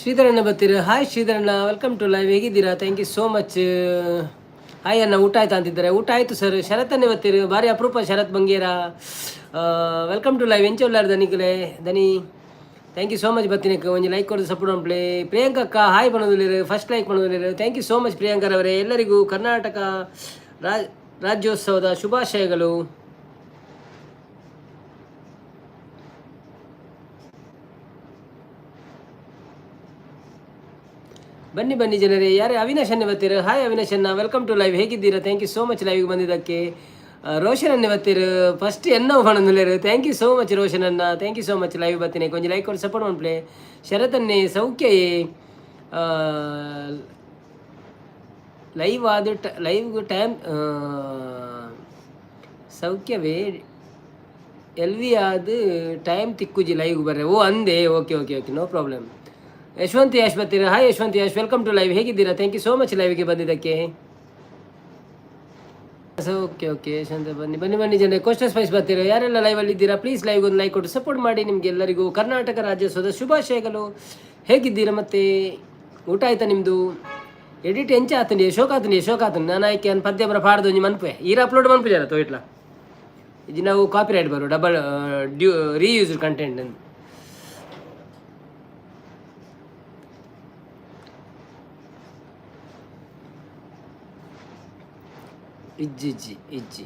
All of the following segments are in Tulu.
ಶ್ರೀಧರಣ್ಣ ಬರ್ತೀರ. ಹಾಯ್ ಶ್ರೀಧರಣ್ಣ, welcome to live. ಹೇಗಿದ್ದೀರಾ? Thank you so much. Hi ಅಣ್ಣ, ಊಟ ಆಯ್ತಾ ಅಂತಿದ್ದಾರೆ. ಊಟ ಆಯಿತು ಸರ್. ಶರತ್ ಅನ್ನೇ ಬರ್ತೀರಿ, ಭಾರಿ ಅಪರೂಪ. Sharath Bangera, welcome to live. ಎಂಚ ಉಲ್ಲಾರ ದನಿಕುಲೆ ದನಿ? Thank you so much. ಬತ್ತೀನಿ ಒಂಜಿ ಲೈಕ್ ಕೊಡೋದು ಸಪೋರ್ಟ್ ಪ್ಲೇ. ಪ್ರಿಯಾಂಕಕ್ಕ ಹಾಯ್ ಪನೊಂದುಲ್ಲೆರ್, ಫಸ್ಟ್ ಲೈಕ್ ಪನೊಂದುಲ್ಲೆರ್. Thank you so much ಪ್ರಿಯಾಂಕರವರೇ. ಎಲ್ಲರಿಗೂ ಕರ್ನಾಟಕ ರಾಜ್ಯೋತ್ಸವದ ಶುಭಾಶಯಗಳು. ಬನ್ನಿ ಬನ್ನಿ ಜನರೇ. ಯಾರೇ ಅವಿನಾಶ್ ಅನ್ನೇ ಬರ್ತೀರ. ಹಾಯ್ ಅವಿನಾಶ್ ಅನ್ನ, welcome to live. ಹೇಗಿದ್ದೀರಾ? Thank you so much ಲೈವ್ಗೆ ಬಂದಿದ್ದಕ್ಕೆ. ರೋಷನ್ ಅನ್ನೇ ಬರ್ತೀರ, first ಎನ್ನೋ ಪಣೊಂದುಲ್ಲೆರ್. Thank you so much Roshan ಅನ್ನ, thank you so much. Live ಬರ್ತೀನಿ ಕೊಂಚ ಲೈಕ್ ಕೊಟ್ಟು ಸಪೋರ್ಟ್ ಮನ್ಪುಲೆ. ಶರತನ್ನೇ ಸೌಖ್ಯಯೇ? ಲೈವ್ ಆದ ಲೈವ್ ಟೈಮ್ ಸೌಖ್ಯವೇ. ಎಲ್ ವಿ ಆದ ಟೈಮ್ ತಿಕ್ಕುಜಿ ಲೈವ್ ಬರ್ರೆ. ಓ ಅಂದೆ. Okay okay okay, no problem. Yashwant Yash ಬರ್ತೀರಾ. Hi Yashwant Yash, welcome to live. ಹೇಗಿದ್ದೀರಾ? Thank you so much ಲೈವ್ಗೆ ಬಂದಿದ್ದಕ್ಕೆ. ಓಕೆ ಓಕೆ ಯಶವಂತ, ಬನ್ನಿ ಬನ್ನಿ ಬನ್ನಿ ಜನ. ಕೋಸ್ಟಲ್ ಸ್ಪೈಸ್ ಬರ್ತೀರಾ. ಯಾರೆಲ್ಲ ಲೈವಲ್ಲಿ ಇದ್ದೀರಾ, ಪ್ಲೀಸ್ ಲೈವ್ ಒಂದು ಲೈಕ್ ಕೊಟ್ಟು ಸಪೋರ್ಟ್ ಮಾಡಿ. ನಿಮ್ಗೆ ಎಲ್ಲರಿಗೂ ಕರ್ನಾಟಕ ರಾಜ್ಯೋತ್ಸವದ ಶುಭಾಶಯಗಳು. ಹೇಗಿದ್ದೀರಾ ಮತ್ತೆ? ಊಟ ಆಯ್ತಾ ನಿಮ್ಮದು? ಎಡಿಟ್ ಎಂಚ ಆತಂಡಿ? ಶೋಕ್ ಆತಂಡಿ, ಶೋಕ್ ಆತಂಡಿ. ನಾನು ಆಯ್ಕೆ ಅನ್ ಪದ್ಯ ಬರ ಪಾಡ್ದು ಒಂಜಿ ಮನ್ಪೆ ಈರ ಅಪ್ಲೋಡ್ ಮನ್ಪುಜಾರ ತೋಯಿಟ್ಲ ಇದು ನಾವು ಕಾಪಿ ರೈಟ್ ಬರು, ಡಬಲ್ ಡ್ಯೂ ರೀಯೂಸ್ಡ್ ಕಂಟೆಂಟ್. ಇಜ್ಜಿ ಇಜ್ಜಿ ಇಜ್ಜಿ.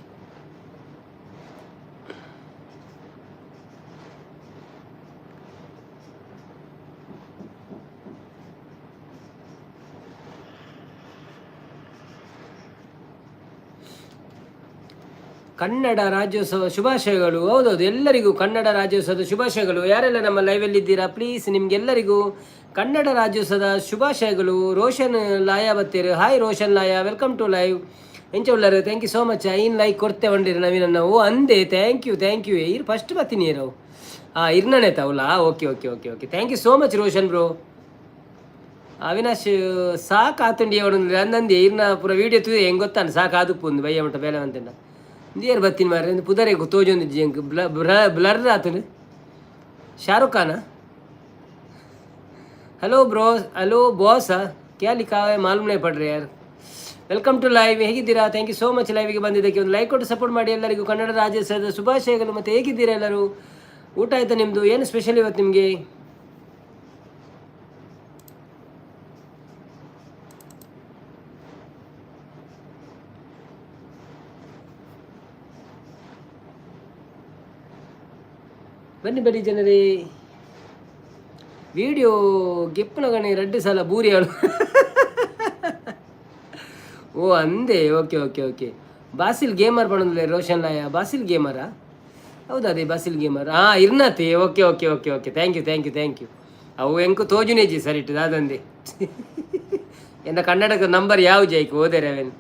ಕನ್ನಡ ರಾಜ್ಯೋತ್ಸವ ಶುಭಾಶಯಗಳು. ಹೌದೌದು, ಎಲ್ಲರಿಗೂ ಕನ್ನಡ ರಾಜ್ಯೋತ್ಸವದ ಶುಭಾಶಯಗಳು. ಯಾರೆಲ್ಲ ನಮ್ಮ ಲೈವಲ್ಲಿ ಇದ್ದೀರಾ, ಪ್ಲೀಸ್ ನಿಮ್ಗೆಲ್ಲರಿಗೂ ಕನ್ನಡ ರಾಜ್ಯೋತ್ಸವದ ಶುಭಾಶಯಗಳು. ರೋಷನ್ ಲಾಯ ಬತ್ತೀರು. Hi Roshan Laya, welcome to live. ಎಂಚ ಉಳ್ಳಾರು? Thank you so much. ಐನ್ like ಕೊಡ್ತೆ వంಡಿರು ನವೀನನ್ನ. ಓ ಅಂದೆ. Thank you, thank you. ಇರ್ ಫಸ್ಟ್ ಬತ್ತೀನಿ ಇರವು. ಹಾಂ, ಇರ್ನಣೆ ತಾವುಲ. Okay okay okay okay, thank you so much Roshan bro. Avinash ಸಾಕು ಆತುಂಡಿ ಅವನು ಅಂದಂದೆ. ಇರ್ನ ಪೂರ ವೀಡಿಯೋ ತೂ ಹೆಂಗೆ ಗೊತ್ತಾನ ಸಾಕು ಆದುಪ್ಪು ಬಯ್ಯ ಮಟ್ಟ ಬೇಲೆ ಅಂತಂಡ. ಇಂದಿಯರ್ ಬತ್ತೀನಿ ಮಾರ್ರೆ, ಪುದರೆ ತೋಜೊಂದು ಎಂಕ್ ಬ್ಲರ್ ಆತನು. Shahrukh ಖಾನ. Hello bro, hello boss, क्या लिखा है मालूम नहीं पड़ रहा यार. Welcome to live. ಹೇಗಿದ್ದೀರಾ? Thank you so much ಲೈವ್ಗೆ ಬಂದಿದ್ದಕ್ಕೆ. ಒಂದು ಲೈಕ್ ಕೊಟ್ಟು ಸಪೋರ್ಟ್ ಮಾಡಿ. ಎಲ್ಲರಿಗೂ ಕನ್ನಡ ರಾಜ್ಯೋತ್ಸವದ ಶುಭಾಶಯಗಳು. ಮತ್ತು ಹೇಗಿದ್ದೀರಾ ಎಲ್ಲರೂ? ಊಟ ಆಯಿತಾ ನಿಮ್ಮದು? ಏನು ಸ್ಪೆಷಲ್ ಇವತ್ತು ನಿಮಗೆ? ಬನ್ನಿ ಬನ್ನಿ ಜನರೇ. ವಿಡಿಯೋ ಗೆಪ್ಪುನಗಣೆ ರಡ್ಡು ಸಲ ಬೂರಿ ಅವಳು. ಓ ಅಂದೆ, okay okay okay. Basil gamer ಪಣಂದ್ರೆ Roshan ಲಾಯ Basil ಗೇಮರಾ? ಹೌದಾ, ಅದೇ ಬಾಸಿಲ್ ಗೇಮರ್. ಹಾಂ, ಇರ್ನಾತಿ. Okay okay okay okay, thank you thank you thank you. ಅವು ಎಂಕು ತೋಜುನೇಜಿ ಸರಿ ಇಟ್ಟು ದಾದಂದೆ ಎನ್ನ ಕನ್ನಡಕ ನಂಬರ್ ಯಾವ ಜೈಕ್ ಓದೇರೆ ಅವೇನು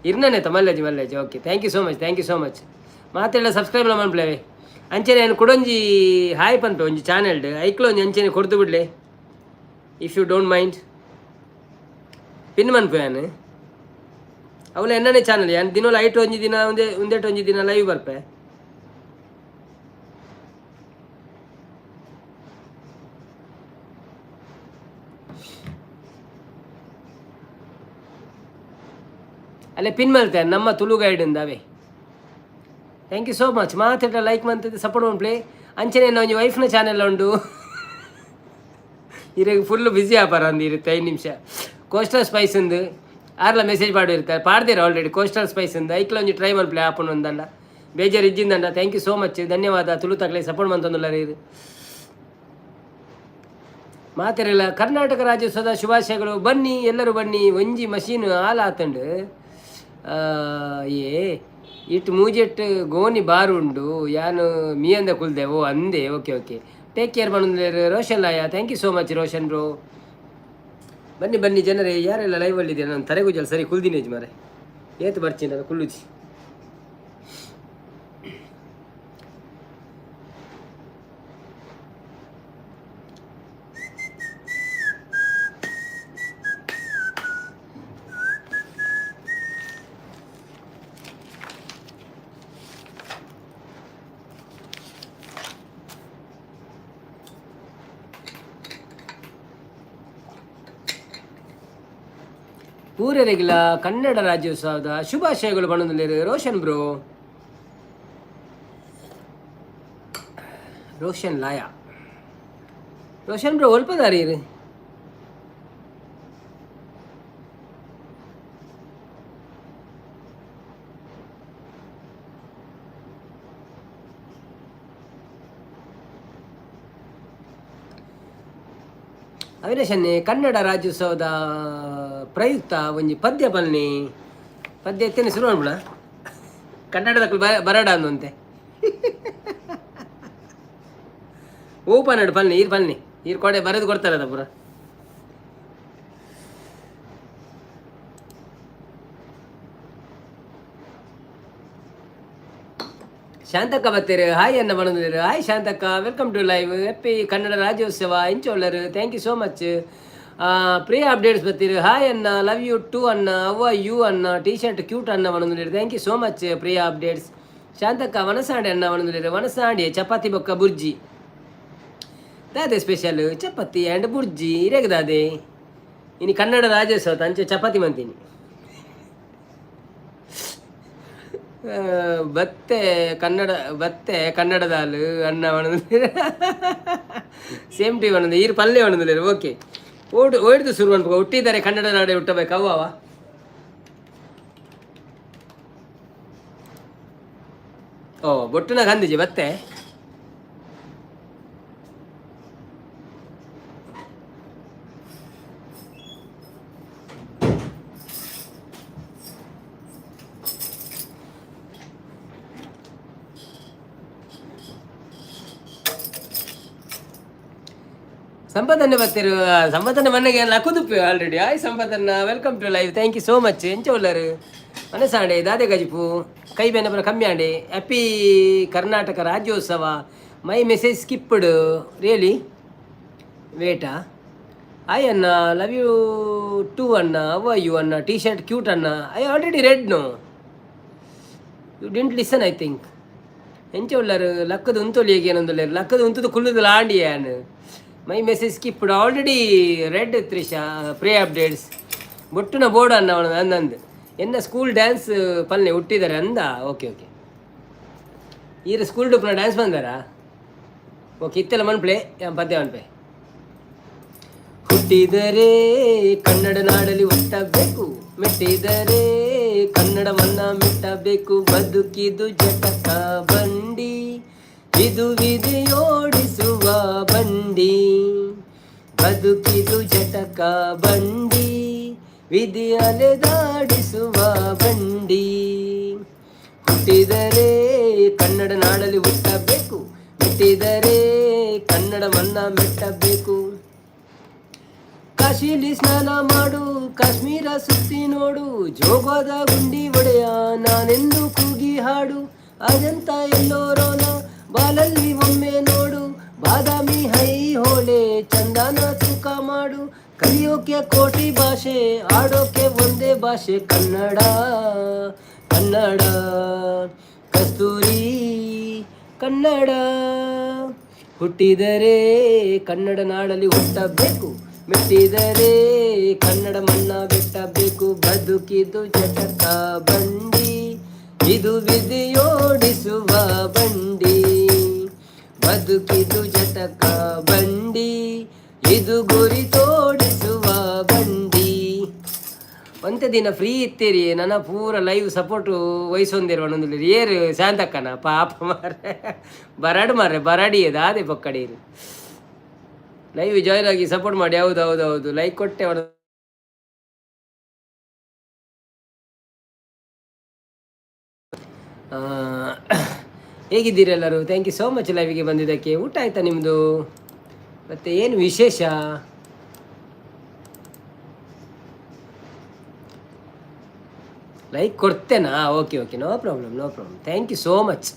ಇರ್ನನೆ ಮಲ್ಲೇಜಿ ಮಲ್ಲೇಜಿ. Okay, thank you so much, thank you so much. ಮಾತೆಲ್ಲ ಸಬ್ಸ್ಕ್ರೈಬ್ ಮನ್ಪ್ಲೇವೆ. ಅಂಚನೆ ನಾನು ಕುಡೊಂಜಿ ಹಾಯ್ ಪನ್ಪೆ ಒಂಜಿ ಚಾನೆಲ್ಡ್ ಐಕ್ಲ ಒಂಜಿ ಅಂಚನೆ ಕೊಡ್ತು ಬಿಡ್ಲೆ, if you don't mind. Pin ಮನ್ಪೆ ಯಾನ್ ಅವಳ ಎನ್ನನೇ ಚಾನಲ್. ಯಾನ್ ದಿನೋಲ ಐಟ್ ಒಂಜಿ ದಿನ ಒಂದೇ ಒಂದೇಟ್ ಒಂಜಿ ದಿನ ಲೈವ್ ಬರ್ಪೆ. ಅಲ್ಲೇ ಪಿನ್ ಮಲ್ತೆ ನಮ್ಮ ತುಳು ಗೈಡ್ ಅವೇ. Thank you so much. ಮಾತಾಡ ಲೈಕ್ ಮಂತದ್ದು ಸಪೋರ್ಟ್ ಮನ್ಪ್ಲೆ. ಅಂಚನೆ ಒಂಜಿ ವೈಫ್ನ ಚಾನೆಲ್ ಉಂಡು. ಇರೆಗ್ ಫುಲ್ ಬ್ಯುಸಿ ಆಪಾರ ಅಂದು ಇರುತ್ತೆ 5 ನಿಮಿಷ. ಕೋಸ್ಟಲ್ ಸ್ಪೈಸ್ ಉಂದು ಆರ್ಲ ಮೆಸೇಜ್ ಪಾಡಿರ್ತಾರೆ, ಪಾಡ್ದೇರು ಆಲ್ರೆಡಿ. ಕೋಸ್ಟಲ್ ಸ್ಪೈಸ್ ಉಂದು ಐಕ್ಲ ಒಂಜಿ ಟ್ರೈ ಮನ್ಪ್ಲೆ ಆಪುಂಡು ಒಂದಲ್ಲ ಬೇಜಾರು ಇಜ್ಜಿಂದಂಡ. Thank you so much, ಧನ್ಯವಾದ. ತುಳು ತಕ್ಲೆ ಸಪೋರ್ಟ್ ಮಂತೊಂದುಲ್ಲ ಇದು ಮಾತೆರೆಲ್ಲ. ಕರ್ನಾಟಕ ರಾಜ್ಯೋತ್ಸವದ ಶುಭಾಶಯಗಳು. ಬನ್ನಿ ಎಲ್ಲರೂ ಬನ್ನಿ. ಒಂಜಿ ಮಷೀನ್ ಹಾಲು ಆತಂಡು. ಏ ಇಟ್ಟು ಮೂಜೆಟ್ ಗೋನಿ ಬಾರು ಉಂಡು ಯಾನು ಮೀಯಂದ ಕುಲ್ದೆ. ಓ ಅಂದೆ, ಓಕೆ ಓಕೆ. ಟೇಕ್ ಕೇರ್ ಬಂದ್ರೆ Roshan ಲಾಯ. Thank you so much Roshan bro. ಬನ್ನಿ ಬನ್ನಿ ಜನರೇ, ಯಾರೆಲ್ಲ ಲೈವಲ್ಲಿದ್ದೀರಾ? ನಾನು ತರೆಗುಜಲ್ ಸರಿ ಕುಲ್ದಿನೇಜ್ ಮಾರೆ ಏತು ಬರ್ತೀನಿ ನಾನು ಕುಲ್ಲುಜಿ. ಪೂರರಿಗಿಲ ಕನ್ನಡ ರಾಜ್ಯೋತ್ಸವದ ಶುಭಾಶಯಗಳು ಬಣ್ಣದಲ್ಲಿ ರೋಷನ್ ಬ್ರೋ. ರೋಷನ್ ಲಾಯ, ರೋಷನ್ ಬ್ರೋ ಒಲ್ಪದಾರಿ ಇರು. ಅವಿನಾಶನ್ನೇ ಕನ್ನಡ ರಾಜ್ಯೋತ್ಸವದ ಪ್ರಯುಕ್ತ ಒಂಜಿ ಪದ್ಯ ಬನ್ನಿ. ಪದ್ಯ ಎತ್ತೇನೆ ಶುರು ಮಾಡ್ಬಿಡ. ಕನ್ನಡದ ಬರಡ ಅಂದಂತೆ ಓಪನ್ ನಡು ಬನ್ನಿ ಈರ್ ಬನ್ನಿ ಈರ್ ಕೊಡೆ ಬರೆದು ಕೊಡ್ತಾರದ ಪುರ. ಶಾಂತಕ್ಕ ಬತ್ತೀರು, ಹಾಯ್ ಅನ್ನ ಬಂದಿರು. ಹಾಯ್ ಶಾಂತಕ್ಕ, welcome to live. Happy Kannada Rajyotsava ಇಂಚೋಳ್ಳರು. Thank you so much. Priya updates ಬತ್ತೀರು, hi ಅಣ್ಣ, ಲವ್ you to ಅಣ್ಣ, ಅವ್ವ you ಅಣ್ಣ, ಟೀ ಶರ್ಟ್ ಕ್ಯೂಟ್ ಅಣ್ಣ ಬಂದಿರು. Thank you so much Priya updates. Shantakka ವನಸಾಂಡೆ ಅಣ್ಣ ಬಂದಿರು. ವನಸಾಂಡೆ ಚಪಾತಿ ಬೊಕ್ಕ ಬುರ್ಜಿ ದಾದೆ ಸ್ಪೆಷಲ್? ಚಪಾತಿ ಆ್ಯಂಡ್ ಬುರ್ಜಿ ಇರೇಗದಾದೆ. ಇನ್ನು ಕನ್ನಡ ರಾಜ್ಯೋತ್ಸವ ಅಂಚೆ ಚಪಾತಿ ಮಂತೀನಿ. ಬತ್ತೆ ಕನ್ನಡ ಬತ್ತೆ ಕನ್ನಡದಾಲು ಅನ್ನ ಒಣದು ಸೇಮ್ ಟಿ ಒಣದು ಈರು ಪಲ್ಯ ಒಣದಿಲ್ಲ. ಓಕೆ, ಓಡ್ ಓಡ್ದು ಶುರು ಅನ್ಬೇಕು. ಹುಟ್ಟಿದ್ದಾರೆ ಕನ್ನಡ ನಾಡೆ ಹುಟ್ಟಬೇಕು ಅವ್ವ. ಓ ಬೊಟ್ಟುನ ಗಂದಿಜಿ ಬತ್ತೆ. ಸಂಪತ್ತನ್ನೇ ಬರ್ತಿರು. ಸಂಪತ್ತನ್ನ ಮನೆಗೆ ಲಕ್ಕುದುಪ್ಪು ಆಲ್ರೆಡಿ. ಆಯ್ ಸಂಪತ್ತನ್ನ, welcome to live, thank you so much. ಎಂಚ ಉಲ್ಲರು ಮನಸಾಂಡೆ ದಾದೆ ಗಜಿಪು ಕೈ ಬೇನೆ ಪೂರ ಕಮ್ಮಿ ಆಂಡೆ. Happy Karnataka Rajyotsava. My message skipped really ವೇಟಾ. Hi ಅಣ್ಣ, ಲವ್ you to ಅಣ್ಣ, ಅವ್ವ you ಅಣ್ಣ, ಟೀ ಶರ್ಟ್ ಕ್ಯೂಟ್ ಅಣ್ಣ. I already read, no you didn't listen I think. ಎಂಚ ಉಲ್ಲರು ಲಕ್ಕದ ಉಂತೊಲಿ ಏನೊಂದುಲ್ಲೇರು ಲಕ್ಕದ ಉಂತುದು ಕುಲ್ಲುದು ಲಾಂಡಿ ಯಾನ್. My message skipped already read Trisha pray updates. ಬೊಟ್ಟುನ ಬೋರ್ಡ್ ಅನ್ನ ಅವನು ಅಂದಂದು ಎನ್ನ ಸ್ಕೂಲ್ ಡ್ಯಾನ್ಸ್ ಪಲ್ನೆ ಹುಟ್ಟಿದ್ದಾರೆ ಅಂದ. ಓಕೆ ಓಕೆ, ಈರ ಸ್ಕೂಲ್ ಡುಪ್ನ ಡ್ಯಾನ್ಸ್ ಬಂದಾರಾ? ಓಕೆ, ಇತ್ತೆಲ್ಲ ಮನ್ಪ್ಲೆ ಪದ್ಯ ಮನ್ಪೆ. ಹುಟ್ಟಿದರೆ ಕನ್ನಡ ನಾಡಲ್ಲಿ ಹುಟ್ಟಬೇಕು, ಮೆಟ್ಟಿದರೆ ಕನ್ನಡವನ್ನ ಮೆಟ್ಟಬೇಕು. ಬದುಕಿದು ಜಟಕ ಬಂಡಿ, ಇದು ವಿಧಿಯೋಡಿಸುವ ಬಂಡಿ. ಬದುಕಿದು ಜಟಕ ಬಂಡಿ, ವಿಧಿ ಅಲೆದಾಡಿಸುವ ಬಂಡಿ. ಹುಟ್ಟಿದರೆ ಕನ್ನಡ ನಾಡಲ್ಲಿ ಹುಟ್ಟಬೇಕು, ಮೆಟ್ಟಿದರೆ ಕನ್ನಡವನ್ನ ಮೆಟ್ಟಬೇಕು. ಕಾಶಿಲಿ ಸ್ನಾನ ಮಾಡು, ಕಾಶ್ಮೀರ ಸುತ್ತಿ ನೋಡು, ಜೋಗದ ಗುಂಡಿ ಒಡೆಯ ನಾನೆಂದು ಕೂಗಿ ಹಾಡು. ಅಜಂತ ಎಲ್ಲೋರೋನ ಬಾಲಲ್ಲಿ ಒಮ್ಮೆ ನೋಡು, ಬಾದಾಮಿ ಐಹೊಳೆ ಚಂದನ ತೂಕ ಮಾಡು. ಕಲಿಯೋಕೆ ಕೋಟಿ ಭಾಷೆ, ಆಡೋಕೆ ಒಂದೇ ಭಾಷೆ ಕನ್ನಡ. ಕನ್ನಡ ಕಸ್ತೂರಿ ಕನ್ನಡ. ಹುಟ್ಟಿದರೆ ಕನ್ನಡ ನಾಡಲ್ಲಿ ಹುಟ್ಟಬೇಕು, ಮೆಟ್ಟಿದರೆ ಕನ್ನಡ ಮಣ್ಣ ಮೆಟ್ಟಬೇಕು. ಬದುಕಿದು ಜಟಕ ಬಂಡಿ, ಇದು ವಿಧಿಯೋಡಿಸುವ ಬಂಡಿ. ಬದುಕಿದು ಜಟಕ ಬಂಡಿ, ಇದು ಗುರಿ ತೋಡಿಸುವ ಬಂಡಿ. ಒಂತೆ ದಿನ ಫ್ರೀ ಇತ್ತೀರಿ, ನನ್ನ ಪೂರ ಲೈವ್ ಸಪೋರ್ಟ್ ವಹಿಸೊಂದಿರು ಒಂದೊಂದು ಏರು ಶಾಂತಕ್ಕನ ಪಾಪ ಮಾರ್ರೆ, ಬರಾಡು ಮಾರ್ರೆ, ಬರಾಡಿ ಅದೇ ಪೊಕ್ಕಡೀರು. ಲೈವ್ ಜಾಯ್ನ್ ಆಗಿ ಸಪೋರ್ಟ್ ಮಾಡಿ. ಹೌದು ಹೌದು ಹೌದು, ಲೈಕ್ ಕೊಟ್ಟೆ ಅವನು. ಹೇಗಿದ್ದೀರಿ ಎಲ್ಲರೂ? Thank you so much ಲೈವಿಗೆ ಬಂದಿದ್ದಕ್ಕೆ. ಊಟ ಆಯ್ತಾ ನಿಮ್ಮದು? ಮತ್ತು ಏನು ವಿಶೇಷ? Like ಕೊಡ್ತೇನಾ? Okay okay, no problem, no problem. Thank you so much.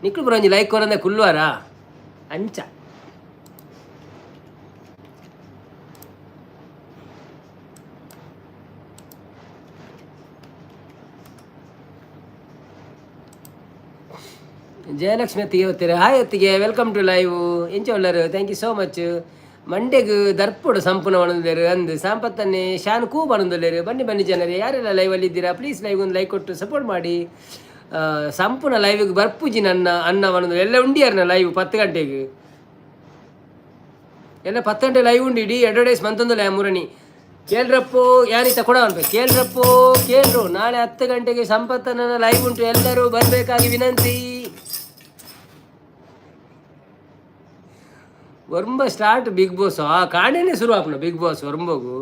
ನಿಕ್ಲು ಬರೋಂಜಿ like ಕೊರಂದೆ ಕುಲ್ವಾರಾ ಅಂಚ. ಜಯಲಕ್ಷ್ಮಿ ಅತ್ತಿಗೆ ಹೋಗ್ತೀರಾ? ಹಾಯ್ ಅತ್ತಿಗೆ, welcome to live. ಎಂಚ ಉಳ್ಳರು? Thank you so much. ಮಂಡೆಗ್ ದರ್ಪುಡು ಸಂಪೂರ್ಣ ಒಣಂದೇರು ಅಂದು ಸಾಂಪತ್ತನ್ನೇ ಶಾನ್ ಕೂ ಬಣಂದುಲ್ಲೇರು. ಬನ್ನಿ ಬನ್ನಿ ಜನರೇ, ಯಾರೆಲ್ಲ ಲೈವಲ್ಲಿ ಇದ್ದೀರಾ ಪ್ಲೀಸ್ ಲೈವ್ ಒಂದು ಲೈಕ್ ಕೊಟ್ಟು ಸಪೋರ್ಟ್ ಮಾಡಿ. ಸಂಪೂರ್ಣ ಲೈವಿಗೆ ಬರ್ಪುಜಿ ನನ್ನ ಅನ್ನ ಒಣಂದು ಎಲ್ಲ ಉಂಡಿಯಾರನ ಲೈವ್ 10 ಗಂಟೆಗೆ ಎಲ್ಲ 10 ಗಂಟೆ ಲೈವ್ ಉಂಡು. ಇಡೀ ಅಡ್ವರ್ಟೈಸ್ ಮಂತೊಂದುಲ್ಲ ಮುರಣಿ ಕೇಳ್ರಪ್ಪೋ, ಯಾರಿತ ಕೊಡ ಅನ್ಬೇಕು. ಕೇಳ್ರಪ್ಪೋ ಕೇಳ್ರು, ನಾಳೆ 10 ಗಂಟೆಗೆ ಸಂಪತ್ತನ ಲೈವ್ ಉಂಟು, ಎಲ್ಲರೂ ಬರಬೇಕಾಗಿ ವಿನಂತಿ. ಒರ್ಂಬ ಸ್ಟಾರ್ಟ್ ಬಿಗ್ ಬಾಸ್, ಆ ಕಾಣೇನೆ ಶುರು ಆಪುಂಡು ಬಿಗ್ ಬಾಸ್ ಒರ್ಂಬಗು.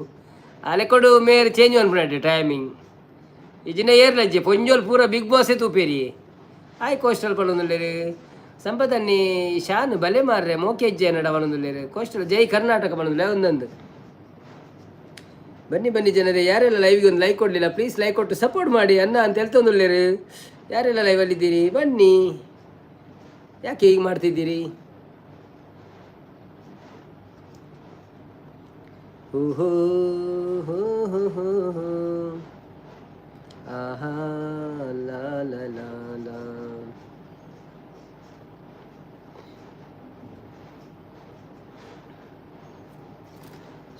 ಅಲೆಕೊಡು ಮೇರೆ ಚೇಂಜ್ ಅನ್ಪುನಟ್ಟೆ ಟೈಮಿಂಗ್. ಇಜಿನ ಏರ್ಲಜ್ಜೆ ಪೊಂಜೋಲ್ ಪೂರ ಬಿಗ್ ಬಾಸೇ ತೂಪೇರಿ. ಆಯ್ ಕೋಸ್ಟಲ್ ಪಣೊಂದುಲ್ಲೆರ್ ಸಂಪತನ್ನಿ ಶಾನ್ ಬಲೆ ಮಾರ್ರೆ ಮೋಕೆಜ್ಜೆ ನಡ ಪಣೊಂದುಲ್ಲೆರ್. ಕೋಸ್ಟಲ್ ಜೈ ಕರ್ನಾಟಕ ಪಣೊಂದುಲ್ಲೆ ಒಂದೊಂದು. ಬನ್ನಿ ಬನ್ನಿ ಜನರೇ, ಯಾರೆಲ್ಲ ಲೈವ್ಗೆ ಒಂದು ಲೈಕ್ ಕೊಡಲಿಲ್ಲ ಪ್ಲೀಸ್ ಲೈಕ್ ಕೊಟ್ಟು ಸಪೋರ್ಟ್ ಮಾಡಿ ಅನ್ನ ಅಂತ ಹೇಳ್ತೊಂದುಲ್ಲೆರ್. ಯಾರೆಲ್ಲ ಲೈವಲ್ಲಿದ್ದೀರಿ ಬನ್ನಿ, ಯಾಕೆ ಹೀಗೆ ಮಾಡ್ತಿದ್ದೀರಿ? ಹೋ ಹೋ ಹೋ ಹೋ ಹೋ ಹೋ ಆಹಾ ಲಾ ಲಾ ಲಾ ಲಾ.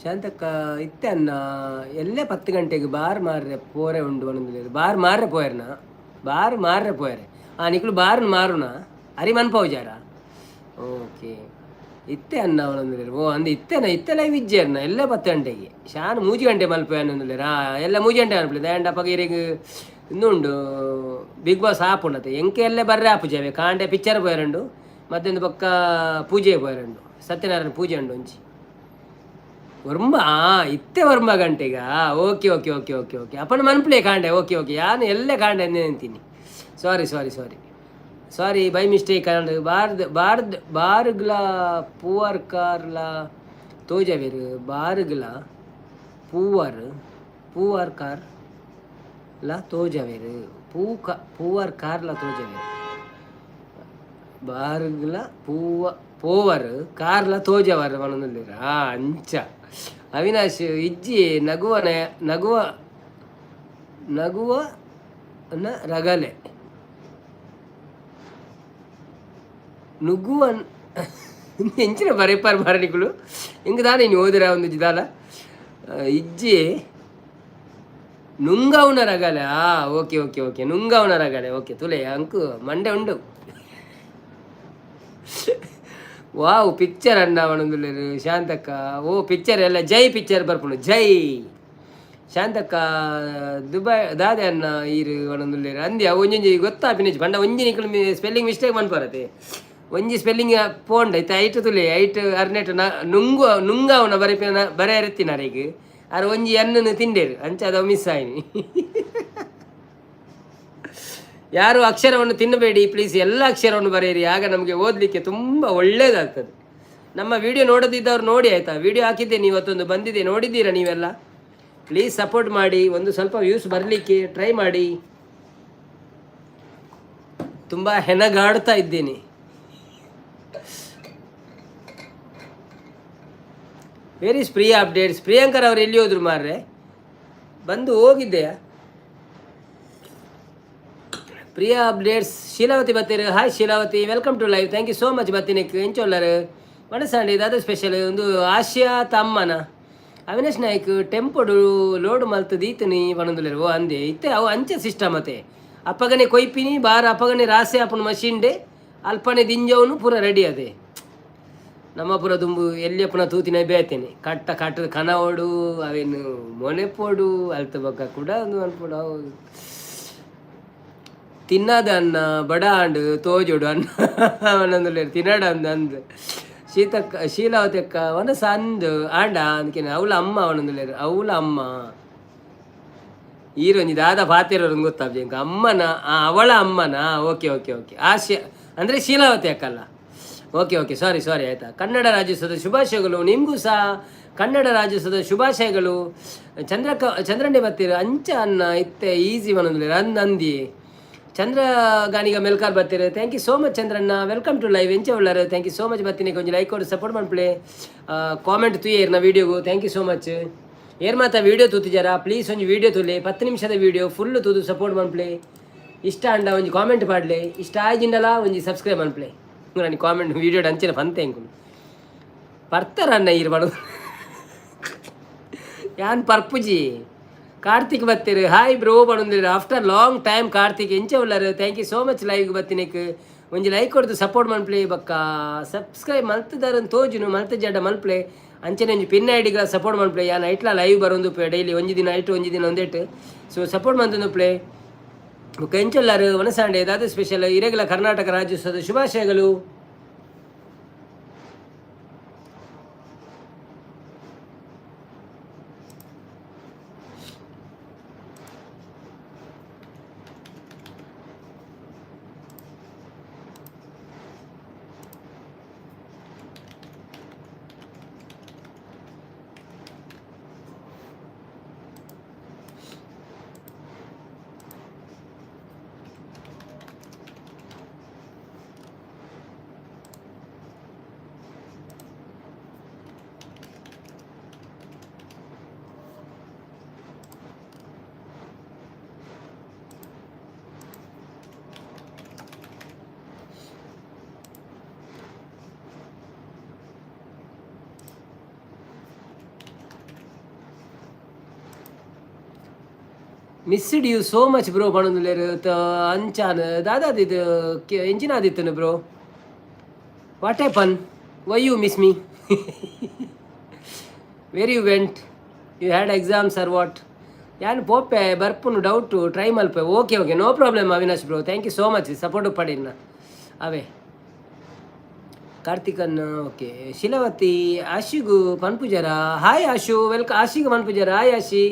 ಶಾಂತಕ್ಕ ಇತ್ತೆ ಅನ್ನ ಎಲ್ಲೇ 10 ಗಂಟೆಗೆ ಬಾರ್ ಮಾರ್ರೆ ಪೋರೆ ಉಂಡು ಒಂದೊಂದು ಬಾರ್ ಮಾರ್ರೆ ಪೋಯರ್ನ, ಬಾರ್ ಮಾರ್ರೆ ಪೋಯರೆ. ಆ ನಿಕ್ಲು ಬಾರ್ ಮಾರುನ ಅರಿ ಮನ್ಪೌಜಾರ. ಓಕೆ ಇತ್ತೆ ಅನ್ನ ಅವನೊಂದು ಓ ಅಂದ್ ಇತ್ತೆನ ಇತ್ತೆ ಲೈವ್ ಇಜ್ಜೆರ್ನ ಎಲ್ಲ 10 ಗಂಟೆಗೆ ಶಾನ್ 3 ಗಂಟೆ ಮಲ್ಪೆ ಅನ್ನೊಂದುಲ್ಲೆರ್. ಎಲ್ಲ 3 ಗಂಟೆ ಮಲ್ಪಲೆ ದಾಂಡ ಅಪಗ ಇರೆಗ್ ಇಂದು ಬಿಗ್ ಬಾಸ್ ಆಪುಂಡತೆ. ಎಂಕೆ ಎಲ್ಲೆ ಬರ್ರೆ ಆಪುಜವೆ ಕಾಂಡೆ ಪಿಕ್ಚರ್ ಪೋಯರುಂಡು, ಮತ್ತೊಂದು ಪಕ್ಕ ಪೂಜೆ ಪೋಯರುಂಡು, ಸತ್ಯನಾರಾಯಣ ಪೂಜೆ ಉಂಡು ಒಂಜಿ ಒರ್ಂಬ. ಇತ್ತೆ 9 ಗಂಟೆಗ? Okay okay okay okay okay. ಅಪ್ಪನ ಮನ್ಪ್ಲೆ ಕಾಂಡೆ. ಓಕೆ ಓಕೆ, ಯಾನು ಎಲ್ಲೇ ಕಾಂಡೆ ಅಂತೀನಿ. Sorry sorry sorry sorry, by mistake and ಬಾರ್ದ್ ಬಾರ್ದ್ ಬಾರ್ಗ್ಲ ಪೂವರ್ ಕಾರ್ಲ ತೋಜವೇರು. ಬಾರ್ಗ್ಲ ಪೂವರ್ ಪೂವರ್ ಕಾರ್ ಲ ತೋಜವೇರು, ಪೂ ಕ ಪೂವರ್ ಕಾರ್ಲ ತೋಜವೇರು. ಬಾರ್ಗ್ಲ ಪೂವ ಪೋವರ್ ಕಾರ್ಲ ತೋಜವರ್ ಪನೊಂದುಲ್ಲೆರ್. ಅಂಚ ಅವಿನಾಶ್ ಇಜ್ಜಿ ನಗುವನ ನಗುವ ನಗುವ ರಗಲೆ ನುಗ್ಗುವ ಎಂಚಿನ ಬರೆಪಾರ್ ಬಾರನಿಕುಲು ಇಂಗ್ ದಾನೆ ಇನಿ ಓದಿರ ಒಂದು ಜಿದಾಲ ಇಜ್ಜಿ ನುಂಗವುನ ರಗಲೆ. ಓಕೆ ಓಕೆ ಓಕೆ, ನುಂಗವುನ ರಗಲೆ. ಓಕೆ ತುಲೆ ಅಂಕು ಮಂಡೆ ಉಂಡು. ವಾವ್, ಪಿಕ್ಚರ್ ಅಣ್ಣ ಪನೊಂದುಲ್ಲೆರ್ ಶಾಂತಕ್ಕ. ಓ ಪಿಕ್ಚರ್ ಎಲ್ಲ ಜೈ ಪಿಕ್ಚರ್ ಬರ್ಪುಂಡು ಜೈ. ಶಾಂತಕ್ಕ ದುಬೈ ದಾದೆ ಅಣ್ಣ ಈರು ಪನೊಂದುಲ್ಲೆರ್. ಅಂದೆ ಅವು ಒಂಜೊಂಜಿ ಗೊತ್ತಾಪಿನಜಿ ಪಂಡ ಒಂಜಿ ನಿಕುಲು ಸ್ಪೆಲ್ಲಿಂಗ್ ಮಿಸ್ಟೇಕ್ ಮನ್ಪರತೆ. ಒಂಜಿ ಸ್ಪೆಲ್ಲಿಂಗ್ ಪೋಂಡ ಇತ್ತೆ ಐಟ್ ತುಲೆ ಐಟ್ ಅರ್ನೆಟ್ ನುಂಗು ನುಂಗಾವುನ ಬರೆಪಿನ ಬರೆಯರೆತ್ತಿನ ಅರೆಗ್ ಅರ್ ಒಂಜಿ ಎನ್ನನ್ನು ತಿಂಡೇರು, ಅಂಚ ಅದು ಮಿಸ್ ಆಯ್ನಿ. ಯಾರು ಅಕ್ಷರವನ್ನು ತಿನ್ನಬೇಡಿ ಪ್ಲೀಸ್, ಎಲ್ಲ ಅಕ್ಷರವನ್ನು ಬರೆಯಿರಿ. ಆಗ ನಮಗೆ ಓದಲಿಕ್ಕೆ ತುಂಬ ಒಳ್ಳೆಯದಾಗ್ತದೆ. ನಮ್ಮ ವಿಡಿಯೋ ನೋಡದಿದ್ದವ್ರು ನೋಡಿ ಆಯಿತಾ? ವಿಡಿಯೋ ಹಾಕಿದ್ದೇನೆ ಇವತ್ತೊಂದು, ಬಂದಿದೆ, ನೋಡಿದ್ದೀರಾ ನೀವೆಲ್ಲ? ಪ್ಲೀಸ್ ಸಪೋರ್ಟ್ ಮಾಡಿ, ಒಂದು ಸ್ವಲ್ಪ ವ್ಯೂಸ್ ಬರಲಿಕ್ಕೆ ಟ್ರೈ ಮಾಡಿ. ತುಂಬ ಹೆನಗಾಡ್ತಾ ಇದ್ದೀನಿ. Where is Priya updates? ಪ್ರಿಯಾಂಕರ್ ಅವರು ಎಲ್ಲಿ ಹೋದ್ರು ಮಾರ್ರೆ? ಬಂದು ಹೋಗಿದ್ದೆಯಾ? ಪ್ರಿಯಾ ಅಪ್ಡೇಟ್ಸ್. ಶೀಲಾವತಿ ಬತ್ತೀರು. Hi Sheelavathi, welcome to live. Thank you so much ಬತ್ತಿನಿಕ್. ಎಂಚೊಲ್ಲರು ಮನಸಾಂಡಿ ದಾದ ಸ್ಪೆಷಲ್ ಒಂದು ಆಶಿಯಾ ತಮ್ಮನ ಅವಿನಾಶ್ ನಾಯ್ಕ್ ಟೆಂಪೋಡು ಲೋಡ್ ಮಲ್ತು ದೀತನಿ ಪನೊಂದುಲ್ಲೆರ್. ಓ ಅಂದೆ ಇತ್ತೆ ಅವು ಅಂಚೆ ಸಿಸ್ಟಮ್ ಅತೆ. ಅಪ್ಪಗನೆ ಕೊಯ್ಪಿನಿ ಬಾರ, ಅಪ್ಪಗನೆ ರಾಸೆ ಆಪುಂಡು ಮಷೀನ್ಡೆ, ಅಲ್ಪನೆ ದಿಂಜವನು ಪೂರ ರೆಡಿ ಅದೇ. ನಮ್ಮ ಪೂರ ದುಂಬು ಎಲ್ಲಿ ಪುನ ತೂತಿನ ಬೇತೇನೆ ಕಟ್ಟ ಕಟ್ಟದ ಕನವೋಡು ಅವೇನು ಮೊನೆಪೋಡು ಅಲ್ತ ಬೊಕ್ಕ ಕೂಡ ಒಂದು ಮನ್ಪೋಡು. ಅವು ತಿನ್ನದ ಅನ್ನ ಬಡ ಆಂಡ್ ತೋಜೋಡು ಅನ್ನ ಒಂದೊಂದು ತಿನ್ನಡ ಅಂದ್ ಅಂದ್. ಶೀತಕ್ಕ ಶೀಲಾವತಿ ಅಕ್ಕ ವನಸ ಅಂದ್ ಆಂಡ ಅಂದ್ಕೇನೆ ಅವಳ ಅಮ್ಮ ಅವನೊಂದುಲ್ಲೆರ್. ಅವಳ ಅಮ್ಮ ಈರೊಂಜಿ ದಾದ ಪಾತೆರೋರು ಗೊತ್ತಾಬ್ಜಿ ಎಂಕ್. ಅಮ್ಮನ ಅವಳ ಅಮ್ಮನ. ಓಕೆ ಓಕೆ ಓಕೆ, ಆ she ಅಂದರೆ ಶೀಲಾವತಿ ಅಕ್ಕಲ್ಲ. ಓಕೆ ಓಕೆ, ಸಾರಿ ಸಾರಿ, ಆಯಿತಾ. ಕನ್ನಡ ರಾಜ್ಯೋತ್ಸವದ ಶುಭಾಶಯಗಳು. ನಿಮಗೂ ಸಹ ಕನ್ನಡ ರಾಜ್ಯೋತ್ಸವದ ಶುಭಾಶಯಗಳು. ಚಂದ್ರಕ ಚಂದ್ರಣ್ಣೆ ಬತ್ತೀರು. ಅಂಚ ಅನ್ನ ಇತ್ತೆ ಈಸಿ ಮನೊಂದುಲ್ಲೆರ್ ಅಂದ್ ಅಂದಿ. ಚಂದ್ರ ಗಾನಿಗ Melkar ಬತ್ತೀರು. Thank you so much Chandranna, welcome to live. ಎಂಚ ಉಳ್ಳಾರು? Thank you so much ಬತ್ತೀನಿ. ಕೊಂಚ ಲೈಕ್ ಕೊಡು, ಸಪೋರ್ಟ್ ಮನ್ಪುಲೆ. ಕಾಮೆಂಟ್ ತೂಯೇರ್ನ ವೀಡಿಯೋಗು. Thank you so much. ಏರ್ ಮಾತ ವೀಡಿಯೋ ತೂತಿಜಾರ ಪ್ಲೀಸ್ ಒಂಜಿ ವೀಡಿಯೋ ತೂಲೆ. 10 ನಿಮಿಷದ ವೀಡಿಯೋ ಫುಲ್ ತೂದು ಸಪೋರ್ಟ್ ಮನ್ಪುಲೆ. ಇಷ್ಟ ಅಂಡ ಒಂಜಿ ಕಾಮೆಂಟ್ ಪಾಡ್ಲೆ, ಇಷ್ಟ ಆಯ್ಜಿಂಡಲ ಒಂಜಿ ಸಬ್ಸ್ಕ್ರೈಬ್ ಮನ್ಪುಲೆ. ನಾನು ಕಾಮೆಂಟ್ ವೀಡಿಯೋ ಅಂಚಿನ ಪಂತೆ ಎಂಕುಲು ಪರ್ತಾರ ಅಣ್ಣ ಈರ್ ಬಡು ಯಾನ್ ಪರ್ಪುಜಿ. ಕಾರ್ತಿಕ್ ಬತ್ತೀರು. ಹಾಯ್ ಬ್ರೋ ಪನೊಂದುಲ್ಲೆರ್. ಆಫ್ಟರ್ ಲಾಂಗ್ ಟೈಮ್ ಕಾರ್ತಿಕ್, ಎಂಚ ಉಲ್ಲರ್? Thank you so much live ಬತ್ತಿನೆಕ್. ಒಂಜಿ ಲೈಕ್ ಕೊಡ್ದು ಸಪೋರ್ಟ್ ಮನ್ಪ್ಲೆ. ಬೊಕ್ಕ ಸಬ್ಸ್ಕ್ರೈಬ್ ಮಲ್ತದಾರನ್ ತೋಜುನು, ಮಲ್ತ ಜಡ ಮಲ್ಪ್ಲೆ. ಅಂಚನೆ ಒಂಜಿ ಪಿನ್ ಐಡಿಗಳ ಸಪೋರ್ಟ್ ಮನ್ಪ್ಲೆ. ಯಾನ್ ಐಟ್ಲಾ ಲೈವ್ ಬರೊಂದು ಡೈಲಿ, ಒಂಜಿ ದಿನ ಐಟ್ ಒಂಜಿ ದಿನ ಒಂದೆಟ್. ಸೊ ಸಪೋರ್ಟ್ ಮಂತೊಂದುಪ್ಲೆ. ಬೊಕ್ಕ ಎಂಚೊಲ್ಲಾರು ವನಸಾಂಡೆ ದಾದ ಸ್ಪೆಷಲ್? ಇರೆಗಳ ಕರ್ನಾಟಕ ರಾಜ್ಯೋತ್ಸವದ ಶುಭಾಶಯಗಳು. Missed you so much bro ಪನೊಂದುಲ್ಲೆರ್. ಅಂಚಾನ್ ದಾದಾದಿತ್ತು ಎಂಚಿನ ಆದಿತ್ತನು bro? What happen? Why you miss me? Where you went? You had exams or what? ಯಾನ್ ಪೋಪೆ ಬರ್ಪುನು doubt, try Malpe. Okay okay, no problem Avinash bro, thank you so much support ಪಡಿನ ಅವೇ. ಕಾರ್ತಿಕನ್ okay. Sheelavathi ಆಶಿಗು ಪನ್ಪುಜರ? Hi Ashu, ವೆಲ್ಕ ಆಶಿಗು ಪನ್ಪುಜರ? Hi Ashi,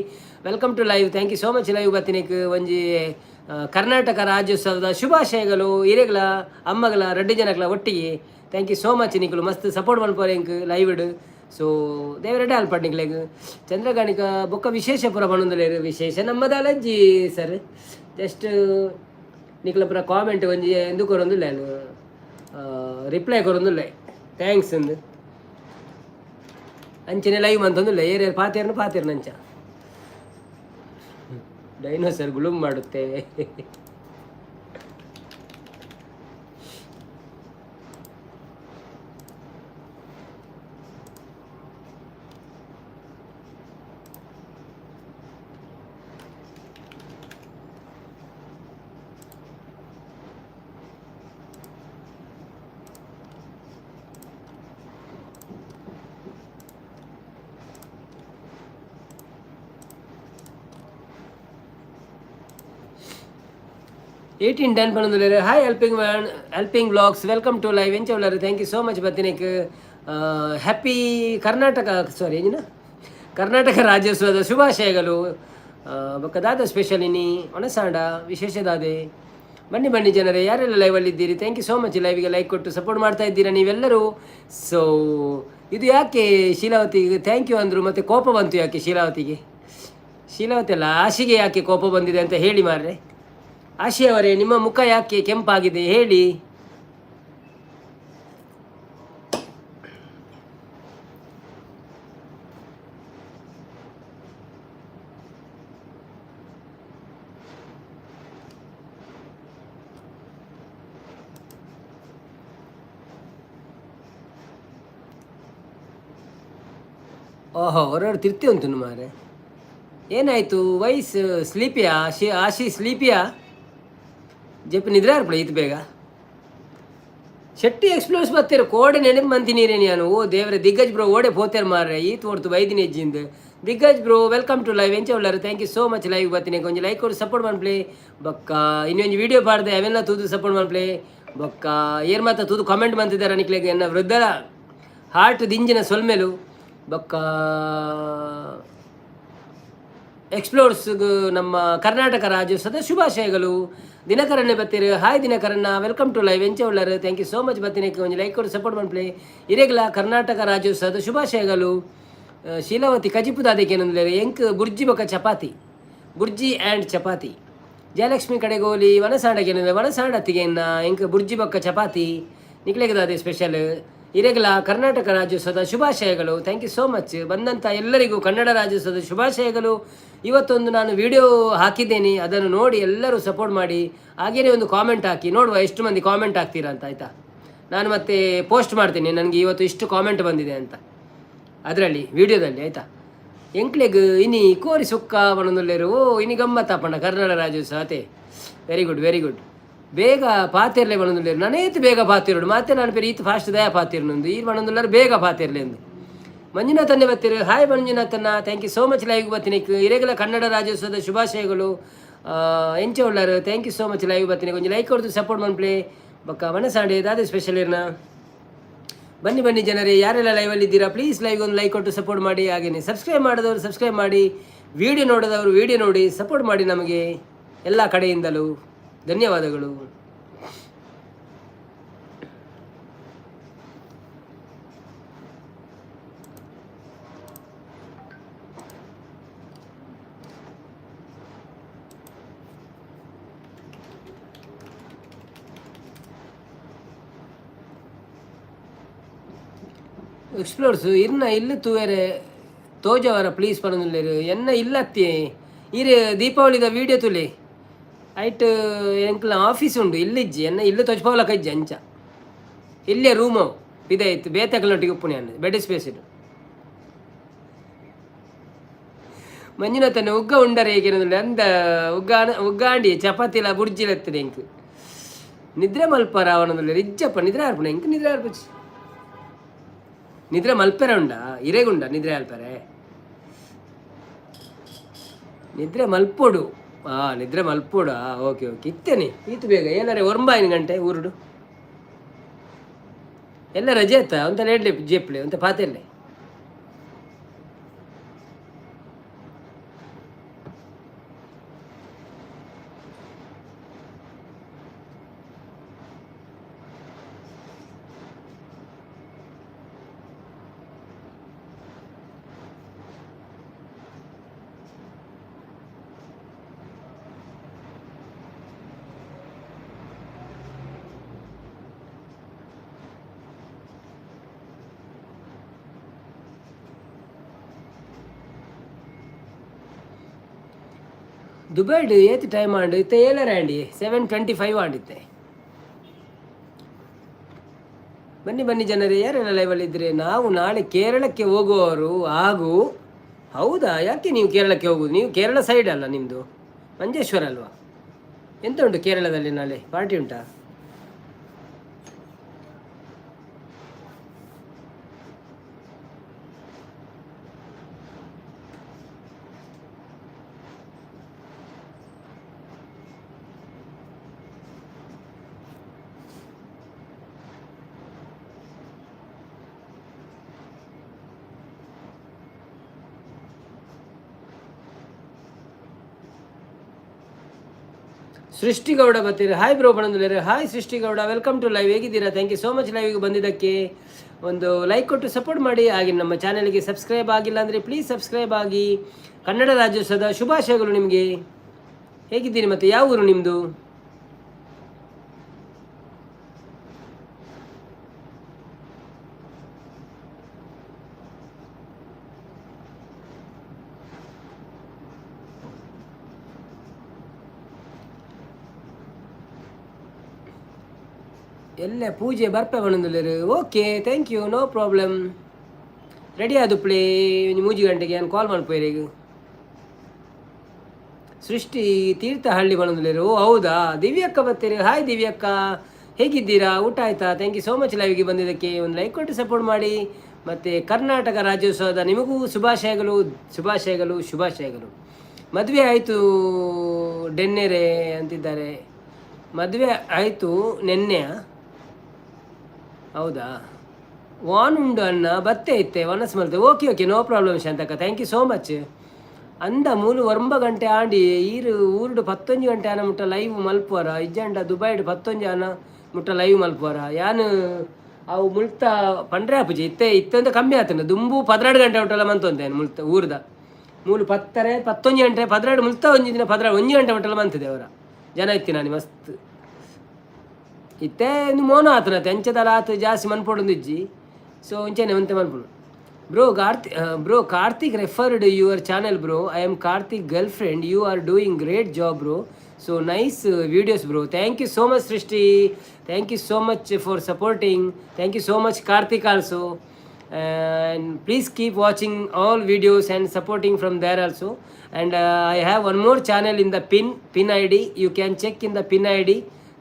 welcome to live. Thank you so much live ಬತ್ತಿನಿಕ್. ಒಂಜಿ ಕರ್ನಾಟಕ ರಾಜ್ಯೋತ್ಸವದ ಶುಭಾಶಯಗಳು ಇರೆಗಳ ಅಮ್ಮಗಳ ರಡ್ಡು ಜನಗಳ ಒಟ್ಟಿಗೆ. Thank you so much. ನಿಕುಲು ಮಸ್ತ್ ಸಪೋರ್ಟ್ ಮನ್ಪುವರ್ ಎಂಕ್ ಲೈವ್. ಸೊ ದೇವರೆಡ್ಡೆ ಅಲ್ಪಡ್ ನಿಕ್ಲೆಗ್. ಚಂದ್ರಗಾಣಿಕ ಬೊಕ್ಕ ವಿಶೇಷ ಪುರ ಪನೊಂದುಲ್ಲೆರ್. ವಿಶೇಷ ನಮ್ಮದಾಲಜ್ಜಿ ಸರ್. ಜಸ್ಟ್ ನಿಕ್ಲ ಪುರ ಕಾಮೆಂಟ್ ಒಂಜಿ ಎಂದು ಕೊರೊಂದುಲ್ಲೆ, ಯಾನ್ ರಿಪ್ಲೈ ಕೊರೊಂದುಲ್ಲೆ thanks ಅಂದ್. ಅಂಚನೆ ಲೈವ್ ಮಂತೊಂದುಲ್ಲೆ. ಏರ್ಯಾರು ಪಾತೆರ್ನು ಪಾತೆರ್ನು ಅಂಚ. ಡೈನೋಸರ್ ಗುಳುಂ ಮಾಡುತ್ತೆ. 18 done ಪನೊಂದುಲ್ಲೆರ್. Hi helping man, helping vlogs, welcome to live. ಎಂಚ ಉಲ್ಲರ್? Thank you so much ಬತ್ತಿನೇಕ್. ಹ್ಯಾಪಿ ಕರ್ನಾಟಕ, ಸಾರಿ, ಎಂಜಿನ ಕರ್ನಾಟಕ ರಾಜ್ಯೋತ್ಸವದ ಶುಭಾಶಯಗಳು. ಬೊಕ್ಕ ದಾದ ಸ್ಪೆಷಲ್ ಇನಿ ಒಣಸಾಂಡ ವಿಶೇಷ ದಾದೆ? ಬನ್ನಿ ಬನ್ನಿ ಜನರೇ, ಯಾರೆಲ್ಲ ಲೈವಲ್ಲಿ ಇದ್ದೀರಿ, thank you so much. ಲೈವಿಗೆ ಲೈಕ್ ಕೊಟ್ಟು ಸಪೋರ್ಟ್ ಮಾಡ್ತಾ ಇದ್ದೀರಾ ನೀವೆಲ್ಲರೂ. ಸೊ ಇದು ಯಾಕೆ ಶೀಲಾವತಿಗೆ thank you ಅಂದರು, ಮತ್ತು ಕೋಪ ಬಂತು ಯಾಕೆ ಶೀಲಾವತಿಗೆ? ಶೀಲಾವತಿ ಅಲ್ಲ, ಆಶಿಗೆ ಯಾಕೆ ಕೋಪ ಬಂದಿದೆ ಅಂತ ಹೇಳಿ ಮಾರ್ರೆ. ಆಶಿಯವರೇ, ನಿಮ್ಮ ಮುಖ ಯಾಕೆ ಕೆಂಪಾಗಿದೆ ಹೇಳಿ. ಓಹೋ, ಹೊರಗಡೆ ತಿರ್ತಿ ಉಂಟು ಮಾರೆ. ಏನಾಯಿತು? ವೈಸ್ ಸ್ಲೀಪಿಯಾ ಆಶಿ? ಆಶಿ ಸ್ಲೀಪಿಯಾ? ಜಪ್ಪ ನಿದ್ರೆ ಆರ್ಪಡ ಈತ್ ಬೇಗ. ಶೆಟ್ಟಿ ಎಕ್ಸ್ಪ್ಲೋರ್ಸ್ ಬತ್ತೀರ ಕೋಡೆ ನೆನಪು ಮಂತಿನೀರೇ ನಾನು. ಓ ದೇವ್ರೆ, ದಿಗ್ಗಜ್ ಬ್ರೋ ಓಡೆ ಪೋತೇರ್ ಮಾರ್ರೆ, ಈತ್ ಓಡ್ತು ಬೈದಿನಿ ಹೆಜ್ಜಿಂದ. Diggaj bro, welcome to live. ಎಂಚ ಉಳ್ಳಾರು? Thank you so much. Live ಬತ್ತೀನಿ ಕೊಂಚ ಲೈಕ್ ಕೊಡು, ಸಪೋರ್ಟ್ ಮನ್ಪ್ಲೆ. ಬೊಕ್ಕ ಇನ್ನೊಂದು ವಿಡಿಯೋ ಪಾಡ್ದೆ, ಅವೆಲ್ಲ ತೂದು ಸಪೋರ್ಟ್ ಮನ್ಪ್ಲೆ. ಬೊಕ್ಕ ಏರ್ ಮಾತ ತೂದು ಕಾಮೆಂಟ್ ಮಂತಿದ್ದಾರೆ ನಿಕ್ಲೆಗ್ ಎನ್ನ ವೃದ್ಧರ ಹಾರ್ಟ್ ದಿಂಜಿನ ಸೊಲ್ಮೆಲು. ಬೊಕ್ಕ ಎಕ್ಸ್ಪ್ಲೋರ್ಸ್ ನಮ್ಮ ಕರ್ನಾಟಕ ರಾಜ್ಯೋತ್ಸವದ ಶುಭಾಶಯಗಳು. ದಿನಕರನ್ನೇ ಬತ್ತೀರು. ಹಾಯ್ ದಿನಕರನ್ನ, welcome to live. ಎಂಚ ಉಳ್ಳಾರು? Thank you so much ಬತ್ತೀನಿ ಒಂಜಿ ಲೈಕ್ ಕೊಡು, ಸಪೋರ್ಟ್ ಮನ್ಪ್ಲೆ. ಇರೆಗ್ಲ ಕರ್ನಾಟಕ ರಾಜ್ಯೋತ್ಸವದ ಶುಭಾಶಯಗಳು. ಶೀಲಾವತಿ ಕಜಿಪು ದಾದಕ್ಕೆ ಎಂಕ್ ಬುರ್ಜಿ ಬೊಕ್ಕ ಚಪಾತಿ, ಬುರ್ಜಿ ಆ್ಯಂಡ್ ಚಪಾತಿ. ಜಯಲಕ್ಷ್ಮಿ ಕಡೆಗೋಲಿ ವನಸಾಂಡಕ್ಕೆ ವನಸಾಂಡತ್ತಿಗೆ ಎಂಕ್ ಬುರ್ಜಿ ಬೊಕ್ಕ ಚಪಾತಿ. ನಿಕ್ಲೆಗ್ ದಾದೆ ಸ್ಪೆಷಲ್? ಇರೆಗ್ಲ ಕರ್ನಾಟಕ ರಾಜ್ಯೋತ್ಸವದ ಶುಭಾಶಯಗಳು. Thank you so much. ಬಂದಂಥ ಎಲ್ಲರಿಗೂ ಕನ್ನಡ ರಾಜ್ಯೋತ್ಸವದ ಶುಭಾಶಯಗಳು. ಇವತ್ತೊಂದು ನಾನು ವಿಡಿಯೋ ಹಾಕಿದ್ದೇನೆ, ಅದನ್ನು ನೋಡಿ ಎಲ್ಲರೂ ಸಪೋರ್ಟ್ ಮಾಡಿ. ಹಾಗೆಯೇ ಒಂದು ಕಾಮೆಂಟ್ ಹಾಕಿ, ನೋಡುವ ಎಷ್ಟು ಮಂದಿ ಕಾಮೆಂಟ್ ಹಾಕ್ತೀರಾ ಅಂತ, ಆಯಿತಾ? ನಾನು ಮತ್ತೆ ಪೋಸ್ಟ್ ಮಾಡ್ತೀನಿ, ನನಗೆ ಇವತ್ತು ಇಷ್ಟು ಕಾಮೆಂಟ್ ಬಂದಿದೆ ಅಂತ ಅದರಲ್ಲಿ ವಿಡಿಯೋದಲ್ಲಿ, ಆಯಿತಾ? ಎಂಕ್ಲೆಗ್ ಇನಿ ಕೋರಿ ಸುಕ್ಕ ಪನೊಂದುಲ್ಲೆರ್. ಓ, ಇನಿ ಗಮ್ಮತ್ತಾಪಂಡ Kannada Rajyotsava ಅತೆ. Very good, very good. ಬೇಗ ಪಾತೆರ್ಲೆ ಪನೊಂದುಲ್ಲೆರ್. ನಾನೇತ್ ಬೇಗ ಪಾತಿರೋಡು ಮಾತೆ ನಾನು ಪೇರು ಈತ್ ಫಾಸ್ಟ್ ದಯ ಪಾತಿರ್ನೊಂದು ಈರ್ ಪನೊಂದುಲ್ಲಾರ ಬೇಗ ಪಾತಿರ್ಲೆ ಎಂದು. ಮಂಜುನಾಥನ್ನೇ ಬರ್ತೀರಿ. ಹಾಯ್ ಮಂಜುನಾಥನ್ನ, thank you so much. Live ಬತ್ತೀನಿ. ಇರೆಗಲ ಕನ್ನಡ ರಾಜ್ಯೋತ್ಸವದ ಶುಭಾಶಯಗಳು. ಎಂಚ ಉಳ್ಳಾರು? Thank you so much. Live ಬತ್ತೀನಿ ಕೊಂಚ ಲೈಕ್ ಕೊಡ್ತು ಸಪೋರ್ಟ್ ಮನ್ಪ್ಲೆ. ಬೊಕ್ಕ ಮನಸಾಂಡೆ ದಾದೆ ಸ್ಪೆಷಲ್ ಇರ್ನ? ಬನ್ನಿ ಬನ್ನಿ ಜನರೇ, ಯಾರೆಲ್ಲ ಲೈವಲ್ಲಿ ಇದ್ದೀರಾ, ಪ್ಲೀಸ್ ಲೈವ್ ಒಂದು ಲೈಕ್ ಕೊಟ್ಟು ಸಪೋರ್ಟ್ ಮಾಡಿ. ಹಾಗೆಯೇ ಸಬ್ಸ್ಕ್ರೈಬ್ ಮಾಡಿದವರು ಸಬ್ಸ್ಕ್ರೈಬ್ ಮಾಡಿ, ವಿಡಿಯೋ ನೋಡಿದವರು ವಿಡಿಯೋ ನೋಡಿ ಸಪೋರ್ಟ್ ಮಾಡಿ ನಮಗೆ ಎಲ್ಲ ಕಡೆಯಿಂದಲೂ. ಧನ್ಯವಾದಗಳು. ಎಕ್ಸ್ಪ್ಲೋರ್ಸ್ ಇರ್ನ ಇಲ್ಲಿ ತೂವೆರೆ ತೋಜವರ ಪ್ಲೀಸ್ ಪನೊಂದುಲ್ಲೆರ್. ಎನ್ನ ಇಲ್ಲತ್ತಿ ಇರ್ ದೀಪಾವಳಿದ ವೀಡಿಯೋ ತುಲೆ ಐಟ್. ಎಂಕ್ಲ ಆಫೀಸ್ ಉಂಡು, ಇಲ್ಲಿಜ್ಜಿ ಎನ್ನ ಇಲ್ಲು ತೋಜ್ಪವಲಕ ಇಜ್ಜಿ ಅಂಚ. ಇಲ್ಲೇ ರೂಮು ಇದಾಯ್ತು, ಬೇತಕಲೊಟ್ಟಿಗೆ ಉಪ್ಪುನಿ ಅನ್ನ ಬೆಡ್ ಸ್ಪೇಸ್ ಇಡು. ಮಂಜುನಾಥನ ಉಗ್ಗ ಉಂಡರೆ ಏಕೆಂದ್ರೆ ಅಂದ ಉಗ್ಗ ಉಗ್ಗಾಂಡಿ ಚಪಾತಿಲ ಬುರ್ಜಿಲ ಎತ್ತದೆ. ಎಂಕ್ ನಿದ್ರೆ ಮಲ್ಪರ ಅವನೊಂದುಲ್ಲೆರ್. ಇಜ್ಜಪ್ಪ, ನಿದ್ರೆ ಆರ್ಪುಣ ಎಂಕ್ ನಿದ್ರೆ ಆರ್ಪುಜಿ. ನಿದ್ರೆ ಮಲ್ಪೆರೆ ಉಂಡ ಇರೆಗುಂಡ ನಿದ್ರೆ ಅಲ್ಪರೆ ನಿದ್ರೆ ಮಲ್ಪೊಡು. ನಿದ್ರೆ ಮಲ್ಪೊಡು. ಓಕೆ ಓಕೆ, ಇತ್ತೇನೆ ಈತು ಬೇಗ ಏನಾರೆ 9 ಗಂಟೆ ಊರುಡು ಎಲ್ಲ ರಜೆ ಆಯ್ತಾ ಅಂತ ಲೇಡ್ಲೆ ಜೇಪ್ಲೆ ಅಂತ ಪಾತೆರ್ಲೆ. ದುಬೈಡ್ ಏತ್ ಟೈಮ್ ಆಂಡ್ ಇತ್ತೆ? ಏಲರ ಆಂಡಿ, 7:25 ಆಂಡಿತ್ತೆ. ಬನ್ನಿ ಬನ್ನಿ ಜನರೇ, ಯಾರೆಲ್ಲ ಲೈವಲ್ಲಿ ಇದ್ದರೆ. ನಾವು ನಾಳೆ ಕೇರಳಕ್ಕೆ ಹೋಗುವವರು ಹಾಗೂ. ಹೌದಾ? ಯಾಕೆ ನೀವು ಕೇರಳಕ್ಕೆ ಹೋಗುದು? ನೀವು ಕೇರಳ ಸೈಡ್ ಅಲ್ಲ, ನಿಮ್ಮದು ಮಂಜೇಶ್ವರ ಅಲ್ವಾ? ಎಂತ ಉಂಟು ಕೇರಳದಲ್ಲಿ? ನಾಳೆ ಪಾರ್ಟಿ ಉಂಟಾ? ಸೃಷ್ಟಿಗೌಡ ಬತ್ತೀರಿ, ಹಾಯ್ ಬ್ರೋ ಬಂದಿದ್ದಾರೆ. Hi Srishtigowda, welcome to live. ಹೇಗಿದ್ದೀರಾ? Thank you so much ಲೈವ್ಗೆ ಬಂದಿದ್ದಕ್ಕೆ. ಒಂದು ಲೈಕ್ ಕೊಟ್ಟು ಸಪೋರ್ಟ್ ಮಾಡಿ. ಹಾಗೆ ನಮ್ಮ ಚಾನಲ್ಗೆ ಸಬ್ಸ್ಕ್ರೈಬ್ ಆಗಿಲ್ಲ ಅಂದರೆ ಪ್ಲೀಸ್ ಸಬ್ಸ್ಕ್ರೈಬ್ ಆಗಿ. ಕನ್ನಡ ರಾಜ್ಯೋತ್ಸವದ ಶುಭಾಶಯಗಳು ನಿಮಗೆ. ಹೇಗಿದ್ದೀರಿ ಮತ್ತು ಯಾವ ಊರು ನಿಮ್ಮದು? ಎಲ್ಲ ಪೂಜೆ ಬರ್ಪೆ ಬಂದಿಲ್ಲೇರು. Okay, thank you, no problem. Ready ಆದುಪ್ಲೇ ಒಂಜಿ ಮೂಜಿ ಗಂಟೆಗೆ ನಾನು ಕಾಲ್ ಮಲ್ಪುವೆರ್. ಸೃಷ್ಟಿ ತೀರ್ಥಹಳ್ಳಿ ಬಂದಿಲ್ಲೇರು. ಓ ಹೌದಾ, ದಿವ್ಯಕ್ಕ ಬರ್ತೀರಿ. ಹಾಯ್ ದಿವ್ಯಕ್ಕ, ಹೇಗಿದ್ದೀರಾ? ಊಟ ಆಯ್ತಾ? Thank you so much ಲೈವ್ಗೆ ಬಂದಿದ್ದಕ್ಕೆ. ಒಂದು ಲೈಕ್ ಕೊಟ್ಟು ಸಪೋರ್ಟ್ ಮಾಡಿ. ಮತ್ತು ಕರ್ನಾಟಕ ರಾಜ್ಯೋತ್ಸವದ ನಿಮಗೂ ಶುಭಾಶಯಗಳು, ಶುಭಾಶಯಗಳು, ಶುಭಾಶಯಗಳು. ಮದುವೆ ಆಯಿತು ಡೆನ್ನೆರೆ ಅಂತಿದ್ದಾರೆ. ಮದುವೆ ಆಯಿತು ನೆನ್ನೆ? ಹೌದಾ? ವಾನ್ ಉಂಡು ಅನ್ನ ಬತ್ತೆ ಇತ್ತೆ ವನಸ್ ಮಲ್ತೆ. ಓಕೆ ಓಕೆ, ನೋ ಪ್ರಾಬ್ಲಮ್ ಶಾಂತಕ್ಕ, thank you so much. ಅಂದ ಮೂಲು ಒಂಬ ಗಂಟೆ ಆಂಡಿ ಈರು ಊರುಡು ಪತ್ತೊಂಜಿ ಗಂಟೆ ಆನ ಮುಟ್ಟ ಲೈವ್ ಮಲ್ಪುವರ? ಇಜ್ಜಂಡ ದುಬೈಡ್ ಪತ್ತೊಂಜಿ ಆನ ಮುಟ್ಟ ಲೈವ್ ಮಲ್ಪುವರ? ಯಾನ್ ಅವು ಮುಲ್ತ ಪಂಡ್ರೆ ಆಪುಜಿ. ಇತ್ತೆ ಇತ್ತಂದ ಕಮ್ಮಿ ಆತನ. ದುಂಬು 12 ಗಂಟೆ ಮುಟ್ಟಲ ಮಂತೊಂತೇನೆ. ಮುಲ್ತ ಊರ್ದ ಮೂಲು ಪತ್ತರೆ ಪತ್ತೊಂಜಿ ಗಂಟೆ 12 ಮುಲ್ತ ಒಂಜಿ ದಿನ 12 ಒಂಜಿ ಗಂಟೆ ಮುಟ್ಟಲ ಮಂತದೆ. ಅವರ ಜನ ಇತ್ತಿ ನಾನು ಮಸ್ತ್ ಇತ್ತೆ ಇಂದು ಮೋನ ಆತನತೆ ಅಂಚದಲ ಆತು ಜಾಸ್ತಿ ಮನ್ಪೊಡೊಂದಿಜ್ಜಿ. ಸೊ ಒಂಚೆನೆ ಒಂತೆ ಮನ್ಪುಡು. Bro Karthik referred your channel. Bro, I am Karthik girl friend. You are doing great job, bro. So nice videos, bro. Thank you so much, Srishti. Thank you so much for supporting. Thank you so much, Karthik also. And please keep watching all videos and supporting from there also. And I have one more channel in the pin ID. You can check in the pin ID.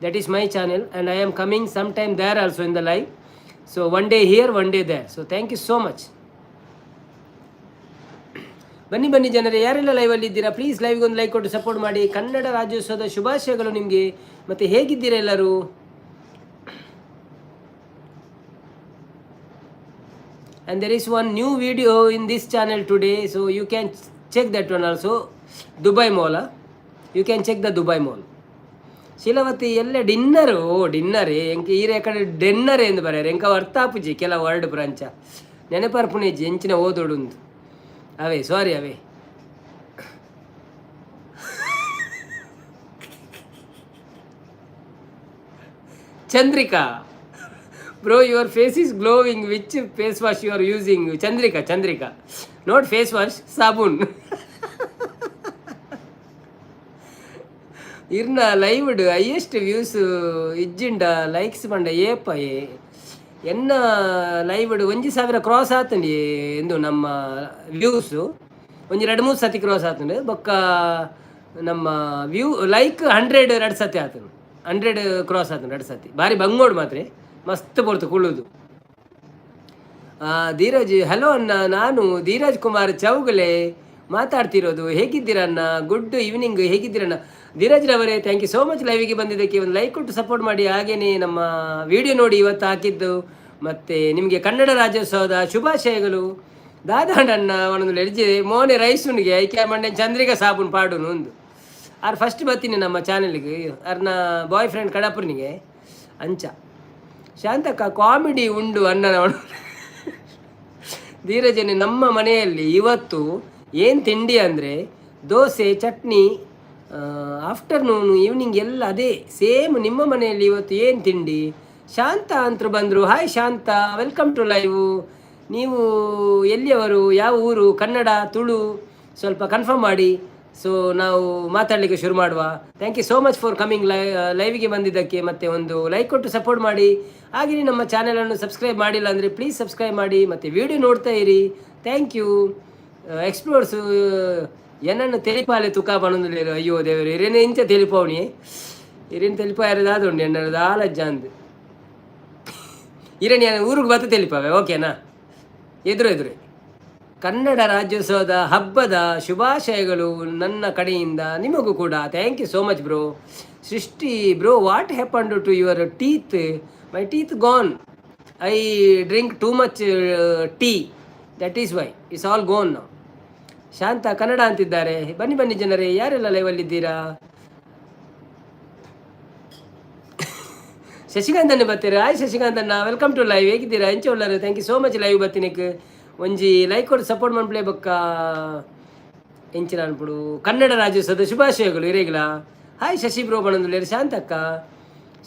That is my channel, and I am coming sometime there also in the live. So one day here, one day there. So thank you so much. ಬನ್ನಿ ಬನ್ನಿ ಜನರೇ, ಯಾರೆಲ್ಲ ಲೈವಲ್ಲಿ ಇದ್ದೀರಾ ಪ್ಲೀಸ್ ಲೈವ್ಗೆ ಒಂದು ಲೈಕ್ ಕೊಟ್ಟು ಸಪೋರ್ಟ್ ಮಾಡಿ. ಕನ್ನಡ ರಾಜ್ಯೋತ್ಸವದ ಶುಭಾಶಯಗಳು ನಿಮಗೆ. ಮತ್ತು ಹೇಗಿದ್ದೀರಾ ಎಲ್ಲರೂ? And there is one new video in this channel today, so you can check that one also. Dubai Mall, you can check the Dubai Mall. Sheelavathi ಎಲ್ಲ ಡಿನ್ನರು? ಓ ಡಿನ್ನರ್ ಎಂಕ ಈರೆ ಕಡೆ ಡೆನ್ನರ್ ಎಂದು ಬರೆಯಾರ. ಎಂಕ ಅರ್ಥ ಆಪುಜಿ ಕೆಲವು ವರ್ಡ್ ಬ್ರಾಂಚ ನೆನಪರ್ಪುಣೆಜ್ಜಿ ಎಂಚಿನ ಓದೋಡುಂದು. ಅವೇ ಸಾರಿ ಅವೇ. Chandrika bro, your face is glowing. Which face wash you are using? Chandrika, Chandrika, not face wash, sabun. ಇರ್ನ ಲೈವ್ಡ್ ಹೈಯೆಸ್ಟ್ ವ್ಯೂಸ್ ಇಜ್ಜಿಂಡ ಲೈಕ್ಸ್ ಪಂಡ ಏಪ ಎನ್ನ ಲೈವ್ಡ್ 1000 ಕ್ರಾಸ್ ಆತಂಡಿ ಎಂದು ನಮ್ಮ ವ್ಯೂಸು ಒಂಜಿ ಎರಡು ಮೂರು ಸತಿ ಕ್ರಾಸ್ ಆತಂಡು. ಬೊಕ್ಕ ನಮ್ಮ ವ್ಯೂ ಲೈಕ್ 100 ಎರಡು ಸತಿ ಆತನು, 100 ಕ್ರಾಸ್ ಆತನು ಎರಡು ಸತಿ. ಭಾರಿ ಬಂಗೋಡು ಮಾತ್ರ ಮಸ್ತ್ ಪೊರ್ತು ಕುಳ್ಳುದು. ಧೀರಜ್ ಹಲೋ ಅಣ್ಣ, ನಾನು ಧೀರಜ್ ಕುಮಾರ್ ಚೌಗಲೆ ಮಾತಾಡ್ತಿರೋದು. ಹೇಗಿದ್ದೀರಣ್ಣ? ಗುಡ್ ಈವ್ನಿಂಗ್, ಹೇಗಿದ್ದೀರಣ್ಣ? ಧೀರಜ್ರವರೇ, thank you so much ಲೈವಿಗೆ ಬಂದಿದ್ದಕ್ಕೆ. ಒಂದು ಲೈಕ್ ಕೊಟ್ಟು ಸಪೋರ್ಟ್ ಮಾಡಿ. ಹಾಗೆಯೇ ನಮ್ಮ ವಿಡಿಯೋ ನೋಡಿ ಇವತ್ತು ಹಾಕಿದ್ದು. ಮತ್ತು ನಿಮಗೆ ಕನ್ನಡ ರಾಜ್ಯೋತ್ಸವದ ಶುಭಾಶಯಗಳು. ದಾದಾಂಡಣ್ಣ ಒಂದೊಂದು ಎಡ್ಜಿ ಮೋನೆ ರೈಸುನಿಗೆ ಐಕೆ ಮಂಡೆ ಚಂದ್ರಿಗ ಸಾಬೂನ್ ಪಾಡುನು ಒಂದು. ಆರ್ ಫಸ್ಟ್ ಬರ್ತೀನಿ ನಮ್ಮ ಚಾನೆಲ್ಗೆ ಅರ್ನ ಬಾಯ್ ಫ್ರೆಂಡ್ ಕಡಪುರ್ನಿಗೆ ಅಂಚ. ಶಾಂತಕ್ಕ ಕಾಮಿಡಿ ಉಂಡು ಅಣ್ಣನ. ಧೀರಜನೆ, ನಮ್ಮ ಮನೆಯಲ್ಲಿ ಇವತ್ತು ಏನು ತಿಂಡಿ ಅಂದರೆ ದೋಸೆ ಚಟ್ನಿ. ಆಫ್ಟರ್ನೂನು ಈವ್ನಿಂಗ್ ಎಲ್ಲ ಅದೇ ಸೇಮ್. ನಿಮ್ಮ ಮನೆಯಲ್ಲಿ ಇವತ್ತು ಏನು ತಿಂಡಿ? ಶಾಂತ ಅಂತರು ಬಂದರು. Hi Shanta, welcome to live. ನೀವು ಎಲ್ಲಿಯವರು, ಯಾವ ಊರು? ಕನ್ನಡ ತುಳು ಸ್ವಲ್ಪ ಕನ್ಫರ್ಮ್ ಮಾಡಿ. ಸೊ ನಾವು ಮಾತಾಡಲಿಕ್ಕೆ ಶುರು ಮಾಡುವ. Thank you so much for coming ಲೈವ್ಗೆ ಬಂದಿದ್ದಕ್ಕೆ. ಮತ್ತು ಒಂದು ಲೈಕ್ ಕೊಟ್ಟು ಸಪೋರ್ಟ್ ಮಾಡಿ. ಹಾಗೆಯೇ ನಮ್ಮ ಚಾನಲನ್ನು ಸಬ್ಸ್ಕ್ರೈಬ್ ಮಾಡಿಲ್ಲ ಅಂದರೆ ಪ್ಲೀಸ್ ಸಬ್ಸ್ಕ್ರೈಬ್ ಮಾಡಿ ಮತ್ತು ವಿಡಿಯೋ ನೋಡ್ತಾ ಇರಿ. Thank you. Explores ಏನನ್ನು ತೆಲಿಪಾಲೆ ತುಕಾ ಪಣೊಂದುಲ್ಲೆರ್. ಅಯ್ಯೋ ದೇವರೇ, ಇರೇನೆ ಇಂಚ ತೆಲಿಪಾವಣಿ ಇರೇನು ತೆಲಿಪಾಯರೆ ದಾದ ಉಂಡು ಎನ್ನ ದಾಲಜ್ಜ ಅಂದ್. ಇರೇನು ಯಾನ್ ಊರಿಗೆ ಬತ್ತ ತೆಲಿಪಾವೆ, ಓಕೆನಾ? ಎದುರು ಎದುರು. ಕನ್ನಡ ರಾಜ್ಯೋತ್ಸವದ ಹಬ್ಬದ ಶುಭಾಶಯಗಳು ನನ್ನ ಕಡೆಯಿಂದ ನಿಮಗೂ ಕೂಡ. Thank you so much bro. Srishti bro, what happened to your teeth? My teeth gone. I drink too much tea, that is why it's all gone. ನಾವು ಶಾಂತ ಕನ್ನಡ ಅಂತಿದ್ದಾರೆ. ಬನ್ನಿ ಬನ್ನಿ ಜನರೇ, ಯಾರೆಲ್ಲ ಲೈವಲ್ಲಿದ್ದೀರಾ? ಶಶಿಕಾಂತ್ ಅಣ್ಣ ಬರ್ತೀರ. ಹಾಯ್ ಶಶಿಕಾಂತ್ ಅಣ್ಣ, welcome to live. ಹೇಗಿದ್ದೀರಾ? ಎಂಚ ಉಳ್ಳಾರು? Thank you so much live ಬತ್ತಿನಕ್. ಒಂಜಿ ಲೈಕ್ ಕೊಡು, ಸಪೋರ್ಟ್ ಮನ್ಪುಲೆ. ಬೊಕ್ಕ ಎಂಚಿನ ಅನ್ಪುಡು, ಕನ್ನಡ ರಾಜ್ಯೋತ್ಸವದ ಶುಭಾಶಯಗಳು ಇರೇಗ್ಲಾ. ಹಾಯ್ ಶಶಿ ಬ್ರೋ ಬಣಂದುಲ್ಲೇರು ಶಾಂತಕ್ಕ.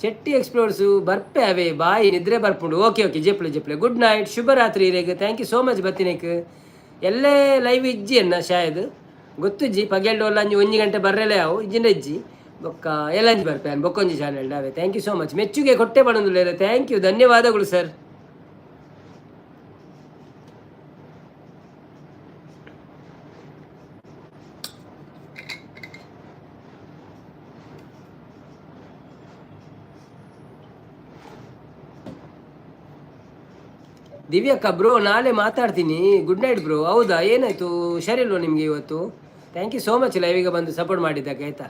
ಶೆಟ್ಟಿ ಎಕ್ಸ್ಪ್ಲೋರ್ಸು ಬರ್ಪೆ ಅವೇ, ಬಾಯ್, ನಿದ್ರೆ ಬರ್ಪುಂಡು. ಓಕೆ ಓಕೆ, ಜೆಪ್ಲೆ ಜೆಪ್ಲೆ, ಗುಡ್ ನೈಟ್, ಶುಭರಾತ್ರಿ ಇರೇಗ್. Thank you so much ಬತ್ತಿನೇಕ್. ಎಲ್ಲೇ ಲೈವ್ ಇಜ್ಜಿ ಅನ್ನ ಶಾಯದ್ ಗೊತ್ತುಜ್ಜಿ. ಪಗೆಲ್ಡು ಅಂಜಿ 1 ಗಂಟೆ ಬರ್ರೆಲೆ ಅವು ಇಜ್ಜಿಂಡ ಇಜ್ಜಿ. ಬೊಕ್ಕ ಎಲ್ಲಂಜಿ ಬರ್ಪೆ ಬೊಕ್ಕೊಂಜಿ ಚಾನೆಲ್ ಅವೇ. Thank you so much. ಮೆಚ್ಚುಗೆ ಕೊಟ್ಟೆ ಬಣಂದುಲ್ಲೇರು, thank you, ಧನ್ಯವಾದಗಳು ಸರ್. ದಿವ್ಯಕ್ಕ ಬ್ರೋ, ನಾಳೆ ಮಾತಾಡ್ತೀನಿ, ಗುಡ್ ನೈಟ್ ಬ್ರೋ. ಹೌದಾ? ಏನಾಯಿತು? ಹುಷಾರಿಲ್ವಾ ನಿಮಗೆ ಇವತ್ತು? Thank you so much ಲೈವಿಗೆ ಬಂದು ಸಪೋರ್ಟ್ ಮಾಡಿದ್ದಕ್ಕೆ, ಆಯಿತಾ?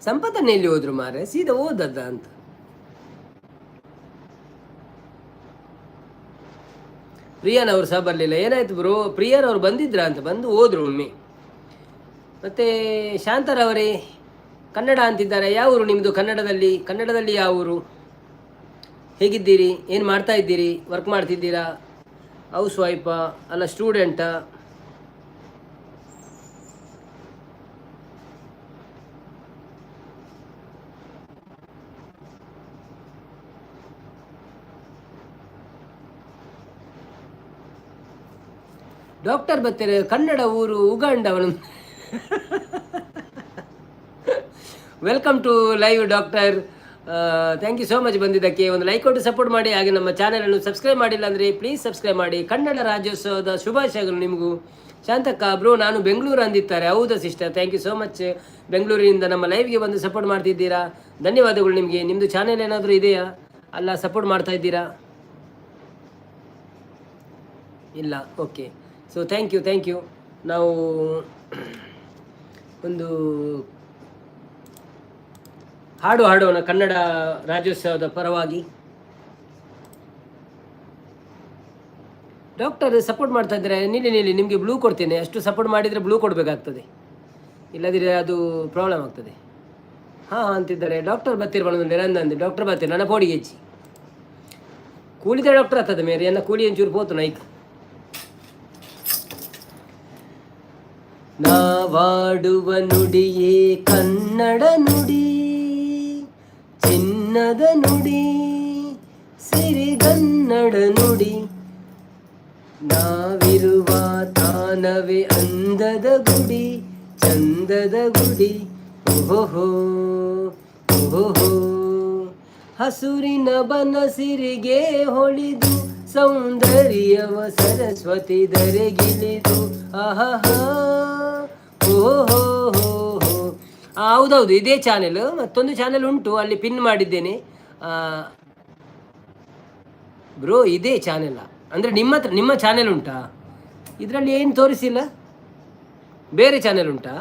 ಸಂಪತ್ತನ್ನ ಎಲ್ಲಿ ಹೋದ್ರು ಮಾರೆ? ಸೀದಾ ಹೋದದ್ದ ಅಂತ. ಪ್ರಿಯಾನ್ ಅವರು ಸಹ ಬರಲಿಲ್ಲ, ಏನಾಯ್ತು ಬ್ರೋ? ಪ್ರಿಯಾನ್ ಅವರು ಬಂದಿದ್ರಾ ಅಂತ, ಬಂದು ಹೋದ್ರು ಒಮ್ಮೆ. ಮತ್ತೆ ಶಾಂತರವರೇ, ಕನ್ನಡ ಅಂತಿದ್ದಾರೆ. ಯಾವ ಊರು ನಿಮ್ಮದು? ಕನ್ನಡದಲ್ಲಿ ಕನ್ನಡದಲ್ಲಿ ಯಾವ ಊರು? ಹೇಗಿದ್ದೀರಿ? ಏನು ಮಾಡ್ತಾ ಇದ್ದೀರಿ? ವರ್ಕ್ ಮಾಡ್ತಿದ್ದೀರಾ? ಹೌಸ್ ವೈಫಾ ಅಲ್ಲ ಸ್ಟೂಡೆಂಟಾ? ಡಾಕ್ಟರ್ ಬರ್ತಾರೆ. ಕನ್ನಡ ಊರು ಉಗಾಂಡ ಅವನು. Welcome to live doctor, thank you so much ಬಂದಿದ್ದಕ್ಕೆ. ಒಂದು ಲೈಕ್ ಕೊಟ್ಟು ಸಪೋರ್ಟ್ ಮಾಡಿ. ಹಾಗೆ ನಮ್ಮ ಚಾನಲನ್ನು ಸಬ್ಸ್ಕ್ರೈಬ್ ಮಾಡಿಲ್ಲ ಅಂದರೆ ಪ್ಲೀಸ್ ಸಬ್ಸ್ಕ್ರೈಬ್ ಮಾಡಿ. ಕನ್ನಡ ರಾಜ್ಯೋತ್ಸವದ ಶುಭಾಶಯಗಳು ನಿಮಗೂ. ಶಾಂತಕ್ಕ ಬ್ರೋ, ನಾನು ಬೆಂಗಳೂರು ಅಂದಿದ್ದಾರೆ. ಹೌದಾ sister? Thank you so much. ಬೆಂಗಳೂರಿನಿಂದ ನಮ್ಮ ಲೈವ್ಗೆ ಬಂದು ಸಪೋರ್ಟ್ ಮಾಡ್ತಿದ್ದೀರಾ, ಧನ್ಯವಾದಗಳು ನಿಮಗೆ. ನಿಮ್ಮದು ಚಾನೆಲ್ ಏನಾದರೂ ಇದೆಯಾ? ಅಲ್ಲ, ಸಪೋರ್ಟ್ ಮಾಡ್ತಾ ಇದ್ದೀರಾ? ಇಲ್ಲ, okay. So thank you, thank you. ನಾವು ಒಂದು ಹಾಡು ಹಾಡೋಣ ಕನ್ನಡ ರಾಜ್ಯೋತ್ಸವದ ಪರವಾಗಿ. ಡಾಕ್ಟರ್ ಸಪೋರ್ಟ್ ಮಾಡ್ತಾ ಇದ್ದಾರೆ. ನಿಲ್ಲಿ ನಿಲ್ಲಿ, ನಿಮಗೆ ಬ್ಲೂ ಕೊಡ್ತೇನೆ. ಅಷ್ಟು ಸಪೋರ್ಟ್ ಮಾಡಿದರೆ ಬ್ಲೂ ಕೊಡಬೇಕಾಗ್ತದೆ, ಇಲ್ಲದಿದ್ರೆ ಅದು ಪ್ರಾಬ್ಲಮ್ ಆಗ್ತದೆ. ಹಾಂ ಹಾಂ ಅಂತಿದ್ದಾರೆ. ಡಾಕ್ಟರ್ ಬತ್ತಿರ ನಿರಂದಂದು ಡಾಕ್ಟರ್ ಬರ್ತೀರ. ನನ್ನ ಪೋಡಿಗೆ ಹೆಚ್ಚಿ ಕೂಲಿದ ಡಾಕ್ಟರ್ ಆಗ್ತದೆ ಮೇರಿ ಎನ್ನ ಕೂಲಿ ಒಂಚೂರು ಪೋತು ನೈಕ್. ನಾವಾಡುವ ನುಡಿಯೇ ಕನ್ನಡ ನುಡಿ, ಚಿನ್ನದ ನುಡಿ, ಸಿರಿಗನ್ನಡ ನುಡಿ. ನಾವಿರುವ ತಾನವೇ ಅಂದದ ಗುಡಿ, ಚಂದದ ಗುಡಿ. ಓಹೋ ಓಹೋ, ಹಸುರಿನ ಬನಸಿರಿಗೆ ಹೊಳಿದು, ಸೌಂದರ್ಯವ ಸರಸ್ವತಿ ಧರೆಗಿಳಿದು. ಆಹಾ, ಓಹೋ ಹೋ ಹೋ. ಹೌದೌದು, ಇದೇ ಚಾನೆಲ್. ಮತ್ತೊಂದು ಚಾನೆಲ್ ಉಂಟು, ಅಲ್ಲಿ ಪಿನ್ ಮಾಡಿದ್ದೇನೆ ಬ್ರೋ. ಇದೇ ಚಾನೆಲ್ ಅಂದರೆ ನಿಮ್ಮ ಹತ್ರ ನಿಮ್ಮ ಚಾನೆಲ್ ಉಂಟಾ? ಇದರಲ್ಲಿ ಏನು ತೋರಿಸಿಲ್ಲ. ಬೇರೆ ಚಾನೆಲ್ ಉಂಟಾ?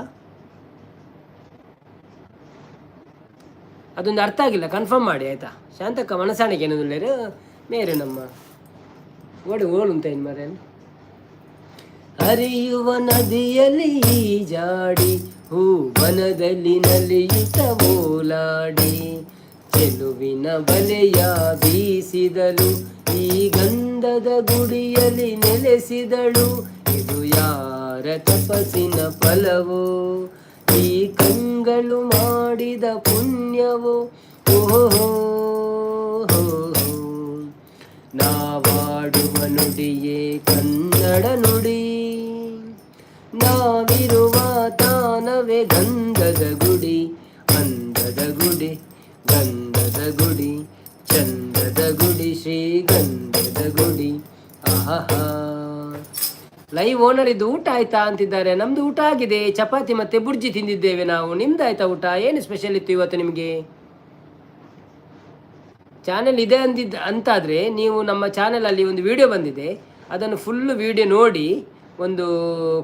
ಅದೊಂದು ಅರ್ಥ ಆಗಿಲ್ಲ, ಕನ್ಫರ್ಮ್ ಮಾಡಿ, ಆಯಿತಾ? ಶಾಂತಕ್ಕ ಮನಸಾಣಿಗೆ ಏನಂದ್ರೆ ಮೇರೆ ನಮ್ಮ ಓಡಿ ಓಳು ಅಂತ ಏನು ಮಾರೇನು. ಹರಿಯುವ ನದಿಯಲ್ಲಿ ಈಜಾಡಿ, ಹೂವನದಲ್ಲಿ ನಲಿಯುತ್ತ ಓಲಾಡಿ, ಚೆಲುವಿನ ಬಲೆಯ ಬೀಸಿದಳು, ಈ ಗಂಧದ ಗುಡಿಯಲ್ಲಿ ನೆಲೆಸಿದಳು. ಇದು ಯಾರ ತಪಸ್ಸಿನ ಫಲವೋ, ಈ ಕಂಗಳು ಮಾಡಿದ ಪುಣ್ಯವೋ? ಓಹೋ, ನಾವಾಡುವ ನುಡಿಯೇ ಕನ್ನಡ ನುಡಿ, ನಾವಿರುವ ತಾನವೇ ಗಂಧದ ಗುಡಿ, ಅಂದದ ಗುಡಿ, ಗಂಧದ ಗುಡಿ, ಚಂದದ ಗುಡಿ, ಶ್ರೀ ಗಂಧದ ಗುಡಿ. ಆಹಾ. ಲೈವ್ ಓನರ್ ಇದು ಊಟ ಆಯ್ತಾ ಅಂತಿದ್ದಾರೆ. ನಮ್ದು ಊಟ ಆಗಿದೆ. ಚಪಾತಿ ಮತ್ತೆ ಬುರ್ಜಿ ತಿಂದಿದ್ದೇವೆ ನಾವು. ನಿಮ್ದು ಆಯ್ತಾ ಊಟ? ಏನು ಸ್ಪೆಷಲ್ ಇತ್ತು ಇವತ್ತು ನಿಮಗೆ? ಚಾನೆಲ್ ಇದೆ ಅಂದಿದ್ದ ಅಂತಾದರೆ ನೀವು ನಮ್ಮ ಚಾನೆಲಲ್ಲಿ ಒಂದು ವಿಡಿಯೋ ಬಂದಿದೆ, ಅದನ್ನು ಫುಲ್ಲು ವಿಡಿಯೋ ನೋಡಿ ಒಂದು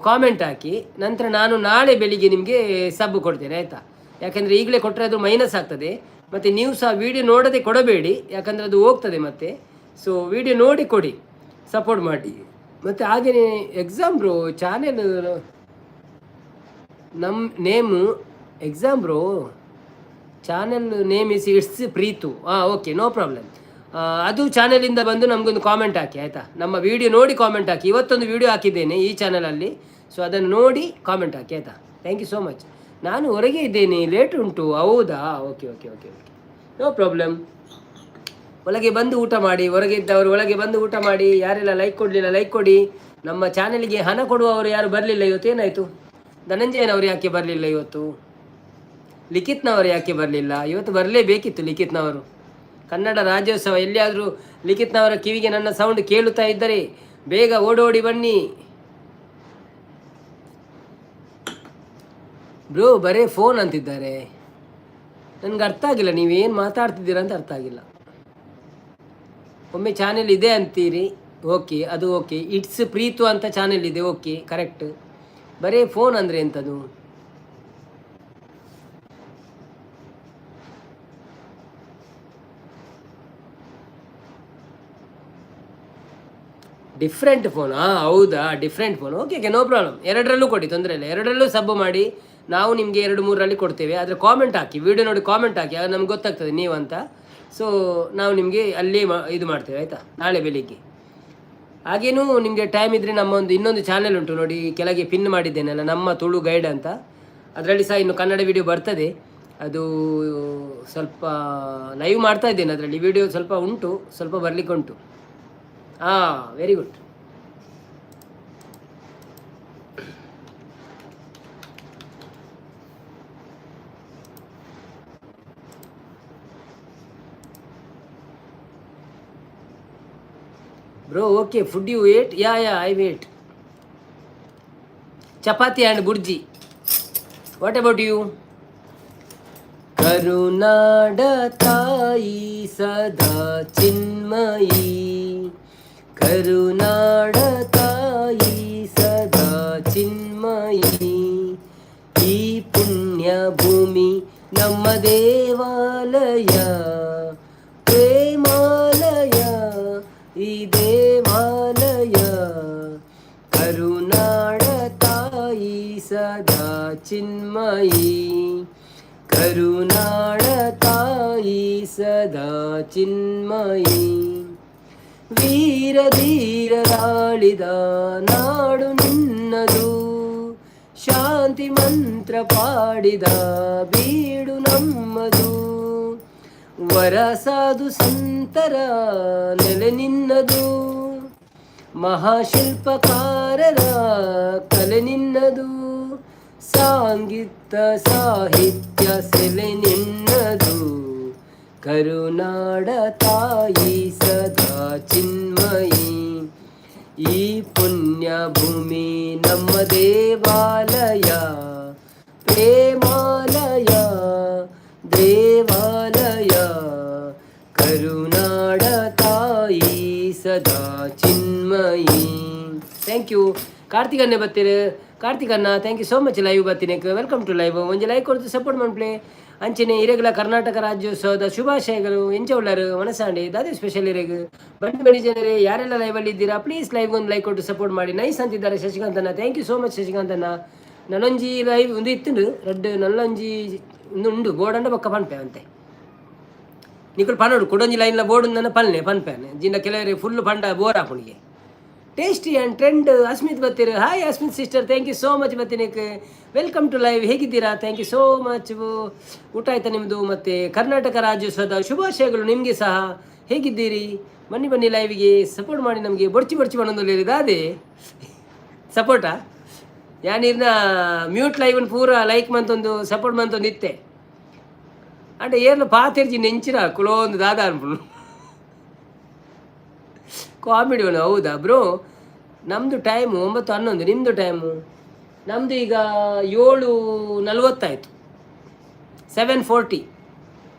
ಕಾಮೆಂಟ್ ಹಾಕಿ. ನಂತರ ನಾನು ನಾಳೆ ಬೆಳಿಗ್ಗೆ ನಿಮಗೆ ಸಬ್ ಕೊಡ್ತೇನೆ, ಆಯಿತಾ? ಯಾಕೆಂದರೆ ಈಗಲೇ ಕೊಟ್ಟರೆ ಅದು ಮೈನಸ್ ಆಗ್ತದೆ. ಮತ್ತು ನೀವು ಸಹ ವಿಡಿಯೋ ನೋಡದೆ ಕೊಡಬೇಡಿ, ಯಾಕಂದರೆ ಅದು ಹೋಗ್ತದೆ ಮತ್ತೆ. ಸೊ ವಿಡಿಯೋ ನೋಡಿ ಕೊಡಿ. Support ಮಾಡಿ. ಮತ್ತು ಹಾಗೆಯೇ exam bro channel ನಮ್ಮ name exam bro channel name is it's Preethu. ಹಾಂ, okay, no problem. ಅದು ಚಾನೆಲಿಂದ ಬಂದು ನಮಗೊಂದು ಕಾಮೆಂಟ್ ಹಾಕಿ, ಆಯಿತಾ? ನಮ್ಮ ವಿಡಿಯೋ ನೋಡಿ ಕಾಮೆಂಟ್ ಹಾಕಿ. ಇವತ್ತೊಂದು ವಿಡಿಯೋ ಹಾಕಿದ್ದೇನೆ ಈ ಚಾನಲಲ್ಲಿ. ಸೊ ಅದನ್ನು ನೋಡಿ ಕಾಮೆಂಟ್ ಹಾಕಿ, ಆಯಿತಾ? Thank you so much. ನಾನು ಹೊರಗೆ ಇದ್ದೇನೆ, ಲೇಟ್ ಉಂಟು. ಹೌದಾ? Okay okay okay okay, no problem. ಒಳಗೆ ಬಂದು ಊಟ ಮಾಡಿ. ಹೊರಗೆ ಇದ್ದವರು ಒಳಗೆ ಬಂದು ಊಟ ಮಾಡಿ. ಯಾರೆಲ್ಲ ಲೈಕ್ ಕೊಡಲಿಲ್ಲ, ಲೈಕ್ ಕೊಡಿ. ನಮ್ಮ ಚಾನೆಲ್ಗೆ ಹಣ ಕೊಡುವವರು ಯಾರು ಬರಲಿಲ್ಲ ಇವತ್ತು. ಏನಾಯಿತು? ಧನಂಜಯನವರು ಯಾಕೆ ಬರಲಿಲ್ಲ ಇವತ್ತು? ಲಿಖಿತ್ನವರು ಯಾಕೆ ಬರಲಿಲ್ಲ ಇವತ್ತು? ಬರಲೇಬೇಕಿತ್ತು ಲಿಖಿತ್ನವರು. ಕನ್ನಡ ರಾಜ್ಯೋತ್ಸವ. ಎಲ್ಲಿಯಾದರೂ ಲಿಖಿತ್ನವರ ಕಿವಿಗೆ ನನ್ನ ಸೌಂಡ್ ಕೇಳುತ್ತಾ ಇದ್ದರೆ ಬೇಗ ಓಡೋಡಿ ಬನ್ನಿ. ಬ್ರೋ, ಬರೇ ಫೋನ್ ಅಂತಿದ್ದಾರೆ. ನನಗೆ ಅರ್ಥ ಆಗಿಲ್ಲ, ನೀವೇನು ಮಾತಾಡ್ತಿದ್ದೀರಾ ಅಂತ ಅರ್ಥ ಆಗಿಲ್ಲ. ಒಮ್ಮೆ ಚಾನೆಲ್ ಇದೆ ಅಂತೀರಿ, ಓಕೆ, ಅದು ಓಕೆ. It's Preethu ಅಂತ ಚಾನೆಲ್ ಇದೆ, ಓಕೆ, ಕರೆಕ್ಟ್. ಬರೇ ಫೋನ್ ಅಂದರೆ ಎಂಥದ್ದು? ಡಿಫ್ರೆಂಟ್ ಫೋನ್, ಹಾಂ, ಹೌದಾ? Different phone, okay okay, no problem. ಎರಡರಲ್ಲೂ ಕೊಡಿ, ತೊಂದರೆ ಇಲ್ಲ. ಎರಡರಲ್ಲೂ ಸಬ್ ಮಾಡಿ. ನಾವು ನಿಮಗೆ ಎರಡು ಮೂರರಲ್ಲಿ ಕೊಡ್ತೇವೆ. ಆದರೆ ಕಾಮೆಂಟ್ ಹಾಕಿ, ವಿಡಿಯೋ ನೋಡಿ ಕಾಮೆಂಟ್ ಹಾಕಿ. ಆಗ ನಮ್ಗೆ ಗೊತ್ತಾಗ್ತದೆ ನೀವಂತ. ಸೊ ನಾವು ನಿಮಗೆ ಅಲ್ಲಿ ಇದು ಮಾಡ್ತೇವೆ, ಆಯಿತಾ? ನಾಳೆ ಬೆಳಿಗ್ಗೆ. ಹಾಗೇನೂ ನಿಮಗೆ ಟೈಮ್ ಇದ್ದರೆ ನಮ್ಮ ಒಂದು ಇನ್ನೊಂದು ಚಾನೆಲ್ ಉಂಟು ನೋಡಿ, ಕೆಳಗೆ ಪಿನ್ ಮಾಡಿದ್ದೇನಲ್ಲ, ನಮ್ಮ ತುಳು ಗೈಡ್ ಅಂತ. ಅದರಲ್ಲಿ ಸಹ ಇನ್ನು ಕನ್ನಡ ವಿಡಿಯೋ ಬರ್ತದೆ. ಅದು ಸ್ವಲ್ಪ ಲೈವ್ ಮಾಡ್ತಾ ಇದ್ದೇನೆ. ಅದರಲ್ಲಿ ವಿಡಿಯೋ ಸ್ವಲ್ಪ ಉಂಟು, ಸ್ವಲ್ಪ ಬರಲಿಕ್ಕೆ ಉಂಟು. ಹಾಂ, very good bro. Okay, food you ate? Yeah yeah, I ate chapati and bhurji. What about you? ಕರುನಾಡ ತಾಯಿ ಸದಾ ಚಿನ್ಮಯಿ, ಕರುನಾಡ ತಾಯಿ ಸದಾ ಚಿನ್ಮಯಿ, ಈ ಪುಣ್ಯ ಭೂಮಿ ನಮ್ಮ ದೇವಾಲಯ, ಪ್ರೇಮಾಲಯ ಈ ದೇವಾಲಯ, ಕರುನಾಡ ತಾಯಿ ಸದಾ ಚಿನ್ಮಯಿ, ಕರುನಾಡ ತಾಯಿ ಸದಾ ಚಿನ್ಮಯಿ, ವೀರ ಧೀರರಾಳಿದ ನಾಡು ನಿನ್ನದು, ಶಾಂತಿ ಮಂತ್ರ ಪಾಡಿದ ಬೀಡು ನಮ್ಮದು, ವರ ಸಾಧು ಸಂತರ ನೆಲೆ ನಿನ್ನದು, ಮಹಾಶಿಲ್ಪಕಾರರ ಕಲೆ ನಿನ್ನದು, ಸಾಂಗೀತ ಸಾಹಿತ್ಯ ಸೆಲೆ ನಿನ್ನದು, ಕರುನಾಡ ತಾಯಿ ಸದಾ ಚಿನ್ಮಯಿ, ಈ ಪುಣ್ಯ ಭೂಮಿ ನಮ್ಮ ದೇವಾಲಯ, ಪ್ರೇಮಾಲಯ ದೇವಾಲಯ, ಕರುನಾಡ ತಾಯಿ ಸದಾ ಚಿನ್ಮಯಿ. Thank you. Karthik ಅಣ್ಣ ಬತ್ತೀರಿ. ಕಾರ್ತಿಕ್ ಅಣ್ಣ, thank you so much live ಬತ್ತೀನಿ. Welcome to live. ಒಂಜಿ ಲೈಕ್ ಕೊಡ್ತು ಸಪೋರ್ಟ್ ಮನ್ಪ್ಲೆ. ಅಂಚನೆ ಇರೆಗಳ ಕರ್ನಾಟಕ ರಾಜ್ಯೋತ್ಸವದ ಶುಭಾಶಯಗಳು. ಎಂಚ ಉಳ್ಳರು ಮನಸಾಂಡಿ ದಾದೆ ಸ್ಪೆಷಲ್ ಇರೆಗ್? ಬನ್ನಿ ಬನ್ನಿ ಜನರೇ, ಯಾರೆಲ್ಲ ಲೈವಲ್ಲಿ ಇದ್ದೀರಾ, ಪ್ಲೀಸ್ ಲೈವ್ ಒಂದು ಲೈಕ್ ಕೊಟ್ಟು ಸಪೋರ್ಟ್ ಮಾಡಿ. ನೈಸ್ ಅಂತಿದ್ದಾರೆ ಶಶಿಕಾಂತ್ ಅಣ್ಣ. Thank you so much Shashikant ಅಣ್ಣ. ನನೊಂಜಿ ಲೈವ್ ಒಂದು ಇತ್ತುಂಡು ರಡ್ಡ್ ನಲ್ಲೊಂಜಿ ಒಂದು ಉಂಡು ಬೋರ್ಡ್ ಬೊಕ್ಕ ಪನ್ಪೆ ಅಂತೆ. ನಿಕುಲು ಪನೋಡು, ಕುಡೊಂಜಿ ಲೈನ್ಲ ಬೋರ್ಡ್ ನನ್ನ ಪಲ್ನೆ ಪನ್ಪೆನೆ ಜಿಂದ. ಕೆಲವರು ಫುಲ್ ಪಂಡ ಬೋರ್ ಆಪುಣಿಗೆ. Tasty and trend Asmith ಬತ್ತೀರು. Hi Asmith sister, thank you so much ಬತ್ತೀನಿಕ್. Welcome to live. ಹೇಗಿದ್ದೀರಾ? Thank you so much. ಊಟ ಆಯ್ತಾ ನಿಮ್ಮದು? ಮತ್ತು ಕರ್ನಾಟಕ ರಾಜ್ಯೋತ್ಸವದ ಶುಭಾಶಯಗಳು ನಿಮಗೆ ಸಹ. ಹೇಗಿದ್ದೀರಿ? ಬನ್ನಿ ಬನ್ನಿ ಲೈವ್ಗೆ, ಸಪೋರ್ಟ್ ಮಾಡಿ ನಮಗೆ. ಬೊಡ್ಚಿ ಬೊಡ್ಚಿ ಬಣ್ಣದಲ್ಲಿ ಅದೇ ಸಪೋರ್ಟಾ ಯಾನಿರ್ನ ಮ್ಯೂಟ್ ಲೈವ್ ಪೂರ ಲೈಕ್ ಮಂತೊಂದು ಸಪೋರ್ಟ್ ಮಂತೊಂದು ಇತ್ತೆ. ಅಂಡ ಏರ್ಲ ಪಾತೆರ್ಜಿ ನೆಂಚಿನ ಕುಲೋಂದು ದಾದಾ ಅನ್ಪುಂಡು ಕಾಮಿಡಿ. ಹೌದಾ ಬ್ರೋ? ನಮ್ಮದು ಟೈಮು 9:11. ನಿಮ್ಮದು ಟೈಮು? ನಮ್ಮದು ಈಗ 7:40 ಆಯಿತು, 7:40.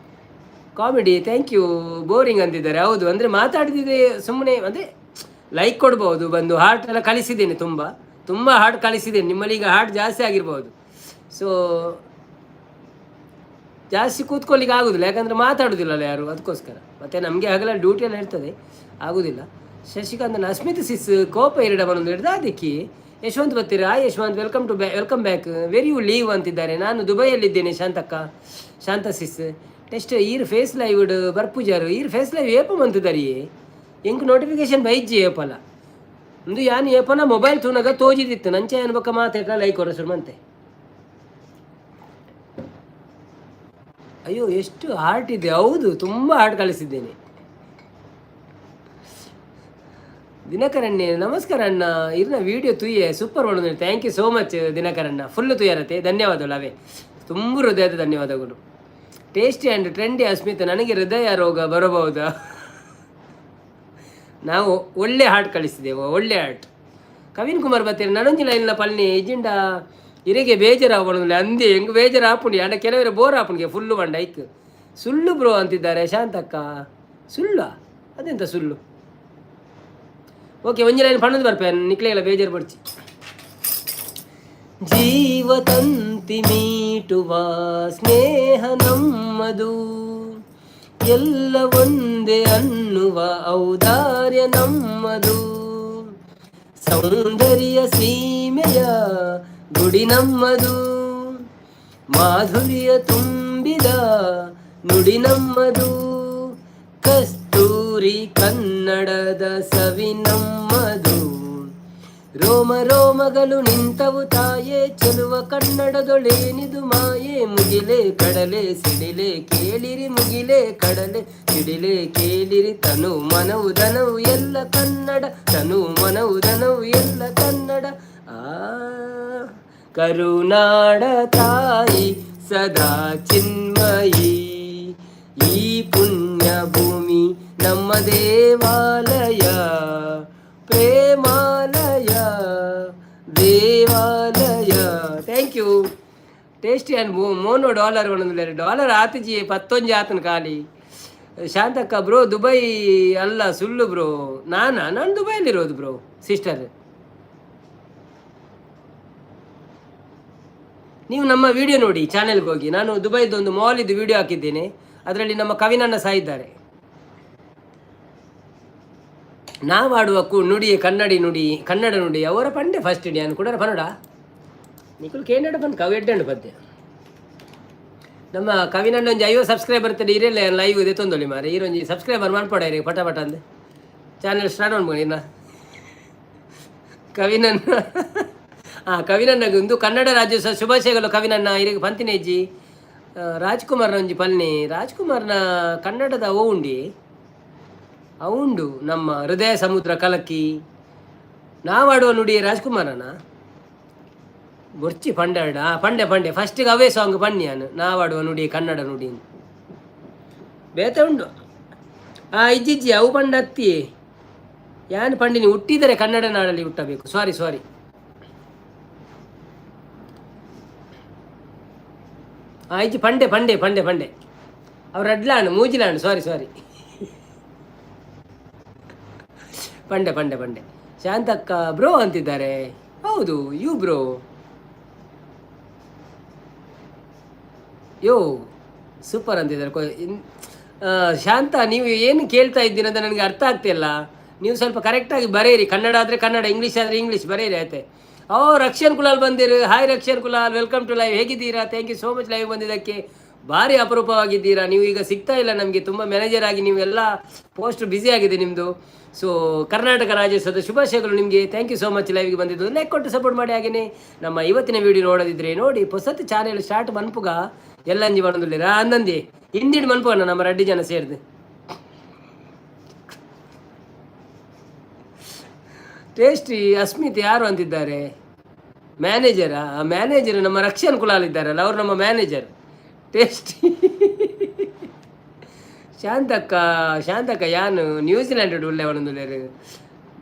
Comedy, thank you. Boring ಅಂತಿದ್ದಾರೆ. ಹೌದು, ಅಂದರೆ ಮಾತಾಡ್ತಿದ್ದೆ ಸುಮ್ಮನೆ. ಅಂದರೆ ಲೈಕ್ ಕೊಡ್ಬೋದು ಬಂದು. ಹಾರ್ಟ್ ಎಲ್ಲ ಕಳಿಸಿದ್ದೇನೆ, ತುಂಬ ತುಂಬ ಹಾರ್ಟ್ ಕಳಿಸಿದ್ದೇನೆ. ನಿಮ್ಮಲ್ಲಿ ಈಗ ಹಾರ್ಟ್ ಜಾಸ್ತಿ ಆಗಿರ್ಬೋದು. ಸೊ ಜಾಸ್ತಿ ಕೂತ್ಕೊಳ್ಳಿಕ್ಕೆ ಆಗೋದಿಲ್ಲ, ಯಾಕಂದರೆ ಮಾತಾಡೋದಿಲ್ಲಲ್ಲ ಯಾರು, ಅದಕ್ಕೋಸ್ಕರ. ಮತ್ತು ನಮಗೆ ಆಗಲ್ಲ, ಡ್ಯೂಟಿ ಎಲ್ಲ ಇರ್ತದೆ, ಆಗೋದಿಲ್ಲ. ಶಶಿಕಾಂತನ ಅಸ್ಮಿತ್ ಸಿಸ್ ಕೋಪ ಎರಡ ಬಂದು ಹಿಡ್ದ ಅದಕ್ಕೆ ಯಶವಂತ್ ಬರ್ತೀರಾ? Yashwant, welcome to welcome back. Where you live ಅಂತಿದ್ದಾರೆ. ನಾನು ದುಬೈಯಲ್ಲಿದ್ದೇನೆ ಶಾಂತಕ್ಕ, ಶಾಂತ ಸಿಸ್. ಟೆಸ್ಟ್ ಈರ್ ಫೇಸ್ ಲೈವ್ ಬರ್ಪುಜಾರು. ಈರ್ ಫೇಸ್ ಲೈವ್ ಏಪ ಮಂತುದಾರಿ? ಎಂಕ್ ನೋಟಿಫಿಕೇಶನ್ ಬೈಜ್ಜಿ ಏಪಲ. ಒಂದು ಯಾನ್ ಏಪನ ಮೊಬೈಲ್ ತೂನಗ ತೋಜಿದಿತ್ತು. ನಂಚೆ ಅನ್ಬಕ ಮಾತಾಡ ಲೈಕ್ ಹೊರಸರು ಮಂತೆ. ಅಯ್ಯೋ, ಎಷ್ಟು ಹಾರ್ಟ್ ಇದೆ. ಹೌದು, ತುಂಬ ಹಾರ್ಟ್ ಕಳಿಸಿದ್ದೇನೆ. ದಿನಕರಣ್ಣೆ, ನಮಸ್ಕಾರ ಅಣ್ಣ. ಇರ್ನ ವಿಡಿಯೋ ತುಯ್ಯೆ, ಸೂಪರ್ ಮಾಡೋದು. Thank you so much ದಿನಕರಣ್ಣ. ಫುಲ್ಲು ತುಯ್ಯರತ್ತೆ. ಧನ್ಯವಾದಗಳು ಅವೇ, ತುಂಬ ಹೃದಯದ ಧನ್ಯವಾದಗಳು. ಟೇಸ್ಟಿ ಆ್ಯಂಡ್ ಟ್ರೆಂಡಿ ಅಸ್ಮಿತ್, ನನಗೆ ಹೃದಯ ರೋಗ ಬರಬಹುದಾ? ನಾವು ಒಳ್ಳೆ ಹಾರ್ಟ್ ಕಳಿಸಿದೆವು, ಒಳ್ಳೆ ಹಾರ್ಟ್. ಕವಿನ್ ಕುಮಾರ್ ಬತ್ತೀರಿ. ನನೊಂಜಿ ಲೈನ್ನ ಪಲ್ನಿ ಇಜಿಂಡ ಇರೆಗೆ ಬೇಜಾರಾವಣ ಅಂದೆ. ಹೆಂಗೆ ಬೇಜಾರು ಆಪುಂಡಿ ಅಂಡ ಕೆಲವರು ಬೋರ್ ಆಪುಣಿಗೆ ಫುಲ್ಲು ಬಂಡ ಐಕ್. ಸುಳ್ಳು ಬ್ರೋ ಅಂತಿದ್ದಾರೆ ಶಾಂತಕ್ಕ. ಸುಳ್ಳ? ಅದೆಂತ ಸುಳ್ಳು? ಓಕೆ, ಒಂಜಿ ಲೈನ್ ಪಣ್ಣದು ಬರ್ಪೆ, ನಿಕ್ಲೆಗಳ ಬೇಜಾರು ಪಡ್ಚಿ. ಜೀವ ತಂತಿ ಮೀಟುವ ಸ್ನೇಹ ನಮ್ಮದು, ಎಲ್ಲ ಒಂದೇ ಅನ್ನುವ ಔದಾರ್ಯ ನಮ್ಮದು, ಸೌಂದರ್ಯ ಸೀಮೆಯ ಗುಡಿ ನಮ್ಮದು, ಮಾಧುರ್ಯ ತುಂಬಿದ ನುಡಿ ನಮ್ಮದು, ಕಸ್ತೂರಿ ಕನ್ನಡದ ಸವಿ ನಮ್ಮದು, ರೋಮ ರೋಮಗಳು ನಿಂತವು ತಾಯೇ, ಚೆಲುವ ಕನ್ನಡದೊಳೇನಿದು ಮಾಯೆ, ಮುಗಿಲೆ ಕಡಲೆ ಸಿಡಿಲೆ ಕೇಳಿರಿ, ಮುಗಿಲೆ ಕಡಲೆ ಸಿಡಿಲೆ ಕೇಳಿರಿ, ತನು ಮನವು ಧನವು ಎಲ್ಲ ಕನ್ನಡ, ತನು ಮನವು ಧನವು ಎಲ್ಲ ಕನ್ನಡ. ಆ ಕರುನಾಡ ತಾಯಿ ಸದಾ ಚಿನ್ಮಯಿ, ಈ ಪುಣ್ಯ ಭೂಮಿ ನಮ್ಮ ದೇವಾಲಯ, ಪ್ರೇಮಾಲಯ ದೇವಾಲಯ. Thank you. Tasty and mono dollar ಒಂದೊಂದು ಡಾಲರ್ ಆತಿಜಿ ಪತ್ತೊಂಜಿ ಆತನ ಖಾಲಿ. ಶಾಂತಕ್ಕ ಬ್ರೋ, ದುಬೈ ಅಲ್ಲ, ಸುಳ್ಳು ಬ್ರೋ. ನಾನು ದುಬೈಲಿರೋದು ಬ್ರೋ. ಸಿಸ್ಟರ್, ನೀವು ನಮ್ಮ ವಿಡಿಯೋ ನೋಡಿ, ಚಾನೆಲ್ಗೆ ಹೋಗಿ. ನಾನು ದುಬೈದೊಂದು ಮಾಲಿದ್ದು ವಿಡಿಯೋ ಹಾಕಿದ್ದೇನೆ. ಅದರಲ್ಲಿ ನಮ್ಮ ಕವಿನನ್ನ ಸಹ ಇದ್ದಾರೆ. ನಾವಾಡುವ ಕು ನುಡಿ ಕನ್ನಡಿ ನುಡಿ, ಕನ್ನಡ ನುಡಿ. ಅವರ ಪಂಡೆ ಫಸ್ಟ್ ಡ್ಯಾನ್ ಕೂಡ ಪನ್ನಡ ನಿಕುಲು ಕೇಂದ್ರ ಬಂದು ಕವಿ ಎಡ್ಡಂಡು ಪದ್ಯ. ನಮ್ಮ ಕವಿನಣ್ಣ ಒಂಜಿ 50 ಸಬ್ಸ್ಕ್ರೈಬರ್ ಇರ್ತದೆ. ಇರಲ್ಲ ಲೈವ್ ಇದೆ ತೊಂದೊಲಿ ಮಾರೆ. ಈರೊಂಜಿ ಸಬ್ಸ್ಕ್ರೈಬರ್ ಮನ್ಪಡ ಪಟ ಪಟ ಅಂದೆ. ಚಾನೆಲ್ ಸ್ಟಾರ್ಟ್ ಮಾಡ್ಬೋದು ಇನ್ನ. ಕವಿನನ್ನ, ಹಾಂ, ಕವಿನಣ್ಣಗೆ ಒಂದು ಕನ್ನಡ ರಾಜ್ಯೋತ್ಸವ ಶುಭಾಶಯಗಳು. ಕವಿನಣ್ಣ ಇರಿಗೆ ಪಂತಿನೇಜಿ. ರಾಜ್ಕುಮಾರ್ನ ಒಂಜಿ ಪಲ್ನಿ. ರಾಜ್ಕುಮಾರ್ನ ಕನ್ನಡದ ಓ ಉಂಡಿ ಅವುಂಡು ನಮ್ಮ ಹೃದಯ ಸಮುದ್ರ ಕಲಕಿ ನಾವಾಡುವ ನುಡಿ ರಾಜ್ಕುಮಾರನ ಬೊರ್ಚಿ ಪಂಡಾಡ ಪಂಡೆ ಪಂಡೆ ಫಸ್ಟಿಗೆ ಅವೇ ಸಾಂಗ್ ಪನ್ಯಾನು ನಾವಾಡುವ ನುಡಿ ಕನ್ನಡ ನುಡಿ ಬೇತೆ ಉಂಡು. ಆ ಇಜ್ಜಿಜ್ಜಿ ಅವು ಪಂಡ ಅತ್ತಿ ಯಾನು ಪಂಡಿನಿ. ಹುಟ್ಟಿದರೆ ಕನ್ನಡ ನಾಡಲ್ಲಿ ಹುಟ್ಟಬೇಕು. ಸಾರಿ ಸಾರಿ. ಆ ಇಜ್ಜಿ ಪಂಡೆ ಪಂಡೆ ಪಂಡೆ ಪಂಡೆ ಅವ್ರು ಅಡ್ಲಾಂಡು ಮೂಜಿಲಾಂಡು. ಸಾರಿ ಸಾರಿ. ಪಂಡೆ ಪಂಡೆ ಪಂಡೆ. ಶಾಂತಕ್ಕ ಬ್ರೋ ಅಂತಿದ್ದಾರೆ. ಹೌದು, you bro yo super ಅಂತಿದ್ದಾರೆ. ಶಾಂತ, ನೀವು ಏನು ಕೇಳ್ತಾ ಇದ್ದೀರ ಅಂತ ನನಗೆ ಅರ್ಥ ಆಗ್ತಿಲ್ಲ. ನೀವು ಸ್ವಲ್ಪ ಕರೆಕ್ಟಾಗಿ ಬರೆಯಿರಿ. ಕನ್ನಡ ಆದರೆ ಕನ್ನಡ, ಇಂಗ್ಲೀಷ್ ಆದರೆ ಇಂಗ್ಲೀಷ್ ಬರೆಯಿರಿ, ಆಯ್ತೆ? ಓ, Rakshan Kulal ಬಂದಿರು. Hi Rakshan Kulal, welcome to live. ಹೇಗಿದ್ದೀರಾ? Thank you so much live ಬಂದಿದ್ದಕ್ಕೆ. ಭಾರಿ ಅಪರೂಪವಾಗಿದ್ದೀರಾ ನೀವು. ಈಗ ಸಿಗ್ತಾ ಇಲ್ಲ ನಮಗೆ. ತುಂಬ ಮ್ಯಾನೇಜರ್ ಆಗಿ ನೀವೆಲ್ಲ ಪೋಸ್ಟ್ ಬ್ಯುಸಿ ಆಗಿದೆ ನಿಮ್ಮದು. ಸೊ ಕರ್ನಾಟಕ ರಾಜ್ಯೋತ್ಸವದ ಶುಭಾಶಯಗಳು ನಿಮಗೆ. Thank you so much ಲೈವ್ಗೆ ಬಂದಿದ್ದು. ಲೈಕ್ ಕೊಟ್ಟು ಸಪೋರ್ಟ್ ಮಾಡಿ. ಹಾಗೆಯೇ ನಮ್ಮ ಇವತ್ತಿನ ವೀಡಿಯೋ ನೋಡೋದಿದ್ರೆ ನೋಡಿ. ಹೊಸತು ಚಾನೆಲ್ ಸ್ಟಾರ್ಟ್ ಮನ್ಪುಗ ಎಲ್ಲಂಜಿ ಬರೋದಿಲ್ಲ ಅಂದಂದಿ ಹಿಂದಿಡ್ ಮನ್ಪುಗಣ್ಣ ನಮ್ಮ ರೆಡ್ಡಿ ಜನ ಸೇರಿದು. ಟೇಸ್ಟಿ ಅಸ್ಮಿತ್ ಯಾರು ಅಂತಿದ್ದಾರೆ? ಮ್ಯಾನೇಜರಾ? ಆ ಮ್ಯಾನೇಜರ್ ನಮ್ಮ ರಕ್ಷನ್ ಕುಲಾಲ್ ಇದ್ದಾರಲ್ಲ, ಅವರು ನಮ್ಮ ಮ್ಯಾನೇಜರ್. ಟೇಸ್ಟಿ ಶಾಂತಕ್ಕ, ಶಾಂತಕ್ಕ ಯಾನು ನ್ಯೂಜಿಲ್ಯಾಂಡ್ ಉಳ್ಳೆ ಒಂದೊಂದು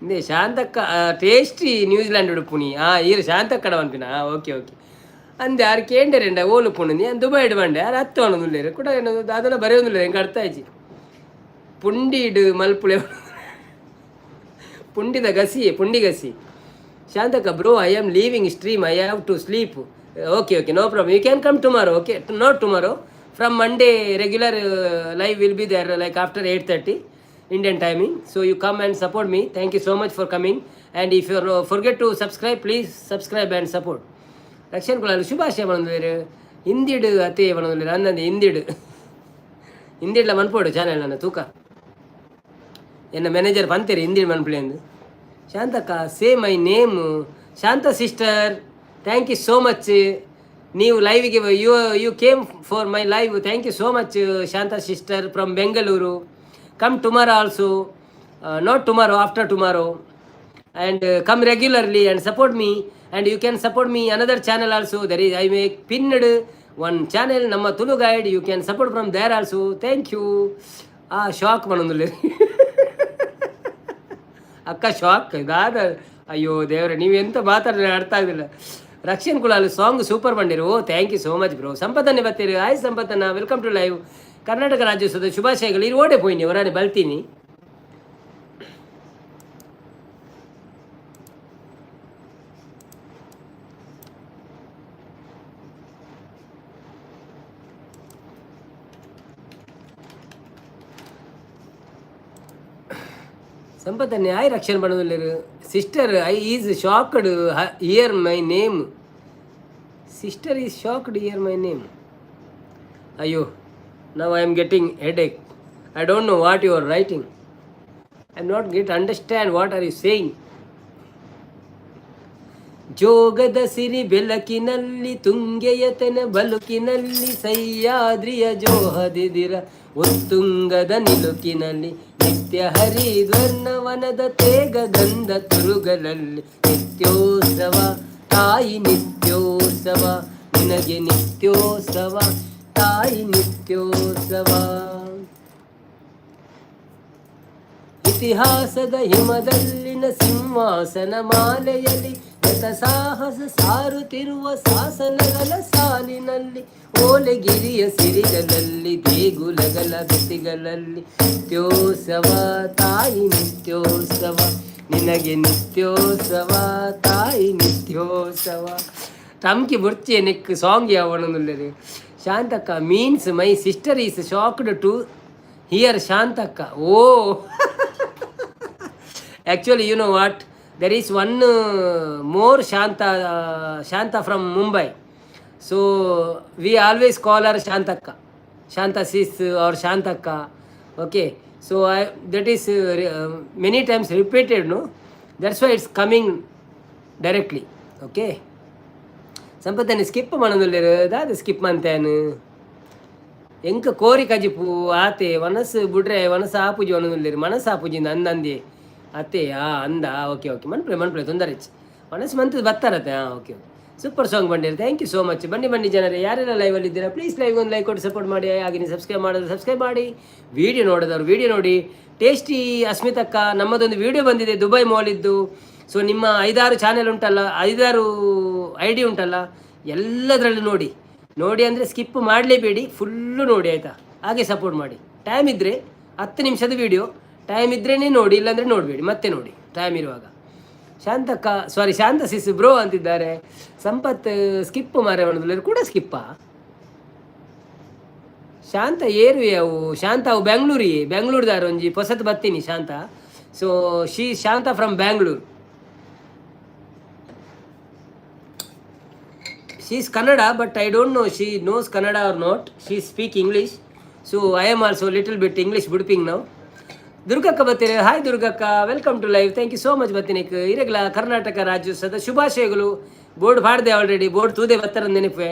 ಇಂದೇ ಶಾಂತಕ್ಕ. Tasty New Zealand ಉಡುಪುನಿ. ಆ ಈರು ಶಾಂತಕ್ಕಡ ಪನ್ಪಿನ? ಓಕೆ ಓಕೆ ಅಂದೆ. ಆರು ಕೇಂಡರೆಂಡ ಓಲು ಪುಣಿ ಯಾನ್ ದುಬೈಡ್ ಬಂಡೆ. ಆರು ಅತ್ತ ಉಳ್ಳೇರು ಕೂಡ ಅದನ್ನ ಬರೆಯೊಂದುಲ್ಲೇರು. ಎಂಕ್ ಅರ್ಥ ಆಯ್ಜಿ. ಪುಂಡಿಡ್ ಮಲ್ಪುಳೆ ಪುಂಡಿದ ಗಸಿ, ಪುಂಡಿ ಗಸಿ. Shantakka bro, I am leaving stream, I have to sleep. Okay okay, no problem. You can come tomorrow. Okay, not tomorrow, from Monday regular live will be there, like after 8:30. Indian timing. So you come and support me. Thank you so much for coming. And if you forget to subscribe, please subscribe and support. Rakshan Kulal ಶುಭಾಶಯ ಬಂದಿರು ಹಿಂದಿಡು ಅತಿ ಬಂದಿರು ಅಂದಂದು ಹಿಂದಿಡು ಹಿಂದಿಡ್ಲ ಮನ್ಪೋಡು ಚಾನೆಲ್ ನನ್ನ ತೂಕ ಎನ್ನ ಮ್ಯಾನೇಜರ್ ಪಂತೀರಿ ಹಿಂದಿಡ್ ಮನ್ಪುಲೆ ಅಂದು. Shantakka, say my name. Shanta sister, thank you so much. ನೀವು ಲೈವಿಗೆ you you came for my live. Thank you so much Shanta sister from Bengaluru. Come tomorrow also, not tomorrow, after tomorrow, and come regularly and support me. And you can support me another channel also. There is, I make pinned one channel, Namma Tulu Guide. You can support from there also. Thank you. ಆ ಶಾಕ್ ಮಾಡೋದಿಲ್ಲ ಅಕ್ಕ, ಶಾಕ್ ದಾದ. ಅಯ್ಯೋ ದೇವ್ರೆ, ನೀವು ಎಂತ ಮಾತಾಡಿದ್ರೆ ಅರ್ಥ ಆಗೋದಿಲ್ಲ. ರಕ್ಷನ್ ಕುಲಾಲ್ ಸಾಂಗ್ ಸೂಪರ್ ಬಂದಿರು. Oh, thank you so much bro. ಸಂಪತ್ತನ್ನೇ ಬರ್ತೀರಿ. ಹಾಯ್ ಸಂಪತ್ತನ್ನ, welcome to live. Karnataka ರಾಜ್ಯೋತ್ಸವದ ಶುಭಾಶಯಗಳು. ಇಲ್ಲಿ ಓಡೆ ಪೋಯಿನಿ ಹೊರನೆ ಬಲ್ತೀನಿ. ಸಂಪತ್ತನ್ನೇ ಹಾಯ್ ರಕ್ಷಣೆ ಮಾಡೋದಿಲ್ಲ. Sister, I is shocked hear my name. Sister is shocked hear my name. ಅಯ್ಯೋ, now I am getting headache. I don't know what you are writing. I am not get understand what are you saying. ಜೋಗದ ಸಿರಿ ಬೆಳಕಿನಲ್ಲಿ, ತುಂಗೆಯ ತೆನ ಬಲುಕಿನಲ್ಲಿ, ಸಹ್ಯಾದ್ರಿಯ ಜೋಹದಿದಿರ ಉತ್ತುಂಗದ ನಿಲುಕಿನಲ್ಲಿ, ನಿತ್ಯ ಹರಿದ್ವರ್ಣವನದ ತೇಗ ಗಂಧ ತುರುಗಲಲ್ಲಿ, ನಿತ್ಯೋತ್ಸವ ತಾಯಿ ನಿತ್ಯೋತ್ಸವ, ನಿನಗೆ ನಿತ್ಯೋತ್ಸವ ತಾಯಿ ನಿತ್ಯೋತ್ಸವ. ಇತಿಹಾಸದ ಹಿಮದಲ್ಲಿನ ಸಿಂಹಾಸನ ಮಾಲೆಯಲ್ಲಿ, ಸಾಹಸ ಸಾರುತ್ತಿರುವ ಶಾಸನಗಳ ಸಾಲಿನಲ್ಲಿ, ಓಲೆಗಿರಿಯ ಸಿರಿಗಳಲ್ಲಿ, ದೇಗುಲಗಳ ಗತಿಗಳಲ್ಲಿ, ನಿತ್ಯೋತ್ಸವ ತಾಯಿ ನಿತ್ಯೋತ್ಸವ, ನಿನಗೆ ನಿತ್ಯೋತ್ಸವ ತಾಯಿ ನಿತ್ಯೋತ್ಸವ. ತಮ್ಕಿ ಬುರ್ಚಿ ನೆಕ್ song ಯಾವಣನುಲ್ಲರು. Shantakka means my sister is shocked to hear Shantakka. Oh, actually you know what, there is one more Shanta, Shanta from Mumbai. So we always call her Shantakka, Shanta sis or Shantakka. Okay, so I that is many times repeated, no? That's why it's coming directly. Okay, ಸಂಪತ್ತನ್ನು ಸ್ಕಿಪ್ ಮಾಡೋದಿಲ್ಲ. ದಾದ ಸ್ಕಿಪ್ ಅಂತೇನು ಎಂಕ ಕೋರಿ ಕಜಿಪು ಆತೆ ವನಸ್ಸು ಬುಡ್ರೆ ವನಸ್ಸು ಆಪುಜಿ ಒಣದುಲ್ಲೇರು ಮನಸ್ಸು ಆಪುಜಿ ಅಂದಂದೆ ಅತ್ತೆ. ಆ ಅಂದ, ಓಕೆ ಓಕೆ, ಮನ್ಪ್ಲೆ ಮನ್ಪ್ಲೆ ತೊಂದರೆ ಮನಸ್ಸು ಮಂತದ್ದು ಬತ್ತಾರತ್ತೆ. ಹಾಂ, ಓಕೆ ಓಕೆ, ಸೂಪರ್ ಸಾಂಗ್ ಬಂದಿರಿ. Thank you so much. ಬನ್ನಿ ಬನ್ನಿ ಜನರೇ, ಯಾರೆಲ್ಲ ಲೈವಲ್ಲಿ ಇದ್ದೀರಾ ಪ್ಲೀಸ್ ಲೈವ್ ಒಂದು ಲೈಕ್ ಕೊಟ್ಟು ಸಪೋರ್ಟ್ ಮಾಡಿ. ಹಾಗೆ ನೀವು ಸಬ್ಸ್ಕ್ರೈಬ್ ಮಾಡೋದು ಸಬ್ಸ್ಕ್ರೈಬ್ ಮಾಡಿ, ವೀಡಿಯೋ ನೋಡಿದವರು ವೀಡಿಯೋ ನೋಡಿ. ಟೇಸ್ಟಿ ಅಸ್ಮಿತಕ್ಕ, ನಮ್ಮದೊಂದು ವೀಡಿಯೋ ಬಂದಿದೆ ದುಬೈ ಮಾಲಿದ್ದು. ಸೊ ನಿಮ್ಮ 5-6 ಚಾನೆಲ್ ಉಂಟಲ್ಲ, 5-6 I D ಉಂಟಲ್ಲ, ಎಲ್ಲದರಲ್ಲೂ ನೋಡಿ ನೋಡಿ. ಅಂದರೆ ಸ್ಕಿಪ್ ಮಾಡಲೇಬೇಡಿ, ಫುಲ್ಲು ನೋಡಿ ಆಯಿತಾ? ಹಾಗೆ ಸಪೋರ್ಟ್ ಮಾಡಿ. ಟೈಮ್ ಇದ್ದರೆ 10 ನಿಮಿಷದ ವೀಡಿಯೋ, ಟೈಮ್ ಇದ್ರೇ ನೋಡಿ, ಇಲ್ಲಾಂದರೆ ನೋಡಬೇಡಿ, ಮತ್ತೆ ನೋಡಿ ಟೈಮ್ ಇರುವಾಗ. ಶಾಂತಕ್ಕ, ಸಾರಿ ಶಾಂತ ಸಿಸ್ ಬ್ರೋ ಅಂತಿದ್ದಾರೆ. ಸಂಪತ್ ಸ್ಕಿಪ್ ಮಾರೆ ಕೂಡ ಸ್ಕಿಪ್ಪಾ? ಶಾಂತ ಏರುವೆ ಅವು ಶಾಂತ, ಅವು ಬೆಂಗಳೂರಿಗೆ, ಬೆಂಗಳೂರುದಾರ ಒಂಜಿ ಪೊಸತ್ ಬತ್ತೀನಿ Shanta. So she Shanta from Bangalore. She is Kannada, but I don't know she knows Kannada or not. She speak English. So I am also little bit English ಬುಡ್ಪಿಂಗ್ ನಾವು. ದುರ್ಗಕ್ಕ ಬತ್ತೀರಿ. ಹಾಯ್ ದುರ್ಗಕ್ಕ, welcome to live. Thank you so much ಬತ್ತೀನಿಕ್. ಇರಗ್ಲ ಕರ್ನಾಟಕ ರಾಜ್ಯೋತ್ಸವದ ಶುಭಾಶಯಗಳು. ಬೋರ್ಡ್ ಪಾಡ್ದೆ ಆಲ್ರೆಡಿ, ಬೋರ್ಡ್ ತೂದೆ ಬತ್ತರ ನೆನಪೆ.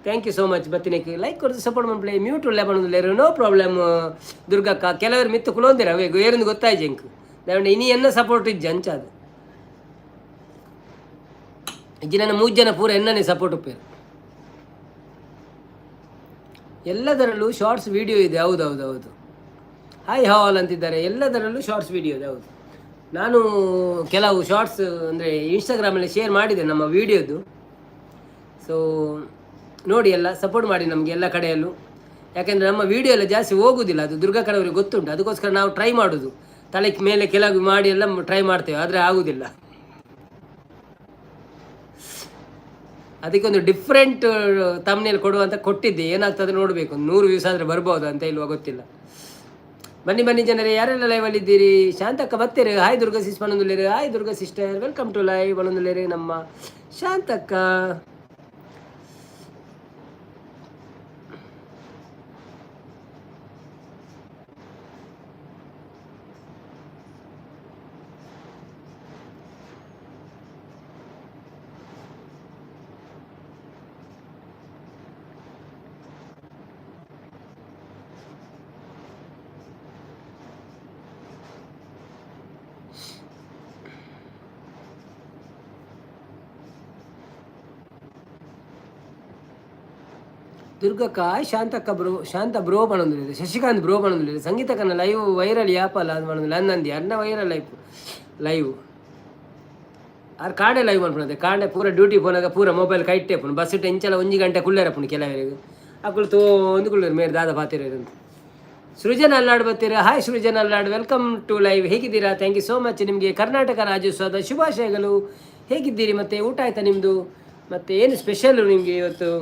Thank you so much ಬತ್ತಿನಿಕ್. ಲೈಕ್ ಕೊಡ್ದು ಸಪೋರ್ಟ್ ಮಾಡ್ಪ್ಲೆ. ಮ್ಯೂಟ್ ಉಳ್ಳೆ ಬಂದಿಲ್ಲ, ನೋ ಪ್ರಾಬ್ಲಮ್ ದುರ್ಗಕ್ಕ. ಕೆಲವರು ಮಿತ್ತು ಕುಲೋಂದಿರ ಅವೇ ಏರಂದು ಗೊತ್ತಾಯ್ತು ಎಂಕ್. ದಾವಂಡ ಇನಿ ಎನ್ನ ಸಪೋರ್ಟ್ ಇಜ್ಜಿ ಅಂಚಾದು ಇಜ್ಜಿ. ನನ್ನ 3 ಜನ ಪೂರ ಎನ್ನನೇ ಸಪೋರ್ಟ್ ಉಪ್ಪೇರು. ಎಲ್ಲದರಲ್ಲೂ ಶಾರ್ಟ್ಸ್ ವೀಡಿಯೋ ಇದೆ. ಹೌದು ಹೌದು ಹೌದು. ಹಾಯ್ ಹಾಲ್ ಅಂತಿದ್ದಾರೆ. ಎಲ್ಲದರಲ್ಲೂ ಶಾರ್ಟ್ಸ್ ವೀಡಿಯೋ ಇದೆ, ಹೌದು. ನಾನು ಕೆಲವು ಶಾರ್ಟ್ಸ್ ಅಂದರೆ ಇನ್ಸ್ಟಾಗ್ರಾಮಲ್ಲಿ ಶೇರ್ ಮಾಡಿದೆ ನಮ್ಮ ವೀಡಿಯೋದು. ಸೊ ನೋಡಿ, ಎಲ್ಲ ಸಪೋರ್ಟ್ ಮಾಡಿ ನಮಗೆ ಎಲ್ಲ ಕಡೆಯಲ್ಲೂ. ಯಾಕೆಂದರೆ ನಮ್ಮ ವೀಡಿಯೋ ಎಲ್ಲ ಜಾಸ್ತಿ ಹೋಗುವುದಿಲ್ಲ, ಅದು ದುರ್ಗಾ ಕಡೆಯವರಿಗೆ ಗೊತ್ತುಂಟು. ಅದಕ್ಕೋಸ್ಕರ ನಾವು ಟ್ರೈ ಮಾಡೋದು, ತಲೆ ಮೇಲೆ ಕೆಳಗೆ ಮಾಡಿ ಎಲ್ಲ ಟ್ರೈ ಮಾಡ್ತೇವೆ, ಆದರೆ ಆಗುವುದಿಲ್ಲ. ಅದಕ್ಕೊಂದು ಡಿಫ್ರೆಂಟ್ ತಮ್ನೇಲಿ ಕೊಡುವಂತ ಕೊಟ್ಟಿದ್ದೆ, ಏನಾಗ್ತದೆ ನೋಡಬೇಕು. 100 ವ್ಯೂಸ್ ಆದರೆ ಬರ್ಬೋದು ಅಂತ ಇಲ್ವಾ ಗೊತ್ತಿಲ್ಲ. ಬನ್ನಿ ಬನ್ನಿ ಜನರೇ, ಯಾರೆಲ್ಲ ಲೈವ್ ಇದ್ದೀರಿ? ಶಾಂತಕ್ಕ ಬತ್ತೀರಿ. ಹಾಯ್ ದುರ್ಗಾ ಸಿಸ್ ಪನೊಂದುಲ್ಲೇರು. Hi Durga sister, welcome to live ಪನೊಂದುಲ್ಲೇರು ನಮ್ಮ ಶಾಂತಕ್ಕ. ದುರ್ಗಕ್ಕ, ಶಾಂತಕ್ಕ ಬ್ರೋ, ಶಾಂತ ಬ್ರೋ ಪನೊಂದುಲ್ಲೆರ್, ಶಶಿಕಾಂತ್ ಬ್ರೋ ಪನೊಂದುಲ್ಲೆರ್. ಸಂಗೀತಕ್ಕನ ಲೈವ್ ವೈರಲ್ ಯಾಪಲ್ಲ ಅದು ಪನೊಂದುಲ್ಲೆ. ಅಂದಂದಿ ಅನ್ನ ವೈರಲ್ ಲೈಫ್ ಲೈವ್. ಆರ್ ಕಾಡೆ ಲೈವ್ ಮನ್ಪುನತೆ. ಕಾಂಡೆ ಪೂರ ಡ್ಯೂಟಿ ಪೋನಾಗ ಪೂರ ಮೊಬೈಲ್ ಕೈಟ್ಟೆ ಪುನು. ಬಸ್ ಎಂಚಲ 1 ಗಂಟೆ ಕುಲ್ಲೆರ ಪುನು. ಕೆಲವರಿಗೆ ಅಕುಲು ತೋಂದು ಕುಲ್ಲೆರ್, ಮೇರ್ ದಾದ ಪಾತೆರ ಅಂತ. ಸೃಜನ್ ಅಲ್ಲಾಡ್ ಬರ್ತೀರಾ. Hi Srujan Allad, welcome to live. ಹೇಗಿದ್ದೀರಾ? Thank you so much. ನಿಮಗೆ ಕರ್ನಾಟಕ ರಾಜ್ಯೋತ್ಸವದ ಶುಭಾಶಯಗಳು. ಹೇಗಿದ್ದೀರಿ? ಮತ್ತು ಊಟ ಆಯ್ತಾ ನಿಮ್ಮದು? ಮತ್ತು ಏನು ಸ್ಪೆಷಲ್ ನಿಮಗೆ ಇವತ್ತು?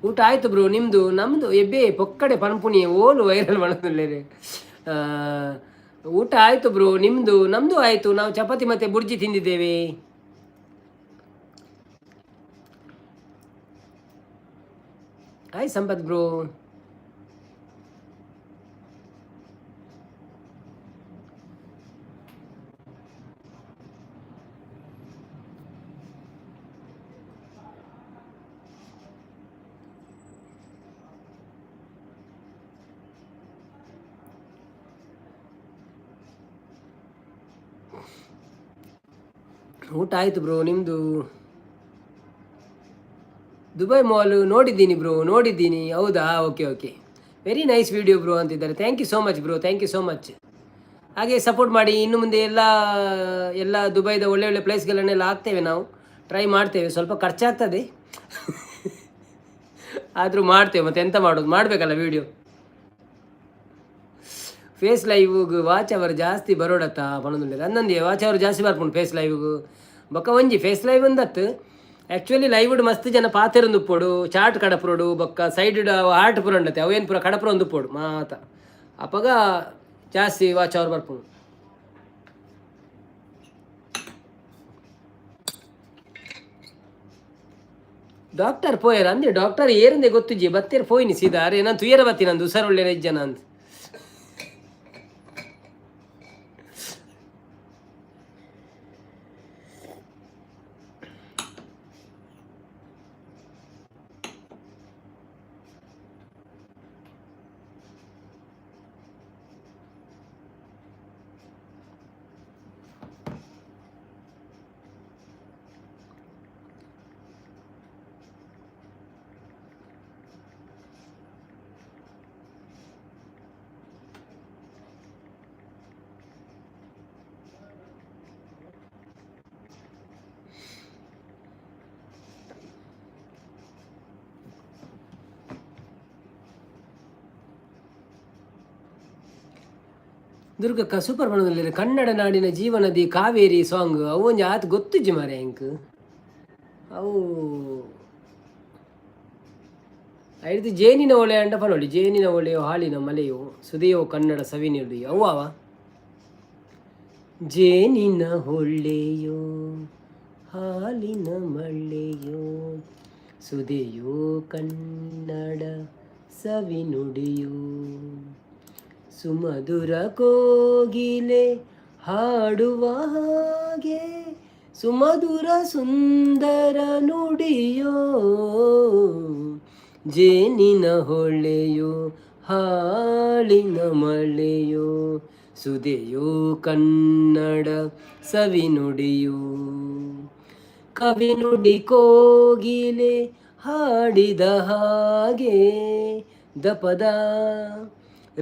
ಊಟ ಆಯ್ತು ಬ್ರೋ, ನಿಮ್ಮದು? ನಮ್ಮದು ಎಬ್ಬೆ ಪೊಕ್ಕಡೆ ಪನ್ಪುಣಿ ಓಲು ವೈರಲ್ ಮಾಡೋದಿಲ್ಲ. ಊಟ ಆಯಿತು ಬ್ರೋ, ನಿಮ್ಮದು? ನಮ್ಮದು ಆಯಿತು. ನಾವು ಚಪಾತಿ ಮತ್ತು ಬುರ್ಜಿ ತಿಂದಿದ್ದೇವೆ. ಹಾಯ್ ಸಂಪತ್ ಬ್ರೋ. ಊಟ ಆಯಿತು ಬ್ರೋ, ನಿಮ್ಮದು? ದುಬೈ ಮಾಲ್ ನೋಡಿದ್ದೀನಿ ಬ್ರೋ, ನೋಡಿದ್ದೀನಿ. ಹೌದಾ? Okay okay, very nice video bro ಅಂತಿದ್ದಾರೆ. Thank you so much bro, thank you so much. ಹಾಗೆ ಸಪೋರ್ಟ್ ಮಾಡಿ. ಇನ್ನು ಮುಂದೆ ಎಲ್ಲ ಎಲ್ಲ ದುಬೈದ ಒಳ್ಳೆ ಒಳ್ಳೆ ಪ್ಲೇಸ್ಗಳನ್ನೆಲ್ಲ ಹಾಕ್ತೇವೆ ನಾವು, ಟ್ರೈ ಮಾಡ್ತೇವೆ. ಸ್ವಲ್ಪ ಖರ್ಚಾಗ್ತದೆ, ಆದರೂ ಮಾಡ್ತೇವೆ. ಮತ್ತೆ ಎಂತ ಮಾಡೋದು, ಮಾಡಬೇಕಲ್ಲ ವೀಡಿಯೋ. ಫೇಸ್ ಲೈವ್ಗೆ ವಾಚ್ ಅವರ್ ಜಾಸ್ತಿ ಬರೋಡತ್ತ ಪನೊಂದುಲ್ಲೆರ್. ಅಂದಂದಿ ವಾಚ್ ಅವರ್ ಜಾಸ್ತಿ ಬರ್ಪುಂಡು ಫೇಸ್ ಲೈವ್ಗೆ. ಬೊಕ್ಕ ಒಂಜಿ ಫೇಸ್ ಲೈವ್ ಒಂದತ್ತು. ಆ್ಯಕ್ಚುಲಿ ಲೈವ್ ಮಸ್ತ್ ಜನ ಪಾತೆರೊಂದು ಉಪ್ಪೊಡು, ಚಾಟ್ ಕಡಪುರೋಡು, ಬೊಕ್ಕ ಸೈಡ್ ಹಾರ್ಟ್ ಪೂರ ಉಂಡತೆ, ಅವೇನು ಪೂರ ಕಡಪುರೊಂದು ಉಪ್ಪೊಡು ಮಾತ. ಅಪಗ ಜಾಸ್ತಿ ವಾಚ್ ಅವರ್ ಬರ್ಪುಂಡು. ಡಾಕ್ಟರ್ ಪೋಯರ್ ಅಂದೆ. ಡಾಕ್ಟರ್ ಏರಂದೆ ಗೊತ್ತುಜಿ, ಬತ್ತೇರ್ ಪೋಯಿನಿ ಸೀದಾ. ಅರೆ ನಾನು ತುಯರ ಬತ್ತಿ, ನಂದು ಹುಷಾರು ಒಳ್ಳೆ ಜನ ಅಂತ. ದುರ್ಗಕ್ಕ ಸೂಪರ್ ಬಣ್ಣದಲ್ಲಿ. ಕನ್ನಡ ನಾಡಿನ ಜೀವನದಿ ಕಾವೇರಿ ಸಾಂಗ್ ಅವು ಒಂಜಿ ಆತ್ ಗೊತ್ತುಜ್ಜಿ ಮಾರೆ ಎಂಕ್ ಅವು. ಐದು ಜೇನಿನ ಒಳೆ ಅಂಡ ಪನೊಳಿ, ಜೇನಿನ ಒಳೆಯೋ ಹಾಲಿನ ಮಲೆಯೋ ಸುದೆಯೋ ಕನ್ನಡ ಸವಿನುಡಿ ಅವು ಅವ. ಜೇನಿನ ಹೊಳ್ಳೆಯೋ ಹಾಲಿನ ಮಳೆಯೋ ಸುದೆಯೋ ಕನ್ನಡ ಸವಿನುಡಿಯೋ, ಸುಮಧುರ ಕೋಗಿಲೆ ಹಾಡುವ ಹಾಗೆ ಸುಮಧುರ ಸುಂದರ ನುಡಿಯೋ, ಜೇನಿನ ಹೊಳೆಯೋ ಹಾಲಿನ ಮಳೆಯೋ ಸುದೆಯೋ ಕನ್ನಡ ಸವಿನುಡಿಯೋ, ಕವಿನುಡಿ ಕೋಗಿಲೆ ಹಾಡಿದ ಹಾಗೆ, ದಪದ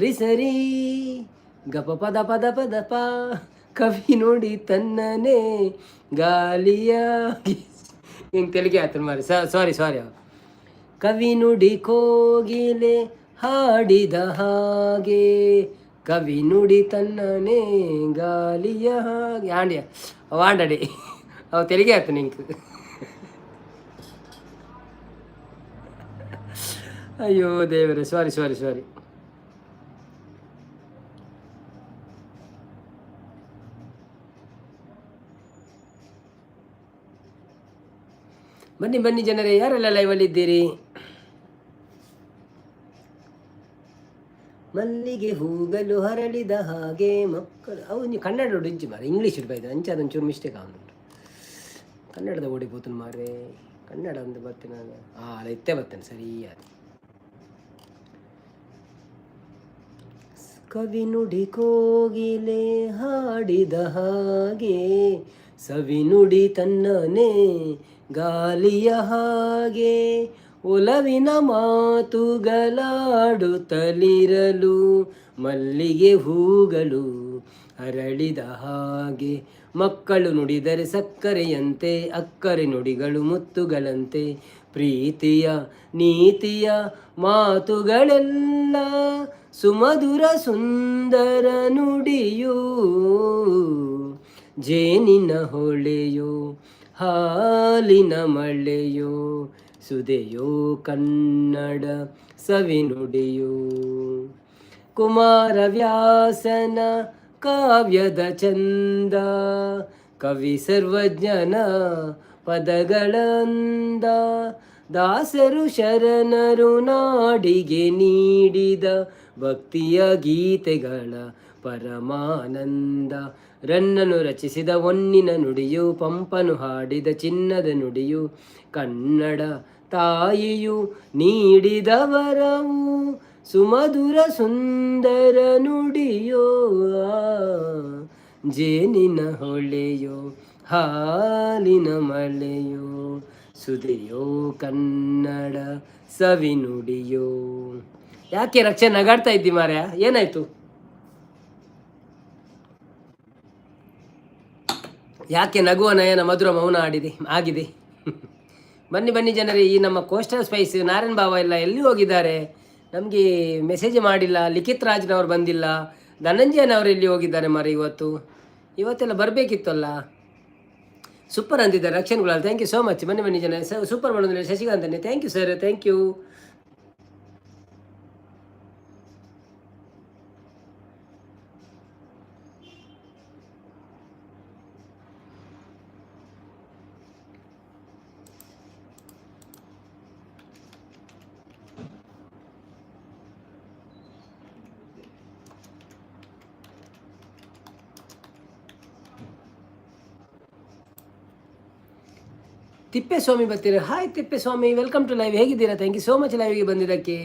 ರಿಸರಿ ಗಪ ಪದ ಪದ ಪದ ಪ, ಕವಿ ನುಡಿ ತನ್ನನೆ ಗಾಲಿಯಾಗಿ ಹಿಂಗೆ ತೆಲಿಗೆ ಆಯ್ತು ಮಾರಿ, ಸಾರಿ ಸಾರಿ. ಕವಿ ನುಡಿ ಕೋಗಿಲೆ ಹಾಡಿದ ಹಾಗೆ, ಕವಿ ನುಡಿ ತನ್ನನೇ ಗಾಲಿಯ ಹಾಗೆ. ಆಂಡ್ಯ ಅವು ಆಂಡಡಿ ಅವು ತೆಲಿಗೆ ಆಯ್ತು ನಿಂಗೆ. ಅಯ್ಯೋ ದೇವರೇ, ಸಾರಿ ಸಾರಿ ಸಾರಿ. ಬನ್ನಿ ಬನ್ನಿ ಜನರೇ, ಯಾರೆಲ್ಲ ಲೈವಲ್ಲಿ ಇದ್ದೀರಿ? ಮಲ್ಲಿಗೆ ಹೂಗಲು ಹರಳಿದ ಹಾಗೆ ಮಕ್ಕಳು ಅವು. ನೀವು ಕನ್ನಡ ಇಜ್ಜಿ ಮಾರೆ, ಇಂಗ್ಲೀಷ್ ಬೈದ ಅಂಚೆ ಅದೊಂಚೂರು ಮಿಸ್ಟೇಕ್ ಆಗುಂಟು. ಕನ್ನಡದ ಓಡಿ ಪೋತುನು ಮಾರೆ, ಕನ್ನಡ ಒಂದು ಬರ್ತೇನೆ ನಾನು. ಅಲ್ಲ ಇತ್ತೆ ಬರ್ತೇನೆ ಸರಿ. ಅದು ಕವಿ ನುಡಿ ಕೋಗಿಲೆ ಹಾಡಿದ ಹಾಗೆ, ಸವಿ ನುಡಿ ತನ್ನನೇ ಗಾಲಿಯ ಹಾಗೆ, ಒಲವಿನ ಮಾತುಗಳಾಡುತ್ತಲಿರಲು ಮಲ್ಲಿಗೆ ಹೂಗಳು ಅರಳಿದ ಹಾಗೆ, ಮಕ್ಕಳು ನುಡಿದರೆ ಸಕ್ಕರೆಯಂತೆ, ಅಕ್ಕರೆ ನುಡಿಗಳು ಮುತ್ತುಗಳಂತೆ, ಪ್ರೀತಿಯ ನೀತಿಯ ಮಾತುಗಳೆಲ್ಲ ಸುಮಧುರ ಸುಂದರ ನುಡಿಯು, ಜೇನಿನ ಹೊಳೆಯೋ ಹಾಲಿನ ಮಳೆಯೋ, ಸುದೆಯೋ ಕನ್ನಡ ಸವಿನುಡಿಯು, ಕುಮಾರವ್ಯಾಸನ ಕಾವ್ಯದ ಚಂದ, ಕವಿ ಸರ್ವಜ್ಞನ ಪದಗಳಂದ, ದಾಸರು ಶರಣರು ನಾಡಿಗೆ ನೀಡಿದ ಭಕ್ತಿಯ ಗೀತೆಗಳ ಪರಮಾನಂದ, ರನ್ನನು ರಚಿಸಿದ ಹೊನ್ನಿನ ನುಡಿಯು, ಪಂಪನು ಹಾಡಿದ ಚಿನ್ನದ ನುಡಿಯು, ಕನ್ನಡ ತಾಯಿಯು ನೀಡಿದ ವರವು, ಸುಮಧುರ ಸುಂದರ ನುಡಿಯೋ, ಜೇನಿನ ಹೊಳೆಯೋ ಹಾಲಿನ ಮಳೆಯೋ, ಸುದೆಯೋ ಕನ್ನಡ ಸವಿ ನುಡಿಯೋ. ಯಾಕೆ ರಕ್ಷೆ ನಗಾಡ್ತಾ ಇದ್ದಿ ಮಾರ್ಯ, ಏನಾಯ್ತು? ಯಾಕೆ ನಗುವ ನಯನ ಮಧುರ ಮೌನ ಆಡಿದೆ ಆಗಿದೆ? ಬನ್ನಿ ಬನ್ನಿ ಜನರೇ. ಈ ನಮ್ಮ ಕೋಸ್ಟಲ್ ಸ್ಪೈಸ್ ನಾರಾಯಣ್ ಬಾವ ಎಲ್ಲ ಎಲ್ಲಿ ಹೋಗಿದ್ದಾರೆ? ನಮಗೆ ಮೆಸೇಜ್ ಮಾಡಿಲ್ಲ. ಲಿಖಿತ್ ರಾಜ್ನವ್ರು ಬಂದಿಲ್ಲ. ಧನಂಜಯನವರು ಎಲ್ಲಿ ಹೋಗಿದ್ದಾರೆ ಮಾರೆ? ಇವತ್ತು ಇವತ್ತೆಲ್ಲ ಬರಬೇಕಿತ್ತಲ್ಲ. ಸೂಪರ್ ಅಂತಿದ್ದಾರೆ Rakshan gulal, thank you so much. ಬನ್ನಿ ಬನ್ನಿ ಜನ. ಸೂಪರ್ ಮಾಡೋದಿಲ್ಲ ಶಶಿಕಾಂತನೇ, thank you sir, thank you. Thippeswamy ಬರ್ತೀರ? Hi Thippeswamy, welcome to live. ಹೇಗಿದ್ದೀರಾ? Thank you so much ಲೈವ್ಗೆ ಬಂದಿದ್ದಕ್ಕೆ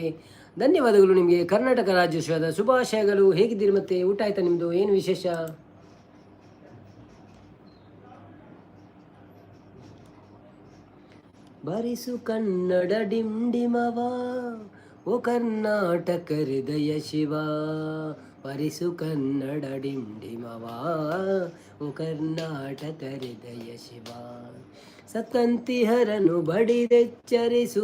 ಧನ್ಯವಾದಗಳು. ನಿಮಗೆ ಕರ್ನಾಟಕ ರಾಜ್ಯೋತ್ಸವದ ಶುಭಾಶಯಗಳು. ಹೇಗಿದ್ದೀರಿ ಮತ್ತೆ? ಊಟ ಆಯ್ತಾ ನಿಮ್ಮದು? ಏನು ವಿಶೇಷ? ಬಾರಿಸು ಕನ್ನಡ ಡಿಂಡಿಮವ, ಓ ಕರ್ನಾಟಕ ಹೃದಯ ಶಿವ, ಬಾರಿಸು ಕನ್ನಡ ಡಿಂಡಿಮವ, ಓ ಕರ್ನಾಟಕ ಹೃದಯ ಶಿವ, ಸತ್ತಂತಿಹರನು ಬಡಿದೆಚ್ಚರಿಸು,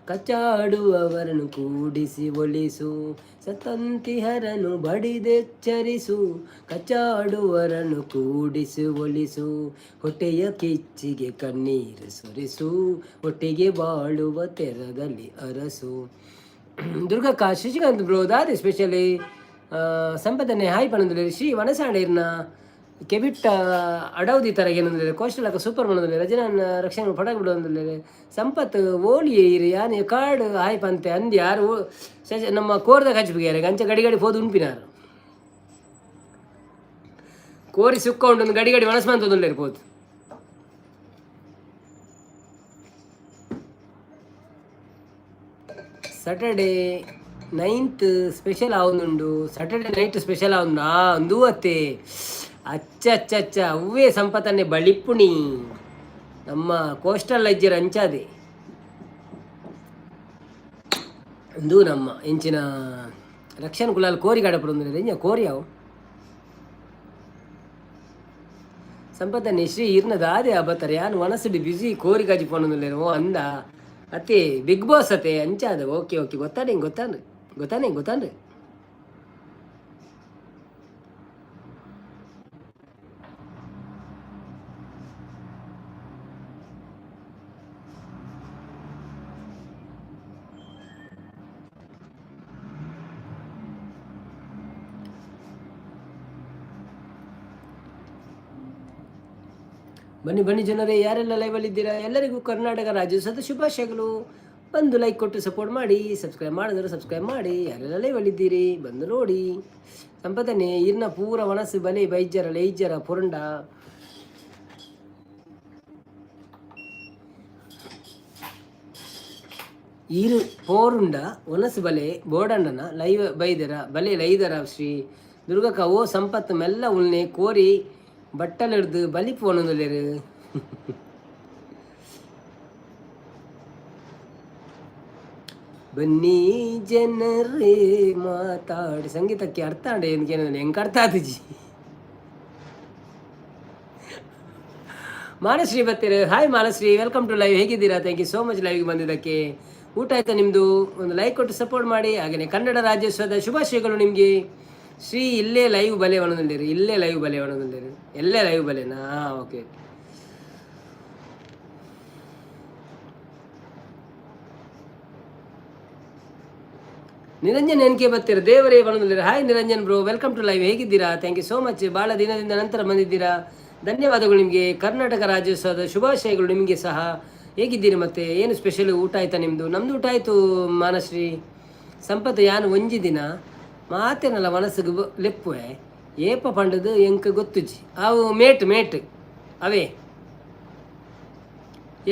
ಕಚ್ಚಾಡುವವರನ್ನು ಕೂಡಿಸಿ ಒಲಿಸು, ಸತ್ತಂತಿಹರನು ಬಡಿದೆಚ್ಚರಿಸು, ಕಚ್ಚಾಡುವರನ್ನು ಕೂಡಿಸಿ ಒಲಿಸು, ಹೊಟ್ಟೆಯ ಕಿಚ್ಚಿಗೆ ಕಣ್ಣೀರು ಸುರಿಸು, ಒಟ್ಟಿಗೆ ಬಾಳುವ ತೆರದಲ್ಲಿ ಅರಸು. ದುರ್ಗಕ್ಕ, ಶಶಿಕಾಂತ್ ಬ್ರೋ ದಾದೆ ಸ್ಪೆಷಲಿ ಸಂಪದನೆ ಹಾಯ್ ಪಣಂದ್ರೆ ಶ್ರೀ ವನಸಾಣೀರ್ನ ಕೆಬಿಟ್ಟ ಅಡೌದಿ ತರ ಏನಂದ್ರೆ ಕೋಸ್ಟಲ್ ಸೂಪರ್ ಮಾಡೋದಿಲ್ಲ, ರಜನ ರಕ್ಷಣೆ ಪಡಕ್ ಬಿಡೋದಿಲ್ಲ. ಸಂಪತ್ ಓಲಿ ಇರು ಯಾನೆ ಕಾಡು ಹಾಯ್ ಪಂತೆ ಅಂದ್ ಯಾರು ಶಶ ನಮ್ಮ ಕೋರ್ದ ಕಚ್ಬಿಗ್ಯಾರೆ ಅಂಚ ಗಡಿ ಗಡಿ ಪೋದು ಉಣ್ಪಿನಾರು ಕೋರಿ ಸುಕ್ಕ ಉಂಟು ಗಡಿ ಗಡಿ ಮನಸ್ಸು ಮಂತೊಂದುಲ್ಲೇರು ಪೋದು. ಸ್ಯಾಟರ್ಡೇ ನೈನ್ತ್ ಸ್ಪೆಷಲ್ ಆವೊಂದುಂಡು, ಸ್ಯಾಟರ್ಡೇ ನೈಟ್ ಸ್ಪೆಷಲ್ ಆವೊಂದು. ಆ ಅಂದೂ ಅತ್ತೆ, ಅಚ್ಚ ಅಚ್ಚ ಅಚ್ಚ, ಅವ್ವೇ ಸಂಪತನ್ನೇ ಬಳಿಪ್ಪುಣಿ ನಮ್ಮ ಕೋಸ್ಟಲ್ ಅಜ್ಜರ ಅಂಚಾದೆ. ಅಂದು ನಮ್ಮ ಇಂಚಿನ ರಕ್ಷಣ್ ಕುಲಾಲ್ ಕೋರಿ ಗಾಡಪುರ ಇಂಜ ಕೋರಿ ಅವು. ಸಂಪತ್ತನೆ ಶ್ರೀ ಇರ್ನ ದಾದೆ ಅಬತ್ತಾರೆ ಯಾನ್ ಮನಸ್ಸುಡು ಬಿಸಿ ಕೋರಿ ಕಾಜಿ ಪೋನೊಂದುಲ್ಲೆರ್. ಓ ಅಂದ ಅತ್ತೆ, ಬಿಗ್ ಬಾಸ್ ಅತ್ತೆ ಅಂಚಾದ. Okay okay, ಗೊತ್ತಾನೆ ಗೊತ್ತಾನೆ ಗೊತ್ತಾನೆ ಗೊತ್ತಾನೆ. ಬನ್ನಿ ಬನ್ನಿ ಜನರೇ, ಯಾರೆಲ್ಲ ಲೈವಲ್ಲಿ ಇದ್ದೀರಾ ಎಲ್ಲರಿಗೂ ಕರ್ನಾಟಕ ರಾಜ್ಯೋತ್ಸವದ ಶುಭಾಶಯಗಳು. ಬಂದು ಲೈಕ್ ಕೊಟ್ಟು ಸಪೋರ್ಟ್ ಮಾಡಿ, ಸಬ್ಸ್ಕ್ರೈಬ್ ಮಾಡಿದ್ರು ಸಬ್ಸ್ಕ್ರೈಬ್ ಮಾಡಿ. ಯಾರೆಲ್ಲ ಲೈವಲ್ಲಿ ಇದ್ದೀರಿ ಬಂದು ನೋಡಿ. ಸಂಪದನೆ ಇರ್ನ ಪೂರ ಮನಸ್ಸು ಬಲೆ ಬೈಜರ ಲೈಜರ ಪುರಂಡ ಈರು ಪೋರುಂಡ ಒನಸು ಬಲೆ ಬೋಡಣ್ಣನ ಲೈವ್ ಬೈದರ ಬಲೆ ಲೈದರ ಶ್ರೀ ದುರ್ಗಕ್ಕ. ಓ ಸಂಪತ್ತು ಮೆಲ್ಲ ಉಲ್ನೆ ಕೋರಿ ಬಟ್ಟಲಿಡ್ದು ಬಲಿ ಪೋನೊಂದುಲ್ಲೆರ್. ಬನ್ನಿ ಜನರೇ ಮಾತಾಡಿ. ಸಂಗೀತಕ್ಕೆ ಅರ್ಥ ಅಂಡೆ ಏನಕ್ಕೆ ಹೆಂಗೆ ಅರ್ಥ ಆತಿಜಿ. ಮಾನಶ್ರೀ ಬರ್ತೀರ. Hi Manashree, welcome to live. ಹೇಗಿದ್ದೀರಾ? Thank you so much ಲೈವ್ಗೆ ಬಂದಿದ್ದಕ್ಕೆ. ಊಟ ಆಯ್ತಾ ನಿಮ್ಮದು? ಒಂದು ಲೈಕ್ ಕೊಟ್ಟು ಸಪೋರ್ಟ್ ಮಾಡಿ. ಹಾಗೆಯೇ ಕನ್ನಡ ರಾಜ್ಯೋತ್ಸವದ ಶುಭಾಶಯಗಳು ನಿಮಗೆ. ಶ್ರೀ ಇಲ್ಲೇ ಲೈವ್ ಬಲೆ ಒಣದಲ್ಲಿರಿ, ಇಲ್ಲೇ ಲೈವ್ ಬಲೆ ಒಣದಲ್ಲಿರಿ, ಎಲ್ಲೇ ಲೈವ್ ಬಲೆನಾ? ಓಕೆ. ನಿರಂಜನ್ ಎನ್ ಕೆ ಬರ್ತೀರ, ದೇವರೇ ಬಣದಲ್ಲಿರಿ. Hi Niranjan bro, welcome to live. ಹೇಗಿದ್ದೀರಾ? Thank you so much. ಭಾಳ ದಿನದಿಂದ ನಂತರ ಬಂದಿದ್ದೀರಾ, ಧನ್ಯವಾದಗಳು ನಿಮಗೆ. ಕರ್ನಾಟಕ ರಾಜ್ಯೋತ್ಸವದ ಶುಭಾಶಯಗಳು ನಿಮಗೆ ಸಹ. ಹೇಗಿದ್ದೀರಿ ಮತ್ತೆ? ಏನು ಸ್ಪೆಷಲ್? ಊಟ ಆಯ್ತಾ ನಿಮ್ಮದು? ನಮ್ಮದು ಊಟ ಆಯಿತು ಮಾನಶ್ರೀ. ಸಂಪತ್ ಯಾನು ಒಂಜಿ ದಿನ ಮಾತೇನಲ್ಲ ಮನಸ್ಸಿಗೆ ಲೆಪ್ಪುವೆ ಏಪ ಪಂಡದು ಎಂಕ್ ಗೊತ್ತುಜಿ. ಅವು ಮೇಟ್ ಮೇಟ್ ಅವೇ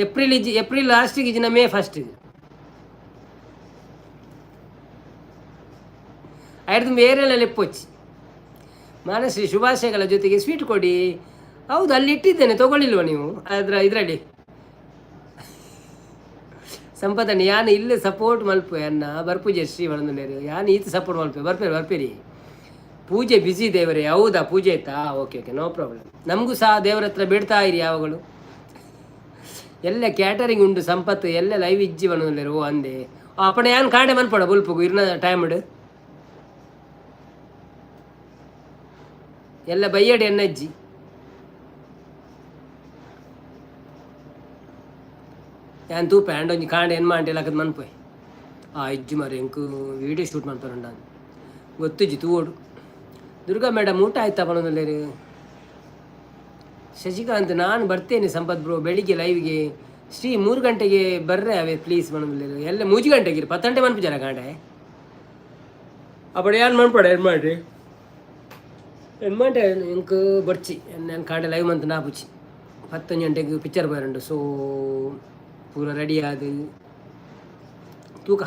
ಏಪ್ರಿಲ್ ಇಜ್ಜಿ, ಏಪ್ರಿಲ್ ಲಾಸ್ಟಿಗೆ ಇಜ್ಜಿನ ಮೇ ಫಸ್ಟಿಗೆ ಐದು ಬೇರೆಲ್ಲ ಲೆಪ್ಪೊಚ್ಚಿ. ಮಾನಶ್ರೀ ಶುಭಾಶಯಗಳ ಜೊತೆಗೆ ಸ್ವೀಟ್ ಕೊಡಿ. ಹೌದು, ಅಲ್ಲಿ ಇಟ್ಟಿದ್ದೇನೆ, ತಗೊಳ್ಳಿಲ್ವ ನೀವು? ಅದರ ಇದರಲ್ಲಿ ಸಂಪದನೆ ಯಾನ್ ಇಲ್ಲೇ ಸಪೋರ್ಟ್ ಮಲ್ಪೆ ಅನ್ನ ಬರ್ಪೂಜೆ ಶ್ರೀ ವನದಲ್ಲೇರು ಯಾನ್ ಈತ ಸಪೋರ್ಟ್ ಮಲ್ಪೆ ಬರ್ಪೇರಿ ಬರ್ಪೇರಿ. ಪೂಜೆ ಬಿಸಿ ದೇವರೇ. ಹೌದಾ, ಪೂಜೆ ಆಯ್ತಾ? Okay okay, no problem. ನಮಗೂ ಸಹ ದೇವರ ಹತ್ರ ಬೇಡ್ತಾ ಇರಿ ಯಾವಾಗಲೂ. ಎಲ್ಲ ಕ್ಯಾಟರಿಂಗ್ ಉಂಟು ಸಂಪತ್ತು ಎಲ್ಲ ಲೈವ್ ಇಜ್ಜಿ ಬನದಲ್ಲೇರು. ಓ ಅಂದೆ ಅಪ್ಪಣೆ ಯಾನ್ ಕಾಂಡೆ ಮನ್ಪಡ ಬುಲ್ಪುಗು ಇರ್ನ ಟೈಮ್ ಎಲ್ಲ ಬೈಯಡಿ ಎನ್ನಜ್ಜಿ. ಯಾನ್ ತೂಪೆ ಆಂಡ್ ಒಂಜಿ ಕಾಂಡೆ ಎನ್ಮ ಅಂಟೆ ಲಕ್ಕದ ಮನ್ಪೋಯ್. ಆ ಇಜ್ಜಿ ಮಾರೆ, ಎಂಕ್ ವೀಡಿಯೋ ಶೂಟ್ ಮನ್ಪರಂಡ ಗೊತ್ತಿಜ್ಜಿ ತೂವೋಡು. ದುರ್ಗಾ ಮೇಡಮ್ ಊಟ ಆಯ್ತಾ ಪನೊಂದುಲ್ಲೆರ್. ಶಶಿಕಾಂತ್ ನಾನು ಬರ್ತೇನೆ ಸಂಪತ್ ಬ್ರೋ ಬೆಳಿಗ್ಗೆ ಲೈವ್ಗೆ. ಶ್ರೀ 3 ಗಂಟೆಗೆ ಬರ್ರೆ ಅವೇ ಪ್ಲೀಸ್ ಪನೊಂದುಲ್ಲೆರ್. ಎಲ್ಲ 3 ಗಂಟೆಗೆ 10 ಗಂಟೆ ಮನ್ಪುಜಾರ ಕಾಂಡೆ ಅಪ್ಪಡೆ ಯಾನ್ ಮನ್ಪಡ ಎನ್ ಮಾಡ್ರಿ ಎನ್ ಮಂಟೆ ಎಂಕ್ ಬರ್ಚಿ ನಾನು ಕಾಂಡೆ ಲೈವ್ ಮಂತ್ ನಾಪುಚಿ. 10 ಗಂಟೆಗೆ ಪಿಕ್ಚರ್ ಬರಂಡು, ಸೊ ಪೂರ ರೆಡಿ ಆದು ತೂಕ.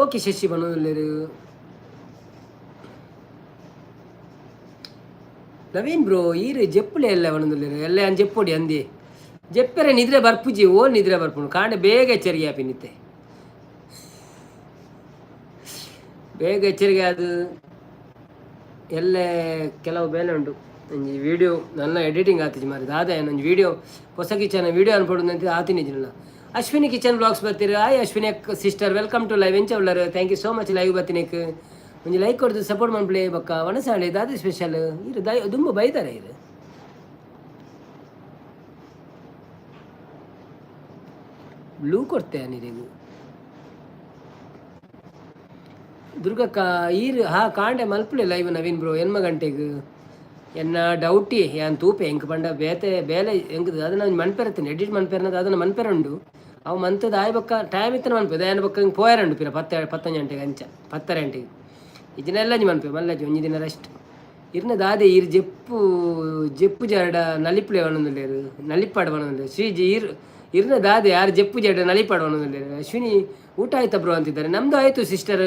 ಓಕೆ ಶಶಿ ಪನೊಂದುಲ್ಲೆರ್. ನವೀನ್ ಬ್ರೋ ಈರು ಜೆಪ್ಪುಲೆ ಎಲ್ಲ ಪನೊಂದುಲ್ಲೆರ್. ಎಲ್ಲ ಯಾನ್ ಜೆಪ್ಪೊಡಿ ಅಂದಿ ಜೆಪ್ಪೆರೆ ನಿದ್ರೆ ಬರ್ಪುಜಿ. ಓ ನಿದ್ರೆ ಬರ್ಪುಂಡು ಕಾಂಡೆ ಬೇಗ ಎಚ್ಚರಿಗೆ ಆಪಿನಿತ್ತೆ. ಬೇಗ ಎಚ್ಚರಿಗೆ ಅದು ಎಲ್ಲೆ ಕೆಲವು ಬೇಲೆ ಉಂಟು. ಒಂಜಿ ವೀಡಿಯೋ ನನ್ನ ಎಡಿಟಿಂಗ್ ಆತಿಜಿ ಮಾರಿ ದಾದ ಒಂಜಿ ವೀಡಿಯೋ ಹೊಸ ಕಿಚನ್ ವೀಡಿಯೋ ಅನ್ಪೊಡು ಆತಿನಿಜಿಲ್ಲ. ಅಶ್ವಿನಿ ಕಿಚನ್ ಬ್ಲಾಗ್ಸ್ ಬರ್ತೀರಿ. Hi Ashwini sister, welcome to live. ಎಂಚ ಉಳ್ಳರು? Thank you so much live ಬತ್ತಿನೇಕ್. ಒಂಜಿ ಲೈಕ್ ಕೊಡ್ದು ಸಪೋರ್ಟ್ ಮನ್ಪುಲೆ. ಬೊಕ್ಕ ವನಸಾಳಿ ದಾದ ಸ್ಪೆಷಲ್? ಇರು ದೈ ದುಂಬು ಬೈತಾರೆ ಇರು. ಬ್ಲೂ ಕೊಡ್ತೆ ನಿರಿಗು ದುರ್ಗಕ್ಕ ಈರ್. ಹಾ ಕಾಂಡೆ ಮಲ್ಪುಲೆ ಲೈವ್ ನವೀನ್ ಬ್ರೋ ಎನ್ಮ ಗಂಟೆಗೆ ಎನ್ನ ಡೌಟಿ ಯಾನ್ ತೂಪೆ. ಎಂಕ್ ಪಂಡ ಬೇತೆ ಬೇಲೆ ಎಂಕ್ ಅದನ್ನ ಒಂಜಿ ಮನ್ಪೆರತ್ತೀನಿ ಎಡಿಟ್ ಮನ್ಪೆರ್ನದ ಅದನ್ನ ಮನ್ಪೆರ ಉಂಡು. ಅವು ಮಂತದ ಆಯ್ ಬೊಕ್ಕ ಟೈಮ್ ಇತ್ತನ ಮನ್ಪೆ ಆಯನ ಬೊಕ್ಕ ಹಿಂಗೆ ಪೋಯರಂಡು ಪಿರ ಪತ್ತೆ 10 ಗಂಟೆಗೆ ಅಂಚ 10:30 ಗಂಟೆಗೆ ಇಜ್ಜಿನ ಒಂಜಿ ಮನ್ಪೆ ಮಲ್ಲಜ್ಜಿ ಒಂಜಿ ದಿನ ರೆಸ್ಟ್. ಇರ್ನ ದಾದೆ ಈರ್ ಜೆಪ್ಪು ಜೆಪ್ಪು ಜರಡ ನಲಿಪ್ಲೆ ಪನೊಂದುಲ್ಲೆರ್ ನಲಿಪಾಡ್ ಪನೊಂದುಲ್ಲೆರ್. ಶ್ರೀಜಿ ಈರ್ ಇರ್ನ ದಾದೆ ಯಾರು ಜೆಪ್ಪು ಜರಡ ನಲಿಪಾಡ್ ಪನೊಂದುಲ್ಲೆರ್. ಅಶ್ವಿನಿ ಊಟ ಆಯ್ತಾ ಬ್ರೋ ಅಂತಿದ್ದಾರೆ. ನಮ್ಮದು ಆಯಿತು ಸಿಸ್ಟರ್,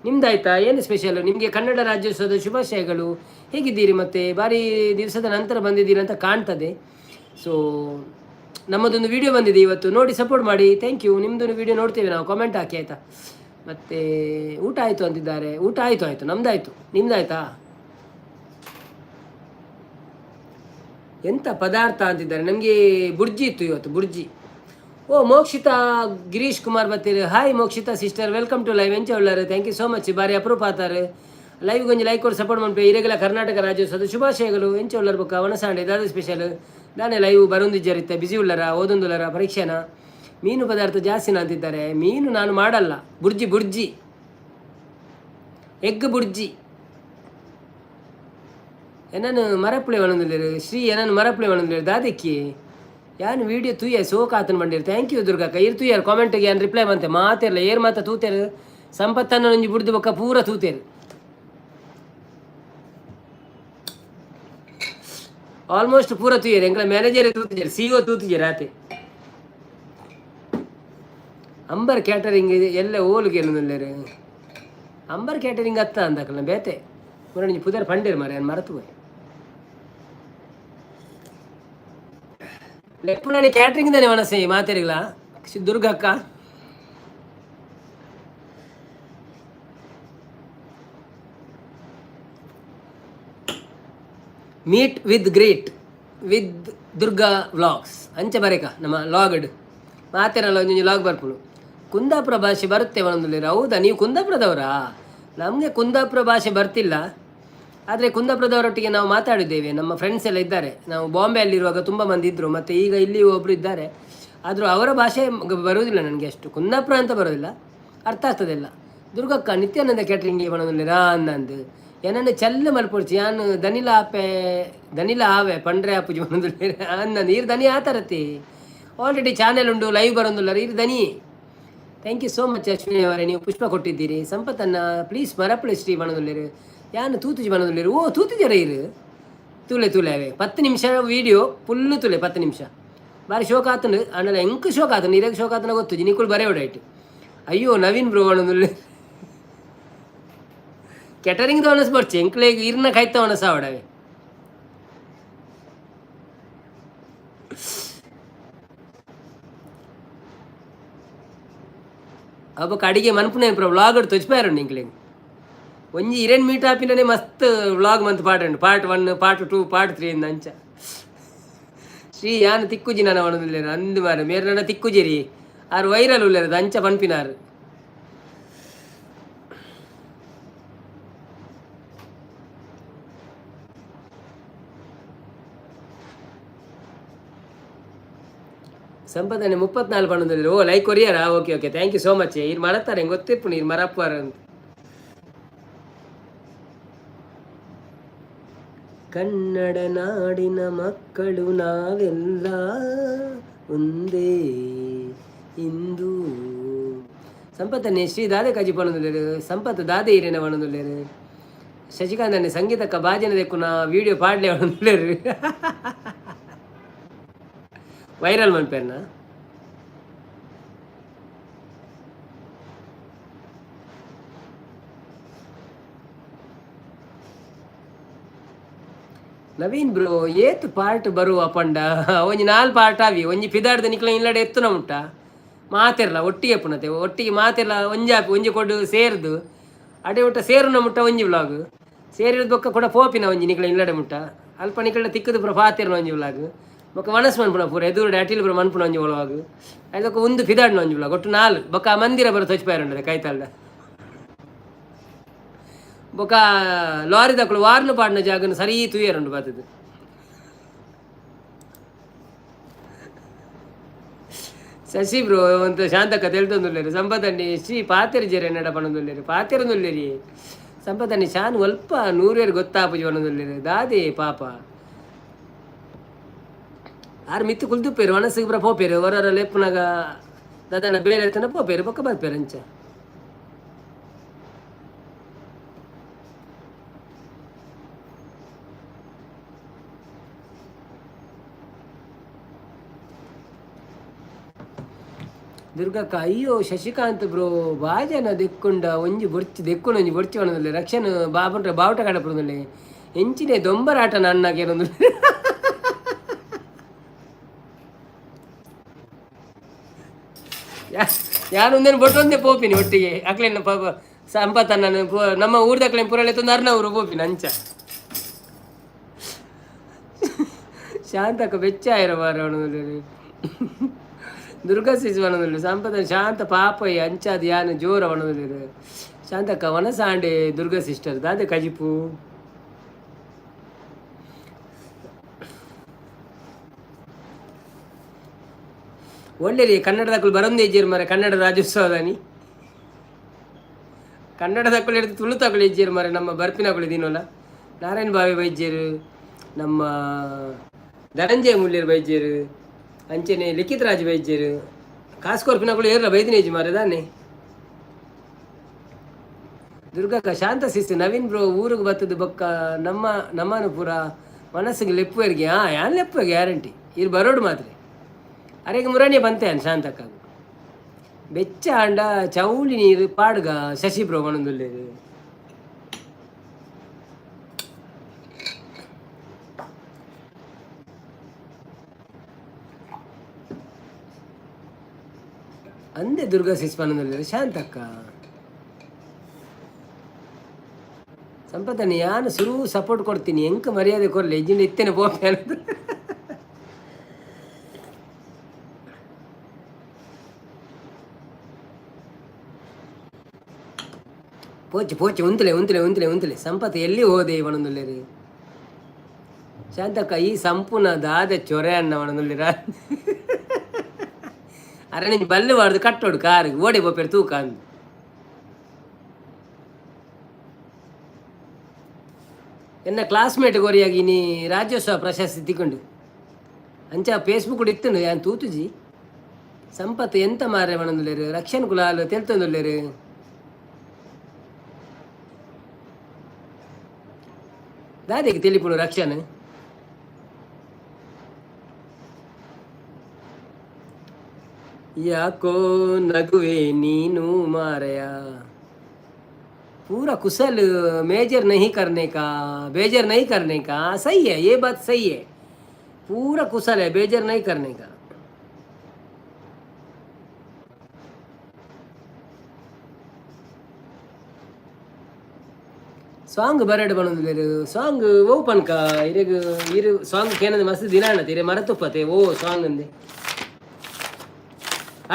ನಿಮ್ದಾಯ್ತಾ? ಏನು ಸ್ಪೆಷಲ್? ನಿಮಗೆ ಕನ್ನಡ ರಾಜ್ಯೋತ್ಸವದ ಶುಭಾಶಯಗಳು. ಹೇಗಿದ್ದೀರಿ ಮತ್ತೆ? ಭಾರಿ ದಿವಸದ ನಂತರ ಬಂದಿದ್ದೀರಿ ಅಂತ ಕಾಣ್ತದೆ. ಸೊ ನಮ್ಮದೊಂದು ವಿಡಿಯೋ ಬಂದಿದೆ ಇವತ್ತು, ನೋಡಿ ಸಪೋರ್ಟ್ ಮಾಡಿ. Thank you. ನಿಮ್ಮದೊಂದು ವಿಡಿಯೋ ನೋಡ್ತೇವೆ ನಾವು, ಕಾಮೆಂಟ್ ಹಾಕಿ ಆಯಿತಾ. ಮತ್ತು ಊಟ ಆಯಿತು ಅಂತಿದ್ದಾರೆ. ಊಟ ಆಯಿತು ಆಯಿತು, ನಮ್ಮದಾಯ್ತು, ನಿಮ್ದಾಯ್ತಾ? ಎಂಥ ಪದಾರ್ಥ ಅಂತಿದ್ದಾರೆ. ನಮಗೆ ಬುರ್ಜಿ ಇತ್ತು ಇವತ್ತು, ಬುರ್ಜಿ. ಓ Mokshitha Girish Kumar ಬತ್ತೀರು. Hi Mokshita sister, welcome to live. ಎಂಚ ಉಳ್ಳಾರು? Thank you so much. ಬಾರಿ ಅಪ್ರೂಪ್ ಆತಾರೆ. ಲೈವ್ ಗೊಂಜಿ ಲೈಕ್ ಕೊಡು, ಸಪೋರ್ಟ್ ಮನ್ಪೆ. ಇರೆಗಲ ಕರ್ನಾಟಕ ರಾಜ್ಯೋತ್ಸವದ ಶುಭಾಶಯಗಳು. ಎಂಚ ಉಳ್ಳಾರು ಬೊಕ್ಕ ವನಸಾಂಡೆ ದಾದ ಸ್ಪೆಷಲ್? ನಾನೇ ಲೈವ್ ಬರೊಂದಿಜ್ಜರಿತ್ತೆ, ಬಿಸಿ ಉಳ್ಳಾರ, ಓದೊಂದುಲ್ಲರ, ಪರೀಕ್ಷೆನಾ? ಮೀನು ಪದಾರ್ಥ ಜಾಸ್ತಿನ ಅಂತಿದ್ದಾರೆ. ಮೀನು ನಾನು ಮಾಡಲ್ಲ. ಬುರ್ಜಿ, ಬುರ್ಜಿ, ಎಗ್ ಬುರ್ಜಿ. ಎನ್ನನು ಮರಪ್ಪುಳೆ ಒಣಂದುಲ್ಲೇರು ಶ್ರೀ, ಎನ್ನನು ಮರಪ್ಪುಳೆ ಒಣಂದುಲ್ಲೇರು. ದಾದಕ್ಕಿ ಯಾನ್ ವೀಡಿಯೋ ತೂಯ ಸೋಕ್ ಆತನ ಬಂಡೀರು. Thank you ದುರ್ಗಕ್ಕ. ಇರ್ ತೂಯಾರ್ ಕಾಮೆಂಟ್ಗೆ ಯಾನ್ ರಿಪ್ಲೈ ಬಂತೆ ಮಾತಿರಲ್ಲ. ಏರ್ ಮಾತ ತೂತೇರು? ಸಂಪತ್ತನ್ನ ಒಂಜಿ ಬುಡ್ದು ಬೊಕ್ಕ ಪೂರ ತೂತೇರು. ಆಲ್ಮೋಸ್ಟ್ ಪೂರ ತೂಯೇರು. ಎಂಕ್ಲ ಮ್ಯಾನೇಜರ್ ತೂತಿಜಾರೆ, ಸಿಇಒ ತೂತಿಜಾರೆ ಆತೆ. ಅಂಬರ್ ಕ್ಯಾಟರಿಂಗ್ ಎಲ್ಲ ಓಲುಗೆ ಏನಂದುಲ್ಲೇರು? ಅಂಬರ್ ಕ್ಯಾಟರಿಂಗ್ ಅತ್ತ ಅಂದಕಲ್ನ ಬೇತೆ ಮುರಣಿ ಪುದರ್ ಪಂಡೇರು ಮಾರೆ, ಮರತು ಪೋಯ್. ಲೆಪ್ಪುನಾನಿ ಕ್ಯಾಟ್ರಿಂಗ್ ತಾನೆ ಮನಸ್ಸೆ ಮಾತೆರಿಗ್ಲಾ ದುರ್ಗಕ್ಕ. Meet with greet with Durga vlogs ಅಂಚೆ ಬರೇಕ ನಮ್ಮ ಲಾಗ್ಡ್ ಮಾತೇನಲ್ಲ, ಒಂಜೊಂಜಿ ಲಾಗ್ ಬರ್ಪುನು. ಕುಂದಾಪುರ ಭಾಷೆ ಬರುತ್ತೆ ಒಂದೊಂದು. ಹೌದಾ, ನೀವು ಕುಂದಾಪುರದವರಾ? ನಮಗೆ ಕುಂದಾಪುರ ಭಾಷೆ ಬರ್ತಿಲ್ಲ. ಆದರೆ ಕುಂದಾಪುರದವರೊಟ್ಟಿಗೆ ನಾವು ಮಾತಾಡಿದ್ದೇವೆ. ನಮ್ಮ ಫ್ರೆಂಡ್ಸ್ ಎಲ್ಲ ಇದ್ದಾರೆ. ನಾವು ಬಾಂಬೆಯಲ್ಲಿರುವಾಗ ತುಂಬ ಮಂದಿ ಇದ್ದರು, ಮತ್ತು ಈಗ ಇಲ್ಲಿ ಒಬ್ಬರು ಇದ್ದಾರೆ. ಆದರೂ ಅವರ ಭಾಷೆ ಬರುವುದಿಲ್ಲ ನನಗೆ ಅಷ್ಟು. ಕುಂದಾಪುರ ಅಂತ ಬರೋದಿಲ್ಲ, ಅರ್ಥ ಆಗ್ತದೆಲ್ಲ. ದುರ್ಗಕ್ಕ ನಿತ್ಯಾನಂದ ಕ್ಯಾಟ್ರಿಂಗ್ ಬಣೊಂದುಲ್ಲೆರಾ ಅಂದಂದು. ಎನನ್ ಚಲ್ಲ ಮಲ್ಪೊಡ್ಚಿ, ಯಾನ್ ದನಿಲ ಆಪೆ, ದನಿಲ ಆವೆ ಪಂಡ್ರೆ ಆಪುಜಿ ಬಣೊಂದುಲ್ಲೆರ್ ಅಂದಂದು. ಈರ್ ದನಿ ಆತರತಿ ಆಲ್ರೆಡಿ ಚಾನೆಲ್ ಉಂಡು, ಲೈವ್ ಬರೋದಿಲ್ಲ ಈರ್ ದನಿ. Thank you so much Ashwini ಅವರೇ, ನೀವು ಪುಷ್ಪ ಕೊಟ್ಟಿದ್ದೀರಿ. ಸಂಪತ್ತನ್ನ ಪ್ಲೀಸ್ ಮರಪ್ಪಳೆ ಶ್ರೀ ಬಣೊಂದುಲ್ಲೆರ್. ಯಾನ್ ತೂತುಜಿ ಬಣೊಂದುಲ್ಲೆರ್. ಓ ತೂತುಜರ ಇರು ತೂಲೆ ತೂಲೆ ಅವೇ 10 ನಿಮಿಷ ವೀಡಿಯೋ ಫುಲ್ಲು ತೂಲೆ 10 ನಿಮಿಷ. ಬಾರಿ ಶೋಕ ಆತಂಡು ಆಂಡಲ ಎಂಕ್ ಶೋಕ ಆತಂಡು, ಇರೆಗ್ ಶೋಕ ಆತನ ಗೊತ್ತುಜಿ. ನಿಕುಲು ಬರೆಯೋಡಾಯ್ತು. ಅಯ್ಯೋ ನವೀನ್ ಬ್ರೋ ಬಣೊಂದುಲ್ಲೆ. ಕ್ಯಾಟರಿಂಗ್ ಒಣಸ್ ಬರ್ಚಿ ಎಂಕ್ಲೆಗ್ ಇರ್ನ ಕೈತ ಒಣಸ ಅವಡವೆ. ಅಬ್ಬಕ್ಕ ಅಡಿಗೆ ಮನ್ಪುನೆ ವ್ಲಾಗ್ ತೊಚ್ಪಾರು ನಿಂಕ್ಲೆಗ್. ಒಂಜಿ ಇರೆನ್ ಮೀಟ್ ಆಪಿನನೆ ಮಸ್ತ್ ವ್ಲಾಗ್ ಮಂತ್ ಪಾಡಂಡು, ಪಾರ್ಟ್ 1, ಪಾರ್ಟ್ 2, ಪಾರ್ಟ್ 3 ಇಂದ ಅಂಚ. ಶ್ರೀ ಯಾನ್ ತಿಕ್ಕುಜಿ ನನ ಒಣದುಲ್ಲೇರು ಅಂದು ಮಾರೆ. ಮೇರ್ ನನ ತಿಕ್ಕುಜಿರಿ, ಆರು ವೈರಲ್ ಉಲ್ಲೇರು, ಅಂಚ ಪನ್ಪಿನಾರು. ಸಂಪಾದನೆ 34 ಪಣ್ಣೊಂದುಲ್ಲೆರ್. ಓ like ಕೊರಿಯರಾ? Okay okay, thank you so much. ಇರ್ ಮರತ್ತಾರೆ ಹೆಂಗೆ ಗೊತ್ತಿಪ್ಪು ನೀರು ಮರಪ್ಪಾರ ಅಂತ. ಕನ್ನಡ ನಾಡಿನ ಮಕ್ಕಳು ನಾವೆಲ್ಲ ಒಂದೇ ಇಂದು. ಸಂಪತ್ತನ್ನೇ ಶ್ರೀ ದಾದೆ ಕಾಜಿ ಪಣ್ಣೊಂದುಲ್ಲೆರ್. ಸಂಪತ್ ದಾದೆ ಈರೇನ ಪಣ್ಣೊಂದುಲ್ಲೆರ್. ಶಶಿಕಾಂತ್ ಅಣ್ಣೆ ಸಂಗೀತಕ್ಕ ಬಾಜನ ದೆಕ್ಕುನ ವೀಡಿಯೋ ಪಾಡ್ಲೆ ಪಣ್ಣೊಂದುಲ್ಲೆರ್. ವೈರಲ್ ಮನ್ಪೆರ್ನ. ನವೀನ್ ಬ್ರೋ ಏತ್ ಪಾರ್ಟ್ ಬರುವ ಪಂಡ ಒಂಜಿ ನಾಲ್ ಪಾರ್ಟ್ ಆವಿ. ಒಂಜಿ ಪಿದಾಡ್ದ ನಿಕ್ಲ ಇಲ್ಲಡೆ ಎತ್ತುನ ಮುಟ್ಟ ಮಾತೆರ್ಲ ಒಟ್ಟಿಗೆ ಪುನತೆ, ಒಟ್ಟಿಗೆ ಮಾತೆರ್ಲ ಒಂಜಾಪಿ ಒಂಜಿ ಕೊಡು ಸೇರ್ದು ಅಡೆ ಮುಟ್ಟ ಸೇರುನ ಮುಟ್ಟ ಒಂಜಿ ವ್ಲಾಗ್ ಸೇರಿದ ಬೊಕ್ಕ ಕೂಡ ಪೋಪಿನ ಒಂಜಿ ನಿಕ್ಲ ಇಲ್ಲಡೆ ಮುಟ್ಟ ಅಲ್ಪ ನಿಕ್ಲ ತಿಕ್ಕದು ಪೂರ ಪಾತೆರ್ನ ಒಂಜಿ ವ್ಲಾಗ್. ಬೊಕ್ಕ ವನಸ್ ಮನ್ಪುನ ಪೂರ ಎದುರುಡೆ ಅಟಿಲ್ ಪೂರ ಮನ್ಪುನ ಒಂಜಿ ವ್ಲಾಗ್. ಅದಕ್ಕೆ ಒಂದು ಪಿದಾಡ್ನ ಒಂಜಿ ವ್ಲಾಗ್, ಒಟ್ಟು ನಾಲ್. ಬೊಕ್ಕ ಆ ಮಂದಿರ ಬರ ತೊಚ್ಪಾರುಂಡದೆ ಕೈತಾಲ್ದ. ಬೊಕ್ಕ ಲಾರಿ ದಕ್ಕಲು ವಾರ್ನು ಪಾಡಿನ ಜಾಗನ ಸರಿ ತೂಯರುಂಡು ಬತ್ತದು. ಶಶಿ ಬ್ರೋ ಒಂತ ಶಾಂತಕ್ಕ ತೆಲ್ತೊಂದುಲ್ಲೆರ್. ಸಂಪತಣ್ಣಿ ಶ್ರೀ ಪಾತೆರ್ ಜೇರ್ ಎನ್ನಡ ಪಣೊಂದುಲ್ಲೆರ್. ಪಾತೆರೊಂದುಲ್ಲೆರಿ. ಸಂಪತಣ್ಣಿ ಶಾನ್ ಒಲ್ಪ ನೂರೇರು ಗೊತ್ತಾಪುಜಿ ಪಣೊಂದುಲ್ಲೆರ್. ದಾದೆ ಪಾಪ ಆರ್ ಮಿತ್ತು ಕುಲ್ದುಪ್ಪೇರು, ಒಣಸಿಗೆ ಪೂರ ಪೋಪೇರು. ಹೊರರ ಲೆಪ್ಪುನಗ ದಾದನ ಬೇರೆ ತನ ಪೋಪೇರು, ಬೊಕ್ಕ ಬರ್ಪೇರು ಅಂಚ. ದುರ್ಗಕ್ಕ ಅಯ್ಯೋ ಶಶಿಕಾಂತ್ ಬ್ರೋ ಬಾಜನ ದೆಕ್ಕುಂಡ ಒಂಜಿ ಬೊರ್ಚಿ ದೆಕ್ಕುಂಡ ಒಂಜಿ ಬೊರ್ಚಿ ಒಣದಲ್ಲಿ ರಕ್ಷಣ ಬಾಬುಂಟ್ರೆ ಬಾವುಟ ಕಡಪುಂದಲ್ಲಿ ಎಂಚಿನೆ ದೊಂಬರಾಟ ನನ್ನ ಕೇರೊಂದು. ಯಾನೊಂದೇನು ಬೊಟ್ಟೊಂದೇ ಪೋಪಿನಿ ಒಟ್ಟಿಗೆ ಅಕ್ಲೇನ ಪಾಪ ಸಂಪತ್ತಣ್ಣನ ನಮ್ಮ ಊರ್ದಕ್ಲೇನು ಪುರಳೆ ತಂದು ಅರ್ನ ಊರು ಪೋಪಿನಿ ಅಂಚ. ಶಾಂತಕ್ಕ ಬೆಚ್ಚ ಆಯಿರ ಮಾರ. ದುರ್ಗಾ ಸಿಸ್ ವನದಲ್ಲಿ ಸಂಪದ ಶಾಂತ ಪಾಪಯ್ಯ ಅಂಚಾದ ಯಾನ್ ಜೋರ ವನದಲ್ಲಿ. ಶಾಂತಕ್ಕ ವನಸಾಂಡೆ. ದುರ್ಗಾ ಸಿಸ್ಟರ್ ದಾದೆ ಕಜಿಪು? ಒಳ್ಳೆ ಕನ್ನಡದಕ್ಕಲು ಬರಂದೇ ಇಜ್ಜೇರು ಮರ ಕನ್ನಡ ರಾಜ್ಯೋತ್ಸವದಾನಿ. ಕನ್ನಡದಕ್ಕಲು ಹಿಡಿದು ತುಳು ತಕಲು ಇಜ್ಜೇರು ಮರ. ನಮ್ಮ ಬರ್ಪಿನಕುಲು ದಿನೋಲ ನಾರಾಯಣ ಬಾವಿ ಬೈಜ್ಜೇರು, ನಮ್ಮ ಧನಂಜಯ ಮುಲ್ಲೇರು ಬೈಜ್ಜೇರು, ಅಂಚೆನೆ ಲಿಖಿತ್ ರಾಜ್ ಬೈಜ್ಜೇರು. ಕಾಸು ಕೊರ್ಪಿನಕುಲು ಏರ್ಲ ಬೈದಿನೇಜಿ ಮಾರೆ ದಾನೆ. ದುರ್ಗಕ್ಕ, ಶಾಂತ ಸಿಸ್ಟರ್, ನವೀನ್ ಬ್ರೋ ಊರಿಗೆ ಬತ್ತದ ಬೊಕ್ಕ ನಮ್ಮ ನಮ್ಮನು ಪೂರ ಮನಸ್ಸಿಗೆ ಲೆಪ್ಪುವರಿಗೆ. ಹಾಂ, ಯಾನ್ ಲೆಪ್ಪುವೆ ಗ್ಯಾರಂಟಿ. ಇರು ಬರೋಡು ಮಾತ್ರ. ಅರೆಗೆ ಮುರಾಣಿ ಬಂತೆ ಶಾಂತಕ್ಕ. ಬೆಚ್ಚ ಆಂಡ ಚೌಲಿ ನೀರು ಪಾಡ್ಗ ಶಶಿ ಬ್ರೋ ಮನಂದುಲ್ಲೇರು. ಅಂದೆ ದುರ್ಗಾ ಸಿಸ್ ಪನೊಂದುಲ್ಲೆರ್ ಶಾಂತಕ್ಕ. ಸಂಪತನಿ ಯಾನ್ ಸುರು ಸಪೋರ್ಟ್ ಕೊಡ್ತೀನಿ, ಎಂಕ್ ಮರ್ಯಾದೆ ಕೊರ್ಲೆ, ಇಜ್ಜಿಂಡ ಇತ್ತೇನೆ ಪೋಪೆ. ಪೋಚಿ ಪೋಚಿ, ಉಂತಲೆ ಉಂತಲೆ ಉಂತಲೆ ಉಂತಲೆ. ಸಂಪತ್ ಎಲ್ಲಿ ಹೋದೆ ಪನೊಂದುಲ್ಲೆರ್ ಶಾಂತಕ್ಕ. ಈ ಸಂಪೂರ್ಣ ದಾದೆ ಚೊರೆ ಅನ್ನ ಪನೊಂದುಲ್ಲೆರ. ಅರೆ ನಿಂಜಿ ಬಲ್ಲು ಬಾರ್ದು ಕಟ್ಟೋಡು ಕಾರ್ ಓಡೆ ಪೋಪೆರ್ ತೂಕ ಅಂದ್. ಎನ್ನ ಕ್ಲಾಸ್ಮೇಟ್ ಕೊರಿಯಾಗಿ ಇನಿ ರಾಜ್ಯೋತ್ಸವ ಪ್ರಶಸ್ತಿ ತಿಕ್ಕೊಂಡು. ಅಂಚ ಫೇಸ್ಬುಕ್ ಇತ್ತುಂಡು, ಯಾನ್ ತೂತುಜಿ. ಸಂಪತ್ ಎಂತ ಮಾರೆ ಪನೊಂದುಲ್ಲೆರ್. ರಕ್ಷಣ್ ಕುಲಾಲ್ ತೆಲ್ತೊಂದುಲ್ಲೆರ್. ದಾದೆಗ್ ತೆಲಿಪುನು ರಕ್ಷಣ್? ಯಾಕೋ ನಗುವೆ ನೀನು ಮಾರಯ? पूरा कुशल. मेजर नहीं करने का, बेजर नहीं करने का. सही है, ये बात सही है. पूरा कुशल है, बेजर नहीं करने का. ಸಾಂಗ್ ಬರಡ್ ಬನೊಂದುಲ್ಲೆರ್. ಸಾಂಗ್ ಓ ಪನ್ಕ ಇರೆಗ್? ಇರು ಸಾಂಗ್ ಕೇನಂದ್ ಮಸ್ತ್ ದಿನ ಆಂಡತೆ. ಇರೆ ಮರತುಪ್ಪತೆ ಓ ಸಾಂಗ್ ಅಂದೆ.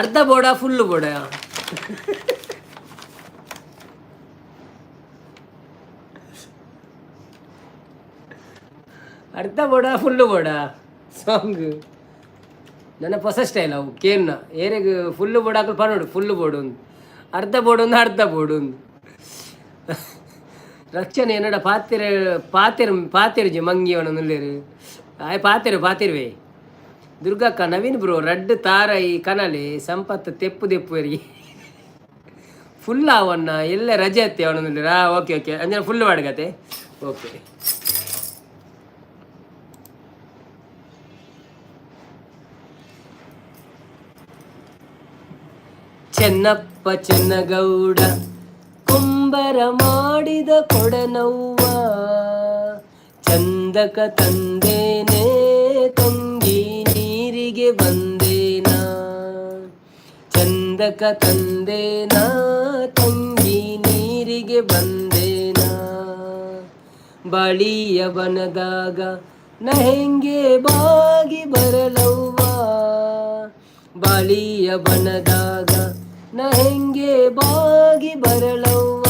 ಅರ್ಧ ಬೋಡ, ಫುಲ್ ಬೋಡ? ಅರ್ಧ ಬೋಡ, ಫುಲ್ ಬೋಡ ಸಾಂಗ್? ನನ್ನ ಹೊಸ ಸ್ಟೈಲ್ ಅವು ಕೇನ್ನ. ಏರೆಗ್ ಫುಲ್ ಬೋರ್ಡ್ ಹಾಕಲು ಪನೋಡು ಫುಲ್ ಬೋರ್ಡ್ ಒಂದು, ಅರ್ಧ ಬೋರ್ಡ್ ಒಂದು, ಅರ್ಧ ಬೋರ್ಡ್ ಒಂದು. ರಕ್ಷಣೆ ಎನ್ನಡ ಪಾತೆರ ಪಾತೆರ್ ಪಾತೆರ್ಜಿ ಮಂಗಿ ಅವನನ್ನುಲ್ಲೆರ್. ಆಯ್ ಪಾತೆರು ಪಾತೆರುವೆ. ದುರ್ಗಕ್ಕ, ನವೀನ್ ಬ್ರೋ ರಡ್ಡ್ ತಾರೈ ಕನಲೆ. ಸಂಪತ್ ತೆಪ್ಪು ದೆಪ್ಪುವರಿ. ಫುಲ್ ಅವನ್ನ ಎಲ್ಲ ರಜೆ ಅತ್ತೆ ಅವನನ್ನುಲ್ಲೆರ್. ಓಕೆ ಓಕೆ, ಅಂಜನ ಫುಲ್ ವಾಡ್ಗತೆ. ಓಕೆ. ಚೆನ್ನಪ್ಪ ಚೆನ್ನಗೌಡ ಕುಂಬರ ಮಾಡಿದ ಕೊಡನವ್ವ, ಚಂದಕ ತಂದೇನೆ ತಂಗಿ ನೀರಿಗೆ ಬಂದೇನಾ, ಚಂದಕ ತಂದೇನಾ ತಂಗಿ ನೀರಿಗೆ ಬಂದೇನಾ, ಬಳಿಯ ಬನದಾಗ ನ ಹೆಂಗೆ ಬಾಗಿ ಬರಲವ್ವ, ಬಾಳಿಯ ಬನದಾಗ ನ ಹೆಂಗೆ ಬಾಗಿ ಬರಲವ್ವ,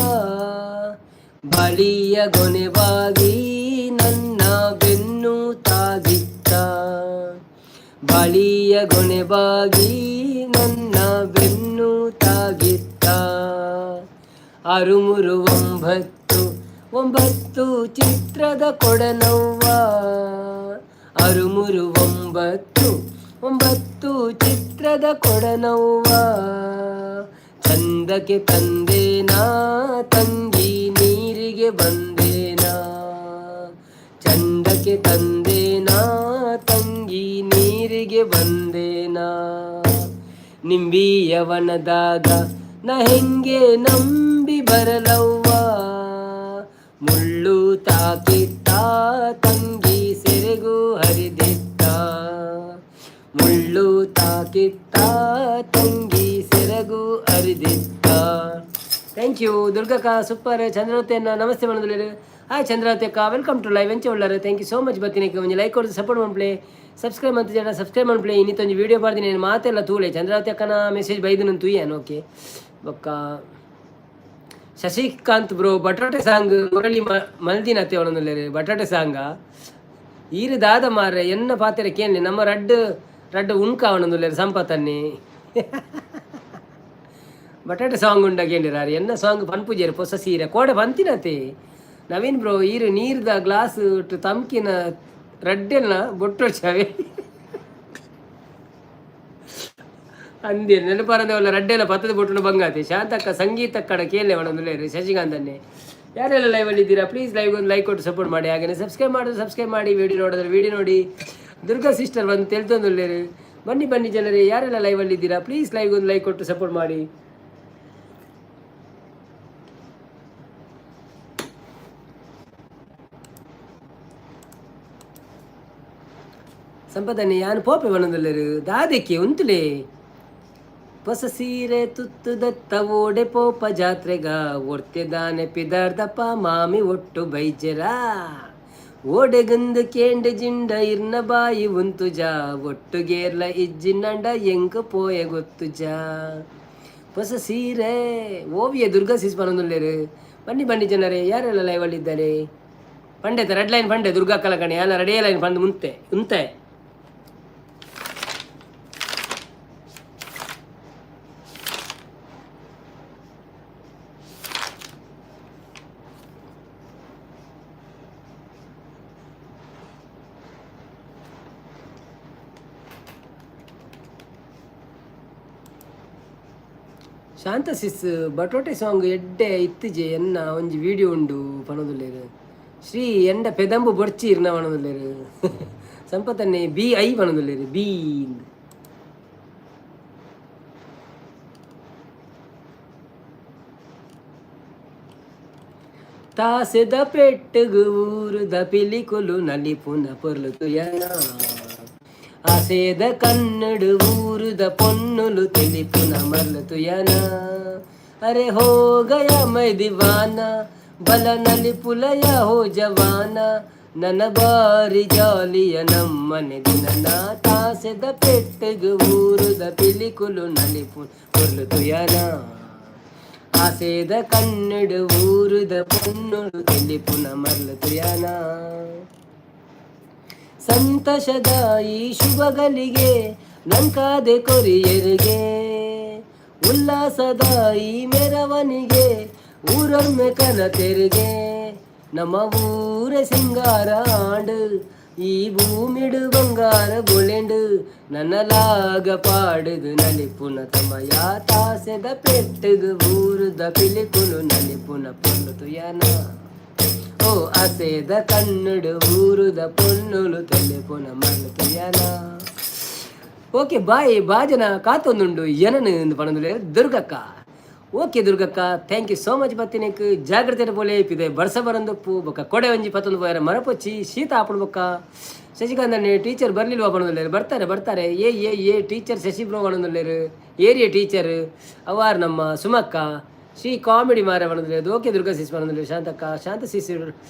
ಬಳಿಯ ಗೊನೆವಾಗಿ ನನ್ನ ಬೆನ್ನು ತಾಗಿತ್ತ, ಬಳಿಯ ಗೊನೆಬಾಗಿ ನನ್ನ ಬೆನ್ನು ತಾಗಿತ್ತ, ಆರು ಮೂರು ಒಂಬತ್ತು ಒಂಬತ್ತು ಚಿತ್ರದ ಕೊಡನವ್ವ, ಆರು ಮೂರು ಒಂಬತ್ತು ಒಂಬತ್ತು ಚಿತ್ರದ ಕೊಡನವ್ವ, ಚಂದಕ್ಕೆ ತಂದೇನಾ ತಂಗಿ ನೀರಿಗೆ ಬಂದೇನಾ, ಚಂದಕ್ಕೆ ತಂದೇನಾ ತಂಗಿ ನೀರಿಗೆ ಬಂದೇನಾ, ನಿಂಬಿಯವನದಾಗ ನ ಹೆಂಗೆ ನಂಬಿ ಬರಲವ್ವ, ಮುಳ್ಳು ತಾಕಿತ್ತ ತಂಗಿ ಸೆರೆಗು ಹರಿದಿತ್ತ, ಮುಳ್ಳು ತಾಕಿತ್ತ ತಂಗಿ ಸೆರಗು ಹರಿದಿತ್ತ. Thank Thank you ದುರ್ಗಕ್ಕ, super. Chandravati ಅನ್ನ ನಮಸ್ತೆ ಮಾಡೋದಿಲ್ಲ. ಹಾಯ್ ಚಂದ್ರಾವತಿ ಅಕ್ಕ, welcome to live. ಎಂಚ ಉಳ್ಳಾರು? Thank you so much. ಬತ್ತಿನಕ್ಕೆ ಒಂಜಿ ಲೈಕ್ ಕೊಡ್ದು ಸಪೋರ್ಟ್ ಮನ್ಪ್ಲೆ, ಸಬ್ಸ್ಕ್ರೈಬ್ ಅಂತ ಜನ ಸಬ್ಸ್ಕ್ರೈಬ್ ಮನ್ಪ್ಲೆ. ಇನ್ನಿತ್ತೊಂಜಿ ವೀಡಿಯೋ ಪಾಡ್ದಿನಿ ಮಾತೆಲ್ಲ ತೂಲೆ. ಚಂದ್ರಾವತಿ ಅಕ್ಕನ ಮೆಸೇಜ್ ಬೈದು ತೂಯನ್. ಓಕೆ, ಬೊಕ್ಕ ಶಶಿಕಾಂತ್ ಬ್ರೋ, ಬಟಾಟೆ ಸಾಂಗ್ ಮುರಳಿ ಮಲ್ದಿನತ್ತೆ ಅವನೊಂದುಲ್ಲೇರು. ಬಟಾಟೆ ಸಾಂಗ ಈರು ದಾದ ಮಾರ್ರೆ, ಎನ್ನ ಪಾತೆರ ಕೇಳಿ ನಮ್ಮ ರಡ್ಡು ರಡ್ಡು ಉಣ್ಕ ಅವನೊಂದುಲ್ಲೇರು. ಸಂಪತ್ತನ್ನಿ ಬಟಾಟೆ ಸಾಂಗ್ ಉಂಡ ಕೇಳಿರಾರು. ಎನ್ನ ಸಾಂಗ್ ಪನ್ಪುಜೇರು. ಪೊಸ ಸೀರೆ ಕೋಡೆ ಬಂತಿನತೆ. ನವೀನ್ ಬ್ರೋ, ಈರು ನೀರ್ದ ಗ್ಲಾಸ್ ತಮ್ಕಿನ ರಡ್ಡೆಲ್ನ ಬೊಟ್ಟೊಚ್ಚಾವೆ ಅಂದೆ ನೆನಪರಂದೆ ಒಲ್ಲ ರಡ್ಡೆಲ್ಲ ಪತ್ತದ ಬೊಟ್ಟುನ ಬಂಗಾತಿ. ಶಾಂತಕ್ಕ ಸಂಗೀತ ಕಡ ಕೇಳಲೆ ಒಣಂದುಲೇರು. ಶಶಿಕಾಂತ್ ಅನ್ನೇ, ಯಾರೆಲ್ಲ ಲೈವಲ್ಲಿ ಇದ್ದೀರಾ, ಪ್ಲೀಸ್ ಲೈವ್ ಒಂದು ಲೈಕ್ ಕೊಟ್ಟು ಸಪೋರ್ಟ್ ಮಾಡಿ. ಹಾಗೆಯೇ ಸಬ್ಸ್ಕ್ರೈಬ್ ಮಾಡೋದು ಸಬ್ಸ್ಕ್ರೈಬ್ ಮಾಡಿ, ವಿಡಿಯೋ ನೋಡಿದ್ರೆ ವಿಡಿಯೋ ನೋಡಿ. ದುರ್ಗಾ ಸಿಸ್ಟರ್ ಬಂದು ತೆಲ್ತೊಂದುಲ್ಲೇರು. ಬನ್ನಿ ಬನ್ನಿ ಜನರೇ, ಯಾರೆಲ್ಲ ಲೈವಲ್ಲಿ ಇದ್ದೀರಾ, ಪ್ಲೀಸ್ ಲೈವ್ ಒಂದು ಲೈಕ್ ಕೊಟ್ಟು ಸಪೋರ್ಟ್ ಮಾಡಿ. ಸಂಪದನೆ ಯಾನು ಪೋಪೆ ಬನ್ನೊಂದುಲ್ಲೇರು ದಾದಕ್ಕೆ ಉಂತುಲೇ. ಹೊಸ ಸೀರೆ ತುತ್ತು ದತ್ತ ಓಡೆ ಪೋಪ ಜಾತ್ರೆಗ, ಒರ್ತೆ ದಾನೆ ಪಿದಾರ್ದಪ್ಪ ಮಾಮಿ ಒಟ್ಟು ಬೈಜೆರ. ಓಡೆಗಂದು ಕೇಂಡ ಜಿಂಡ ಇರ್ನ ಬಾಯಿ ಉಂತುಜ, ಒಟ್ಟುಗೇರ್ಲ ಇಜ್ಜಿನಂಡ ಎಂಕ್ ಪೋಯೆ ಗೊತ್ತುಜ. ಹೊಸ ಸೀರೆ ಓವಿಯ ದುರ್ಗಾ ಸೀಸ್ ಬನ್ನೊಂದುಲ್ಲೇರು. ಬನ್ನಿ ಬನ್ನಿ ಜನರೇ, ಯಾರೆಲ್ಲ ಲೈವಲ್ಲಿದ್ದಾರೆ? ಪಂಡೆತ ರೆಡ್ ಲೈನ್ ಪಂಡೆ ದುರ್ಗಾ ಕಲಕಣಿ ಅಲ್ಲ, ರೆಡಿ ಲೈನ್ ಪಂಡ್ ಮುಂತೆ ಉಂತೆ. ಶಾಂತ ಸಿಸ್, ಬಟೋಟೆ ಸಾಂಗ್ ಎಡ್ಡೆ ಇತ್ತಿಜೆ, ಎನ್ನ ಒಂಜಿ ವಿಡಿಯೋ ಉಂಡು ಪನೊಂದುಲ್ಲೇರು. ಶ್ರೀ ಎಂಡ ಪೆದಂಬು ಬೊರ್ಚಿ ಇರ್ನ ಪನೊಂದುಲ್ಲೇರು. ಸಂಪತ್ತನ್ನೇ ಬಿ I ಪನೊಂದುಲ್ಲೇರು B. ತಾಸೆದ ಪೆಟ್ಟುಗು ಊರುದ ಪಿಲಿಕುಲು ನಲಿಪುನ ಪೊರ್ಲು ತುಯನ, ಆಸೆದ ಕನ್ನಡು ಊರುದ ಪೊನ್ನುಲು ತಿಳಿಪುನ ಮರ್ಲು ತುಯನ. ಅರೆ ಹೋ ಗಯ ಮೈ ದಿವಾನ, ಬಲ ನಲಿಪುಲಯ ಹೋ ಜವಾನ, ನನ್ನ ಬಾರಿ ಜಾಲಿಯ ನಮ್ಮನೆ ದಿನ. ತಾಸೆದ ಪೆಟ್ಟುಗು ಊರುದ ಪಿಲಿಕುಲು ನಲಿಪು ಪೊರ್ಲು ತುಯನ, ಆಸೆದ ಕನ್ನಡ ಊರುದ ಪೊನ್ನುಲು ತಿಳಿಪುನ ಮರ್ಲು ತುಯನ. ಸಂತಸದ ಈ ಶುಭಗಳಿಗೆ ನಂಕಾದೆ ಕೊರಿಯರಿಗೆ, ಉಲ್ಲಾಸದ ಈ ಮೆರವಣಿಗೆ ಊರೊಮ್ಮೆ ಕನ ತೆರಿಗೆ. ನಮ್ಮ ಊರ ಸಿಂಗಾರ ಆಂಡು, ಈ ಭೂಮಿಡು ಬಂಗಾರ ಬೊಳೆಂಡು, ನನ್ನಲಾಗ ಪಾಡುದು ನಲಿಪುನ ತಮಯ. ತಾಸೆದ ಪೆಟ್ಟುಗು ಊರುದ ಪಿಲಿಕುಲು ನಲಿಪುನ ಪೊನ್ನು ತುಯನ, ಓ ಅಸೆದ ಕನ್ನಡು ಊರುದ ಪೊನ್ನುಲು ತೆಲಿಪುನ ಮರ್ಲು ತುಯನ. Okay bye. ಬಾಜನ ಕಾತೊಂದುಂಡು ಏನನು ಎಂದು ಪಣಂದುಲೆ ದುರ್ಗಕ್ಕ. ಓಕೆ ದುರ್ಗಕ್ಕ, thank you so much. ಬತ್ತಿನಕ್ ಜಾಗ್ರತೆ ಪೋಲೆ. ಪಿದೆ ಬರ್ಸ ಬರಂದಪ್ಪು, ಬೊಕ್ಕ ಕೊಡೆ ಒಂಜಿ ಪತ್ತೊಂದು ಪೋಯರ ಮರಪೊಚ್ಚಿ, ಶೀತ ಆಪುಡು. ಬೊಕ್ಕ ಶಶಿಕಾಂತ್ ಟೀಚರ್ ಬರ್ಲಿಲ್ವಾ ಪಣಂದುಲ್ಲೇರು. ಬರ್ತಾರೆ ಬರ್ತಾರೆ. A A A teacher Shashi bro ಪಣಂದುಲ್ಲೇರು. Area teacher ಅವಾರ್ ನಮ್ಮ ಸುಮಕ್ಕ. ಶ್ರೀ ಕಾಮಿಡಿ ಮಾರ ಪಣಂದುಲ್ಲೇರು. ಓಕೆ ದುರ್ಗಾ ಸಿಸ್ ಪಣಂದುಲ್ಲೇರು. ಶಾಂತಕ್ಕ, ಶಾಂತ ಸಿಸ್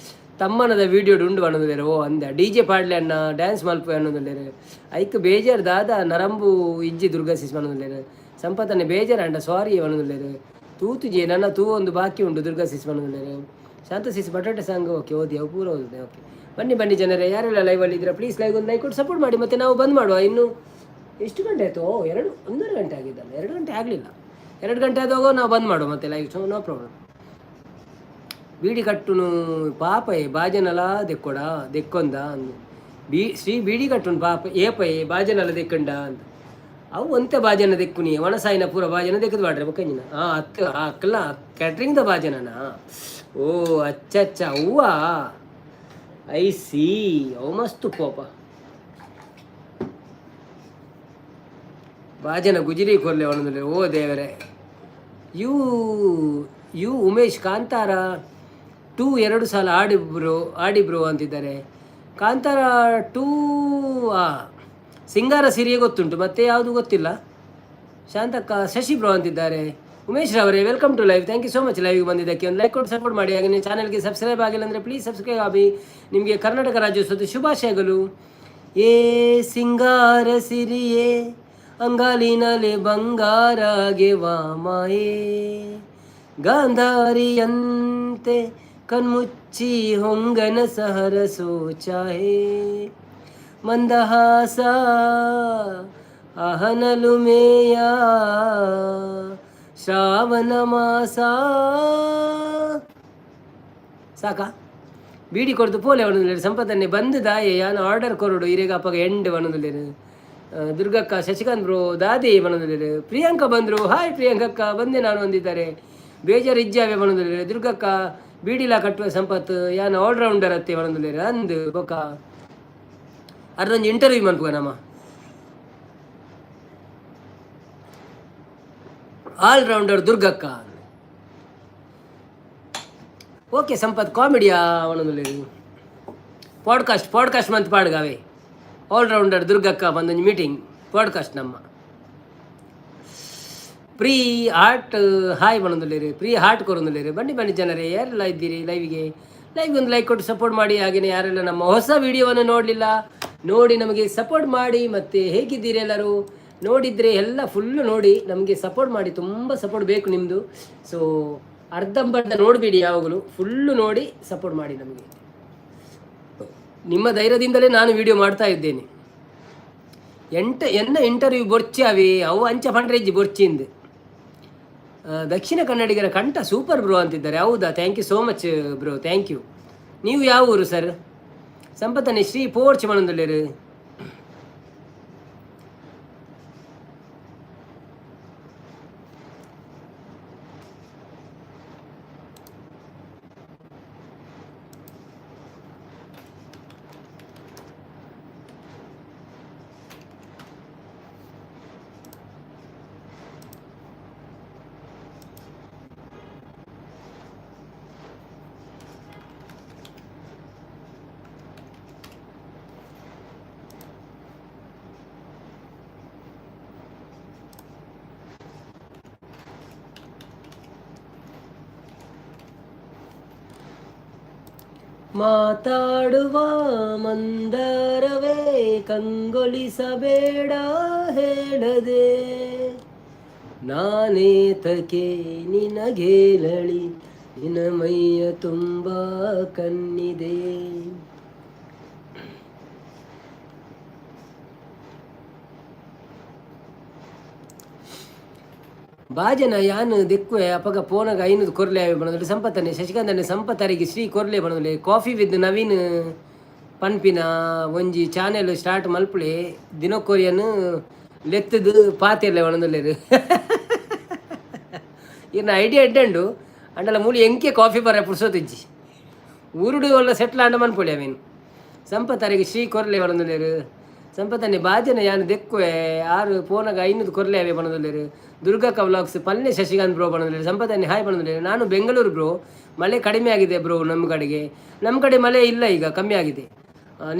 ತಮ್ಮನದ ವೀಡಿಯೋ ಉಂಡು ಪಣಂದುಲ್ಲೇರು. ಓ ಅಂದ ಡಿಜೆ ಪಾಡ್ಲೆ ಅಣ್ಣ, ಡ್ಯಾನ್ಸ್ ಮಲ್ಪು ಅನ್ನೊಂದುಲ್ಲೇರು. ಐಕ್ ಬೇಜಾರು ದಾದ ನರಂಬು ಇಜ್ಜಿ ದುರ್ಗಾ ಸಿಸ್ ಪಣಂದುಲ್ಲೇರು. ಸಂಪತ್ತನೆ ಬೇಜಾರು ಅಂಡ ಸಾರಿ ಪಣಂದುಲ್ಲೇರು. ತೂತುಜೆ ನನ್ನ ತೂ ಒಂದು ಬಾಕಿ ಉಂಡು ದುರ್ಗಾ ಸಿಸ್ ಪಣಂದುಲ್ಲೇರು. ಶಾಂತ ಸಿಸ್ ಬಟಾಟೆ ಸಾಂಗ್ ಓಕೆ, ಓದಿ ಅವು ಪೂರ ಓದಿದೆ. ಓಕೆ, ಬನ್ನಿ ಬನ್ನಿ ಜನರೇ, ಯಾರೆಲ್ಲ ಲೈವಲ್ಲಿ ಇದ್ದೀರಾ, ಪ್ಲೀಸ್ ಲೈವ್ ಒಂದು ಲೈಕ್ ಕೊಟ್ಟು ಸಪೋರ್ಟ್ ಮಾಡಿ. ಮತ್ತೆ ನಾವು ಬಂದ್ ಮಾಡುವ. ಇನ್ನು ಎಷ್ಟು ಗಂಟೆ ಆಯಿತು? ಓ, ಎರಡು 1.5 ಗಂಟೆ ಆಗಿದ್ದಲ್ಲ, 2 ಗಂಟೆ ಆಗಲಿಲ್ಲ. 2 ಗಂಟೆ ಆದಾಗ ನಾವು ಬಂದ್ ಮಾಡುವ ಮತ್ತೆ live. So no problem. Beedi ಕಟ್ಟುನು ಪಾಪಯೆ ಬಾಜನಲ ದೆಕ್ಕೊಡ ದೆಕ್ಕೊಂದ ಅಂದು ಬೀ ಶ್ರೀ ಬೀಡಿ ಕಟ್ಟುನು ಪಾಪ ಏಪಯೆ ಬಾಜನಲ ದೆಕ್ಕಂಡ ಅಂತ. ಅವು ಒಂತೆ ಬಾಜನ ದೆಕ್ಕುನಿ, ಒಣಸಾಯಿನ ಪೂರ ಬಾಜನ ದೆಕ್ಕದು ಬಾಡ್ರೆ ಬೊಕ್ಕಂಜಿನ. ಹಾಂ ಅತ್ತ ಅಕ್ಕಲ ಕ್ಯಾಟ್ರಿಂಗ್ದ ಬಾಜನನಾ? ಓ ಅಚ್ಚ ಅಚ್ಚ, ಅವ್ವ I C, ಅವು ಮಸ್ತ್ ಕೋಪ ಬಾಜನ ಗುಜಿರಿ ಕೊರ್ಲೆ ಒಣಂದ್ರೆ. ಓ ದೇವರೇ. You you Umesh, Kantara 2 2 ಸಲ ಆಡಿಬ್ರು ಆಡಿಬ್ರು ಅಂತಿದ್ದಾರೆ. ಕಾಂತಾರ 2 ಸಿಂಗಾರ ಸಿರಿಯೇ ಗೊತ್ತುಂಟು, ಮತ್ತೆ ಯಾವುದು ಗೊತ್ತಿಲ್ಲ. ಶಾಂತಕ್ಕ ಶಶಿ ಬ್ರೋ ಅಂತಿದ್ದಾರೆ. Umesh ರವರೇ, welcome to live. Thank you so much ಲೈವ್ಗೆ ಬಂದಿದ್ದಕ್ಕೆ. ಒಂದು ಲೈಕ್ ಕೊಟ್ಟು ಸಪೋರ್ಟ್ ಮಾಡಿ. ಹಾಗೆ ಚಾನಲ್ಗೆ ಸಬ್ಸ್ಕ್ರೈಬ್ ಆಗಿಲ್ಲ ಅಂದರೆ ಪ್ಲೀಸ್ ಸಬ್ಸ್ಕ್ರೈಬ್ ಆಗಿ. ನಿಮಗೆ ಕರ್ನಾಟಕ ರಾಜ್ಯೋತ್ಸವದ ಶುಭಾಶಯಗಳು. ಏ ಸಿಂಗಾರ ಸಿರಿಯೇ, ಅಂಗಾಲಿನಲ್ಲಿ ಬಂಗಾರಗೆ ವಾಮಾಯೇ, ಗಾಂಧಾರಿಯಂತೆ ಕಣ್ಮುಚ್ಚಿ ಹೊಂಗನ ಸಹರಸೋ ಚಾಹೆ, ಮಂದಹಾಸ ಅಹನಲುಮೇಯ ಶ್ರಾವಣ ಮಾಸ. ಸಾಕಾ? ಬೀಡಿ ಕೊಡ್ದು ಪೋಲೆ ಒಣದುಲ್ಲೇರು. ಸಂಪತ್ತನ್ನೇ ಬಂದು ದಾಯೆ ಯಾನ್ ಆರ್ಡರ್ ಕೊರಡು ಇರೆಗ ಅಪ್ಪಗ ಎಂಡ್ ಒಣದುಲ್ಲೇರು. ದುರ್ಗಕ್ಕ, ಶಶಿಕಾಂತ್ ಬ್ರೋ, ದಾದಿ ಬಣದುಲ್ಲೇರು. ಪ್ರಿಯಾಂಕ ಬಂದರು. ಹಾಯ್ ಪ್ರಿಯಾಂಕಕ್ಕ, ಬಂದೆ ನಾನು ಅಂದಿದ್ದಾರೆ. ಬೇಜಾರು ಇಜ್ಜಾವೆ ಬಣದುಲ್ಲೇರು. ದುರ್ಗಕ್ಕ, ಬೀಡಿಲ ಕಟ್ಟುವ ಸಂಪತ್ತು ಯಾನ್ ಆಲ್ರೌಂಡರ್ ಅತ್ತೆ ಬಣದುಲ್ಲೇರು ಅಂದು. ಬೊಕ್ಕ ಅರ್ದೊಂಜಿ ಇಂಟರ್ವ್ಯೂ ಮನ್ಪುಗ ನಮ್ಮ ಆಲ್ರೌಂಡರ್ ದುರ್ಗಕ್ಕ. ಓಕೆ ಸಂಪತ್, ಕಾಮಿಡಿಯಾ ಅವನೊಂದು ಪಾಡ್ಕಾಸ್ಟ್ ಪಾಡ್ಕಾಸ್ಟ್ ಮಂತ್ ಪಾಡ್ಗಾವೆ. ಆಲ್ರೌಂಡರ್ ದುರ್ಗಕ್ಕ ಬಂದೊಂದು ಮೀಟಿಂಗ್ ಪಾಡ್ಕಾಸ್ಟ್. ನಮ್ಮ ಪ್ರೀ ಹಾರ್ಟ್ ಹಾಯ್ ಬಣ್ಣದಲ್ಲಿರಿ, ಪ್ರೀ ಹಾರ್ಟ್ ಕೊರೊಂದುಲ್ಲೇರಿ. ಬನ್ನಿ ಬನ್ನಿ ಜನರೇ, ಯಾರೆಲ್ಲ ಇದ್ದೀರಿ ಲೈವ್ಗೆ, ಲೈವ್ಗೆ ಒಂದು ಲೈಕ್ ಕೊಟ್ಟು ಸಪೋರ್ಟ್ ಮಾಡಿ. ಹಾಗೆಯೇ ಯಾರೆಲ್ಲ ನಮ್ಮ ಹೊಸ ವಿಡಿಯೋವನ್ನು ನೋಡಲಿಲ್ಲ, ನೋಡಿ ನಮಗೆ ಸಪೋರ್ಟ್ ಮಾಡಿ. ಮತ್ತು ಹೇಗಿದ್ದೀರಿ ಎಲ್ಲರೂ? ನೋಡಿದರೆ ಎಲ್ಲ ಫುಲ್ಲು ನೋಡಿ ನಮಗೆ ಸಪೋರ್ಟ್ ಮಾಡಿ. ತುಂಬ ಸಪೋರ್ಟ್ ಬೇಕು ನಿಮ್ಮದು. ಸೊ ಅರ್ಧಂಬರ್ಧ ನೋಡಬೇಡಿ, ಯಾವಾಗಲೂ ಫುಲ್ಲು ನೋಡಿ ಸಪೋರ್ಟ್ ಮಾಡಿ ನಮಗೆ. ನಿಮ್ಮ ಧೈರ್ಯದಿಂದಲೇ ನಾನು ವಿಡಿಯೋ ಮಾಡ್ತಾ ಇದ್ದೇನೆ. ಎಂಟ ಎನ್ನ ಇಂಟರ್ವ್ಯೂ ಬೊರ್ಚಿ ಅವಿ ಅವು ಅಂಚ ಪಂಡ್ರೆಜ್ಜಿ ಬೊರ್ಚಿಂದು. ದಕ್ಷಿಣ ಕನ್ನಡಿಗರ ಕಂಠ ಸೂಪರ್ ಬ್ರೋ ಅಂತಿದ್ದಾರೆ. ಹೌದಾ? Thank you so much bro, thank you. ನೀವು ಯಾವ ಊರು ಸರ್? ಸಂಪತ್ತನೆ ಶ್ರೀ ಪೋರ್ಚ್ ಮನಂದುಲ್ಲೇರು. ಮಾತಾಡುವ ಮಂದರವೇ, ಕಂಗೊಳಿಸಬೇಡ ಹೇಳದೆ, ನಾನೇತಕೆ ನಿನಗೇಳಲಿ, ನಿನ ಮೈಯ ತುಂಬ ಕಣ್ಣಿದೆ. ಬಾಜನ ಯಾನ್ ದೆಕ್ಕುವೆ ಅಪಗ ಪೋನಗ 500 ಕೊರ್ಲೆ ಆವೆ ಬಣದಲ್ಲಿ. ಸಂಪತ್ತನೆ ಶಶಿಕಾಂತನೆ ಸಂಪತ್ತರಿಗೆ ಶ್ರೀ ಕೊರ್ಲೆ ಬಣದಲ್ಲಿ. ಕಾಫಿ ವಿತ್ ನವೀನ್ ಪನ್ಪಿನ ಒಂಜಿ ಚಾನೆಲ್ ಸ್ಟಾರ್ಟ್ ಮಲ್ಪುಲೆ, ದಿನಕ್ಕೊರಿಯನ್ ಲೆತ್ತದು ಪಾತೆರ್ಲೆ ಬಣದಲ್ಲೇರು. ಇನ್ನು ಐಡಿಯಾ ಎಡ್ಡಂಡು ಅಂಡಲ ಮೂಲಿ ಎಂಕೆ ಕಾಫಿ ಬರ ಪುರ್ಸೋತಿಜ್ಜಿ. ಊರುಡು ಒಲ್ಲ ಸೆಟ್ಲ್ ಆಂಡ ಮನ್ಪೊಳಿ ಅವೇನು. ಸಂಪತ್ತರಿಗೆ ಶ್ರೀ ಕೊರ್ಲೆ ಬಣದಲ್ಲೇರು. ಸಂಪತ್ತನೆ ಬಾಜನ ಯಾನ್ ದೆಕ್ಕುವೆ ಆರು ಪೋನಗ 500 ಕೊರ್ಲೆ ಆವೆ ಬಣದಲ್ಲೇರು. ದುರ್ಗಕ್ಕ ವ್ಲಾಗ್ಸ್ ಪಲ್ಲೆ ಶಶಿಕಾಂತ್ ಬ್ರೋ ಬಣದಲ್ಲೇರು. ಸಂಪತ್ತನೆ ಹಾಯ್ ಬಣದಲ್ಲೇರು. ನಾನು ಬೆಂಗಳೂರು ಬ್ರೋ. ಮಳೆ ಕಡಿಮೆ ಆಗಿದೆ ಬ್ರೋ ನಮ್ಮ ಕಡೆಗೆ. ನಮ್ಮ ಕಡೆ ಮಳೆ ಇಲ್ಲ, ಈಗ ಕಮ್ಮಿ ಆಗಿದೆ.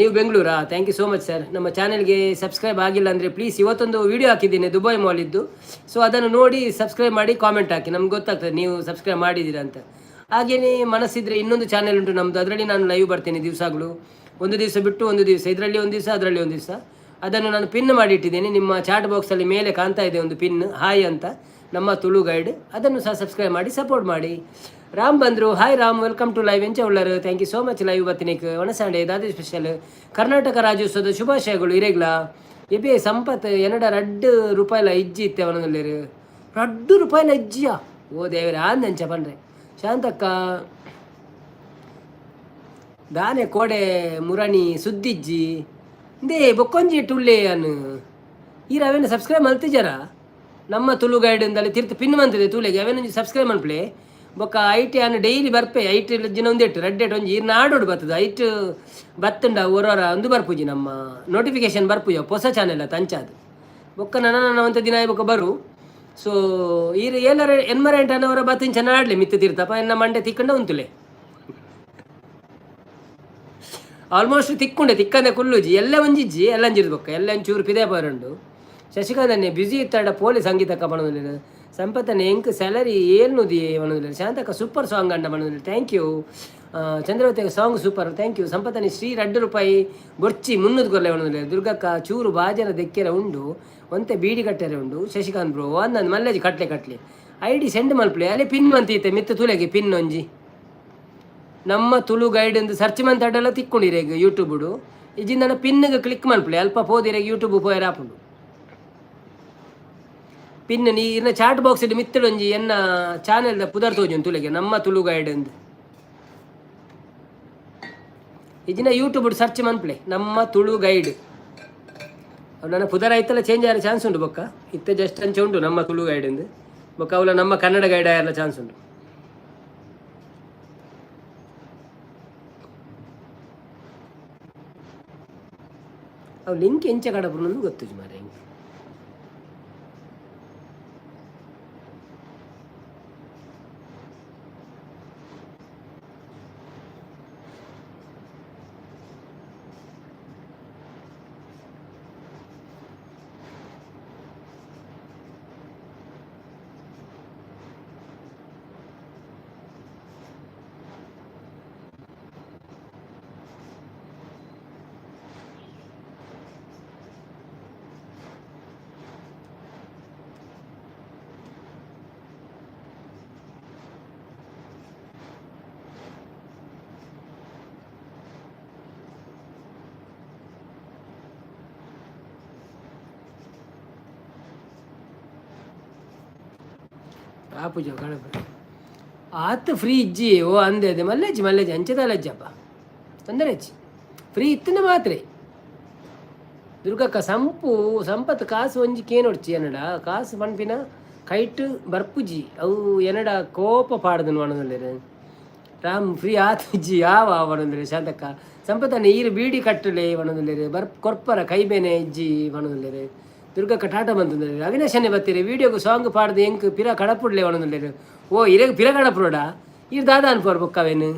ನೀವು ಬೆಂಗಳೂರಾ? Thank you so much sir. ನಮ್ಮ ಚಾನೆಲ್ಗೆ ಸಬ್ಸ್ಕ್ರೈಬ್ ಆಗಿಲ್ಲ ಅಂದರೆ ಪ್ಲೀಸ್, ಇವತ್ತೊಂದು ವೀಡಿಯೋ ಹಾಕಿದ್ದೇನೆ ದುಬೈ ಮಾಲಿದ್ದು. ಸೊ ಅದನ್ನು ನೋಡಿ ಸಬ್ಸ್ಕ್ರೈಬ್ ಮಾಡಿ ಕಾಮೆಂಟ್ ಹಾಕಿ, ನಮ್ಗೆ ಗೊತ್ತಾಗ್ತದೆ ನೀವು ಸಬ್ಸ್ಕ್ರೈಬ್ ಮಾಡಿದ್ದೀರಾ ಅಂತ. ಹಾಗೆಯೇ ಮನಸ್ಸಿದ್ರೆ ಇನ್ನೊಂದು ಚಾನೆಲ್ ಉಂಟು ನಮ್ಮದು, ಅದರಲ್ಲಿ ನಾನು ಲೈವ್ ಬರ್ತೇನೆ ದಿವಸಗಳು, ಒಂದು ದಿವಸ ಬಿಟ್ಟು ಒಂದು ದಿವಸ. ಇದರಲ್ಲಿ ಒಂದು ದಿವಸ, ಅದರಲ್ಲಿ ಒಂದು ದಿವಸ. ಅದನ್ನು ನಾನು ಪಿನ್ ಮಾಡಿ ಇಟ್ಟಿದ್ದೇನೆ. ನಿಮ್ಮ ಚಾಟ್ ಬಾಕ್ಸಲ್ಲಿ ಮೇಲೆ ಕಾಣ್ತಾ ಇದೆ ಒಂದು ಪಿನ್, ಹಾಯ್ ಅಂತ, ನಮ್ಮ ತುಳು ಗೈಡ್. ಅದನ್ನು ಸಹ ಸಬ್ಸ್ಕ್ರೈಬ್ ಮಾಡಿ ಸಪೋರ್ಟ್ ಮಾಡಿ. ರಾಮ್ ಬಂದರು. Hi Ram, welcome to live. ಎಂಚ ಉಳ್ಳರು? Thank you so much live ಬತ್ತಿನಿಕ್. ಒಣಸಾಂಡೆ ದಾದಿ ಸ್ಪೆಷಲ್? ಕರ್ನಾಟಕ ರಾಜ್ಯೋತ್ಸವದ ಶುಭಾಶಯಗಳು ಇರೆಗ್ಲಾ. ಎಬೆ ಸಂಪತ್, ಎನ್ನಡ ರಡ್ಡು ರೂಪಾಯಿಲ ಇಜ್ಜಿ ಇತ್ತೆ ಅವನಲ್ಲಿರು. 2 ರೂಪಾಯಿಲ ಇಜ್ಜಿಯಾ? ಓ ದೇವರೇ, ಆಂದಂಚ ಪನ್ರೆ. ಶಾಂತಕ್ಕ, ದಾನೆ ಕೋಡೆ ಮುರಣಿ ಸುದ್ದಿಜ್ಜಿ ಇಂದೇ ಬೊಕ್ಕೊಂಜಿ ಟುಳ್ಳೆ ಅನ್ನು. ಈರ್ ಅವೇನು ಸಬ್ಸ್ಕ್ರೈಬ್ ಮಲ್ತಿಜಾರ? ನಮ್ಮ ತುಳು ಗೈಡ್ ಅಂದಲ್ಲಿ ತಿರ್ತು ಪಿನ್ ಮಂತಿದೆ ತೂಲೆಗೆ, ಅವೇನೊಂಜಿ ಸಬ್ಸ್ಕ್ರೈಬ್ ಮನ್ಪ್ಲೆ. ಬೊಕ್ಕ ಐಟ್ ಅನ್ನು ಡೈಲಿ ಬರ್ಪೆ. ಐಟ್ ದಿನ ಒಂದೆಟ್ಟು ರಡ್ಡೆಟ್ ಒಂಜಿ ಈರ್ ನಾಡೋಡು ಬರ್ತದೆ. ಐಟ್ ಬತ್ತುಂಡ ಒರೋರ ಒಂದು ಬರ್ಪುಜಿ, ನಮ್ಮ ನೋಟಿಫಿಕೇಶನ್ ಬರ್ಪುಜ. ಹೊಸ ಚಾನೆಲ್ ತಂಚಾದು. ಬೊಕ್ಕ ನನ್ನ ನನ್ನ ಒಂತ ದಿನ ಬೊಕ್ಕ ಬರು. ಸೊ ಈರ್ ಏಲರ ಎನ್ಮರೆಂಟ್ ಅನ್ನವರ ಬತ್ತಿಂಚ ನಾಡ್ಲೆ ಮಿತ್ತು ತೀರ್ತಪ್ಪ ಎನ್ನ ಮಂಡೆ ತಿಕ್ಕಂಡ ಉಂತುಲೆ. ಆಲ್ಮೋಸ್ಟ್ ತಿಕ್ಕೊಂಡೆ, ತಿಕ್ಕಂದೆ ಕುಲ್ಲುಜಿ ಎಲ್ಲ ಒಂಜಿಜ್ಜಿ ಎಲ್ಲ ಅಂಜಿರ್ದು ಬೊಕ್ಕ ಎಲ್ಲ ಒಂಚೂರು ಪಿದೆ ಬರುಂಡು. ಶಶಿಕಾಂತ್ ಅನ್ನೆ ಬ್ಯುಸಿ ಇತ್ತಾಡ ಪೋಲಿ ಸಂಗೀತಕ್ಕ ಪಣದಲ್ಲಿ. ಸಂಪತ್ತನೆ ಎಂಕ್ ಸ್ಯಾಲರಿ ಏಳ್ನೂದಿ ಪನೊಂದುಲ್ಲೆರ್. ಶಾಂತಕ್ಕ ಸೂಪರ್ ಸಾಂಗ್ ಅಣ್ಣ ಪನೊಂದುಲ್ಲೆರ್. Thank you. Chandravati song super, thank you. ಸಂಪತ್ತನೆ Shri 2 ರೂಪಾಯಿ ಬೊರ್ಚಿ 300 ಕೊರ್ಲೆ ಪನೊಂದುಲ್ಲೆರ್. ದುರ್ಗಕ್ಕ ಚೂರು ಬಾಜನ ದೆಕ್ಕೆರೆ ಉಂಡು, ಒಂತೆ ಬೀಡಿ ಕಟ್ಟೆರೆ ಉಂಡು. ಶಶಿಕಾಂತ್ ಬ್ರೋ ಅಂದಂದು ಮಲ್ಲೇಜಿ. ಕಟ್ಲೆ ಕಟ್ಲೆ, ಐಡಿ ಸೆಂಡ್ ಮಲ್ಪಲೆ. ಅಲ್ಲೇ ಪಿನ್ ಮಂತೀತೆ ಮಿತ್ತು ತುಲೆಗೆ ಪಿನ್ ಒಂಜಿ. ನಮ್ಮ ತುಳು ಗೈಡ್ ಎಂದು ಸರ್ಚ್ ಮಂತಾಡಲ ತಿಕ್ಕೊಂಡಿರೇಗ ಯೂಟ್ಯೂಬುಡು. ಇಜ್ಜಿಂದನ ಪಿನ್ಗೆ ಕ್ಲಿಕ್ ಮಲ್ಪಲೆ, ಅಲ್ಪ ಪೋದಿರೆಗ್ ಯೂಟ್ಯೂಬ್ ಪೋಯರ ಆಪುಂಡು. ಪಿನ್ ನೀ ಇರ್ನ ಚಾಟ್ ಬಾಕ್ಸ್ ಮಿತ್ತಡೊಂಜಿ ಎನ್ನ ಚಾನೆಲ್ದ ಪುದರ್ ತೋಜುಂಡು ತುಲೆಗೆ, ನಮ್ಮ ತುಳು ಗೈಡ್ ಅಂದ್. ಇಜ್ಜಿನ ಯೂಟ್ಯೂಬ್ ಸರ್ಚ್ ಮನ್ಪ್ಲೆ ನಮ್ಮ ತುಳು ಗೈಡ್. ನನ್ನ ಪುದರ್ ಐತಲ್ಲ, ಚೇಂಜ್ ಆಯರ ಚಾನ್ಸ್ ಉಂಡು ಬೊಕ್ಕ. ಇತ್ತೆ ಜಸ್ಟ್ ಅಂಚೆ ಉಂಡು ನಮ್ಮ ತುಳು ಗೈಡ್ ಅಂದ್. ಬೊಕ್ಕ ಅವಲ ನಮ್ಮ ಕನ್ನಡ ಗೈಡ್ ಆಯರ್ಲ ಚಾನ್ಸ್ ಉಂಡು. ಅವು ಲಿಂಕ್ ಎಂಚ ಕಡಪುಂಡು ಗೊತ್ತುಜಿ ಮಾರ್ರೆ ಎಂಕ್. ಆಪುಜ ಕಡಪ ಆತ್ ಫ್ರೀ ಇಜ್ಜಿ. ಓ ಅಂದೆ ಅದೇ ಮಲ್ಲೆಜ್ಜಿ ಮಲ್ಲೆಜ್ಜಿ ಅಂಚೆದ ಅಲ್ಲಜ್ಜಪ್ಪ, ತೊಂದರೆ ಅಜ್ಜಿ. ಫ್ರೀ ಇತ್ತಿನ ಮಾತ್ರೆ. ದುರ್ಗಕ್ಕ ಸಂಪು ಸಂಪತ್ ಕಾಸು ಒಂಜಿ ಕೇನೊಡ್ಚಿ ಎನ್ನಡ ಕಾಸು ಪನ್ಪಿನ ಕೈಟ್ ಬರ್ಪುಜಿ ಅವು ಎನ್ನಡ ಕೋಪ ಪಾಡ್ದನು ಪನೊಂದುಲ್ಲೆರ್. ರಾಮ್ ಫ್ರೀ ಆತುಜಿ ಯಾವ ಪನೊಂದುಲ್ಲೆರ್. ಶಾಂತಕ್ಕ ಸಂಪತ್ತನ್ನ ಈರು ಬೀಡಿ ಕಟ್ಟುಲೆ ಪನೊಂದುಲ್ಲೆರ್. ಬರ್ ಕೊರ್ಪರ ಕೈಬೇನೆ ಇಜ್ಜಿ ಪನೊಂದುಲ್ಲೆರ್. ದುರ್ಗಕ್ಕ ಟಾಟಾ ಬಂತಂದ್ರೆ ಅವಿನಾಶನೆ ಬತ್ತೀರಿ. ವೀಡಿಯೋಗೆ ಸಾಂಗ್ ಪಾಡ್ದು ಎಂಕ್ ಪಿರ ಕಡಪುಡ್ಲೆ ಪನೊಂದುಲ್ಲೆರ್. ಓ ಇರೆಗ್ ಪಿರ ಕಡಪುಡೋಡ? ಈರ್ ದಾದ ಅನ್ಪೋರ್ ಬೊಕ್ಕವೇನು?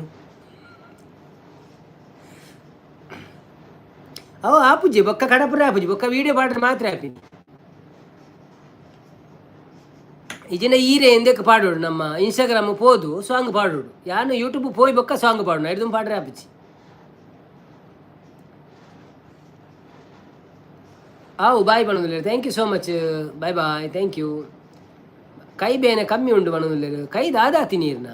ಅವು ಆಪುಜಿ ಬೊಕ್ಕ ಕಡಪುರ ಆಪುಜಿ. ಬೊಕ್ಕ ವೀಡಿಯೋ ಪಾಡ್ರೆ ಮಾತ್ರ ಆಪಿನಿ. ಇಜಿನ ಈರೆ ಎಂದಕ್ಕೆ ಪಾಡೋಡು, ನಮ್ಮ ಇನ್ಸ್ಟಾಗ್ರಾಮ್ ಪೋದು ಸಾಂಗ್ ಪಾಡೋಡು. ಯಾನು ಯೂಟ್ಯೂಬ್ ಪೋಯಿ ಬೊಕ್ಕ ಸಾಂಗ್ ಪಾಡೋಣ ಐದು ಪಾಡ್ರೆ ಆಪುಜಿ. ಆವು boy ಪನೊಂದುಲ್ಲೆರ್. Thank you so much, bye bye, thank you. ಕೈ ಬೇನೆ ಕಮ್ಮಿ ಉಂಡು ಪನೊಂದುಲ್ಲೆರ್. ಕೈ ದಾದಾತಿ ನೀರ್ನ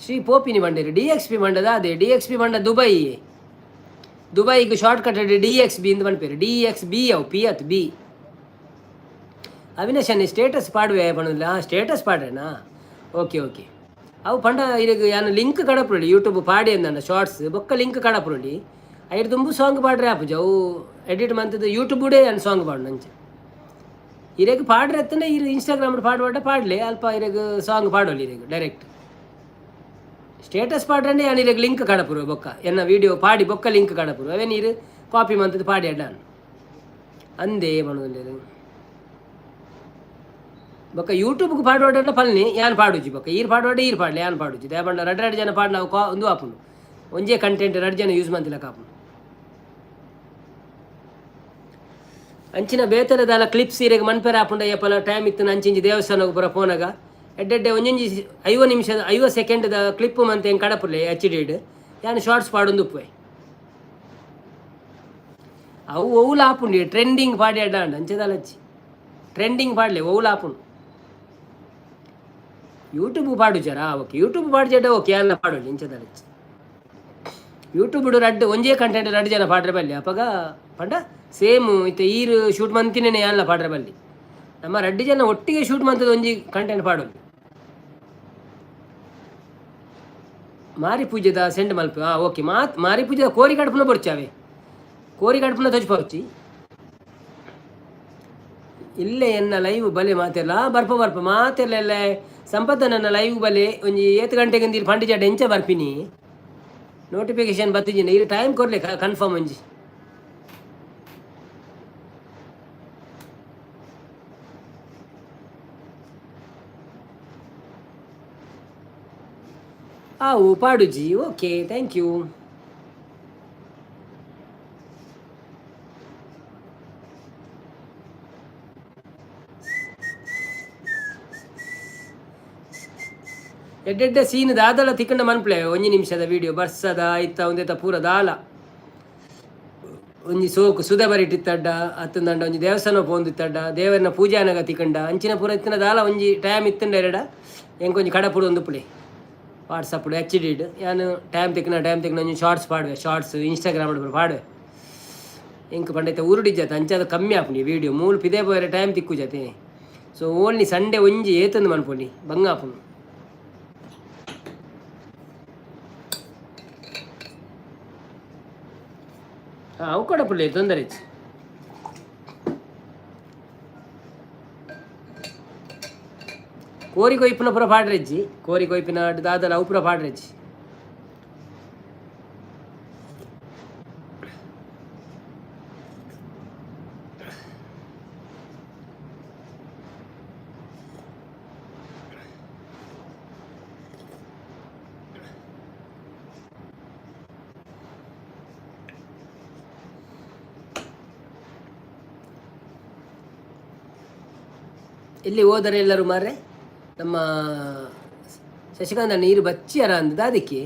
ಶ್ರೀ ಪೋಪಿನಿ ಬಂಡೇರು. ಡಿಎಕ್ಸ್ ಪಿ ಬಂಡದ ಅದೇ ಡಿಎಕ್ಸ್ ಪಿ ಬಂಡ ದುಬೈ. ದುಬೈಗೆ ಶಾರ್ಟ್ ಕಟ್ ಡಿಎಕ್ಸ್ ಬಿ ಇಂದ ಪನ್ಪೇರು. ಡಿಎಕ್ಸ್ ಬಿ ಅವು ಪಿ ಅತ್ ಬಿ. ಅವಿನಾಶ್ ಸ್ಟೇಟಸ್ ಪಾಡುವೆ ಪನೊಂದಿಲ್ಲ. ಸ್ಟೇಟಸ್ ಪಾಡ್ರೇನಾ? Okay okay. ಅವು ಪಂಡ ಇರೆಗ್ ಯಾನ್ ಲಿಂಕ್ ಕಡಪುರೊಲಿ. ಯೂಟ್ಯೂಬ್ ಪಾಡಿ ಅಂದಂಡ ಶಾರ್ಟ್ಸ್ ಬೊಕ್ಕ ಲಿಂಕ್ ಕಡಪುರೊಲಿ. ಐರ್ ದುಂಬು ಸಾಂಗ್ ಪಾಡ್ರೆ ಆಪುಜಿ. ಅವು ಎಡಿಟ್ ಮಂತದ ಯೂಟ್ಯೂಬುಡೇ ಯಾನ್ ಸಾಂಗ್ ಪಾಡುನ ಅಂಚ. ಇರೆಗ್ ಪಾಡ್ರೆ ಅತ್ತಂಡ ಇರು ಇನ್ಸ್ಟಾಗ್ರಾಮ್ ಪಾಡುವಾಡ ಪಾಡ್ಲೆ. ಅಲ್ಪ ಇರೆಗ್ ಸಾಂಗ್ ಪಾಡೊಲಿ ಇರೆಗ್ ಡೈರೆಕ್ಟ್. ಸ್ಟೇಟಸ್ ಪಾಡ್ರಂಡೆ ಯಾನ್ ಇರೆಗ್ ಲಿಂಕ್ ಕಡಪುರು. ಬೊಕ್ಕ ಎನ್ನ ವೀಡಿಯೋ ಪಾಡಿ ಬೊಕ್ಕ ಲಿಂಕ್ ಕಡಪುರು. ಅವೇನ್ ಇರು ಕಾಪಿ ಮಂತದ ಪಾಡಿ ಅಡ್ಡಾನ್ ಅಂದೇ ಪನೊಂದುಲ್ಲೆರ್. ಬೊಕ್ಕ ಯೂಟ್ಯೂಬ್ಗೆ ಪಾಡುವಾಡ ಪಲ್ನಿ ಯಾನ್ ಪಾಡುಜಿ. ಬೊಕ್ಕ ಈರ್ ಪಾಡುವಾಡ ಈರ್ ಪಾಡ್ಲೆ, ಯಾನ್ ಪಾಡುಜಿ. ದಾಯೆ ರಡ್ಡ್ ರಡ್ಡ್ ಜನ ಪಾಡ್ ನಾವು ಕಾ ಉಂದು ಆಪುಂಡು. ಒಂಜೇ ಕಂಟೆಂಟ್ ರಡ್ಡ್ ಜನ ಯೂಸ್ ಮಂತಿಲಕ ಆಪುಂಡು. ಅಂಚಿನ ಬೇತರದಾಲ ಕ್ಲಿಪ್ಸ್ ಇರೆಗ್ ಮನ್ಪೆರೆ ಆಪುಂಡ ಏಪಲ ಟೈಮ್ ಇತ್ತು ಅಂಚಿಂಚಿ ದೇವಸ್ಥಾನಗ್ ಪೂರ ಪೋನಗ ಎಡ್ಡೆಡ್ಡೆ ಒಂಜೊಂಜಿ 50 ನಿಮಿಷದ 50 ಸೆಕೆಂಡ್ದ ಕ್ಲಿಪ್ ಮಂತೆ ಎಂಕ್ ಕಡಪುರ್ಲೆ ಎಚ್ ಡಿಡ್. ಯಾನ್ ಶಾರ್ಟ್ಸ್ ಪಾಡೊಂದು ಉಪ್ಪುವೆ. ಅವು ಒವ್ಲು ಆಪುಂಡು ಟ್ರೆಂಡಿಂಗ್ ಪಾಡಿ ಅಡ್ಡ ಅಂಡ್ ಅಂಚೆದಾಲಚ್ಚಿ ಟ್ರೆಂಡಿಂಗ್ ಪಾಡ್ಲೆ ಒವ್ಲು ಆಪುಂಡು. ಯೂಟ್ಯೂಬ್ ಪಾಡುಜರಾ? ಓಕೆ, ಯೂಟ್ಯೂಬ್ ಪಾಡ್ಜೆಡ ಓಕೆ ಅಲ್ಲ ಪಾಡೊಲಿ ಇಂಚದಾಲಚ್ಚಿ. ಯೂಟ್ಯೂಬ್ ರಡ್ಡ್ ಒಂಜೇ ಕಂಟೆಂಟ್ ರಡ್ಡ್ ಜನ ಪಾಡ್ರೆ ಬಲ್ಲಿ. ಅಪಗ ಪಂಡ ಸೇಮ್ ಇತ್ತೆ ಈರ್ ಶೂಟ್ ಮಂತಿನೇ ಅಲ್ಲ ಪಾಡ್ರೆ ಬಲ್ಲಿ. ನಮ್ಮ ರಡ್ಡ್ ಜನ ಒಟ್ಟಿಗೆ ಶೂಟ್ ಮಂತದ ಒಂಜಿ ಕಂಟೆಂಟ್ ಪಾಡೊಲಿ. ಮಾರಿ ಪೂಜೆದ ಸೆಂಡ್ ಮಲ್ಪು. ಹಾಂ ಓಕೆ. ಮಾತ್ ಮಾರಿ ಪೂಜೆದ ಕೋರಿ ಕಡ್ಪುನ ಬೊರ್ಚಾವೆ, ಕೋರಿ ಕಡ್ಪುನ ತೊಜ್ಪವಚ್ಚಿ. ಇಲ್ಲೇ ಎನ್ನ ಲೈವ್ ಬಲೆ ಮಾತೆರ್ಲ ಬರ್ಪ ಬರ್ಪ ಮಾತೆರ್ಲ. ಸಂಪತ್ತ ನನ್ನ ಲೈವ್ ಬಲೆ. ಒಂಜಿ ಏತ್ ಗಂಟೆಗೆ ಇಂದಿರ್ ಪಂಡಿಜಾಡ ಎಂಚ ಬರ್ಪಿನಿ? ನೋಟಿಫಿಕೇಶನ್ ಬತ್ತಿಜಿನ ಇರು ಟೈಮ್ ಕೊರ್ಲೆ ಕನ್ಫರ್ಮ್ ಒಂಜಿ. ಆವು ಪಾಡುಜಿ. Okay, thank you. ಎಡ್ಡೆಡ್ಡೆ ಸೀನ್ ದಾದಲ ತಿಕ್ಕಂಡ ಮನ್ಪ್ಲೆ. ಒಂಜಿ ನಿಮಿಷದ ವಿಡಿಯೋ ಬರ್ಸದ ಇತ್ತ ಒಂದೇತ ಪೂರ ದಾಲ ಒಂಜಿ ಸೋಕು ಸುದೆ ಬರಿಟಿತ್ತಡ್ಡ ಅತ್ತಂದಂಡ ಒಂಜಿ ದೇವಸ್ಥಾನ ಪೋಂದಿತ್ತಡ್ಡ ದೇವರನ ಪೂಜೆ ಅನಗ ತಿಕ್ಕಂಡ ಅಂಚಿನ ಪೂರ ಇತ್ತಿನ ದಾಲ ಒಂಜಿ ಟೈಮ್ ಇತ್ತಂಡ ಎರಡ ಎಂಕೊಂಜಿ ಕಡಪುಡು ಒಂದು ಪುಳಿ ವಾಟ್ಸಪ್ ಎಚ್ ಡಿಡ್ ಯಾನು ಟೈಮ್ ತಿಕ್ಕನ ಟೈಮ್ ತಿಕ್ಕನ ಒಂಜಿ ಶಾರ್ಟ್ಸ್ ಪಾಡುವೆ, ಶಾರ್ಟ್ಸ್ ಇನ್ಸ್ಟಾಗ್ರಾಮ್ ಪಾಡುವೆ. ಎಂಕ್ ಪಂಡೈತೆ ಊರುಡಿ ಜಾತೆ ಅಂಚಾದ ಕಮ್ಮಿ ಆಪುಂಡು ವೀಡಿಯೋ ಮೂಲು ಪಿದೆ ಪೋಯರೆ ಟೈಮ್ ತಿಕ್ಕು ಜಾತೆ. ಸೊ ಓನ್ಲಿ ಸಂಡೇ ಒಂಜಿ ಏತಂದು ಮನ್ಪೊಲಿ ಬಂಗ ಆಪುಂಡು. ಅವು ಕಡಪುಳ್ಳಿ ತೊಂದರೆ ಇಜ್ಜಿ. ಕೋರಿ ಕೊಯ್ಪಿನ ಪೂರ ಪಾಡ್ರೆಜ್ಜಿ, ಕೋರಿ ಕೊಯ್ಪಿನ ದಾದಲ ಅವು ಪೂರ ಪಾಡ್ರೆಜ್ಜಿ. ಎಲ್ಲಿ ಹೋದರೆ ಎಲ್ಲರೂ ಮಾರ್ರೆ? ನಮ್ಮ ಶಶಿಕಾಂತ ನೀರು ಬಚ್ಚಿಯರ ಅಂದದ ಅದಕ್ಕೆ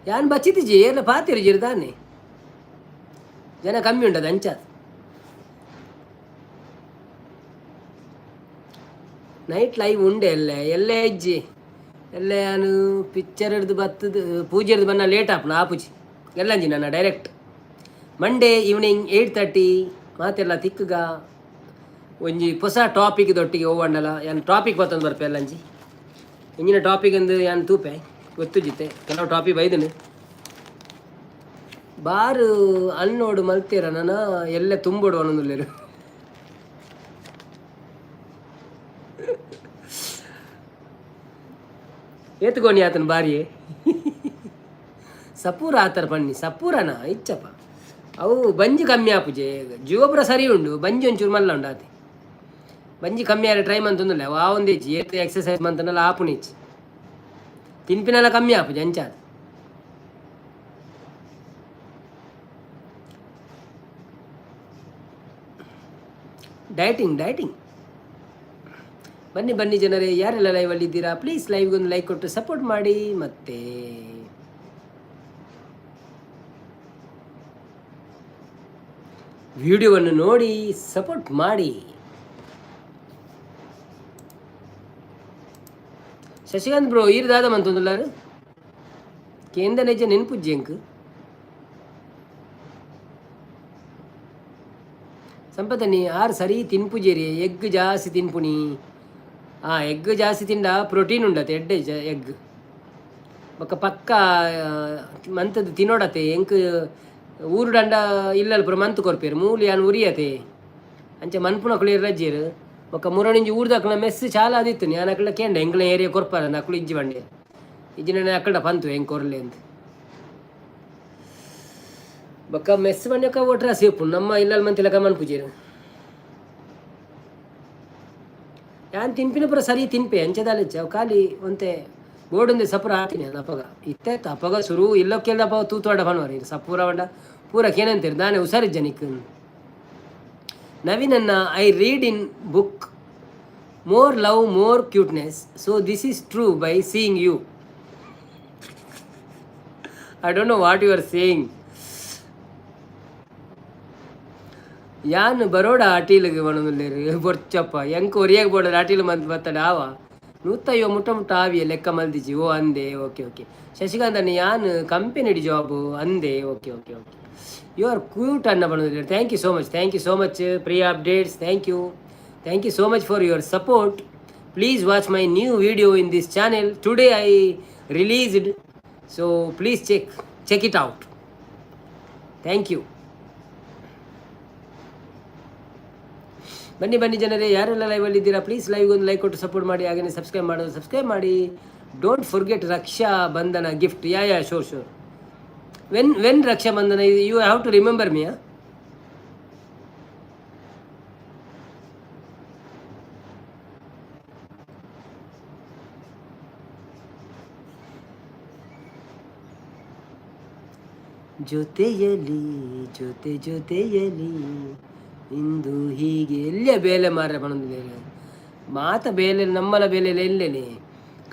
ಯಾನ್ ಬಚ್ಚಿತಿಜಿ ಎಲ್ಲ ಪಾತಿರುಜಿರು ತಾನೆ ಜನ ಕಮ್ಮಿ ಉಂಟದ ಅಂಚ. ನೈಟ್ ಲೈವ್ ಉಂಡೆ ಎಲ್ಲೆ ಎಲ್ಲೇ ಇಜ್ಜಿ ಎಲ್ಲೆ ಯಾನು ಪಿಕ್ಚರ್ ಹಿಡ್ದು ಬತ್ತದು ಪೂಜೆ ಹಿಡ್ದು ಬನ್ನ ಲೇಟ್ ಆಪುನ ಆಪುಜಿ ಎಲ್ಲಂಜಿ ನನ್ನ ಡೈರೆಕ್ಟ್ ಮಂಡೇ ಈವ್ನಿಂಗ್ 8:30 ಮಾತೆಲ್ಲ ತಿಕ್ಕುಗ. ಒಂಜಿ ಹೊಸ ಟಾಪಿಕ್ ದೊಟ್ಟಿಗೆ ಹೋಗಂಡಲ ಯಾನ್ ಟಾಪಿಕ್ ಬತ್ತೊಂದು ಬರ್ಪೆ ಅಲ್ಲಂಜಿ. ಇಂಜಿನ ಟಾಪಿಕ್ ಅಂದು ಯಾನ್ ತೂಪೆ ಗೊತ್ತುಜಿತ್ತೆ ಕೆಲವು ಟಾಪಿಕ್ ಬೈದನು ಬಾರು ಅನ್ನೋಡು ಮಲ್ತೀರ ನನ್ನ ಎಲ್ಲ ತುಂಬೋಡು ಅನ್ನೊಂದುಲ್ಲೇರು. ಏತ್ಕೋನಿ ಆತನ ಬಾರಿಯೇ ಸಪೂರ ಆತರ ಪನ್ನಿ ಸಪೂರನ ಇಚ್ಚಪ್ಪ. ಅವು ಬಂಜಿ ಕಮ್ಮಿ ಆಪುಜೆ, ಜೀವಪುರ ಸರಿ ಉಂಡು, ಬಂಜಿ ಒಂಚೂರು ಮಲ್ಲ ಉಂಡು ಆತೆ. ಬಂಜಿ ಕಮ್ಮಿ ಆರೆ ಟ್ರೈ ಮಂತೊಂದುಲ್ಲೆ ಅವು ಆವೊಂದಿಜ್ಜಿ. ಏತ್ ಎಕ್ಸಸೈಸ್ ಮಂತನಲ್ಲ ಆಪುನಿಜ್ಜಿ, ತಿನ್ಪಿನಲ್ಲ ಕಮ್ಮಿ ಆಪುಜಿ ಅಂಚಾದ್. Dieting dieting. ಬನ್ನಿ ಬನ್ನಿ ಜನರೇ, ಯಾರೆಲ್ಲ ಲೈವಲ್ಲಿ ಇದ್ದೀರಾ ಪ್ಲೀಸ್ ಲೈವ್ಗೆ ಒಂದು ಲೈಕ್ ಕೊಟ್ಟು ಸಪೋರ್ಟ್ ಮಾಡಿ. ಮತ್ತೆ ವಿಡಿಯೋವನ್ನು ನೋಡಿ ಸಪೋರ್ಟ್ ಮಾಡಿ. ಶಶಿಕಾಂತ್ ಬ್ರೋ ಈರ್ ದಾದ ಮಂತೊಂದುಲ್ಲಾರು ಕೇಂದ್ರ ನಿಜ ನೆನ್ಪುಜ್ಜಿ ಎಂಕ್. ಸಂಪತನಿ ಆರು ಸರಿ ತಿನ್ಪುಜೇರಿ, ಎಗ್ ಜಾಸ್ತಿ ತಿನ್ಪುನಿ. ಆ ಎಗ್ ಜಾಸ್ತಿ ತಿಂಡ ಪ್ರೋಟೀನ್ ಉಂಡತೆ ಎಡ್ಡೆ ಎಗ್. ಬೊಕ್ಕ ಪಕ್ಕ ಮಂತದ್ದು ತಿನ್ನೋಡತೆ. ಎಂಕ್ ಊರುಡಂಡ ಇಲ್ಲಲ್ ಪೂರ ಮಂತ್ ಕೊರ್ಪೇರು ಮೂಲು ಯಾನ್ ಉರಿಯತೆ ಅಂಚ ಮನ್ಪುನಕುಲು ರಜ್ಜೇರು. ಬೊಕ್ಕ ಮುರಣಿಂಜಿ ಊರ್ದಕ್ಲ ಮೆಸ್ ಚಾಲ ಅದಿತ್ತು ಯಾನ್ ಅಕ್ಲ ಕೇಂಡ ಎಂಕ್ಲ ಏರಿಯಾ ಕೊರ್ಪಾರ ಅಕ್ಲು ಇಜ್ಜಿ ಬಂಡೆ ಇಜ್ಜಿನ ಅಕ್ಕಡ ಪಂತು ಹೆಂಗೆ ಕೊರ್ಲೆ ಅಂತ. ಬೊಕ್ಕ ಮೆಸ್ ಬಂಡಕ ಓಟ್ರಾಸಿ ಉಪ್ಪು ನಮ್ಮ ಇಲ್ಲಲ್ ಮಂತಿಲಕ ಮನ್ಪುಜೇರು. ಯಾನ್ ತಿನ್ಪಿನ ಪೂರ ಸರಿ ತಿನ್ಪೆ ಅಂಚದಾಲಿಚ್ಚ ಅವು ಖಾಲಿ ಒಂತೆ ಬೋಡೊಂದೆ ಸಪುರ ಹಾಕಿನಿ ಅಪಗ ಇತ್ತೆ ಅಪಗ ಸುರು ಇಲ್ಲೊಕ್ಕೆಲ್ಲ ಅಪಗ ತೂತುವಾಡ ಪನ್ವರ್ ಸಪೂರ వంಡ ಪೂರ ಕೇನಂತೀರಿ ದಾನೆ ಹುಷಾರಿಜ್ಜ ನಿಕ್. ನವೀನನ್ನ I read in book more love more cuteness, so this is true by seeing you. I don't know what you are saying. ಯಾನ್ ಬರೋಡ ಅಟೀಲಿಗೆ ಬಣದುಲ್ಲೇರು ಬೊರ್ಚಪ್ಪ ಎಂಕ್ ಒರಿಯಾಗ ಬೋಡ ಅಟೀಲ್ ಮಂತ್ ಬತ್ತಡ ಆವ ನೂತ್ತಯ್ಯೋ ಮುಟ್ಟ ಮುಟ್ಟ ಆವಿಯ ಲೆಕ್ಕ ಮಲ್ದಿಜಿ. ಓ ಅಂದೆ, ಓಕೆ ಓಕೆ. ಶಶಿಕಾಂತ್ ಅಣ್ಣ ಯಾನ್ ಕಂಪೆನಿಡ್ ಜಾಬ್ ಅಂದೆ, okay okay okay. You are cute ಅಣ್ಣ ಬಣದುಲ್ಲೇರು. Thank you so much, thank you so much. Priya updates, thank you, thank you so much for your support. Please watch my new video in this channel. Today I released, so please check it out. Thank you. ಬನ್ನಿ ಬನ್ನಿ ಜನರೇ, ಯಾರೆಲ್ಲ ಲೈವಲ್ಲಿ ಇದ್ದೀರಾ ಪ್ಲೀಸ್ ಲೈವ್ ಒಂದು ಲೈಕ್ ಕೊಟ್ಟು ಸಪೋರ್ಟ್ ಮಾಡಿ. ಹಾಗೆಯೇ ಸಬ್ಸ್ಕ್ರೈಬ್ ಮಾಡೋದು ಸಬ್ಸ್ಕ್ರೈಬ್ ಮಾಡಿ. Don't forget Raksha Bandhan gift. Yeah yeah, sure sure. When Raksha Bandhan you have to remember me. ಜೊತೆಯಲಿ ಜೊತೆ ಜೊತೆಯಲಿ ಇಂದು ಹೀಗೆ ಎಲ್ಲಿಯ ಬೇಲೆ ಮಾರ್ರೆ ಪಣೊಂದುಲ್ಲೆರ್ ಮಾತ ಬೇಲೆ ನಮ್ಮಲ ಬೇಲೆ ಎಲ್ಲೆನೆ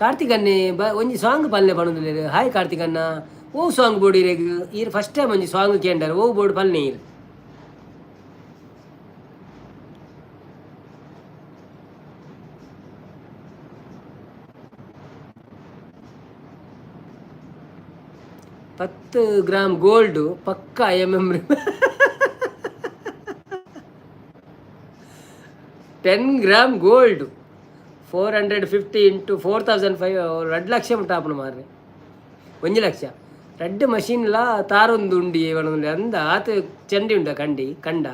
Karthik ಅನ್ನೆ ಬ ಒಂಜಿ ಸಾಂಗ್ ಪಲ್ಲೆ ಪನೊಂದುಲ್ಲೆರ್. ಹಾಯ್ ಕಾರ್ತಿಕ್ ಅಣ್ಣ. ಓ ಸಾಂಗ್ ಬೋಡು ಇರೆಗ್? ಈರ್ ಫಸ್ಟ್ ಟೈಮ್ ಒಂಜಿ ಸಾಂಗ್ ಕೇಂಡರ್. ಓ ಬೋಡು ಪಲ್ನೆ ಈರ್. 10 ಗ್ರಾಮ್ ಗೋಲ್ಡ್ ಪಕ್ಕ M M. 10 gram gold, 450 into 4005, 2 lakh ಮುಟ್ಟ ಆಪುಂಡು ಮಾರ್ರೆ. 1 ಲಕ್ಷ ರಡ್ಡ್ ಮಷೀನ್ಲ ತಾರೊಂದು ಉಂಡಿ ಪನೊಂದು ಅಂದ ಆತ್ ಚಂಡಿ ಉಂಡ ಕಂಡಿ ಕಂಡ.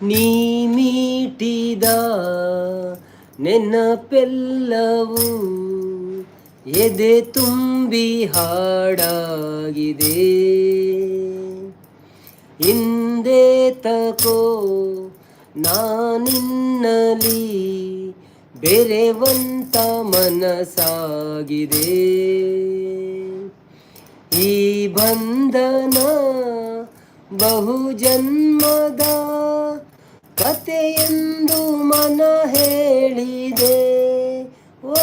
ನೀ ಮೀಟಿದ ನೆನಪೆಲ್ಲವೂ ಎದೆ ತುಂಬಿ ಹಾಡಾಗಿದೆ. ಇಂದೇತಕೋ ನಾನಿನ್ನಲಿ ಬೆರೆವಂತ ಮನಸಾಗಿದೆ. ಈ ಬಂಧನ ಬಹುಜನ್ಮದ ಕತೆಯೆಂದು ಮನ ಹೇಳಿದೆ. ಓ,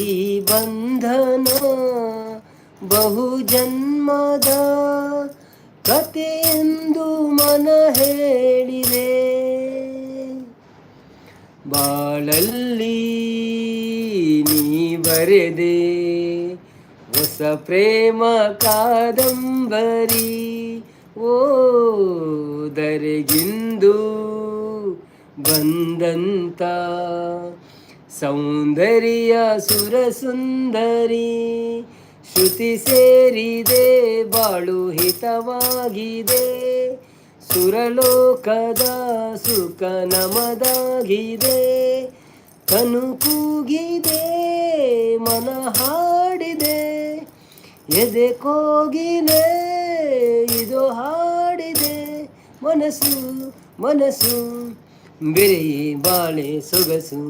ಈ ಬಂಧನ ಬಹುಜನ್ಮದ ಕತೆಯೆಂದು ಮನ ಹೇಳಿದೆ. ಬಾಳಲ್ಲಿ ನೀ ಬರೆದೆ ಹೊಸ ಪ್ರೇಮ ಕಾದಂಬರಿ. ಓ ದರೆಗಿಂದು ಬಂದಂತ ಸೌಂದರ್ಯ ಸುರಸುಂದರಿ, ಶ್ರುತಿ ಸೇರಿದೆ, ಬಾಳು ಹಿತವಾಗಿದೆ, ಸುರಲೋಕದ ಸುಖ ನಮದಾಗಿದೆ. ಕನು ಕೂಗಿದೆ, ಮನ ಹಾಡಿದೆ, ಎದೆ ಕೋಗಿಲೆ ಇದು ಹಾಡಿದೆ. ಮನಸ್ಸು ಮನಸ್ಸು ಬೆರೆಯೇ ಬಾಳೆ ಸೊಗಸು.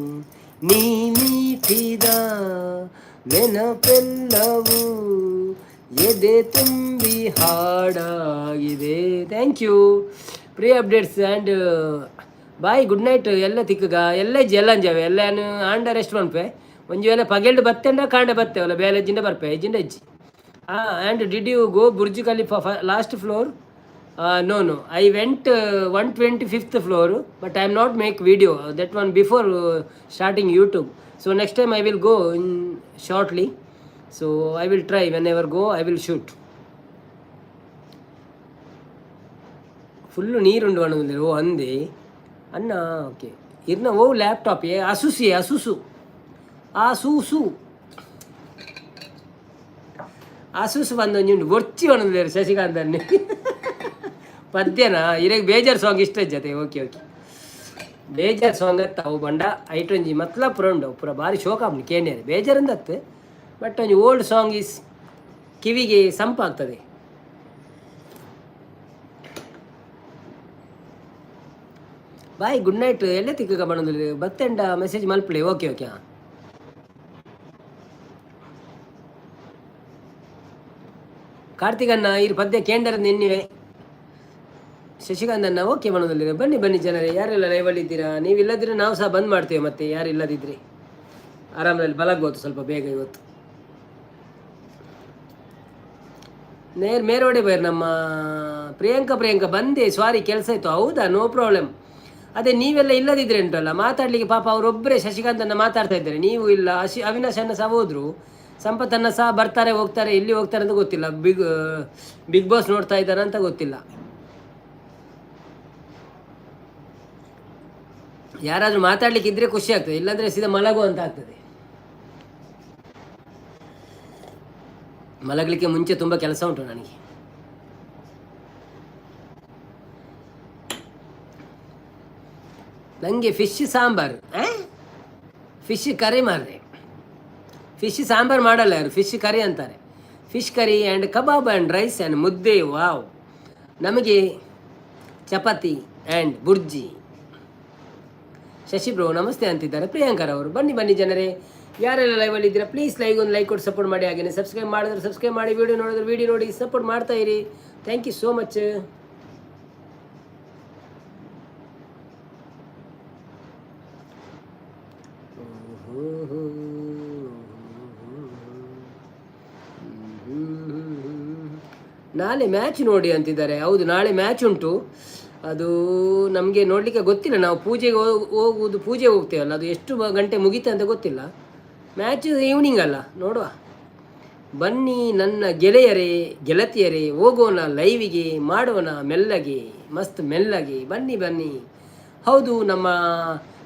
ನೀ ಮೀಟಿದ ನೆನಪೆಲ್ಲವೂ ಎದೆ ತುಂಬಿ ಹಾಡಾಗಿದೆ. Thank you. Pre updates and bye, good night. ಎಲ್ಲ ತಿಕ್ಕಗ ಎಲ್ಲ ಇಜ್ಜಿ, ಎಲ್ಲ ಅಂಜಾವೆ ಎಲ್ಲ ಆಂಡ ರೆಸ್ಟ್ ಮನ್ಪೆ. ಒಂಜಿ ವೇಳೆ ಪಗೆಲ್ಡ್ ಬತ್ತೆಂಡ ಕಾಂಡೆ ಬತ್ತೆ ಅಲ್ಲ, ಬೇಲೆ ಇಜ್ಜಿಂಡ ಬರ್ಪೆ, ಇಜ್ಜಿಂಡ ಇಜ್ಜಿ. And did you go Burj Khalifa last floor? No, I went 125th floor, but I am not make video that one before starting YouTube. So next time I will go in shortly, so I will try. Whenever go, I will shoot. Full ನೀರುಂಡು ಅಣ್ಣ. ಓ ಅಂದೆ ಅಣ್ಣ. Okay, ಇರ್ನ ಓ laptop ಏ ಅಸುಸಿ ಅಸುಸು ಆಸೂಸು ಅಸುಸು ಬಂದೊಂಜಿ ಉಂಡು ಬೊರ್ಚಿ ಪನೊಂದುಲ್ಲೆರ್ ಶಶಿಕಾಂತ್ ಅಣ್ಣೆ. ಪದ್ಯನ ಇರೆಗ್ ಬೇಜಾರ್ ಸಾಂಗ್ ಇಷ್ಟ ಜತೆ. ಓಕೆ ಓಕೆ, ಬೇಜಾರ್ ಸಾಂಗ್ ಅತ್ತ ಅವು ಬಂಡ ಐಟ್ ಒಂಜಿ ಮತ್ಲ ಪುರ ಉಂಡು, ಪೂರ ಬಾರಿ ಶೋಕ ಆಪುಂಡು ಕೇನ್ಯರೆ. ಬೇಜಾರಂದತ್ತು, ಬಟ್ ಒಂಜಿ old song is ಕಿವಿಗೆ ಸಂಪಾಗ್ತದೆ. Bye, good night. ಎಲ್ಲೇ ತಿಕ್ಕ ಬಣ್ಣದಲ್ಲಿ ಬತ್ತೆಂಡ ಮೆಸೇಜ್ ಮಲ್ಪಲೆ. ಓಕೆ ಓಕೆ, ಹಾಂ. ಕಾರ್ತಿಕ್ ಅಣ್ಣ, ಇರು ಪದ್ಯ ಕೇಂದ್ರ ನಿನ್ನಿವೆ. ಶಶಿಕಾಂತ್ ಅಣ್ಣ, ಓಕೆ ಮನದಲ್ಲಿ. ಬನ್ನಿ ಬನ್ನಿ ಜನರೇ, ಯಾರೆಲ್ಲ ಲೈವಲ್ಲಿ ಇದ್ದೀರಾ? ನೀವು ಇಲ್ಲದಿದ್ರೆ ನಾವು ಸಹ ಬಂದ್ ಮಾಡ್ತೇವೆ. ಮತ್ತೆ ಯಾರು ಇಲ್ಲದಿದ್ರೆ ಆರಾಮದಲ್ಲಿ ಬಲಗ್ಬೋದು ಸ್ವಲ್ಪ ಬೇಗ ಇವತ್ತು. ನೇರ್ ಮೇರೋಡೆ ಬೈರ್ ನಮ್ಮ ಪ್ರಿಯಾಂಕಾ. ಪ್ರಿಯಾಂಕಾ ಬಂದೆ, ಸಾರಿ, ಕೆಲಸ ಇತ್ತು. ಹೌದಾ? No problem. ಅದೇ ನೀವೆಲ್ಲ ಇಲ್ಲದಿದ್ರೆ ಉಂಟಲ್ಲ ಮಾತಾಡಲಿಕ್ಕೆ, ಪಾಪ ಅವರೊಬ್ಬರೇ ಶಶಿಕಾಂತ್ ಅನ್ನ ಮಾತಾಡ್ತಾ ಇದ್ದಾರೆ, ನೀವು ಇಲ್ಲ. ಅಶಿ ಅವಿನಾಶ್ ಅನ್ನ ಸಹ ಹೋದ್ರು. ಸಂಪತ್ತನ್ನ ಸಹ ಬರ್ತಾರೆ ಹೋಗ್ತಾರೆ, ಎಲ್ಲಿ ಹೋಗ್ತಾರೆ ಅಂತ ಗೊತ್ತಿಲ್ಲ. ಬಿಗ್ ಬಿಗ್ ಬಾಸ್ ನೋಡ್ತಾ ಇದ್ದಾರೆ ಅಂತ ಗೊತ್ತಿಲ್ಲ. ಯಾರಾದರೂ ಮಾತಾಡ್ಲಿಕ್ಕೆ ಇದ್ರೆ ಖುಷಿ ಆಗ್ತದೆ, ಇಲ್ಲಾಂದ್ರೆ ಸೀದಾ ಮಲಗು ಅಂತ ಆಗ್ತದೆ. ಮಲಗಲಿಕ್ಕೆ ಮುಂಚೆ ತುಂಬ ಕೆಲಸ ಉಂಟು ನನಗೆ. ನನಗೆ ಫಿಶ್ ಸಾಂಬಾರು, ಫಿಶ್ ಕರಿ ಮಾರ್ರೆ. ಫಿಶ್ ಸಾಂಬಾರು ಮಾಡಲ್ಲ ಯಾರು, ಫಿಶ್ ಕರಿ ಅಂತಾರೆ. Fish curry and kebab and rice and mudde. Wow. ನಮಗೆ chapati and bhurji. Shashi bro namaste ಅಂತಿದ್ದಾರೆ ಪ್ರಿಯಾಂಕರ್ ಅವರು. ಬನ್ನಿ ಬನ್ನಿ ಜನರೇ, ಯಾರೆಲ್ಲ ಲೈವಲ್ಲಿ ಇದ್ದೀರಾ ಪ್ಲೀಸ್ ಲೈವ್ ಒಂದು ಲೈಕ್ ಕೊಟ್ಟು ಸಪೋರ್ಟ್ ಮಾಡಿ. ಹಾಗೆಯೇ ಸಬ್ಸ್ಕ್ರೈಬ್ ಮಾಡಿದ್ರೆ ಸಬ್ಸ್ಕ್ರೈಬ್ ಮಾಡಿ, ವಿಡಿಯೋ ನೋಡಿದ್ರೆ ವಿಡಿಯೋ ನೋಡಿ ಸಪೋರ್ಟ್ ಮಾಡ್ತಾ ಇರಿ. Thank you so much. ನಾಳೆ ಮ್ಯಾಚ್ ನೋಡಿ ಅಂತಿದ್ದಾರೆ. ಹೌದು, ನಾಳೆ ಮ್ಯಾಚ್ ಉಂಟು. ಅದು ನಮಗೆ ನೋಡಲಿಕ್ಕೆ ಗೊತ್ತಿಲ್ಲ. ನಾವು ಪೂಜೆಗೆ ಹೋಗುವುದು, ಪೂಜೆಗೆ ಹೋಗ್ತೇವಲ್ಲ, ಅದು ಎಷ್ಟು ಗಂಟೆ ಮುಗೀತೆ ಅಂತ ಗೊತ್ತಿಲ್ಲ. ಮ್ಯಾಚ್ ಈವ್ನಿಂಗ್ ಅಲ್ಲ, ನೋಡುವ. ಬನ್ನಿ ನನ್ನ ಗೆಳೆಯರೇ ಗೆಳತಿಯರೇ, ಹೋಗೋಣ ಲೈವಿಗೆ, ಮಾಡೋಣ ಮೆಲ್ಲಗೆ, ಮಸ್ತ್ ಮೆಲ್ಲಗೆ, ಬನ್ನಿ ಬನ್ನಿ. ಹೌದು, ನಮ್ಮ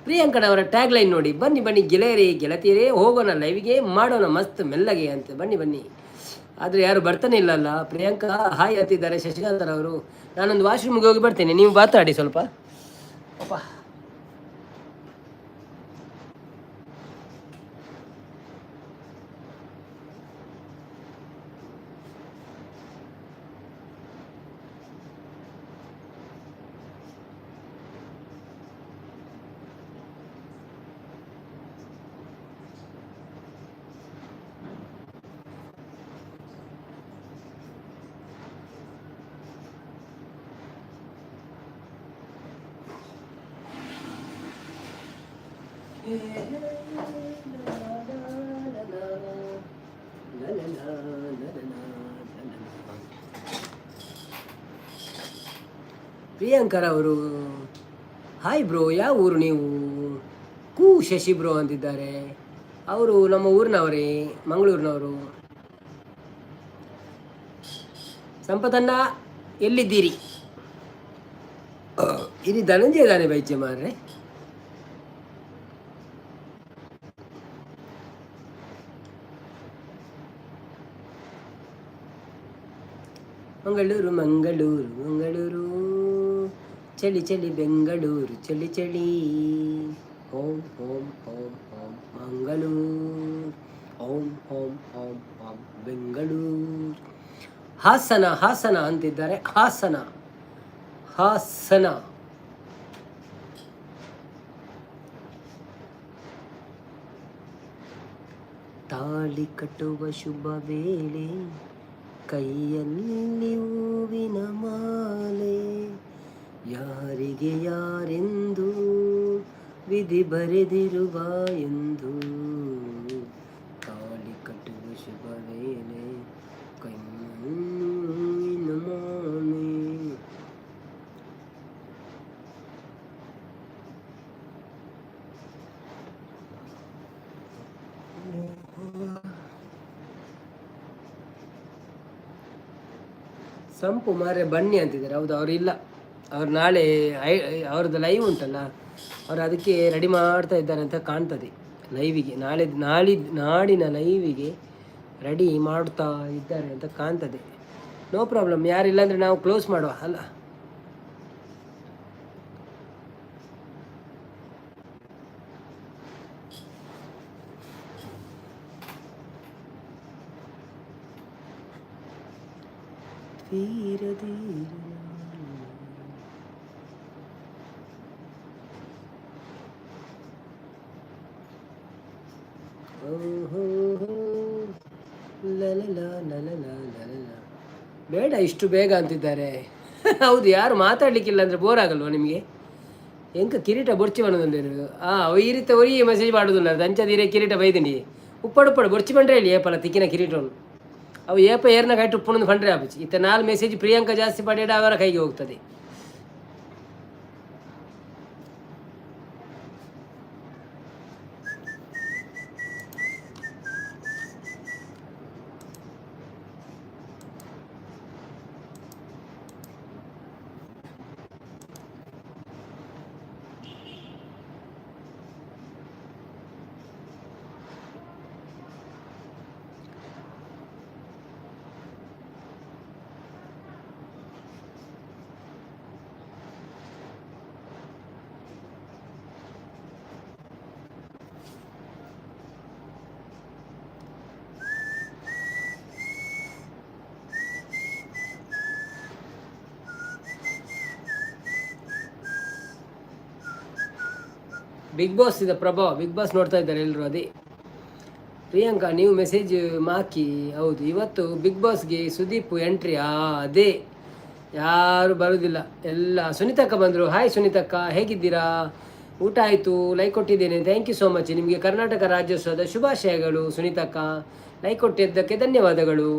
ಪ್ರಿಯಾಂಕನವರ ಟ್ಯಾಗ್ ಲೈನ್ ನೋಡಿ. ಬನ್ನಿ ಬನ್ನಿ ಗೆಳೆಯರೇ ಗೆಳತಿಯರೇ, ಹೋಗೋಣ ಲೈವಿಗೆ, ಮಾಡೋಣ ಮಸ್ತ್ ಮೆಲ್ಲಗೆ ಅಂತ. ಬನ್ನಿ ಬನ್ನಿ. ಆದರೆ ಯಾರು ಬರ್ತಾನೆ ಇಲ್ಲಲ್ಲ. ಪ್ರಿಯಾಂಕಾ ಹಾಯ್ ಅಂತಿದ್ದಾರೆ ಶಶಿಕಾಂತರವರು. ನಾನೊಂದು ವಾಶ್ರೂಮ್ಗೆ ಹೋಗಿ ಬರ್ತೇನೆ, ನೀವು ಮಾತಾಡಿ ಸ್ವಲ್ಪ. ಅಪ್ಪ, ಪ್ರಿಯಾಂಕರ್ ಅವರು ಹಾಯ್ ಬ್ರೋ, ಯಾವ ಊರು ನೀವು? ಕೂ ಶಶಿ ಬ್ರೋ ಅಂತಿದ್ದಾರೆ. ಅವರು ನಮ್ಮ ಊರಿನವರೇ, ಮಂಗಳೂರಿನವರು. ಸಂಪತನ್ನ ಎಲ್ಲಿದ್ದೀರಿ? ಇಲ್ಲಿ ಧನಂಜಯ ಇದ್ದಾನೆ ಬೈಚೆ ಮಾರ್ರೆ. ಮಂಗಳೂರು ಮಂಗಳೂರು ಮಂಗಳೂರು, ಚಳಿ ಚಳಿ ಬೆಂಗಳೂರು, ಚಳಿ ಚಳಿ. ಓಂ ಓಂ ಓಂ ಓಂ ಮಂಗಳೂರು, ಓಂ ಓಂ ಓಂ ಓಂ ಬೆಂಗಳೂರು. ಹಾಸನ ಹಾಸನ ಅಂತಿದ್ದಾರೆ. ಹಾಸನ ಹಾಸನ. ತಾಳಿ ಕಟ್ಟುವ ಶುಭ ವೇಳೆ, ಕೈಯಲ್ಲಿ ಹೂವಿನ ಮಾಲೆ, ಯಾರಿಗೆ ಯಾರೆಂದು ವಿಧಿ ಬರೆದಿರುವ ಎಂದು. ತಾಳಿ ಕಟ್ಟುವ ಶುಭ ವೇಳೆ, ಕೈಯಲ್ಲಿ ಹೂವಿನ ಮಾಲೆ. ಸಂಪು ಮಾರೆ ಬನ್ನಿ ಅಂತಿದ್ದಾರೆ. ಹೌದು, ಅವರು ಇಲ್ಲ, ಅವ್ರು ನಾಳೆ ಅವ್ರದ್ದು ಲೈವ್ ಉಂಟಲ್ಲ, ಅವ್ರು ಅದಕ್ಕೆ ರೆಡಿ ಮಾಡ್ತಾ ಇದ್ದಾರೆ ಅಂತ ಕಾಣ್ತದೆ. ಲೈವಿಗೆ ನಾಳೆ ನಾಳಿದ್ದು ನಾಡಿನ ಲೈವಿಗೆ ರೆಡಿ ಮಾಡ್ತಾ ಇದ್ದಾರೆ ಅಂತ ಕಾಣ್ತದೆ. ನೋ ಪ್ರಾಬ್ಲಮ್, ಯಾರಿಲ್ಲ ಅಂದರೆ ನಾವು ಕ್ಲೋಸ್ ಮಾಡುವ ಅಲ್ಲ. ಧೀರ ಧೀರ. ಓಹೋ, ಲಲಲ ಲಲಲ ಲಲಲ. ಬೇಡ ಇಷ್ಟು ಬೇಗ ಅಂತಿದ್ದಾರೆ. ಹೌದು, ಯಾರು ಮಾತಾಡ್ಲಿಕ್ಕಿಲ್ಲ ಅಂದರೆ ಬೋರ್ ಆಗಲ್ವಾ ನಿಮಗೆ? ಎಂಕ ಕಿರೀಟ ಬೊರ್ಚಿ ಬಣ್ಣದೊಂದು. ಆ ಈ ರೀತಿ ಒರಿಯೇ ಮೆಸೇಜ್ ಮಾಡೋದಿಲ್ಲ ದಂಚದೀರೆ ಕಿರೀಟ ಬೈದಿನಿ. ಉಪ್ಪಡು ಉಪ್ಪಡು ಬೊರ್ಚಿ ಬಂಡ್ರೆ ಹೇಳಿ ಏಪಲ್ಲ ತಿಕ್ಕಿನ ಕಿರೀಟವನ್ನು. ಅವು ಏಪ ಏರ್ನ ಕೈಟ್ ಉಪ್ಪುಣಂದು ಫಂಡ್ರೆ ಆಪುಜಿ. ಇತ್ತ ನಾಲ್ ಮೆಸೇಜ್ ಪ್ರಿಯಾಂಕ ಜಾಸ್ತಿ ಪಡೆಯಡ ಅವರ ಕೈಗೆ ಹೋಗ್ತದೆ. ಬಿಗ್ ಬಾಸ್ ಇದೆ ಪ್ರಭಾವ, ಬಿಗ್ ಬಾಸ್ ನೋಡ್ತಾ ಇದ್ದಾರೆ ಎಲ್ಲರೂ. ಅದೇ ಪ್ರಿಯಾಂಕಾ ನೀವು ಮೆಸೇಜ್ ಮಾಕಿ. ಹೌದು, ಇವತ್ತು ಬಿಗ್ ಬಾಸ್ಗೆ ಸುದೀಪ್ ಎಂಟ್ರಿ. ಅದೇ ಯಾರು ಬರೋದಿಲ್ಲ ಎಲ್ಲ. ಸುನೀತಕ್ಕ ಬಂದರು. ಹಾಯ್ ಸುನೀತಕ್ಕ, ಹೇಗಿದ್ದೀರಾ? ಊಟ ಆಯಿತು, ಲೈಕ್ ಕೊಟ್ಟಿದ್ದೇನೆ, thank you so much. ನಿಮಗೆ ಕರ್ನಾಟಕ ರಾಜ್ಯೋತ್ಸವದ ಶುಭಾಶಯಗಳು ಸುನೀತಕ್ಕ, ಲೈಕ್ ಕೊಟ್ಟಿದ್ದಕ್ಕೆ ಧನ್ಯವಾದಗಳು.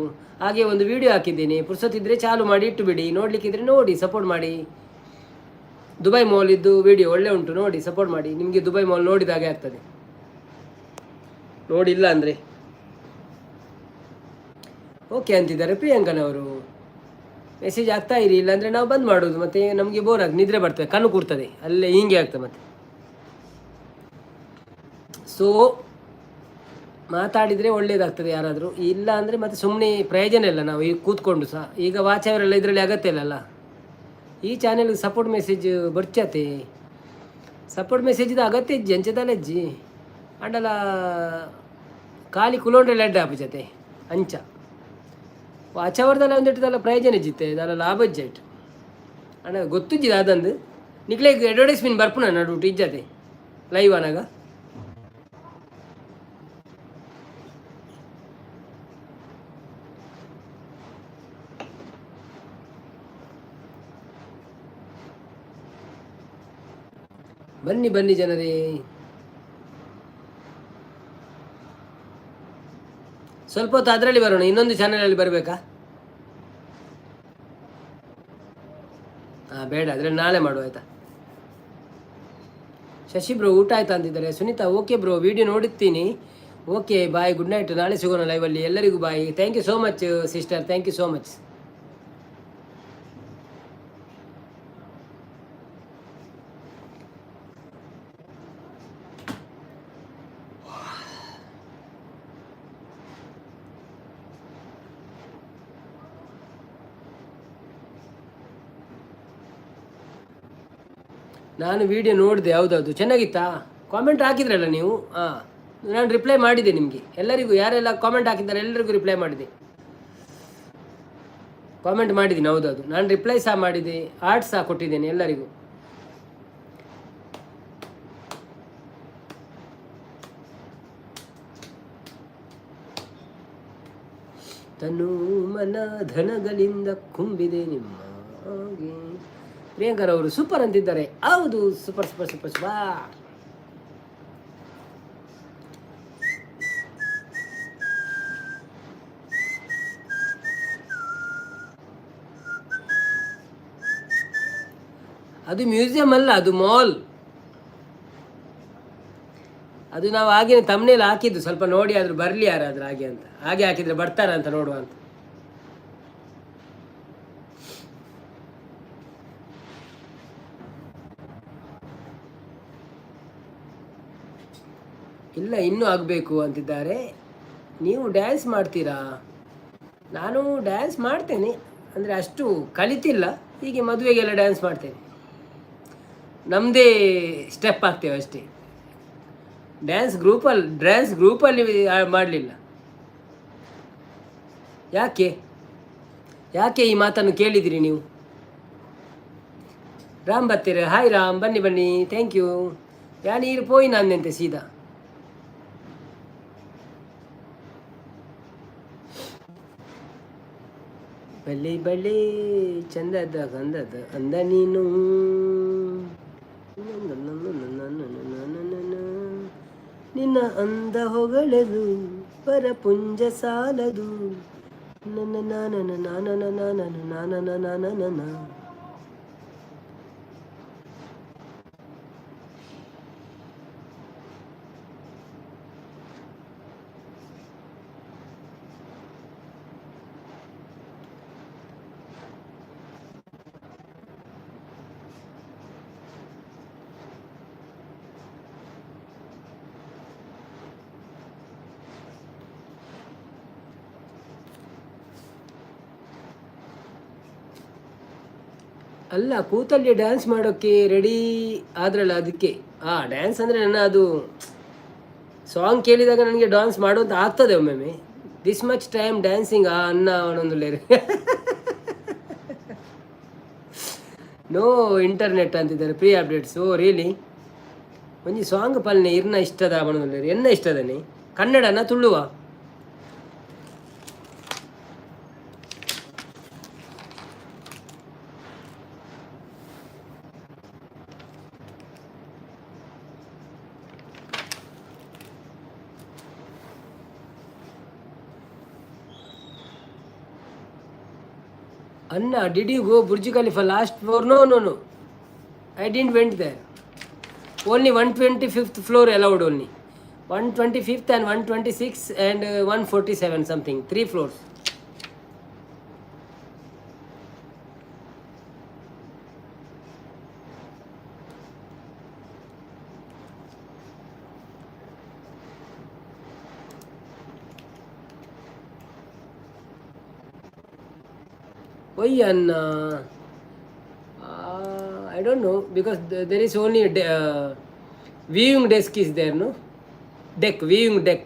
ಹಾಗೆ ಒಂದು ವಿಡಿಯೋ ಹಾಕಿದ್ದೇನೆ, ಪುರ್ಸೊತ್ತಿದ್ರೆ ಚಾಲು ಮಾಡಿ ಇಟ್ಟು ಬಿಡಿ, ನೋಡಲಿಕ್ಕಿದ್ರೆ ನೋಡಿ ಸಪೋರ್ಟ್ ಮಾಡಿ. ದುಬೈ ಮಾಲ್ ಇದ್ದು ವಿಡಿಯೋ ಒಳ್ಳೆ ಉಂಟು, ನೋಡಿ ಸಪೋರ್ಟ್ ಮಾಡಿ. ನಿಮಗೆ ದುಬೈ ಮಾಲ್ ನೋಡಿದಾಗೆ ಆಗ್ತದೆ, ನೋಡಿಲ್ಲ ಅಂದರೆ. ಓಕೆ ಅಂತಿದ್ದಾರೆ ಪ್ರಿಯಾಂಕನವರು. ಮೆಸೇಜ್ ಆಗ್ತಾ ಇರಿ, ಇಲ್ಲಾಂದರೆ ನಾವು ಬಂದ್ ಮಾಡೋದು. ಮತ್ತೆ ನಮಗೆ ಬೋರ್ ಆಗಿ ನಿದ್ರೆ ಬರ್ತದೆ, ಕಣ್ಣು ಕೂರ್ತದೆ, ಅಲ್ಲೇ ಹಿಂಗೆ ಆಗ್ತದೆ ಮತ್ತೆ. ಸೊ ಮಾತಾಡಿದರೆ ಒಳ್ಳೇದಾಗ್ತದೆ ಯಾರಾದರೂ, ಇಲ್ಲ ಅಂದರೆ ಮತ್ತೆ ಸುಮ್ಮನೆ ಪ್ರಯೋಜನ ಇಲ್ಲ. ನಾವು ಈಗ ಕೂತ್ಕೊಂಡು ಸಹ ಈಗ ವಾಚವರೆಲ್ಲ ಇದರಲ್ಲಿ ಅಗತ್ಯ ಇಲ್ಲಲ್ಲ. ಈ ಚಾನೆಲ್ಗೆ ಸಪೋರ್ಟ್ ಮೆಸೇಜ್ ಬರ್ಚತೆ, ಸಪೋರ್ಟ್ ಮೆಸೇಜ್ದ ಅಗತ್ಯ ಇಜ್ಜಿ ಅಂಚದಲ್ಲ ಅಂಡಲ ಖಾಲಿ ಕುಲೋಂಡ್ರೆ ಲೆಡ್ ಆಪುಜತೆ ಅಂಚ ವಾಚವರ್ದಲ್ಲ ಒಂದಿಟ್ಟದಲ್ಲ ಪ್ರಯೋಜನ ಇಜ್ಜಿತ್ತೆ ದಾಲ ಲಾಭ ಇಜ್ಜೈಟ್ ಅಣ್ಣ ಗೊತ್ತಿಜ್ಜಿದ ಅದಂದು ನಿಕ್ಲೆ ಅಡ್ವರ್ಟೈಸ್ಮೆಂಟ್ ಬರ್ಪುನ ನಡುಟು ಇಜ್ಜತೆ ಲೈವ್ ಅನಾಗ. ಬನ್ನಿ ಬನ್ನಿ ಜನರೇ, ಸ್ವಲ್ಪ ಹೊತ್ತು ಅದರಲ್ಲಿ ಬರೋಣ, ಇನ್ನೊಂದು ಚಾನಲಲ್ಲಿ ಬರಬೇಕಾ? ಹಾಂ ಬೇಡ, ಅದರಲ್ಲಿ ನಾಳೆ ಮಾಡುವ ಆಯಿತಾ. ಶಶಿ ಬ್ರೋ ಊಟ ಆಯ್ತಾ ಅಂತಿದ್ದಾರೆ. ಸುನೀತಾ ಓಕೆ ಬ್ರೋ, ವಿಡಿಯೋ ನೋಡುತ್ತೀನಿ. ಓಕೆ ಬಾಯ್, ಗುಡ್ ನೈಟ್, ನಾಳೆ ಸಿಗೋಣ ಲೈವಲ್ಲಿ. ಎಲ್ಲರಿಗೂ bye. Thank you so much sister, thank you so much. ನಾನು ವಿಡಿಯೋ ನೋಡಿದೆ, ಹೌದೌದು, ಚೆನ್ನಾಗಿತ್ತಾ? ಕಾಮೆಂಟ್ ಹಾಕಿದ್ರಲ್ಲ ನೀವು? ಹಾಂ, ನಾನು ರಿಪ್ಲೈ ಮಾಡಿದೆ ನಿಮಗೆ ಎಲ್ಲರಿಗೂ. ಯಾರೆಲ್ಲ ಕಾಮೆಂಟ್ ಹಾಕಿದ್ದಾರೆ ಎಲ್ಲರಿಗೂ ರಿಪ್ಲೈ ಮಾಡಿದೆ, ಕಾಮೆಂಟ್ ಮಾಡಿದ್ದೀನಿ. ಹೌದೌದು, ನಾನು ರಿಪ್ಲೈ ಸಹ ಮಾಡಿದೆ, ಆರ್ಟ್ ಸಹ ಕೊಟ್ಟಿದ್ದೇನೆ ಎಲ್ಲರಿಗೂ. ತನು ಮನ ಧನಗಳಿಂದ ಕುಂಬಿದೆ ನಿಮ್ಮ ಹಾಗೆ. ಪ್ರಿಯಾಂಕರ್ ಅವರು ಸೂಪರ್ ಅಂತಿದ್ದಾರೆ. ಹೌದು, ಸೂಪರ್ ಸೂಪರ್ ಸೂಪರ್ ಸೂಪರ್. ಅದು ಮ್ಯೂಸಿಯಂ ಅಲ್ಲ, ಅದು ಮಾಲ್. ಅದು ನಾವು ಹಾಗೇನೆ ತಮ್ಮನೇಲಿ ಹಾಕಿದ್ದು, ಸ್ವಲ್ಪ ನೋಡಿ ಆದ್ರೂ ಬರಲಿ ಯಾರಾದ್ರೂ ಹಾಗೆ ಅಂತ. ಹಾಗೆ ಹಾಕಿದ್ರೆ ಬರ್ತಾರ ಅಂತ ನೋಡುವ ಅಂತ. ಇಲ್ಲ, ಇನ್ನೂ ಆಗಬೇಕು ಅಂತಿದ್ದಾರೆ. ನೀವು ಡ್ಯಾನ್ಸ್ ಮಾಡ್ತೀರಾ? ನಾನು ಡ್ಯಾನ್ಸ್ ಮಾಡ್ತೇನೆ, ಅಂದರೆ ಅಷ್ಟು ಕಲಿತಿಲ್ಲ. ಹೀಗೆ ಮದುವೆಗೆಲ್ಲ ಡ್ಯಾನ್ಸ್ ಮಾಡ್ತೇನೆ, ನಮ್ಮದೇ ಸ್ಟೆಪ್ ಹಾಕ್ತೇವೆ ಅಷ್ಟೇ. ಡ್ಯಾನ್ಸ್ ಗ್ರೂಪಲ್ಲಿ ಮಾಡಲಿಲ್ಲ. ಯಾಕೆ ಯಾಕೆ ಈ ಮಾತನ್ನು ಕೇಳಿದಿರಿ ನೀವು? ರಾಮ್ ಬರ್ತೀರ? ಹಾಯ್ ರಾಮ್, ಬನ್ನಿ ಬನ್ನಿ, thank you. ಯಾ ನೀರು ಪೋಯಿ ನಾನೆಂತೆ ಸೀದಾ. ಬಳ್ಳಿ ಬಳ್ಳಿ ಚಂದದ ಗಂಧದ ಅಂದ ನೀನು. ನಿನ್ನ ಅಂದ ಹೊಗಳೆದು ಪರಪುಂಜ ಸಾಲದು. ನನ್ನ ನಾನ ನಾನ ನಾನ ನಾನ ನಾನ ನನ್ನ. ಅಲ್ಲ, ಕೂತಲ್ಲಿ ಡ್ಯಾನ್ಸ್ ಮಾಡೋಕ್ಕೆ ರೆಡಿ ಆದ್ರಲ್ಲ ಅದಕ್ಕೆ. ಆ ಡ್ಯಾನ್ಸ್ ಅಂದರೆ ನನ್ನ ಅದು ಸಾಂಗ್ ಕೇಳಿದಾಗ ನನಗೆ ಡ್ಯಾನ್ಸ್ ಮಾಡುವಂತ ಆಗ್ತದೆ ಒಮ್ಮೊಮ್ಮೆ. This much time dancing ಆ ಅನ್ನ ಅವನೊಂದು ಲೇರು. ನೋ ಇಂಟರ್ನೆಟ್ ಅಂತಿದ್ದಾರೆ, ಪ್ರೀ ಅಪ್ಡೇಟ್ಸ್. Oh really? ಒಂಜಿ ಸಾಂಗ್ ಪಲ್ನೆ ಇರ್ನ ಇಷ್ಟದ ಪನೊಂದುಲ್ಲೆರ್ ಎನ್ನ ಇಷ್ಟದನೆ ಕನ್ನಡನ ತುಳುವ? ಅಣ್ಣ, did you go Burj Khalifa last floor? No, no, no, I didn't went there. Only 125th floor allowed, only 125th and 126 and 147 something, three floors. Why Anna? I don't know, because there is only viewing desk is there, no? Deck, viewing deck.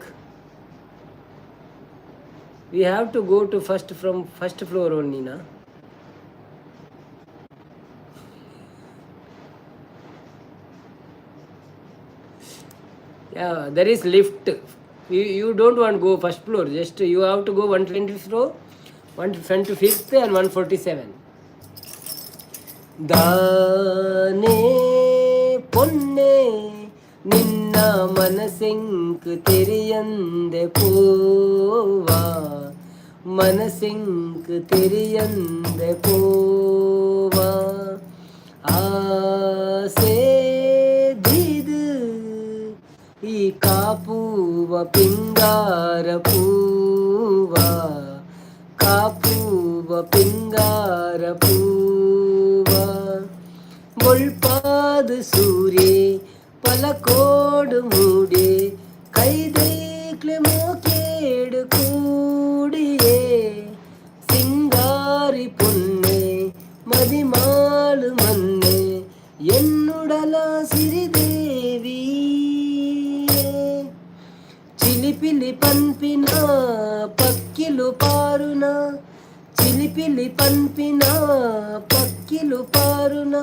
We have to go to first from first floor only, na? Yeah, there is lift. You don't want to go first floor, just you have to go 120 floor, 125th and 147. ದಾನೆ ಪೊನ್ನೆ ನಿನ್ನ ಮನಸೆಂಕ್ ತೆರಿಯಂದೆ ಪೋವಾ, ಮನಸೆಂಕ್ ತೆರಿಯಂದೆ ಪೋವಾ, ಆಸೆ ದಿದು ಈ ಕಾಪುವ ಪಿಂಗಾರ ಪೂವ, ಕಾಪುವ ಪಿಂಗಾರ ಪೂವ, ಬೊಳ್ಪಾದ ಸೂರ್ಯೆ ಪಲಕೋಡು ಮೂಡೆ ಕೈದೈಕ್ಲೆ ಮೋಕೇಡು ಕೂಡಿಯೇ, ಸಿಂಗಾರಿ ಪೊನ್ನೆ ಮದಿಮಾಳು ಮನ್ನೆ ಎನ್ನುಡಲ ಸಿರಿದೇವಿ, ಚಿಲಿಪಿಲಿ ಪನ್ಪಿನ ಪಕ್ಕಿಲು ಪಾರುನ, ಚಿಲಿಪಿಲಿ ಪನ್ಪಿನ ಪಕ್ಕಿಲು ಪಾರುನ,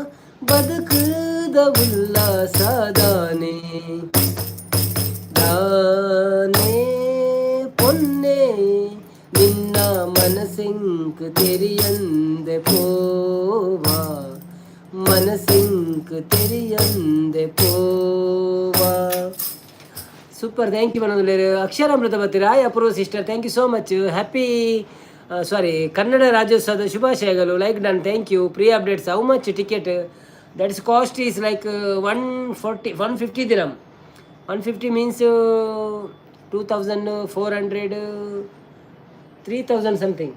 ಬದುಕುದ ಉಲ್ಲಾಸದಾನೆ. ದಾನೆ ಪೊನ್ನೆ ನಿನ್ನ ಮನಸಿಂಕ್ ತೆರಿಯಂದೆ ಪೋವಾ, ಮನಸಿಂಕ್ ತೆರಿಯಂದೆ ಪೋವಾ. ಸೂಪರ್, thank you ಪನೊಂದುಲ್ಲೆರ್. ಅಕ್ಷರಾಮೃತ ಬತ್ತೀರಾ? Approve sister, thank you so much. Happy, sorry, Kannada ರಾಜ್ಯೋತ್ಸವದ ಶುಭಾಶಯಗಳು. Like done, thank you. Pre updates, how much ticket? That's cost is like 140, 150 dirham. 150 means 2400, 3000 something.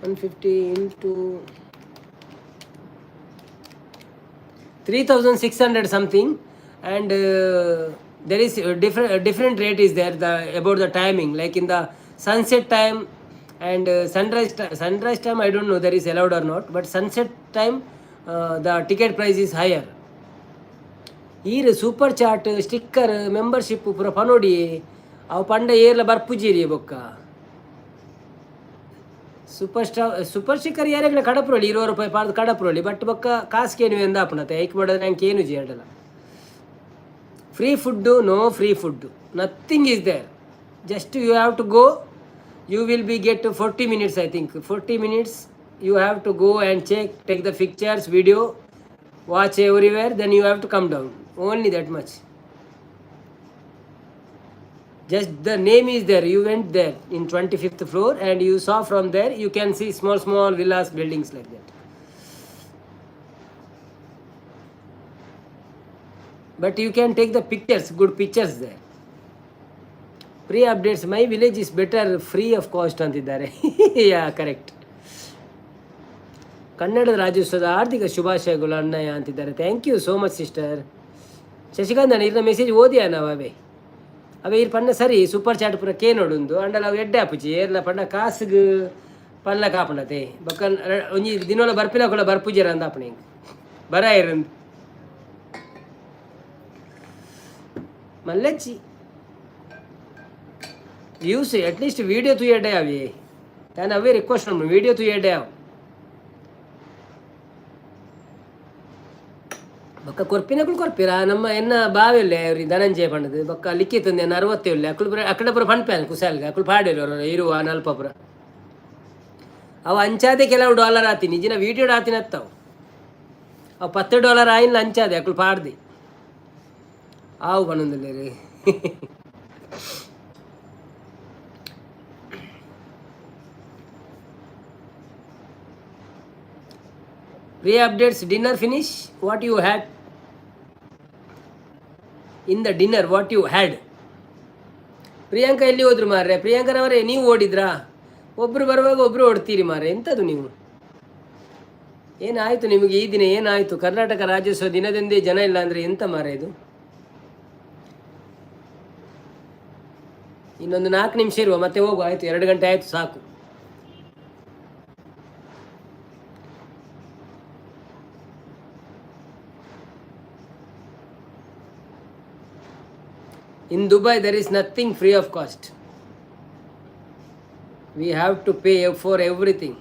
150 into 3600 something. And there is a different rate is there, the about the timing, like in the sunset time and sunrise time, I don't know there is allowed or not, but sunset time the ticket price is higher. ಈರ್ ಸೂಪರ್ ಚಾಟ್ ಸ್ಟಿಕ್ಕರ್ ಮೆಂಬರ್ಶಿಪ್ ಪೂರ ಪನೋಡಿ, ಅವು ಪಂಡ ಏರ್ಲ ಬರ್ಪುಜೀರಿ ಬೊಕ್ಕ. ಸೂಪರ್ ಸ್ಟಾರ್ ಸೂಪರ್ ಸ್ಟಿಕ್ಕರ್ ಯಾರೆಗ್ಲ ಕಡಪ್ರೋಳಿ, 20 ರೂಪಾಯಿ ಪಾಡ್ದು ಕಡಪ್ರೋಳಿ. ಬಟ್ ಬೊಕ್ಕ ಕಾಸು ಕೇನು ಎಂದ ಆಪುಣತೆ ಐಕ್ ಬಡದ್ರೆ ಅಂಕ ಏನು ಜೇಡಲ್ಲ. Free food? No free food, nothing is there. Just you have to go, you will be get 40 minutes, I think 40 minutes you have to go and check, take the pictures, video, watch everywhere, then you have to come down. Only that much. Just the name is there. You went there in 25th floor and you saw from there, you can see small small villas, buildings like that. But you can take the pictures, good pictures there. Free updates, my village is better free of cost ಅಂತಿದ್ದಾರೆ. ಯಾ, ಕರೆಕ್ಟ್. ಕನ್ನಡದ ರಾಜ್ಯೋತ್ಸವದ ಹಾರ್ದಿಕ ಶುಭಾಶಯಗಳು ಅಣ್ಣಯ್ಯ ಅಂತಿದ್ದಾರೆ. Thank you so much, sister. Shashikant ಅಣ್ಣ, ಇರ್ನ ಮೆಸೇಜ್ ಓದಿಯಾ ನಾವು? ಅವೇ ಅವೇ ಇರ್ ಪಣ್ಣ ಸರಿ, ಸೂಪರ್ ಚಾಟ್ ಪೂರ ಕೇ ನೋಡುಂದು ಅಂಡಲ ಅವು ಎಡ್ಡೆ ಆಪುಜಿ. ಏರ್ಲ ಪಣ್ಣ ಕಾಸುಗು ಪನ್ಲ ಕಾಪಣತೆ ಬೊಕ್ಕ ಒಂಜಿ ದಿನೋಲ ಬರ್ಪಿನ ಕೂಡ ಬರ್ಪುಜೆರ ಅಂದ ಆಪಣೆ ಬರ ಇರಂದು ಮಲ್ಲಚ್ಚಿ. ವ್ಯೂಸ್ ಅಟ್ಲೀಸ್ಟ್ ವೀಡಿಯೋ ತೂಯಡ್ಡೆ ಅವಿ ತಾನು ಅವೇ ರಿಕ್ವೆಸ್ಟ್ ಉಂಟು, ವೀಡಿಯೋ ತೂಯಡ್ಡೆ ಅವು. ಬೊಕ್ಕ ಕೊರ್ಪಿನಕುಲು ಕೊರ್ಪಿರ ನಮ್ಮ ಎನ್ನ ಬಾವೆಲ್ಲೆ ಅವ್ರಿ ಧನಂಜಯ ಪಂಡದು ಬೊಕ್ಕ ಲಿಖಿತ್ ಎನ್ನ ಅರವತ್ತೇ ಉಲ್ಲೆ ಅಕುಲು ಪೂರ ಅಕಡೆ ಪೂರ ಪನ್ಪೆ ಕುಸಾಲ್ಗೆ ಅಕುಲು ಪಾಡೇರು ಅವ್ರ ಇರುವ ನಲ್ಪ ಪೂರ. ಅವು ಅಂಚಾದೆ ಕೆಲವು ಡಾಲರ್ ಆತೀನಿ ನಿಜಿನ ವೀಡಿಯೋ ಆತಿನ ಅತ್ತವು. ಅವು 10 ಡಾಲರ್ ಆಯಿನ ಅಂಚಾದೆ ಅಕುಲು ಪಾಡ್ದಿ ಆವು ಪನೊಂದುಲ್ಲೆರ್. Pre updates, dinner finish? What you had in the dinner? What you had? Priyanka ಎಲ್ಲಿ ಹೋದ್ರು ಮಾರ್ರೆ? ಪ್ರಿಯಾಂಕರವರೇ, ನೀವು ಓಡಿದ್ರಾ? ಒಬ್ಬರು ಬರುವಾಗ ಒಬ್ಬರು ಓಡ್ತೀರಿ ಮಾರ್ರೆ, ಎಂಥದ್ದು ನೀವು? ಏನಾಯಿತು ನಿಮಗೆ ಈ ದಿನ? ಏನಾಯಿತು? ಕರ್ನಾಟಕ ರಾಜ್ಯೋತ್ಸವ ದಿನದಂದೇ ಜನ ಇಲ್ಲ ಅಂದರೆ ಎಂತ ಮಾರ್ರೆ ಇದು? ಇನ್ನೊಂದು 4 ನಿಮಿಷ ಇರುವ, ಮತ್ತೆ ಹೋಗು. ಆಯಿತು, 2 ಗಂಟೆ ಆಯಿತು, ಸಾಕು. In Dubai there is nothing free of cost. We have to pay for everything.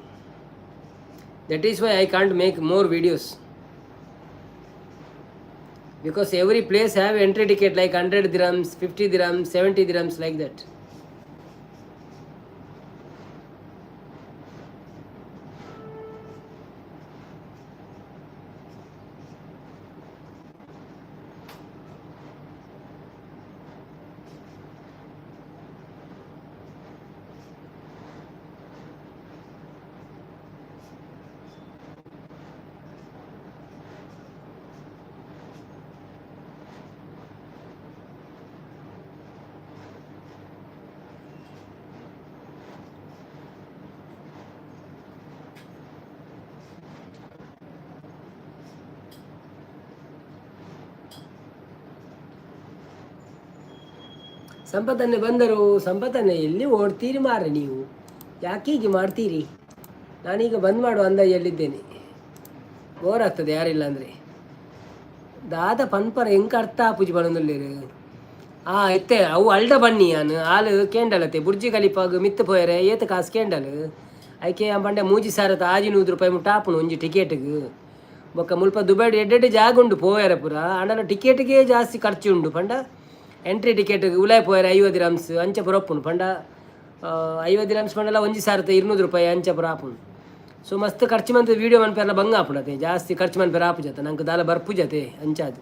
That is why I can't make more videos, because every place have entry ticket like 100 dirhams, 50 dirhams, 70 dirhams, like that. ಸಂಪತ್ತನ್ನೇ ಬಂದರು. ಸಂಪತ್ತನ್ನೇ, ಎಲ್ಲಿ ಓಡ್ತೀರಿ ಮಾರ್ರೆ ನೀವು? ಯಾಕೆ ಹೀಗೆ ಮಾಡ್ತೀರಿ? ನಾನೀಗ ಬಂದ್ ಮಾಡುವ ಅಂದಾಜಲ್ಲಿದ್ದೇನೆ. ಬೋರ್ ಆಗ್ತದೆ ಯಾರಿಲ್ಲ ಅಂದರೆ. ದಾದ ಪನ್ಪರ ಎಂಕ್ ಅರ್ಥ ಆಪುಜಿ ಪನೊಂದುಲ್ಲೆರ್. ಆ ಇತ್ತೆ ಅವು ಅಲ್ಡ ಬನ್ನಿ ಯಾನ್ ಆಲ್ ಕೇಂಡಲತೆ ಬುರ್ಜಿ ಕಲಿಪಾಗ ಮಿತ್ತು ಪೋಯರೆ ಏತ್ ಕಾಸು ಕೇಂಡಲ್. ಐಕೆ ಪಂಡೆ 3600 ರೂಪಾಯಿ ಮುಟ್ಟ ಆಪುಂಡು ಒಂಜಿ ಟಿಕೆಟ್ಗ್. ಬೊಕ್ಕ ಮುಲ್ಪ ದುಬೈಡ್ ಎಡ್ಡೆಡ್ಡೆ ಜಾಗ ಉಂಡು ಪೋಯರೆ ಪೂರ, ಆಂಡಲ ಟಿಕೆಟ್ಗೆ ಜಾಸ್ತಿ ಖರ್ಚು ಉಂಡು. ಪಂಡ ಎಂಟ್ರಿ ಟಿಕೆಟ್ ಉಲಾಯ್ ಪೋಯರೆ 50 ದಿರಮ್ಸ್ ಅಂಚ ಪೂರ ಉಪ್ಪುಂಡು. ಪಂಡ 50 ದಿರಮ್ಸ್ ಪಂಡಲ 1200 ರೂಪಾಯಿ ಅಂಚ ಪೂರ ಆಪುಂಡು. ಸೊ ಮಸ್ತ್ ಖರ್ಚು ಮಂತ್ ವೀಡಿಯೋ ಮನ್ಪೆರ್ಲ ಬಂಗ ಆಪುಂಡತೆ. ಜಾಸ್ತಿ ಖರ್ಚು ಮನ್ಪೆರ ಆಪುಜತೆ, ನಂಗೆ ದಾಲ ಬರ್ಪುಜತೆ ಅಂಚಾದ್.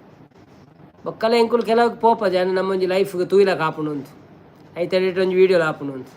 ಬೊಕ್ಕಲ ಎಂಕುಲು ಕೆಲವು ಪೋಪ ಜನ ನಮ್ಮೊಂಜಿ ಲೈಫ್ ತೂಯಿಲಕ ಆಪುಂಡು ಅಂತ, ಐತೆ ಎಡಿಟ್ ಒಂಜಿ ವೀಡಿಯೋಲ ಆಪುಂಡು ಅಂತ.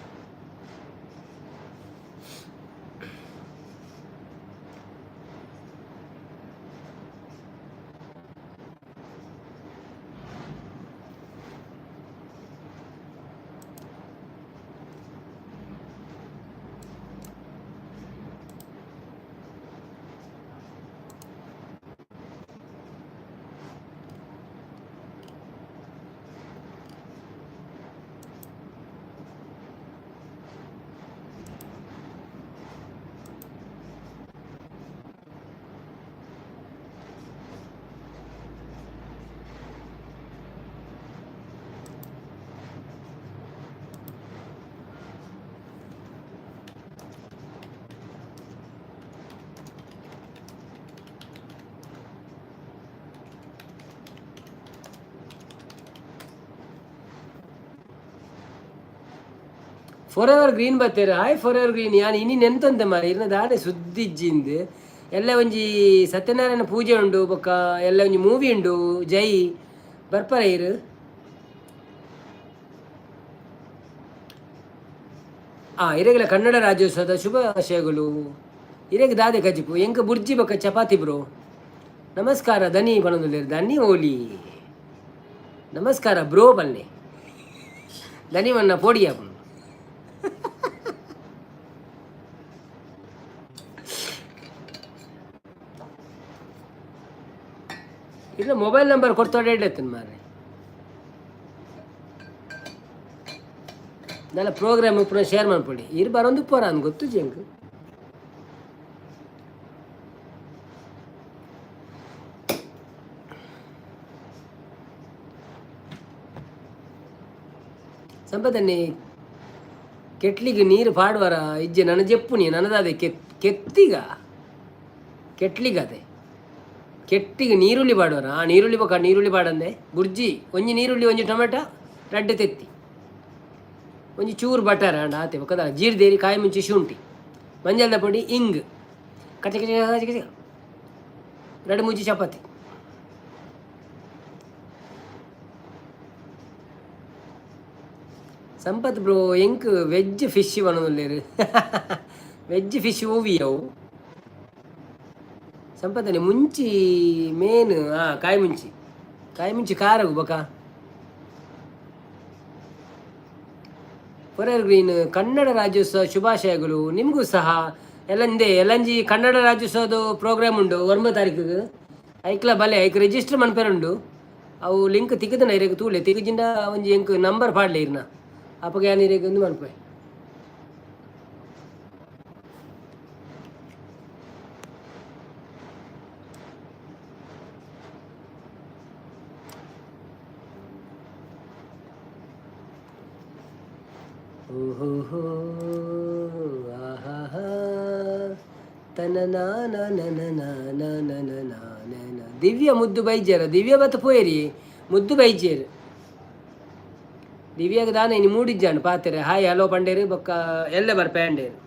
ಫಾರ್ ಎವರ್ ಗ್ರೀನ್ ಬತ್ತೇರು. Hi forever green. ಯಾನ್ ಇನಿ ನೆಂತೊಂತೆ ಮಾರೆ, ಇರ್ನ ದಾನೆ ಸುದ್ದಿಜ್ಜಿಂದು. ಎಲ್ಲ ಒಂಜಿ ಸತ್ಯನಾರಾಯಣ ಪೂಜೆ ಉಂಡು, ಬೊಕ್ಕ ಎಲ್ಲ ಒಂಜಿ ಮೂವಿ ಉಂಡು. ಜೈ ಬರ್ಪರ ಇರು. ಆ ಇರೆಗೆಲ್ಲ ಕನ್ನಡ ರಾಜ್ಯೋತ್ಸವದ ಶುಭಾಶಯಗಳು. ಇರೆಗ್ ದಾದೆ ಕಜಿಪು? ಎಂಕ ಬುರ್ಜಿ ಬೊಕ್ಕ ಚಪಾತಿ ಬ್ರೋ. ನಮಸ್ಕಾರ ದನಿ ಪನೊಂದುಲ್ಲೆರ್. ದನಿ ಓಲಿ ನಮಸ್ಕಾರ ಬ್ರೋ ಪನ್ನೆ. ದನಿ ಮನ್ನ ಪೋಡಿಗೆ ಆಪುಂಡು. ಇಲ್ಲ, ಮೊಬೈಲ್ ನಂಬರ್ ಕೊಡ್ತಾಡೆ ಇಡ್ಲೆತ್ತನ್ ಮಾರ್ರೆ. ನಲ್ಲ ಪ್ರೋಗ್ರಾಮ್ ಪೂರ ಶೇರ್ ಮನ್ಪೊಡಿ. ಇರ್ ಬರೊಂದು ಪೋರ ಅಂದ್ ಗೊತ್ತುಜಿ ಎಂಕ್. ಸಂಪದನ್ನಿ ಕೆಟ್ಲಿಗೆ ನೀರು ಪಾಡುವರ ಇಜ್ಜೆ? ನನ್ನ ಜೆಪ್ಪುನಿ ನನದಾದೆ ಕೆತ್ತಿಗ ಕೆಟ್ಲಿಗದೆ. ಕೆಟ್ಟಿಗೆ ನೀರುಳ್ಳಿ ಪಾಡುವರ. ಆ ನೀರುಳ್ಳಿ ಬೊಕ ನೀರುಳ್ಳಿ ಪಾಡಂದೆ ಬುರ್ಜಿ. ಒಂಜಿ ನೀರುಳ್ಳಿ, ಒಂಜಿ ಟೊಮೆಟೊ, ರಡ್ಡ್ ತೆತ್ತಿ, ಒಂಜಿ ಚೂರು ಬಟರ್ ಆಂಡ ಆತೆ. ಬೊಕ ಜೀರ್ದೇರಿ, ಕಾಯಿ ಮುಂಚಿ, ಶುಂಠಿ, ಮಂಜಲ್ದ ಪೊಡಿ, ಇಂಗ್, ಕಚ ಕಚ ಕಚ ಕಚ, ರಡ್ಡ್ ಮೂಜಿ ಚಪಾತಿ. ಸಂಪತ್ ಬ್ರೋ, ಎಂಕ್ ವೆಜ್ ಫಿಶ್ ಪನೊಂದುಲ್ಲೆರ್. ವೆಜ್ ಫಿಶ್ ಓವಿ ಅವು ಸಂಪತ್ತನೆ? ಮುಂಚಿ ಮೇನ್. ಆ ಕಾಯಿ ಮುಂಚಿ, ಕಾಯಿ ಮುಂಚಿ ಖಾರಗು ಬೊಕ. ಫಾರ್ ಗ್ರೀನ್, ಕನ್ನಡ ರಾಜ್ಯೋತ್ಸವ ಶುಭಾಶಯಗಳು. ನಿಮಗೂ ಸಹ. ಎಲ್ಲಂದೆ ಎಲ್ಲಂಜಿ ಕನ್ನಡ ರಾಜ್ಯೋತ್ಸವದ ಪ್ರೋಗ್ರಾಮ್ ಉಂಡು 9 ತಾರೀಕಿಗೆ. ಐಕ್ಲ ಬಲೆ, ಐಕ್ ರಿಜಿಸ್ಟರ್ ಮನ್ಪೆರುಂಡು. ಅವು ಲಿಂಕ್ ತಿಕ್ಕುದನ ಇರೆಗ್ ತೂಲೆ. ತಿಕ್ಕುಜಿಂಡ ಒಂಜಿ ಎಂಕ್ ನಂಬರ್ ಪಾಡ್ಲೆ ಇರ್ನ. ಅಪಗ ಯಾನ್ ಇರೆಗ್ ಉಂದು ಮನ್ಪೆ. ಓಹೋ, ಆಹಾಹಾ, ತನ ನಾ ನನ ನನ ನನ. ದಿವ್ಯ ಮುದ್ದು ಬೈಜೇರ. ದಿವ್ಯ ಬತ್ತ ಪೋಯರಿ. ಮುದ್ದು ಬೈಜೇರು ದಿವ್ಯಾಗ ದಾನ ಇನಿ ಮೂಡಿಜ್ಜಾಂಡ್ ಪಾತೆರೆ. ಹಾಯ್ ಹಲೋ ಪಂಡೇರು, ಬೊಕ್ಕ ಎಲ್ಲೆ ಬರ್ಪೆ ಅಂಡೇರು.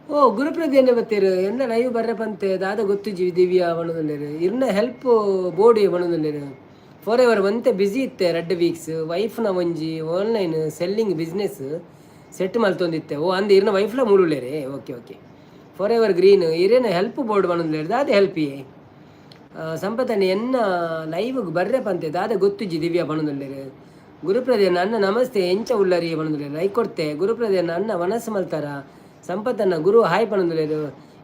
ಓ ಗುರುಪ್ರದೇನೆ ಬತ್ತೀರು. ಎನ್ನ ಲೈವ್ ಬರ್ರೆ ಪಂತೆ ದಾದ ಗೊತ್ತುಜಿ. ದಿವ್ಯ ಪನೊಂದುಲ್ಲೆರ್, ಇರ್ನ ಹೆಲ್ಪ್ ಬೋಡಿ ಪನೊಂದುಲ್ಲೆರ್. ಫಾರ್ ಎವರ್ ಒಂತೆ ಬ್ಯುಸಿ ಇತ್ತೆ ರಡ್ಡ್ ವೀಕ್ಸ್. ವೈಫ್ನ ಒಂಜಿ ಆನ್ಲೈನ್ ಸೆಲ್ಲಿಂಗ್ ಬಿಸ್ನೆಸ್ ಸೆಟ್ ಮಲ್ತೊಂದಿತ್ತೆ. ಓ ಅಂದ್, ಇರ್ನ ವೈಫ್ಲ ಮೂಲುಲ್ಲೆರೆ. Okay okay. For ever green, ಇರೇನ help board ಪನೊಂದುಲ್ಲೆರ್. ದಾದ ಹೆಲ್ಪ್? ಸಂಪತನೆ, ಎನ್ನ ಲೈವ್ಗೆ ಬರ್ರೆ ಪಂತೆ ದಾದ ಗೊತ್ತುಜಿ. ದಿವ್ಯ ಪನೊಂದುಲ್ಲೆರ್. ಗುರುಪ್ರದೇನ ಅಣ್ಣ ನಮಸ್ತೆ, ಎಂಚ ಉಲ್ಲರಿ ಪನೊಂದುಲ್ಲೆರ್. ಲೈಕ್ ಕೊರ್ತೆ. ಗುರುಪ್ರದೇನ ಅಣ್ಣ ವನಸ್ ಮಲ್ತಾರ. ಸಂಪತ್ತನ್ನ ಗುರು ಹಾಯ್ ಪನೊಂದುಲ್ಲೆರ್.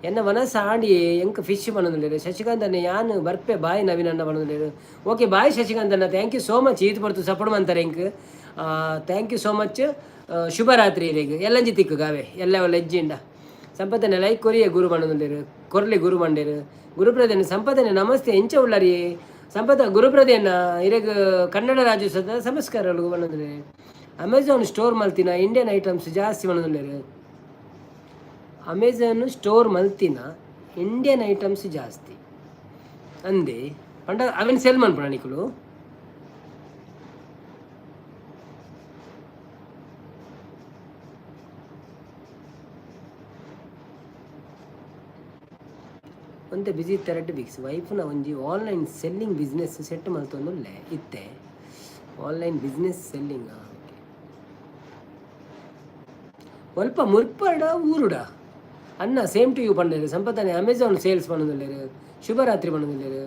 ಎನ್ನ ವನಸ್ ಆಂಡಿ, ಎಂಕ್ ಫಿಶ್ ಪನೊಂದುಲ್ಲೆರ್. ಶಶಿಕಾಂತ್ ಅಣ್ಣ, ಯಾನ್ ಬರ್ಪೆ, ಬಾಯ್ ನವೀನ್ ಅಣ್ಣ ಪನೊಂದುಲ್ಲೆರ್. ಓಕೆ, ಬಾಯ್ ಶಶಿಕಾಂತ್ ಅಣ್ಣ. Thank you so much. ಈತ್ ಪೊರ್ತು ಸಪೋರ್ಟ್ ಮಂತಾರೆ ಎಂಕ್. Thank you so much. ಶುಭರಾತ್ರಿ ಇರೆಗ್. ಎಲ್ಲಂಜಿ ತಿಕ್ಕು ಗಾವೆ ಎಲ್ಲ ಒಲ್ಲ ಎಜ್ಜಿಂಡ. ಸಂಪತ್ತನೆ ಲೈಕ್ ಕೊರಿಯೆ ಗುರು ಪನೊಂದುಲ್ಲೆರ್. ಕೊರ್ಲಿ ಗುರು ಮಂಡೇರು. ಗುರುಪ್ರದೇನ ಸಂಪದನೆ ನಮಸ್ತೆ, ಎಂಚ ಉಳ್ಳರಿ ಸಂಪದ. ಗುರುಪ್ರದೇನ ಇರೆಗ್ ಕನ್ನಡ ರಾಜ್ಯೋತ್ಸವದ ನಮಸ್ಕಾರಗಳು ಪನೊಂದುಲ್ಲೆರ್. ಅಮೆಝಾನ್ ಸ್ಟೋರ್ ಮಲ್ತಿನ, ಇಂಡಿಯನ್ ಐಟಮ್ಸ್ ಜಾಸ್ತಿ ಪನೊಂದುಲ್ಲೆರ್. ಅಮೆಝಾನ್ ಸ್ಟೋರ್ ಮಲ್ತಿನ, ಇಂಡಿಯನ್ ಐಟಮ್ಸ್ ಜಾಸ್ತಿ ಅಂದೆ ಪಂಡ ಅವೆನ್ ಸೆಲ್ ಮನ್ಪುಣ ನಿಕುಲು? ಒಂತೆ ಬಿಸಿ ಇತ್ತೆ 2 ವೀಕ್ಸ್. ವೈಫ್ನ ಒಂಜಿ ಆನ್ಲೈನ್ ಸೆಲ್ಲಿಂಗ್ ಬಿಸ್ನೆಸ್ ಸೆಟ್ ಮಲ್ತೊಂದುಲ್ಲೆ ಇತ್ತೆ. Online business selling, okay. ಒಲ್ಪ ಮುರ್ಪಡ ಊರುಡ ಅಣ್ಣ? ಸೇಮ್ ಟು you ಪಂಡೇರು. ಸಂಪತ್ತನೆ ಅಮೆಝಾನ್ ಸೇಲ್ಸ್ ಪನೊಂದುಲ್ಲೆರ್. ಶುಭರಾತ್ರಿ ಪನೊಂದುಲ್ಲೆರ್.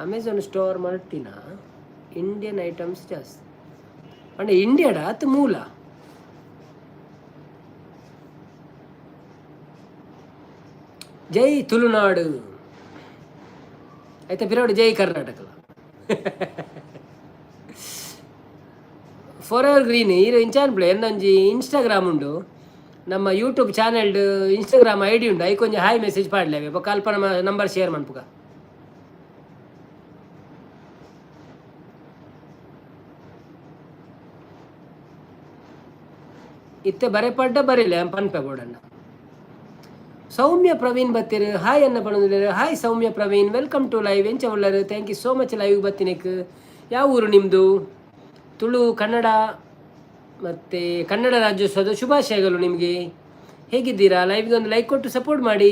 ಅಮೆಝಾನ್ ಸ್ಟೋರ್ ಮಲ್ತಿನ, ಇಂಡಿಯನ್ ಐಟಮ್ಸ್ ಜಾಸ್ತಿ ಪಂಡ ಇಂಡಿಯಾಡ ಅತ್ ಮೂಲ? ಜೈ ತುಳುನಾಡು ಆಯ್ತಾ ಪಿರೋಡು, ಜೈ ಕರ್ನಾಟಕ. ಫಾರ್ ಎವರ್ ಗ್ರೀನ್, ಈರು ಇಂಚಾನ್ಪ್ಲೆ ಎನ್ನೊಂಜಿ ಇನ್ಸ್ಟಾಗ್ರಾಮ್ ಉಂಡು. ನಮ್ಮ ಯೂಟ್ಯೂಬ್ ಚಾನೆಲ್ಡ್ ಇನ್ಸ್ಟಾಗ್ರಾಮ್ ಐಡಿ ಉಂಡು. ಐಕ್ ಒಂಜಿ ಹಾಯ್ ಮೆಸೇಜ್ ಪಾಡ್ಲೇವೆ. ಬೊಕ್ಕ ಅಲ್ಪ ನಮ್ಮ ನಂಬರ್ ಶೇರ್ ಮನ್ಪುಗ. ಇತ್ತೆ ಬರೆ ಪಡ್ಡ ಬರಿಲೆ ಪನ್ಪೆ ಬೋಡಣ್ಣ. ಸೌಮ್ಯ ಪ್ರವೀಣ್ ಬತ್ತೀರು. ಹಾಯ್ ಅನ್ನ ಪನೊಂದುಲ್ಲೆರ್. Hi Soumya Praveen, welcome to live. ಎಂಚ ಉಲ್ಲರು? Thank you so much live ಬತ್ತಿನೆಕ್. ಯಾವ ಊರು ನಿಮ್ಮದು? Tulu, Kannada ಮತ್ತು ಕನ್ನಡ ರಾಜ್ಯೋತ್ಸವದ ಶುಭಾಶಯಗಳು ನಿಮಗೆ. ಹೇಗಿದ್ದೀರಾ? ಲೈವ್ಗೆ ಒಂದು ಲೈಕ್ ಕೊಟ್ಟು ಸಪೋರ್ಟ್ ಮಾಡಿ.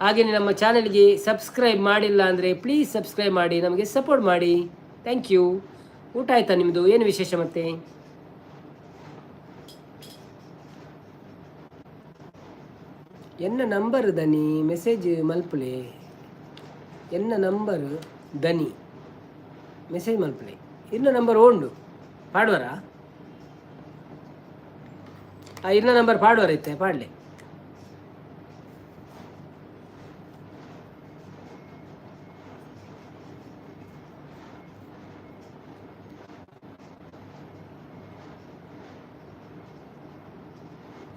ಹಾಗೆಯೇ ನಮ್ಮ ಚಾನೆಲ್ಗೆ ಸಬ್ಸ್ಕ್ರೈಬ್ ಮಾಡಿಲ್ಲ ಅಂದರೆ ಪ್ಲೀಸ್ ಸಬ್ಸ್ಕ್ರೈಬ್ ಮಾಡಿ, ನಮಗೆ ಸಪೋರ್ಟ್ ಮಾಡಿ. Thank you. ಊಟ ಆಯಿತಾ ನಿಮ್ಮದು? ಏನು ವಿಶೇಷ ಮತ್ತೆ? ಎನ್ನ ನಂಬರ್ ದನಿ ಮೆಸೇಜ್ ಮಲ್ಪುಲೆ. ಎನ್ನ ನಂಬರ್ ದನಿ ಮೆಸೇಜ್ ಮಲ್ಪುಲೆ. ಇನ್ನ ನಂಬರ್ ಓಂಡು ಪಾಡುವರಾ? ಆ ಇನ್ನ ನಂಬರ್ ಪಾಡುವರ ಇತ್ತೆ ಪಾಡ್ಲೆ.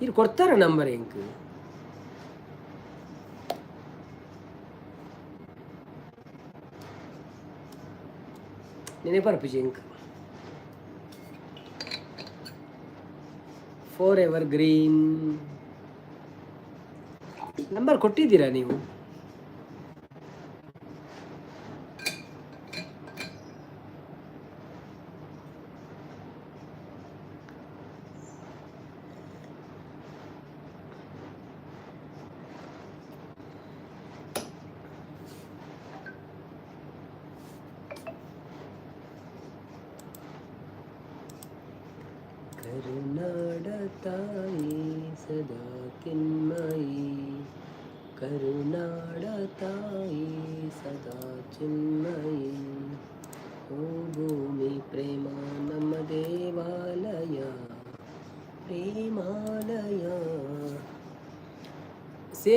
ಇದು ಕೊಡ್ತಾರ ನಂಬರ್ ಎಂಕ್? ನೆನಪರ್ಪುಜಿ ಎಂಕ್. Four ever green number ಕೊಟ್ಟಿದ್ದೀರಾ ನೀವು? ಕರುನಾಡ ತಾಯಿ ಸದಾ ಚಿನ್ಮಯಿ, ಕರುನಾಡ ತಾಯಿ ಸದಾ ಚಿನ್ಮಯಿ. ಓ ಭೂಮಿ ಪ್ರೇಮ ನಮ್ಮ ದೇವಾಲಯ, ಪ್ರೇಮಾಲಯ. ಸೇ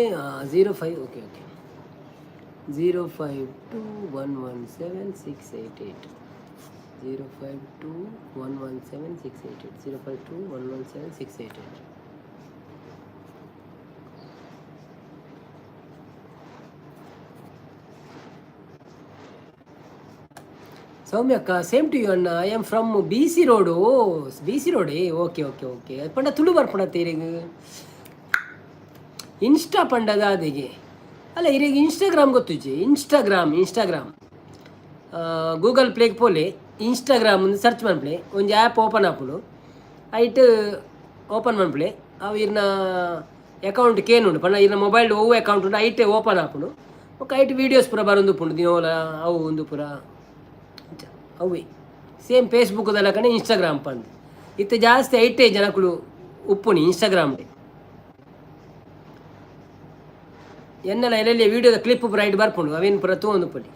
05, okay okay, 052117688, 052117688, 052117688. ಸೌಮ್ಯಕ್ಕ, same to you ಅಣ್ಣ. I am from BC road. BC ರೋಡೇ? Okay okay okay. ಪಂಡ ತುಳು ಬರ್ಪುಣ ಇರೆಗ್? ಇನ್ಸ್ಟಾ ಪಂಡದ ಅದಿಗೆ ಅಲ್ಲ, ಇರೆಗ್ ಇನ್ಸ್ಟಾಗ್ರಾಮ್ ಗೊತ್ತುಜ್ಜಿ? Instagram, Instagram Google ಪ್ಲೇಗ್ ಪೋಲೆ, Instagram ಒಂದು ಸರ್ಚ್ ಮನ್ಪುಲೆ. ಒಂಜಿ ಆ್ಯಪ್ ಓಪನ್ ಆಪುಂಡು. ಐಟ್ ಓಪನ್ ಮನ್ಪುಲೆ. ಅವು ಇರ್ನ ಅಕೌಂಟ್ ಕೇನುಂಡು ಪಂಡ ಇರ್ನ ಮೊಬೈಲ್ ಒವ್ವು ಅಕೌಂಟ್ ಉಂಡು, ಐಟೆ ಓಪನ್ ಆಪುಂಡು. ಬೊಕ್ಕ ಐಟ್ ವೀಡಿಯೋಸ್ ಪೂರ ಬರೊಂದು ಉಪ್ಪುಂಡು ದಿನೋಲ. ಅವು ಒಂದು ಪೂರ ಅಂಚ ಅವೇ ಸೇಮ್ ಫೇಸ್ಬುಕ್ದ ಲೆಕ್ಕನೆ ಇನ್ಸ್ಟಾಗ್ರಾಮ್ ಪಂದ್. ಇತ್ತೆ ಜಾಸ್ತಿ ಐಟೇ ಜನಕುಲು ಉಪ್ಪುನಿ ಇನ್ಸ್ಟಾಗ್ರಾಮ್. ಎನ್ನಲ ಎಲ್ಲೆಲ್ಲಿ ವೀಡಿಯೋದ ಕ್ಲಿಪ್ ಪೂರ ಐಟ್ ಬರ್ಪುಂಡು. ಅವೇನು ಪೂರ ತೂವೊಂದು ಉಪ್ಪೊಲಿ.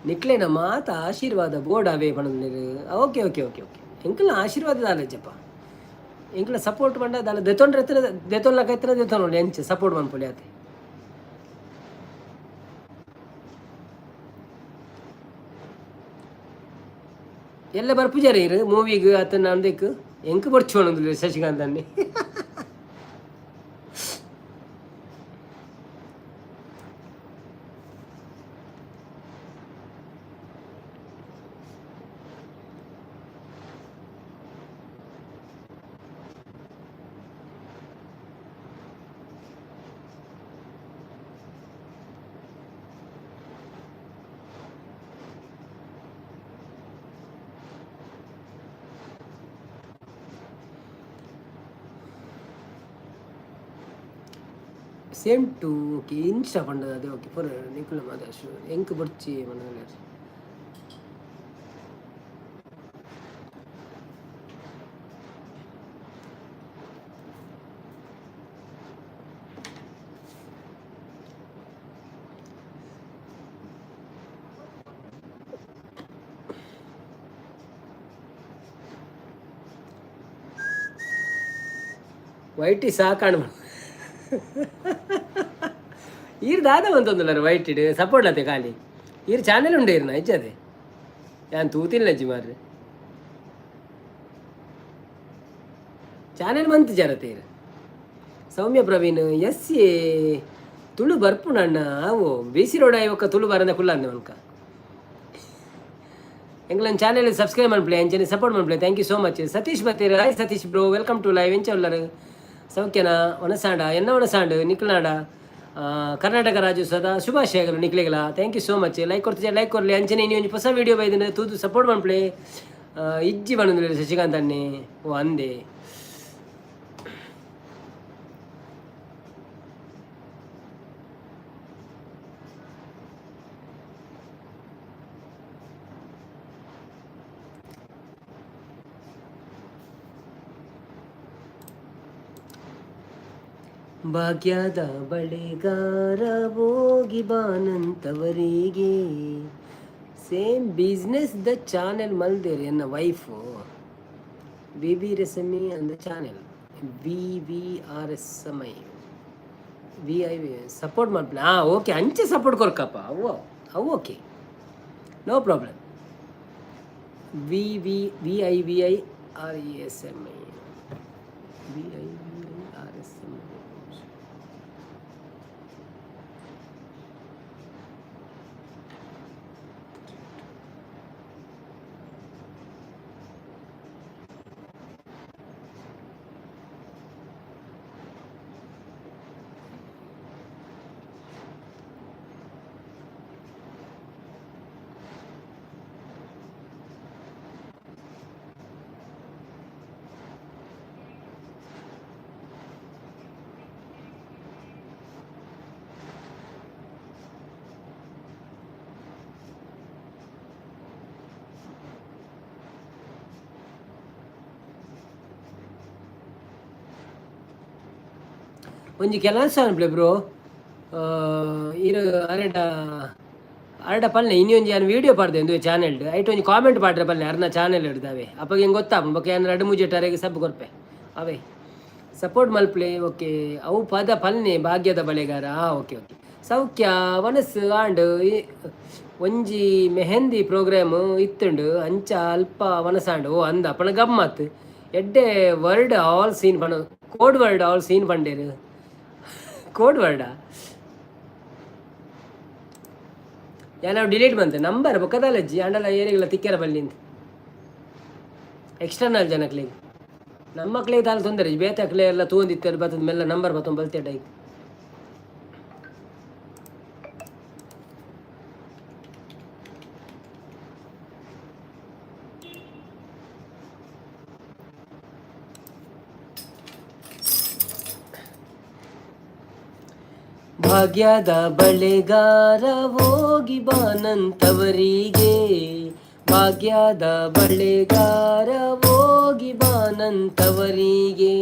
ನಿಕ್ಲೆನ ಮಾತ ಆಶೀರ್ವಾದ ಬೋರ್ಡ್ ಅವೇ ಪಂಡೊಂದುಲ್ಲೆರ್. Okay okay okay okay. ಎಂಕಲ್ನ ಆಶೀರ್ವಾದ ದಾಲಜ್ಜಪ್ಪ. ಎಂಕ್ಲ ಸಪೋರ್ಟ್ ಪಂಡ ದಾಲ ದೆತೊಂಡ್ರೆ ಎತ್ತನ, ದೆತೊನ್ಲಕ ಎತ್ತನ ದೆತೊನೊಲಿ. ಎಂಚ ಸಪೋರ್ಟ್ ಮನ್ಪೊಲಿ ಆತೆ. ಎಲ್ಲ ಬರ್ಪುಜಾರ ಇರು ಮೂವಿಗ್ ಅತ್ತನ ಅಂದೆಕ್? ಎಂಕ್ ಬೊರ್ಚು ಪಂಡೊಂದುಲ್ಲೆರ್ Shashikant ಅಣ್ಣೆ. Same to. Okay, insta ಪಂಡದ ಅದೇ. ಓಕೆ, ಪೂರ ನಿಕುಲ ಮಾತ ಎಂಕ್ ಬೊರ್ಚಿ ಪಂಡೊಂದುಲ್ಲೆರ್. ವೈಟಿ ಸಾಕಾಣ್. ಈರ್ ದಾದ ಮಂತೊಂದುಲ್ಲೆರ್? ವೈಟಿಡ್ ಸಪೋರ್ಟ್ ಅತೆ ಖಾಲಿ. ಈರ್ ಚಾನೆಲ್ ಉಂಡೆ ಇರ್ನ ಇಜ್ಜದೆ? ಯಾನ್ ತೂತಿಲ್ಲಜ್ಜಿ ಮಾರ್ರೆ. ಚಾನೆಲ್ ಮಂತ್ ಜರತೆ ಈರ್. ಸೌಮ್ಯ ಪ್ರವೀಣ್ ಎಸ್ ಎ ತುಳು ಬರ್ಪುಂಡು ಅಣ್ಣ. ಅವು B C road ಆಯ್ಬೊಕ್ಕ ತುಳು ಬರಂದೆ ಕುಲ್ಲಂದೆ ಮನ್ಕ. ಎಂಕ್ಲೆನ ಚಾನೆಲ್ ಸಬ್ಸ್ಕ್ರೈಬ್ ಮನ್ಪುಲೆ, ಅಂಚನೆ support ಮನ್ಪುಲೆ. Thank you so much. Satish ಬತ್ತೆರ್. Hi Satish bro, welcome to live. ಎಂಚ ಉಲ್ಲರ್? ಸೌಖ್ಯನಾ? ವನಸಾಂಡ? ಎನ್ನ ವನಸಾಂಡ್ ನಿಕ್ಲ್ನಾಡ? ಕರ್ನಾಟಕ ರಾಜ್ಯೋತ್ಸವದ ಶುಭಾಶಯಗಳು ನಿಕ್ಲೆಗಳ. Thank you so much. Like ಕೊಡ್ತಿದ್ದೆ, ಲೈಕ್ ಕೊರಲಿ. ಅಂಚನೆ ಇನಿ ಒಂಜಿ ಹೊಸ ವೀಡಿಯೋ ಬೈದಿನ, ತೂದು ಸಪೋರ್ಟ್ ಮನ್ಪುಲೆ. ಇಜ್ಜಿ ಪನೊಂದುಲ್ಲೆರ್ ಶಶಿಕಾಂತ್ ಅಣ್ಣೆ. ಓ ಅಂದೆ. ಭಾಗ್ಯದ ಬಳೆಗಾರ ಹೋಗಿ ಬಾನಂತವರಿಗೆ. ಸೇಮ್ ಬಿಸ್ನೆಸ್ the channel ಮಲ್ದೇರಿ ಎನ್ನ ವೈಫು. ವಿ ವಿ ರೆಸಮಿ ಅಂದ channel, V V R S M I V I V. Support ಮಾಡ್ತೀನಿ. ಹಾಂ, ಓಕೆ. ಅಂಚೆ ಸಪೋರ್ಟ್ ಕೊರ್ಕಪ್ಪ. ಅವು ಅವು okay, no problem. V V V I V I R E S M I, V I V I R S M I. ಒಂಜಿ ಕೆಲಸ ಅನ್ಪ್ಲೆ ಬ್ರೋ. ಇರು ಅರೆಡ ಅರಡ ಪಲ್ಲೆ. ಇನಿ ಒಂಜಿ ಯಾನ್ ವೀಡಿಯೋ ಪಾಡ್ದೆ ಒಂದು ಚಾನೆಲ್. ಐಟ್ ಒಂಜಿ ಕಾಮೆಂಟ್ ಪಾಡ್ರೆ ಪಲ್ಲೆ, ಅರ್ನ ಚಾನೆಲ್ ಹಿಡ್ದಾವೆ. ಅಪ್ಪಗೆ ಹೆಂಗೆ ಗೊತ್ತಾಪ. ಬೊಕ್ಕ ಯಾನ್ ರಡ್ಡು ಮೂಜೆಟ್ ಅರೆಗೆ ಸಬ್ ಕೊರ್ಪೆ. ಅವೇ ಸಪೋರ್ಟ್ ಮಲ್ಪ್ಲೆ. ಓಕೆ, ಅವು ಪದ ಪಲ್ನೆ, ಭಾಗ್ಯದ ಬಳೆಗಾರ. ಓಕೆ ಓಕೆ ಸೌಖ್ಯ ವನಸ್ ಆಂಡ್. ಒಂಜಿ ಮೆಹಂದಿ ಪ್ರೋಗ್ರಾಮ್ ಇತ್ತುಂಡು, ಅಂಚ ಅಲ್ಪ ವನಸಾಂಡ್. ಓ ಅಂದ ಅಪ್ಪಣ ಗಮ್ಮತ್. ಎಡ್ಡೆ ವರ್ಡ್ ಆಲ್ ಸೀನ್ ಪಣ, ಕೋಡ್ ವರ್ಡ್ ಆಲ್ ಸೀನ್ ಪಂಡೇರು. ಕೋಡ್ ವರ್ಡಾ? ಯಾನ್ ಡಿಲೀಟ್ ಬಂತೆ ನಂಬರ್. ಬೊಕ್ಕದಾಲಜ್ಜಿ ಅಂಡಲ ಏರಿಗಳ ತಿಕ್ಕೆರ ಬಲ್ಲಿಂದ ಎಕ್ಸ್ಟರ್ನಲ್ ಜನಕ್ಲೆಗ್. ನಮ್ಮ ಮಕ್ಳಿಗೆ ದಾಲ ತೊಂದರೆ, ಬೇತೆ ಅಕ್ಲೆ ಎಲ್ಲ ತೂಂದಿತ್ತಾರೆ ಬತ್ತದ ಮೆಲ್ಲ ನಂಬರ್ ಬತ್ತೊಂದು ಬಲ್ತೇಟ. ಈಗ ಭಾಗ್ಯದ ಬಳೆಗಾರ ಹೋಗಿ ಬಾನಂತವರಿಗೆ, ಭಾಗ್ಯದ ಬಳೆಗಾರ ಹೋಗಿ ಬಾನಂತವರಿಗೆ,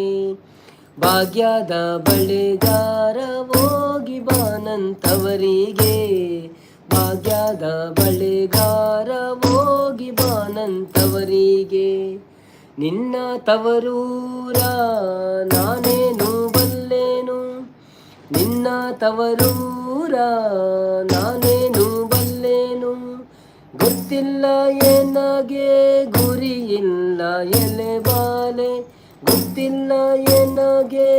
ಭಾಗ್ಯದ ಬಳೆಗಾರ ಹೋಗಿ ಬಾನಂತವರಿಗೆ, ಭಾಗ್ಯದ ಬಳೆಗಾರ ಹೋಗಿ ಬಾನಂತವರಿಗೆ. ನಿನ್ನ ತವರೂರ ನಾನೇನು ಬಲ್ಲೇನು, ನಿನ್ನ ತವರೂರ ನಾನೇನು ಬಲ್ಲೇನು. ಗೊತ್ತಿಲ್ಲ ಎನಗೆ ಗುರಿಯಿಲ್ಲ ಎಲೆ ಬಾಲೆ, ಗೊತ್ತಿಲ್ಲ ಎನಗೆ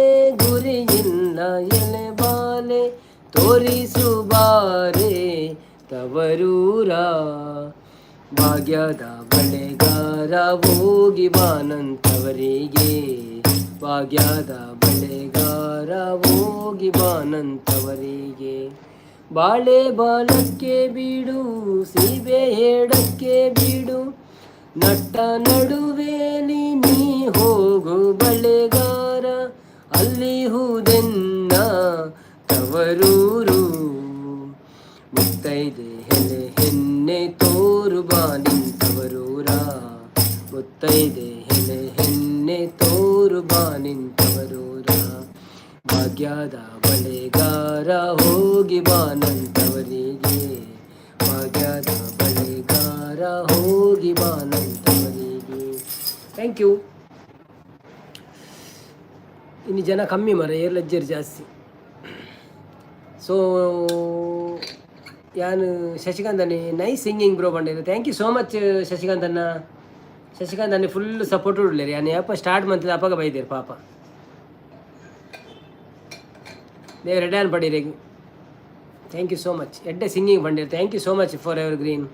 ಗುರಿಯಿಲ್ಲ ಎಲೆ ಬಾಲೆ. ತೋರಿಸು ಬಾರೆ ತವರೂರ. ಭಾಗ್ಯದ ಬಳೆಗಾರ ಹೋಗಿ ಬಾನಂತವರಿಗೆ, ಭಾಗ್ಯದ ಬಳೆಗಾರ ಹೋಗಿ ಬಾನಂತವರಿಗೆ. ಬಾಳೆ ಬಾಲಕ್ಕೆ ಬಿಡು, ಸೀಬೆ ಎಡಕ್ಕೆ ಬಿಡು, ನಟ್ಟ ನಡುವೇಲಿ ನೀ ಹೋಗು ಬಳೆಗಾರ, ಅಲ್ಲಿ ಹೂದೆನ್ನ ತವರೂರು. ಮುತ್ತೈದೆ ಹೆಲೆ ಹೆನ್ನೆ ತೋರು ಬಾ ನಿಂತವರೂರ, ಮುತ್ತೈದೆ ಹೆಲೆ ಹೆನ್ನೆ ತೋರು ಬಾ ನಿಂತವರೂರ. ಭಾಗ್ಯದ ಬಳೆಗಾರ ಹೋಗಿ ಬಾನಂತವರಿಗೆ, ಭಾಗ್ಯದ ಬಳೆಗಾರ ಹೋಗಿ ಬಾನಂತವರಿಗೆ. Thank you. ಇನ್ನು ಜನ ಕಮ್ಮಿ ಮರ, ಏರ್ಲಜ್ಜರು ಜಾಸ್ತಿ. ಸೊ ಯಾನು ಶಶಿಕಾಂತ್ ಅಣ್ಣೆ, ನೈಸ್ ಸಿಂಗಿಂಗ್ ಬ್ರೋ ಬಂಡಿರು. Thank you so much Shashikant ಅಣ್ಣ. ಶಶಿಕಾಂತ್ ಅಣ್ಣೆ ಫುಲ್ ಸಪೋರ್ಟ್ ಉಡ್ಲೇರಿ. ಯಾನು ಯಾಪ ಸ್ಟಾರ್ಟ್ ಮಂತದ ಅಪಗ ಬೈದೇರು ಪಾಪ. ದೇವ್ ರೆಡ್ಯಾನ್ ಪಡೀರಿ. Thank you so much. ಎಡ್ಡೆ ಸಿಂಗಿಂಗ್ ಬಂಡಿರು. Thank you so much for evergreen.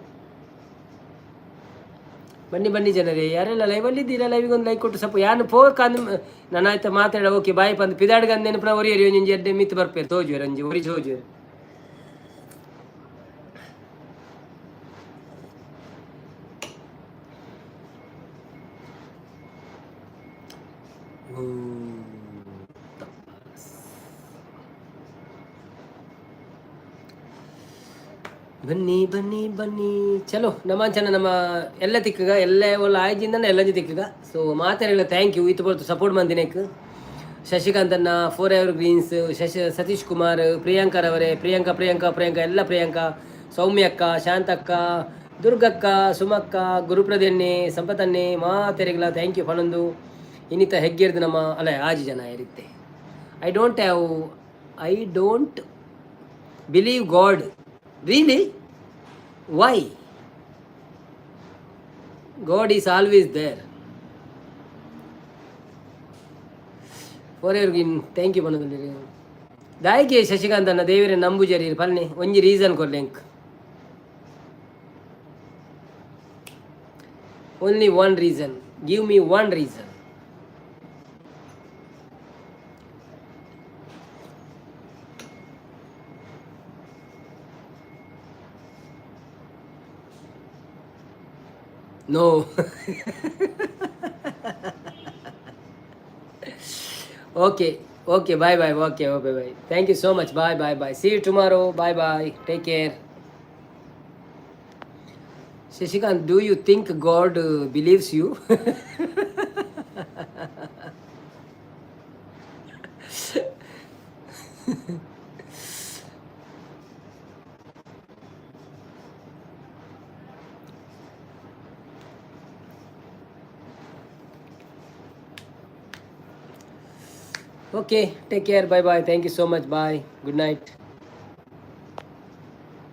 ಬನ್ನಿ ಬನ್ನಿ ಜನರೇ, ಯಾರೆಲ್ಲ ಲೈವಲ್ಲಿ ಇದ್ದೀರಾ, ಲೈವಿಗೆ ಒಂದು ಲೈಕ್ ಕೊಟ್ಟು ಸಪ್ಪ. ಯಾನು ಪೋಕ್ ಅಂದ್ ನಾನು ಆಯ್ತಾ ಮಾತಾಡ. ಓಕೆ ಬಾಯ್ ಪಂದ್ ಪಿದಾಡ್ಗಂದ್ ನೆನಪುನ ಒರಿಯರಿ ಒಂಜಿ ಎಡ್ಡೆ ಮಿತ್ ಬರ್ಪೇರು ತೋಜುವೆರ್ ಒಂಜಿ ಒರಿ ತೋಜುವೆರ್. ಬನ್ನಿ ಬನ್ನಿ ಬನ್ನಿ. ಚಲೋ ನಮಾಂಚನ ನಮ್ಮ ಎಲ್ಲ ತಿಕ್ಕಗ ಎಲ್ಲ ಒಲ್ಲ ಆಯ್ಜಿಂದ ಎಲ್ಲಂಜಿ ತಿಕ್ಕಗ. ಸೊ ಮಾತಾಡಿಲ್ಲ, thank you ಇತ್ತು ಬರ್ತು ಸಪೋರ್ಟ್ ಮಂದಿನೇಕ್. ಶಶಿಕಾಂತನ್ನ, ಫೋರ್ ಎವರ್ ಗ್ರೀನ್ಸ್, ಶಶಿ, ಸತೀಶ್ ಕುಮಾರ್, ಪ್ರಿಯಾಂಕರವರೇ, ಪ್ರಿಯಾಂಕಾ ಪ್ರಿಯಾಂಕಾ ಪ್ರಿಯಾಂಕಾ ಎಲ್ಲ ಪ್ರಿಯಾಂಕಾ, ಸೌಮ್ಯಕ್ಕ, ಶಾಂತಕ್ಕ, ದುರ್ಗಕ್ಕ, ಸುಮಕ್ಕ, ಗುರುಪ್ರದಣ್ಣೆ, ಸಂಪತನ್ನೆ ಮಾತೆರೆಗ್ಲ thank you ಪನೊಂದು. ಇನ್ನಿತ ಹೆಗ್ಗೆರ್ದು ನಮ್ಮ ಅಲ್ಲ ಆಜಿ ಜನ ಇರುತ್ತೆ. I don't believe God, really. Why? God is always there. For green thank you ಪನೊಂದು. ದಾಯಿಗೆ ಶಶಿಕಾಂತನ್ನ ದೇವರ ನಂಬುಜರಿ ಪಲ್ನೆ, ಒಂಜಿ reason ಕೊರ್ಲೆಂಕ್. Only one reason, give me one reason. No. Okay okay, bye bye. Okay okay, bye. Thank you so much. Bye bye bye. See you tomorrow. Bye bye, take care. Shashikant, do you think God believes you? Okay, take care. Bye bye. Thank you so much. Bye. Good night.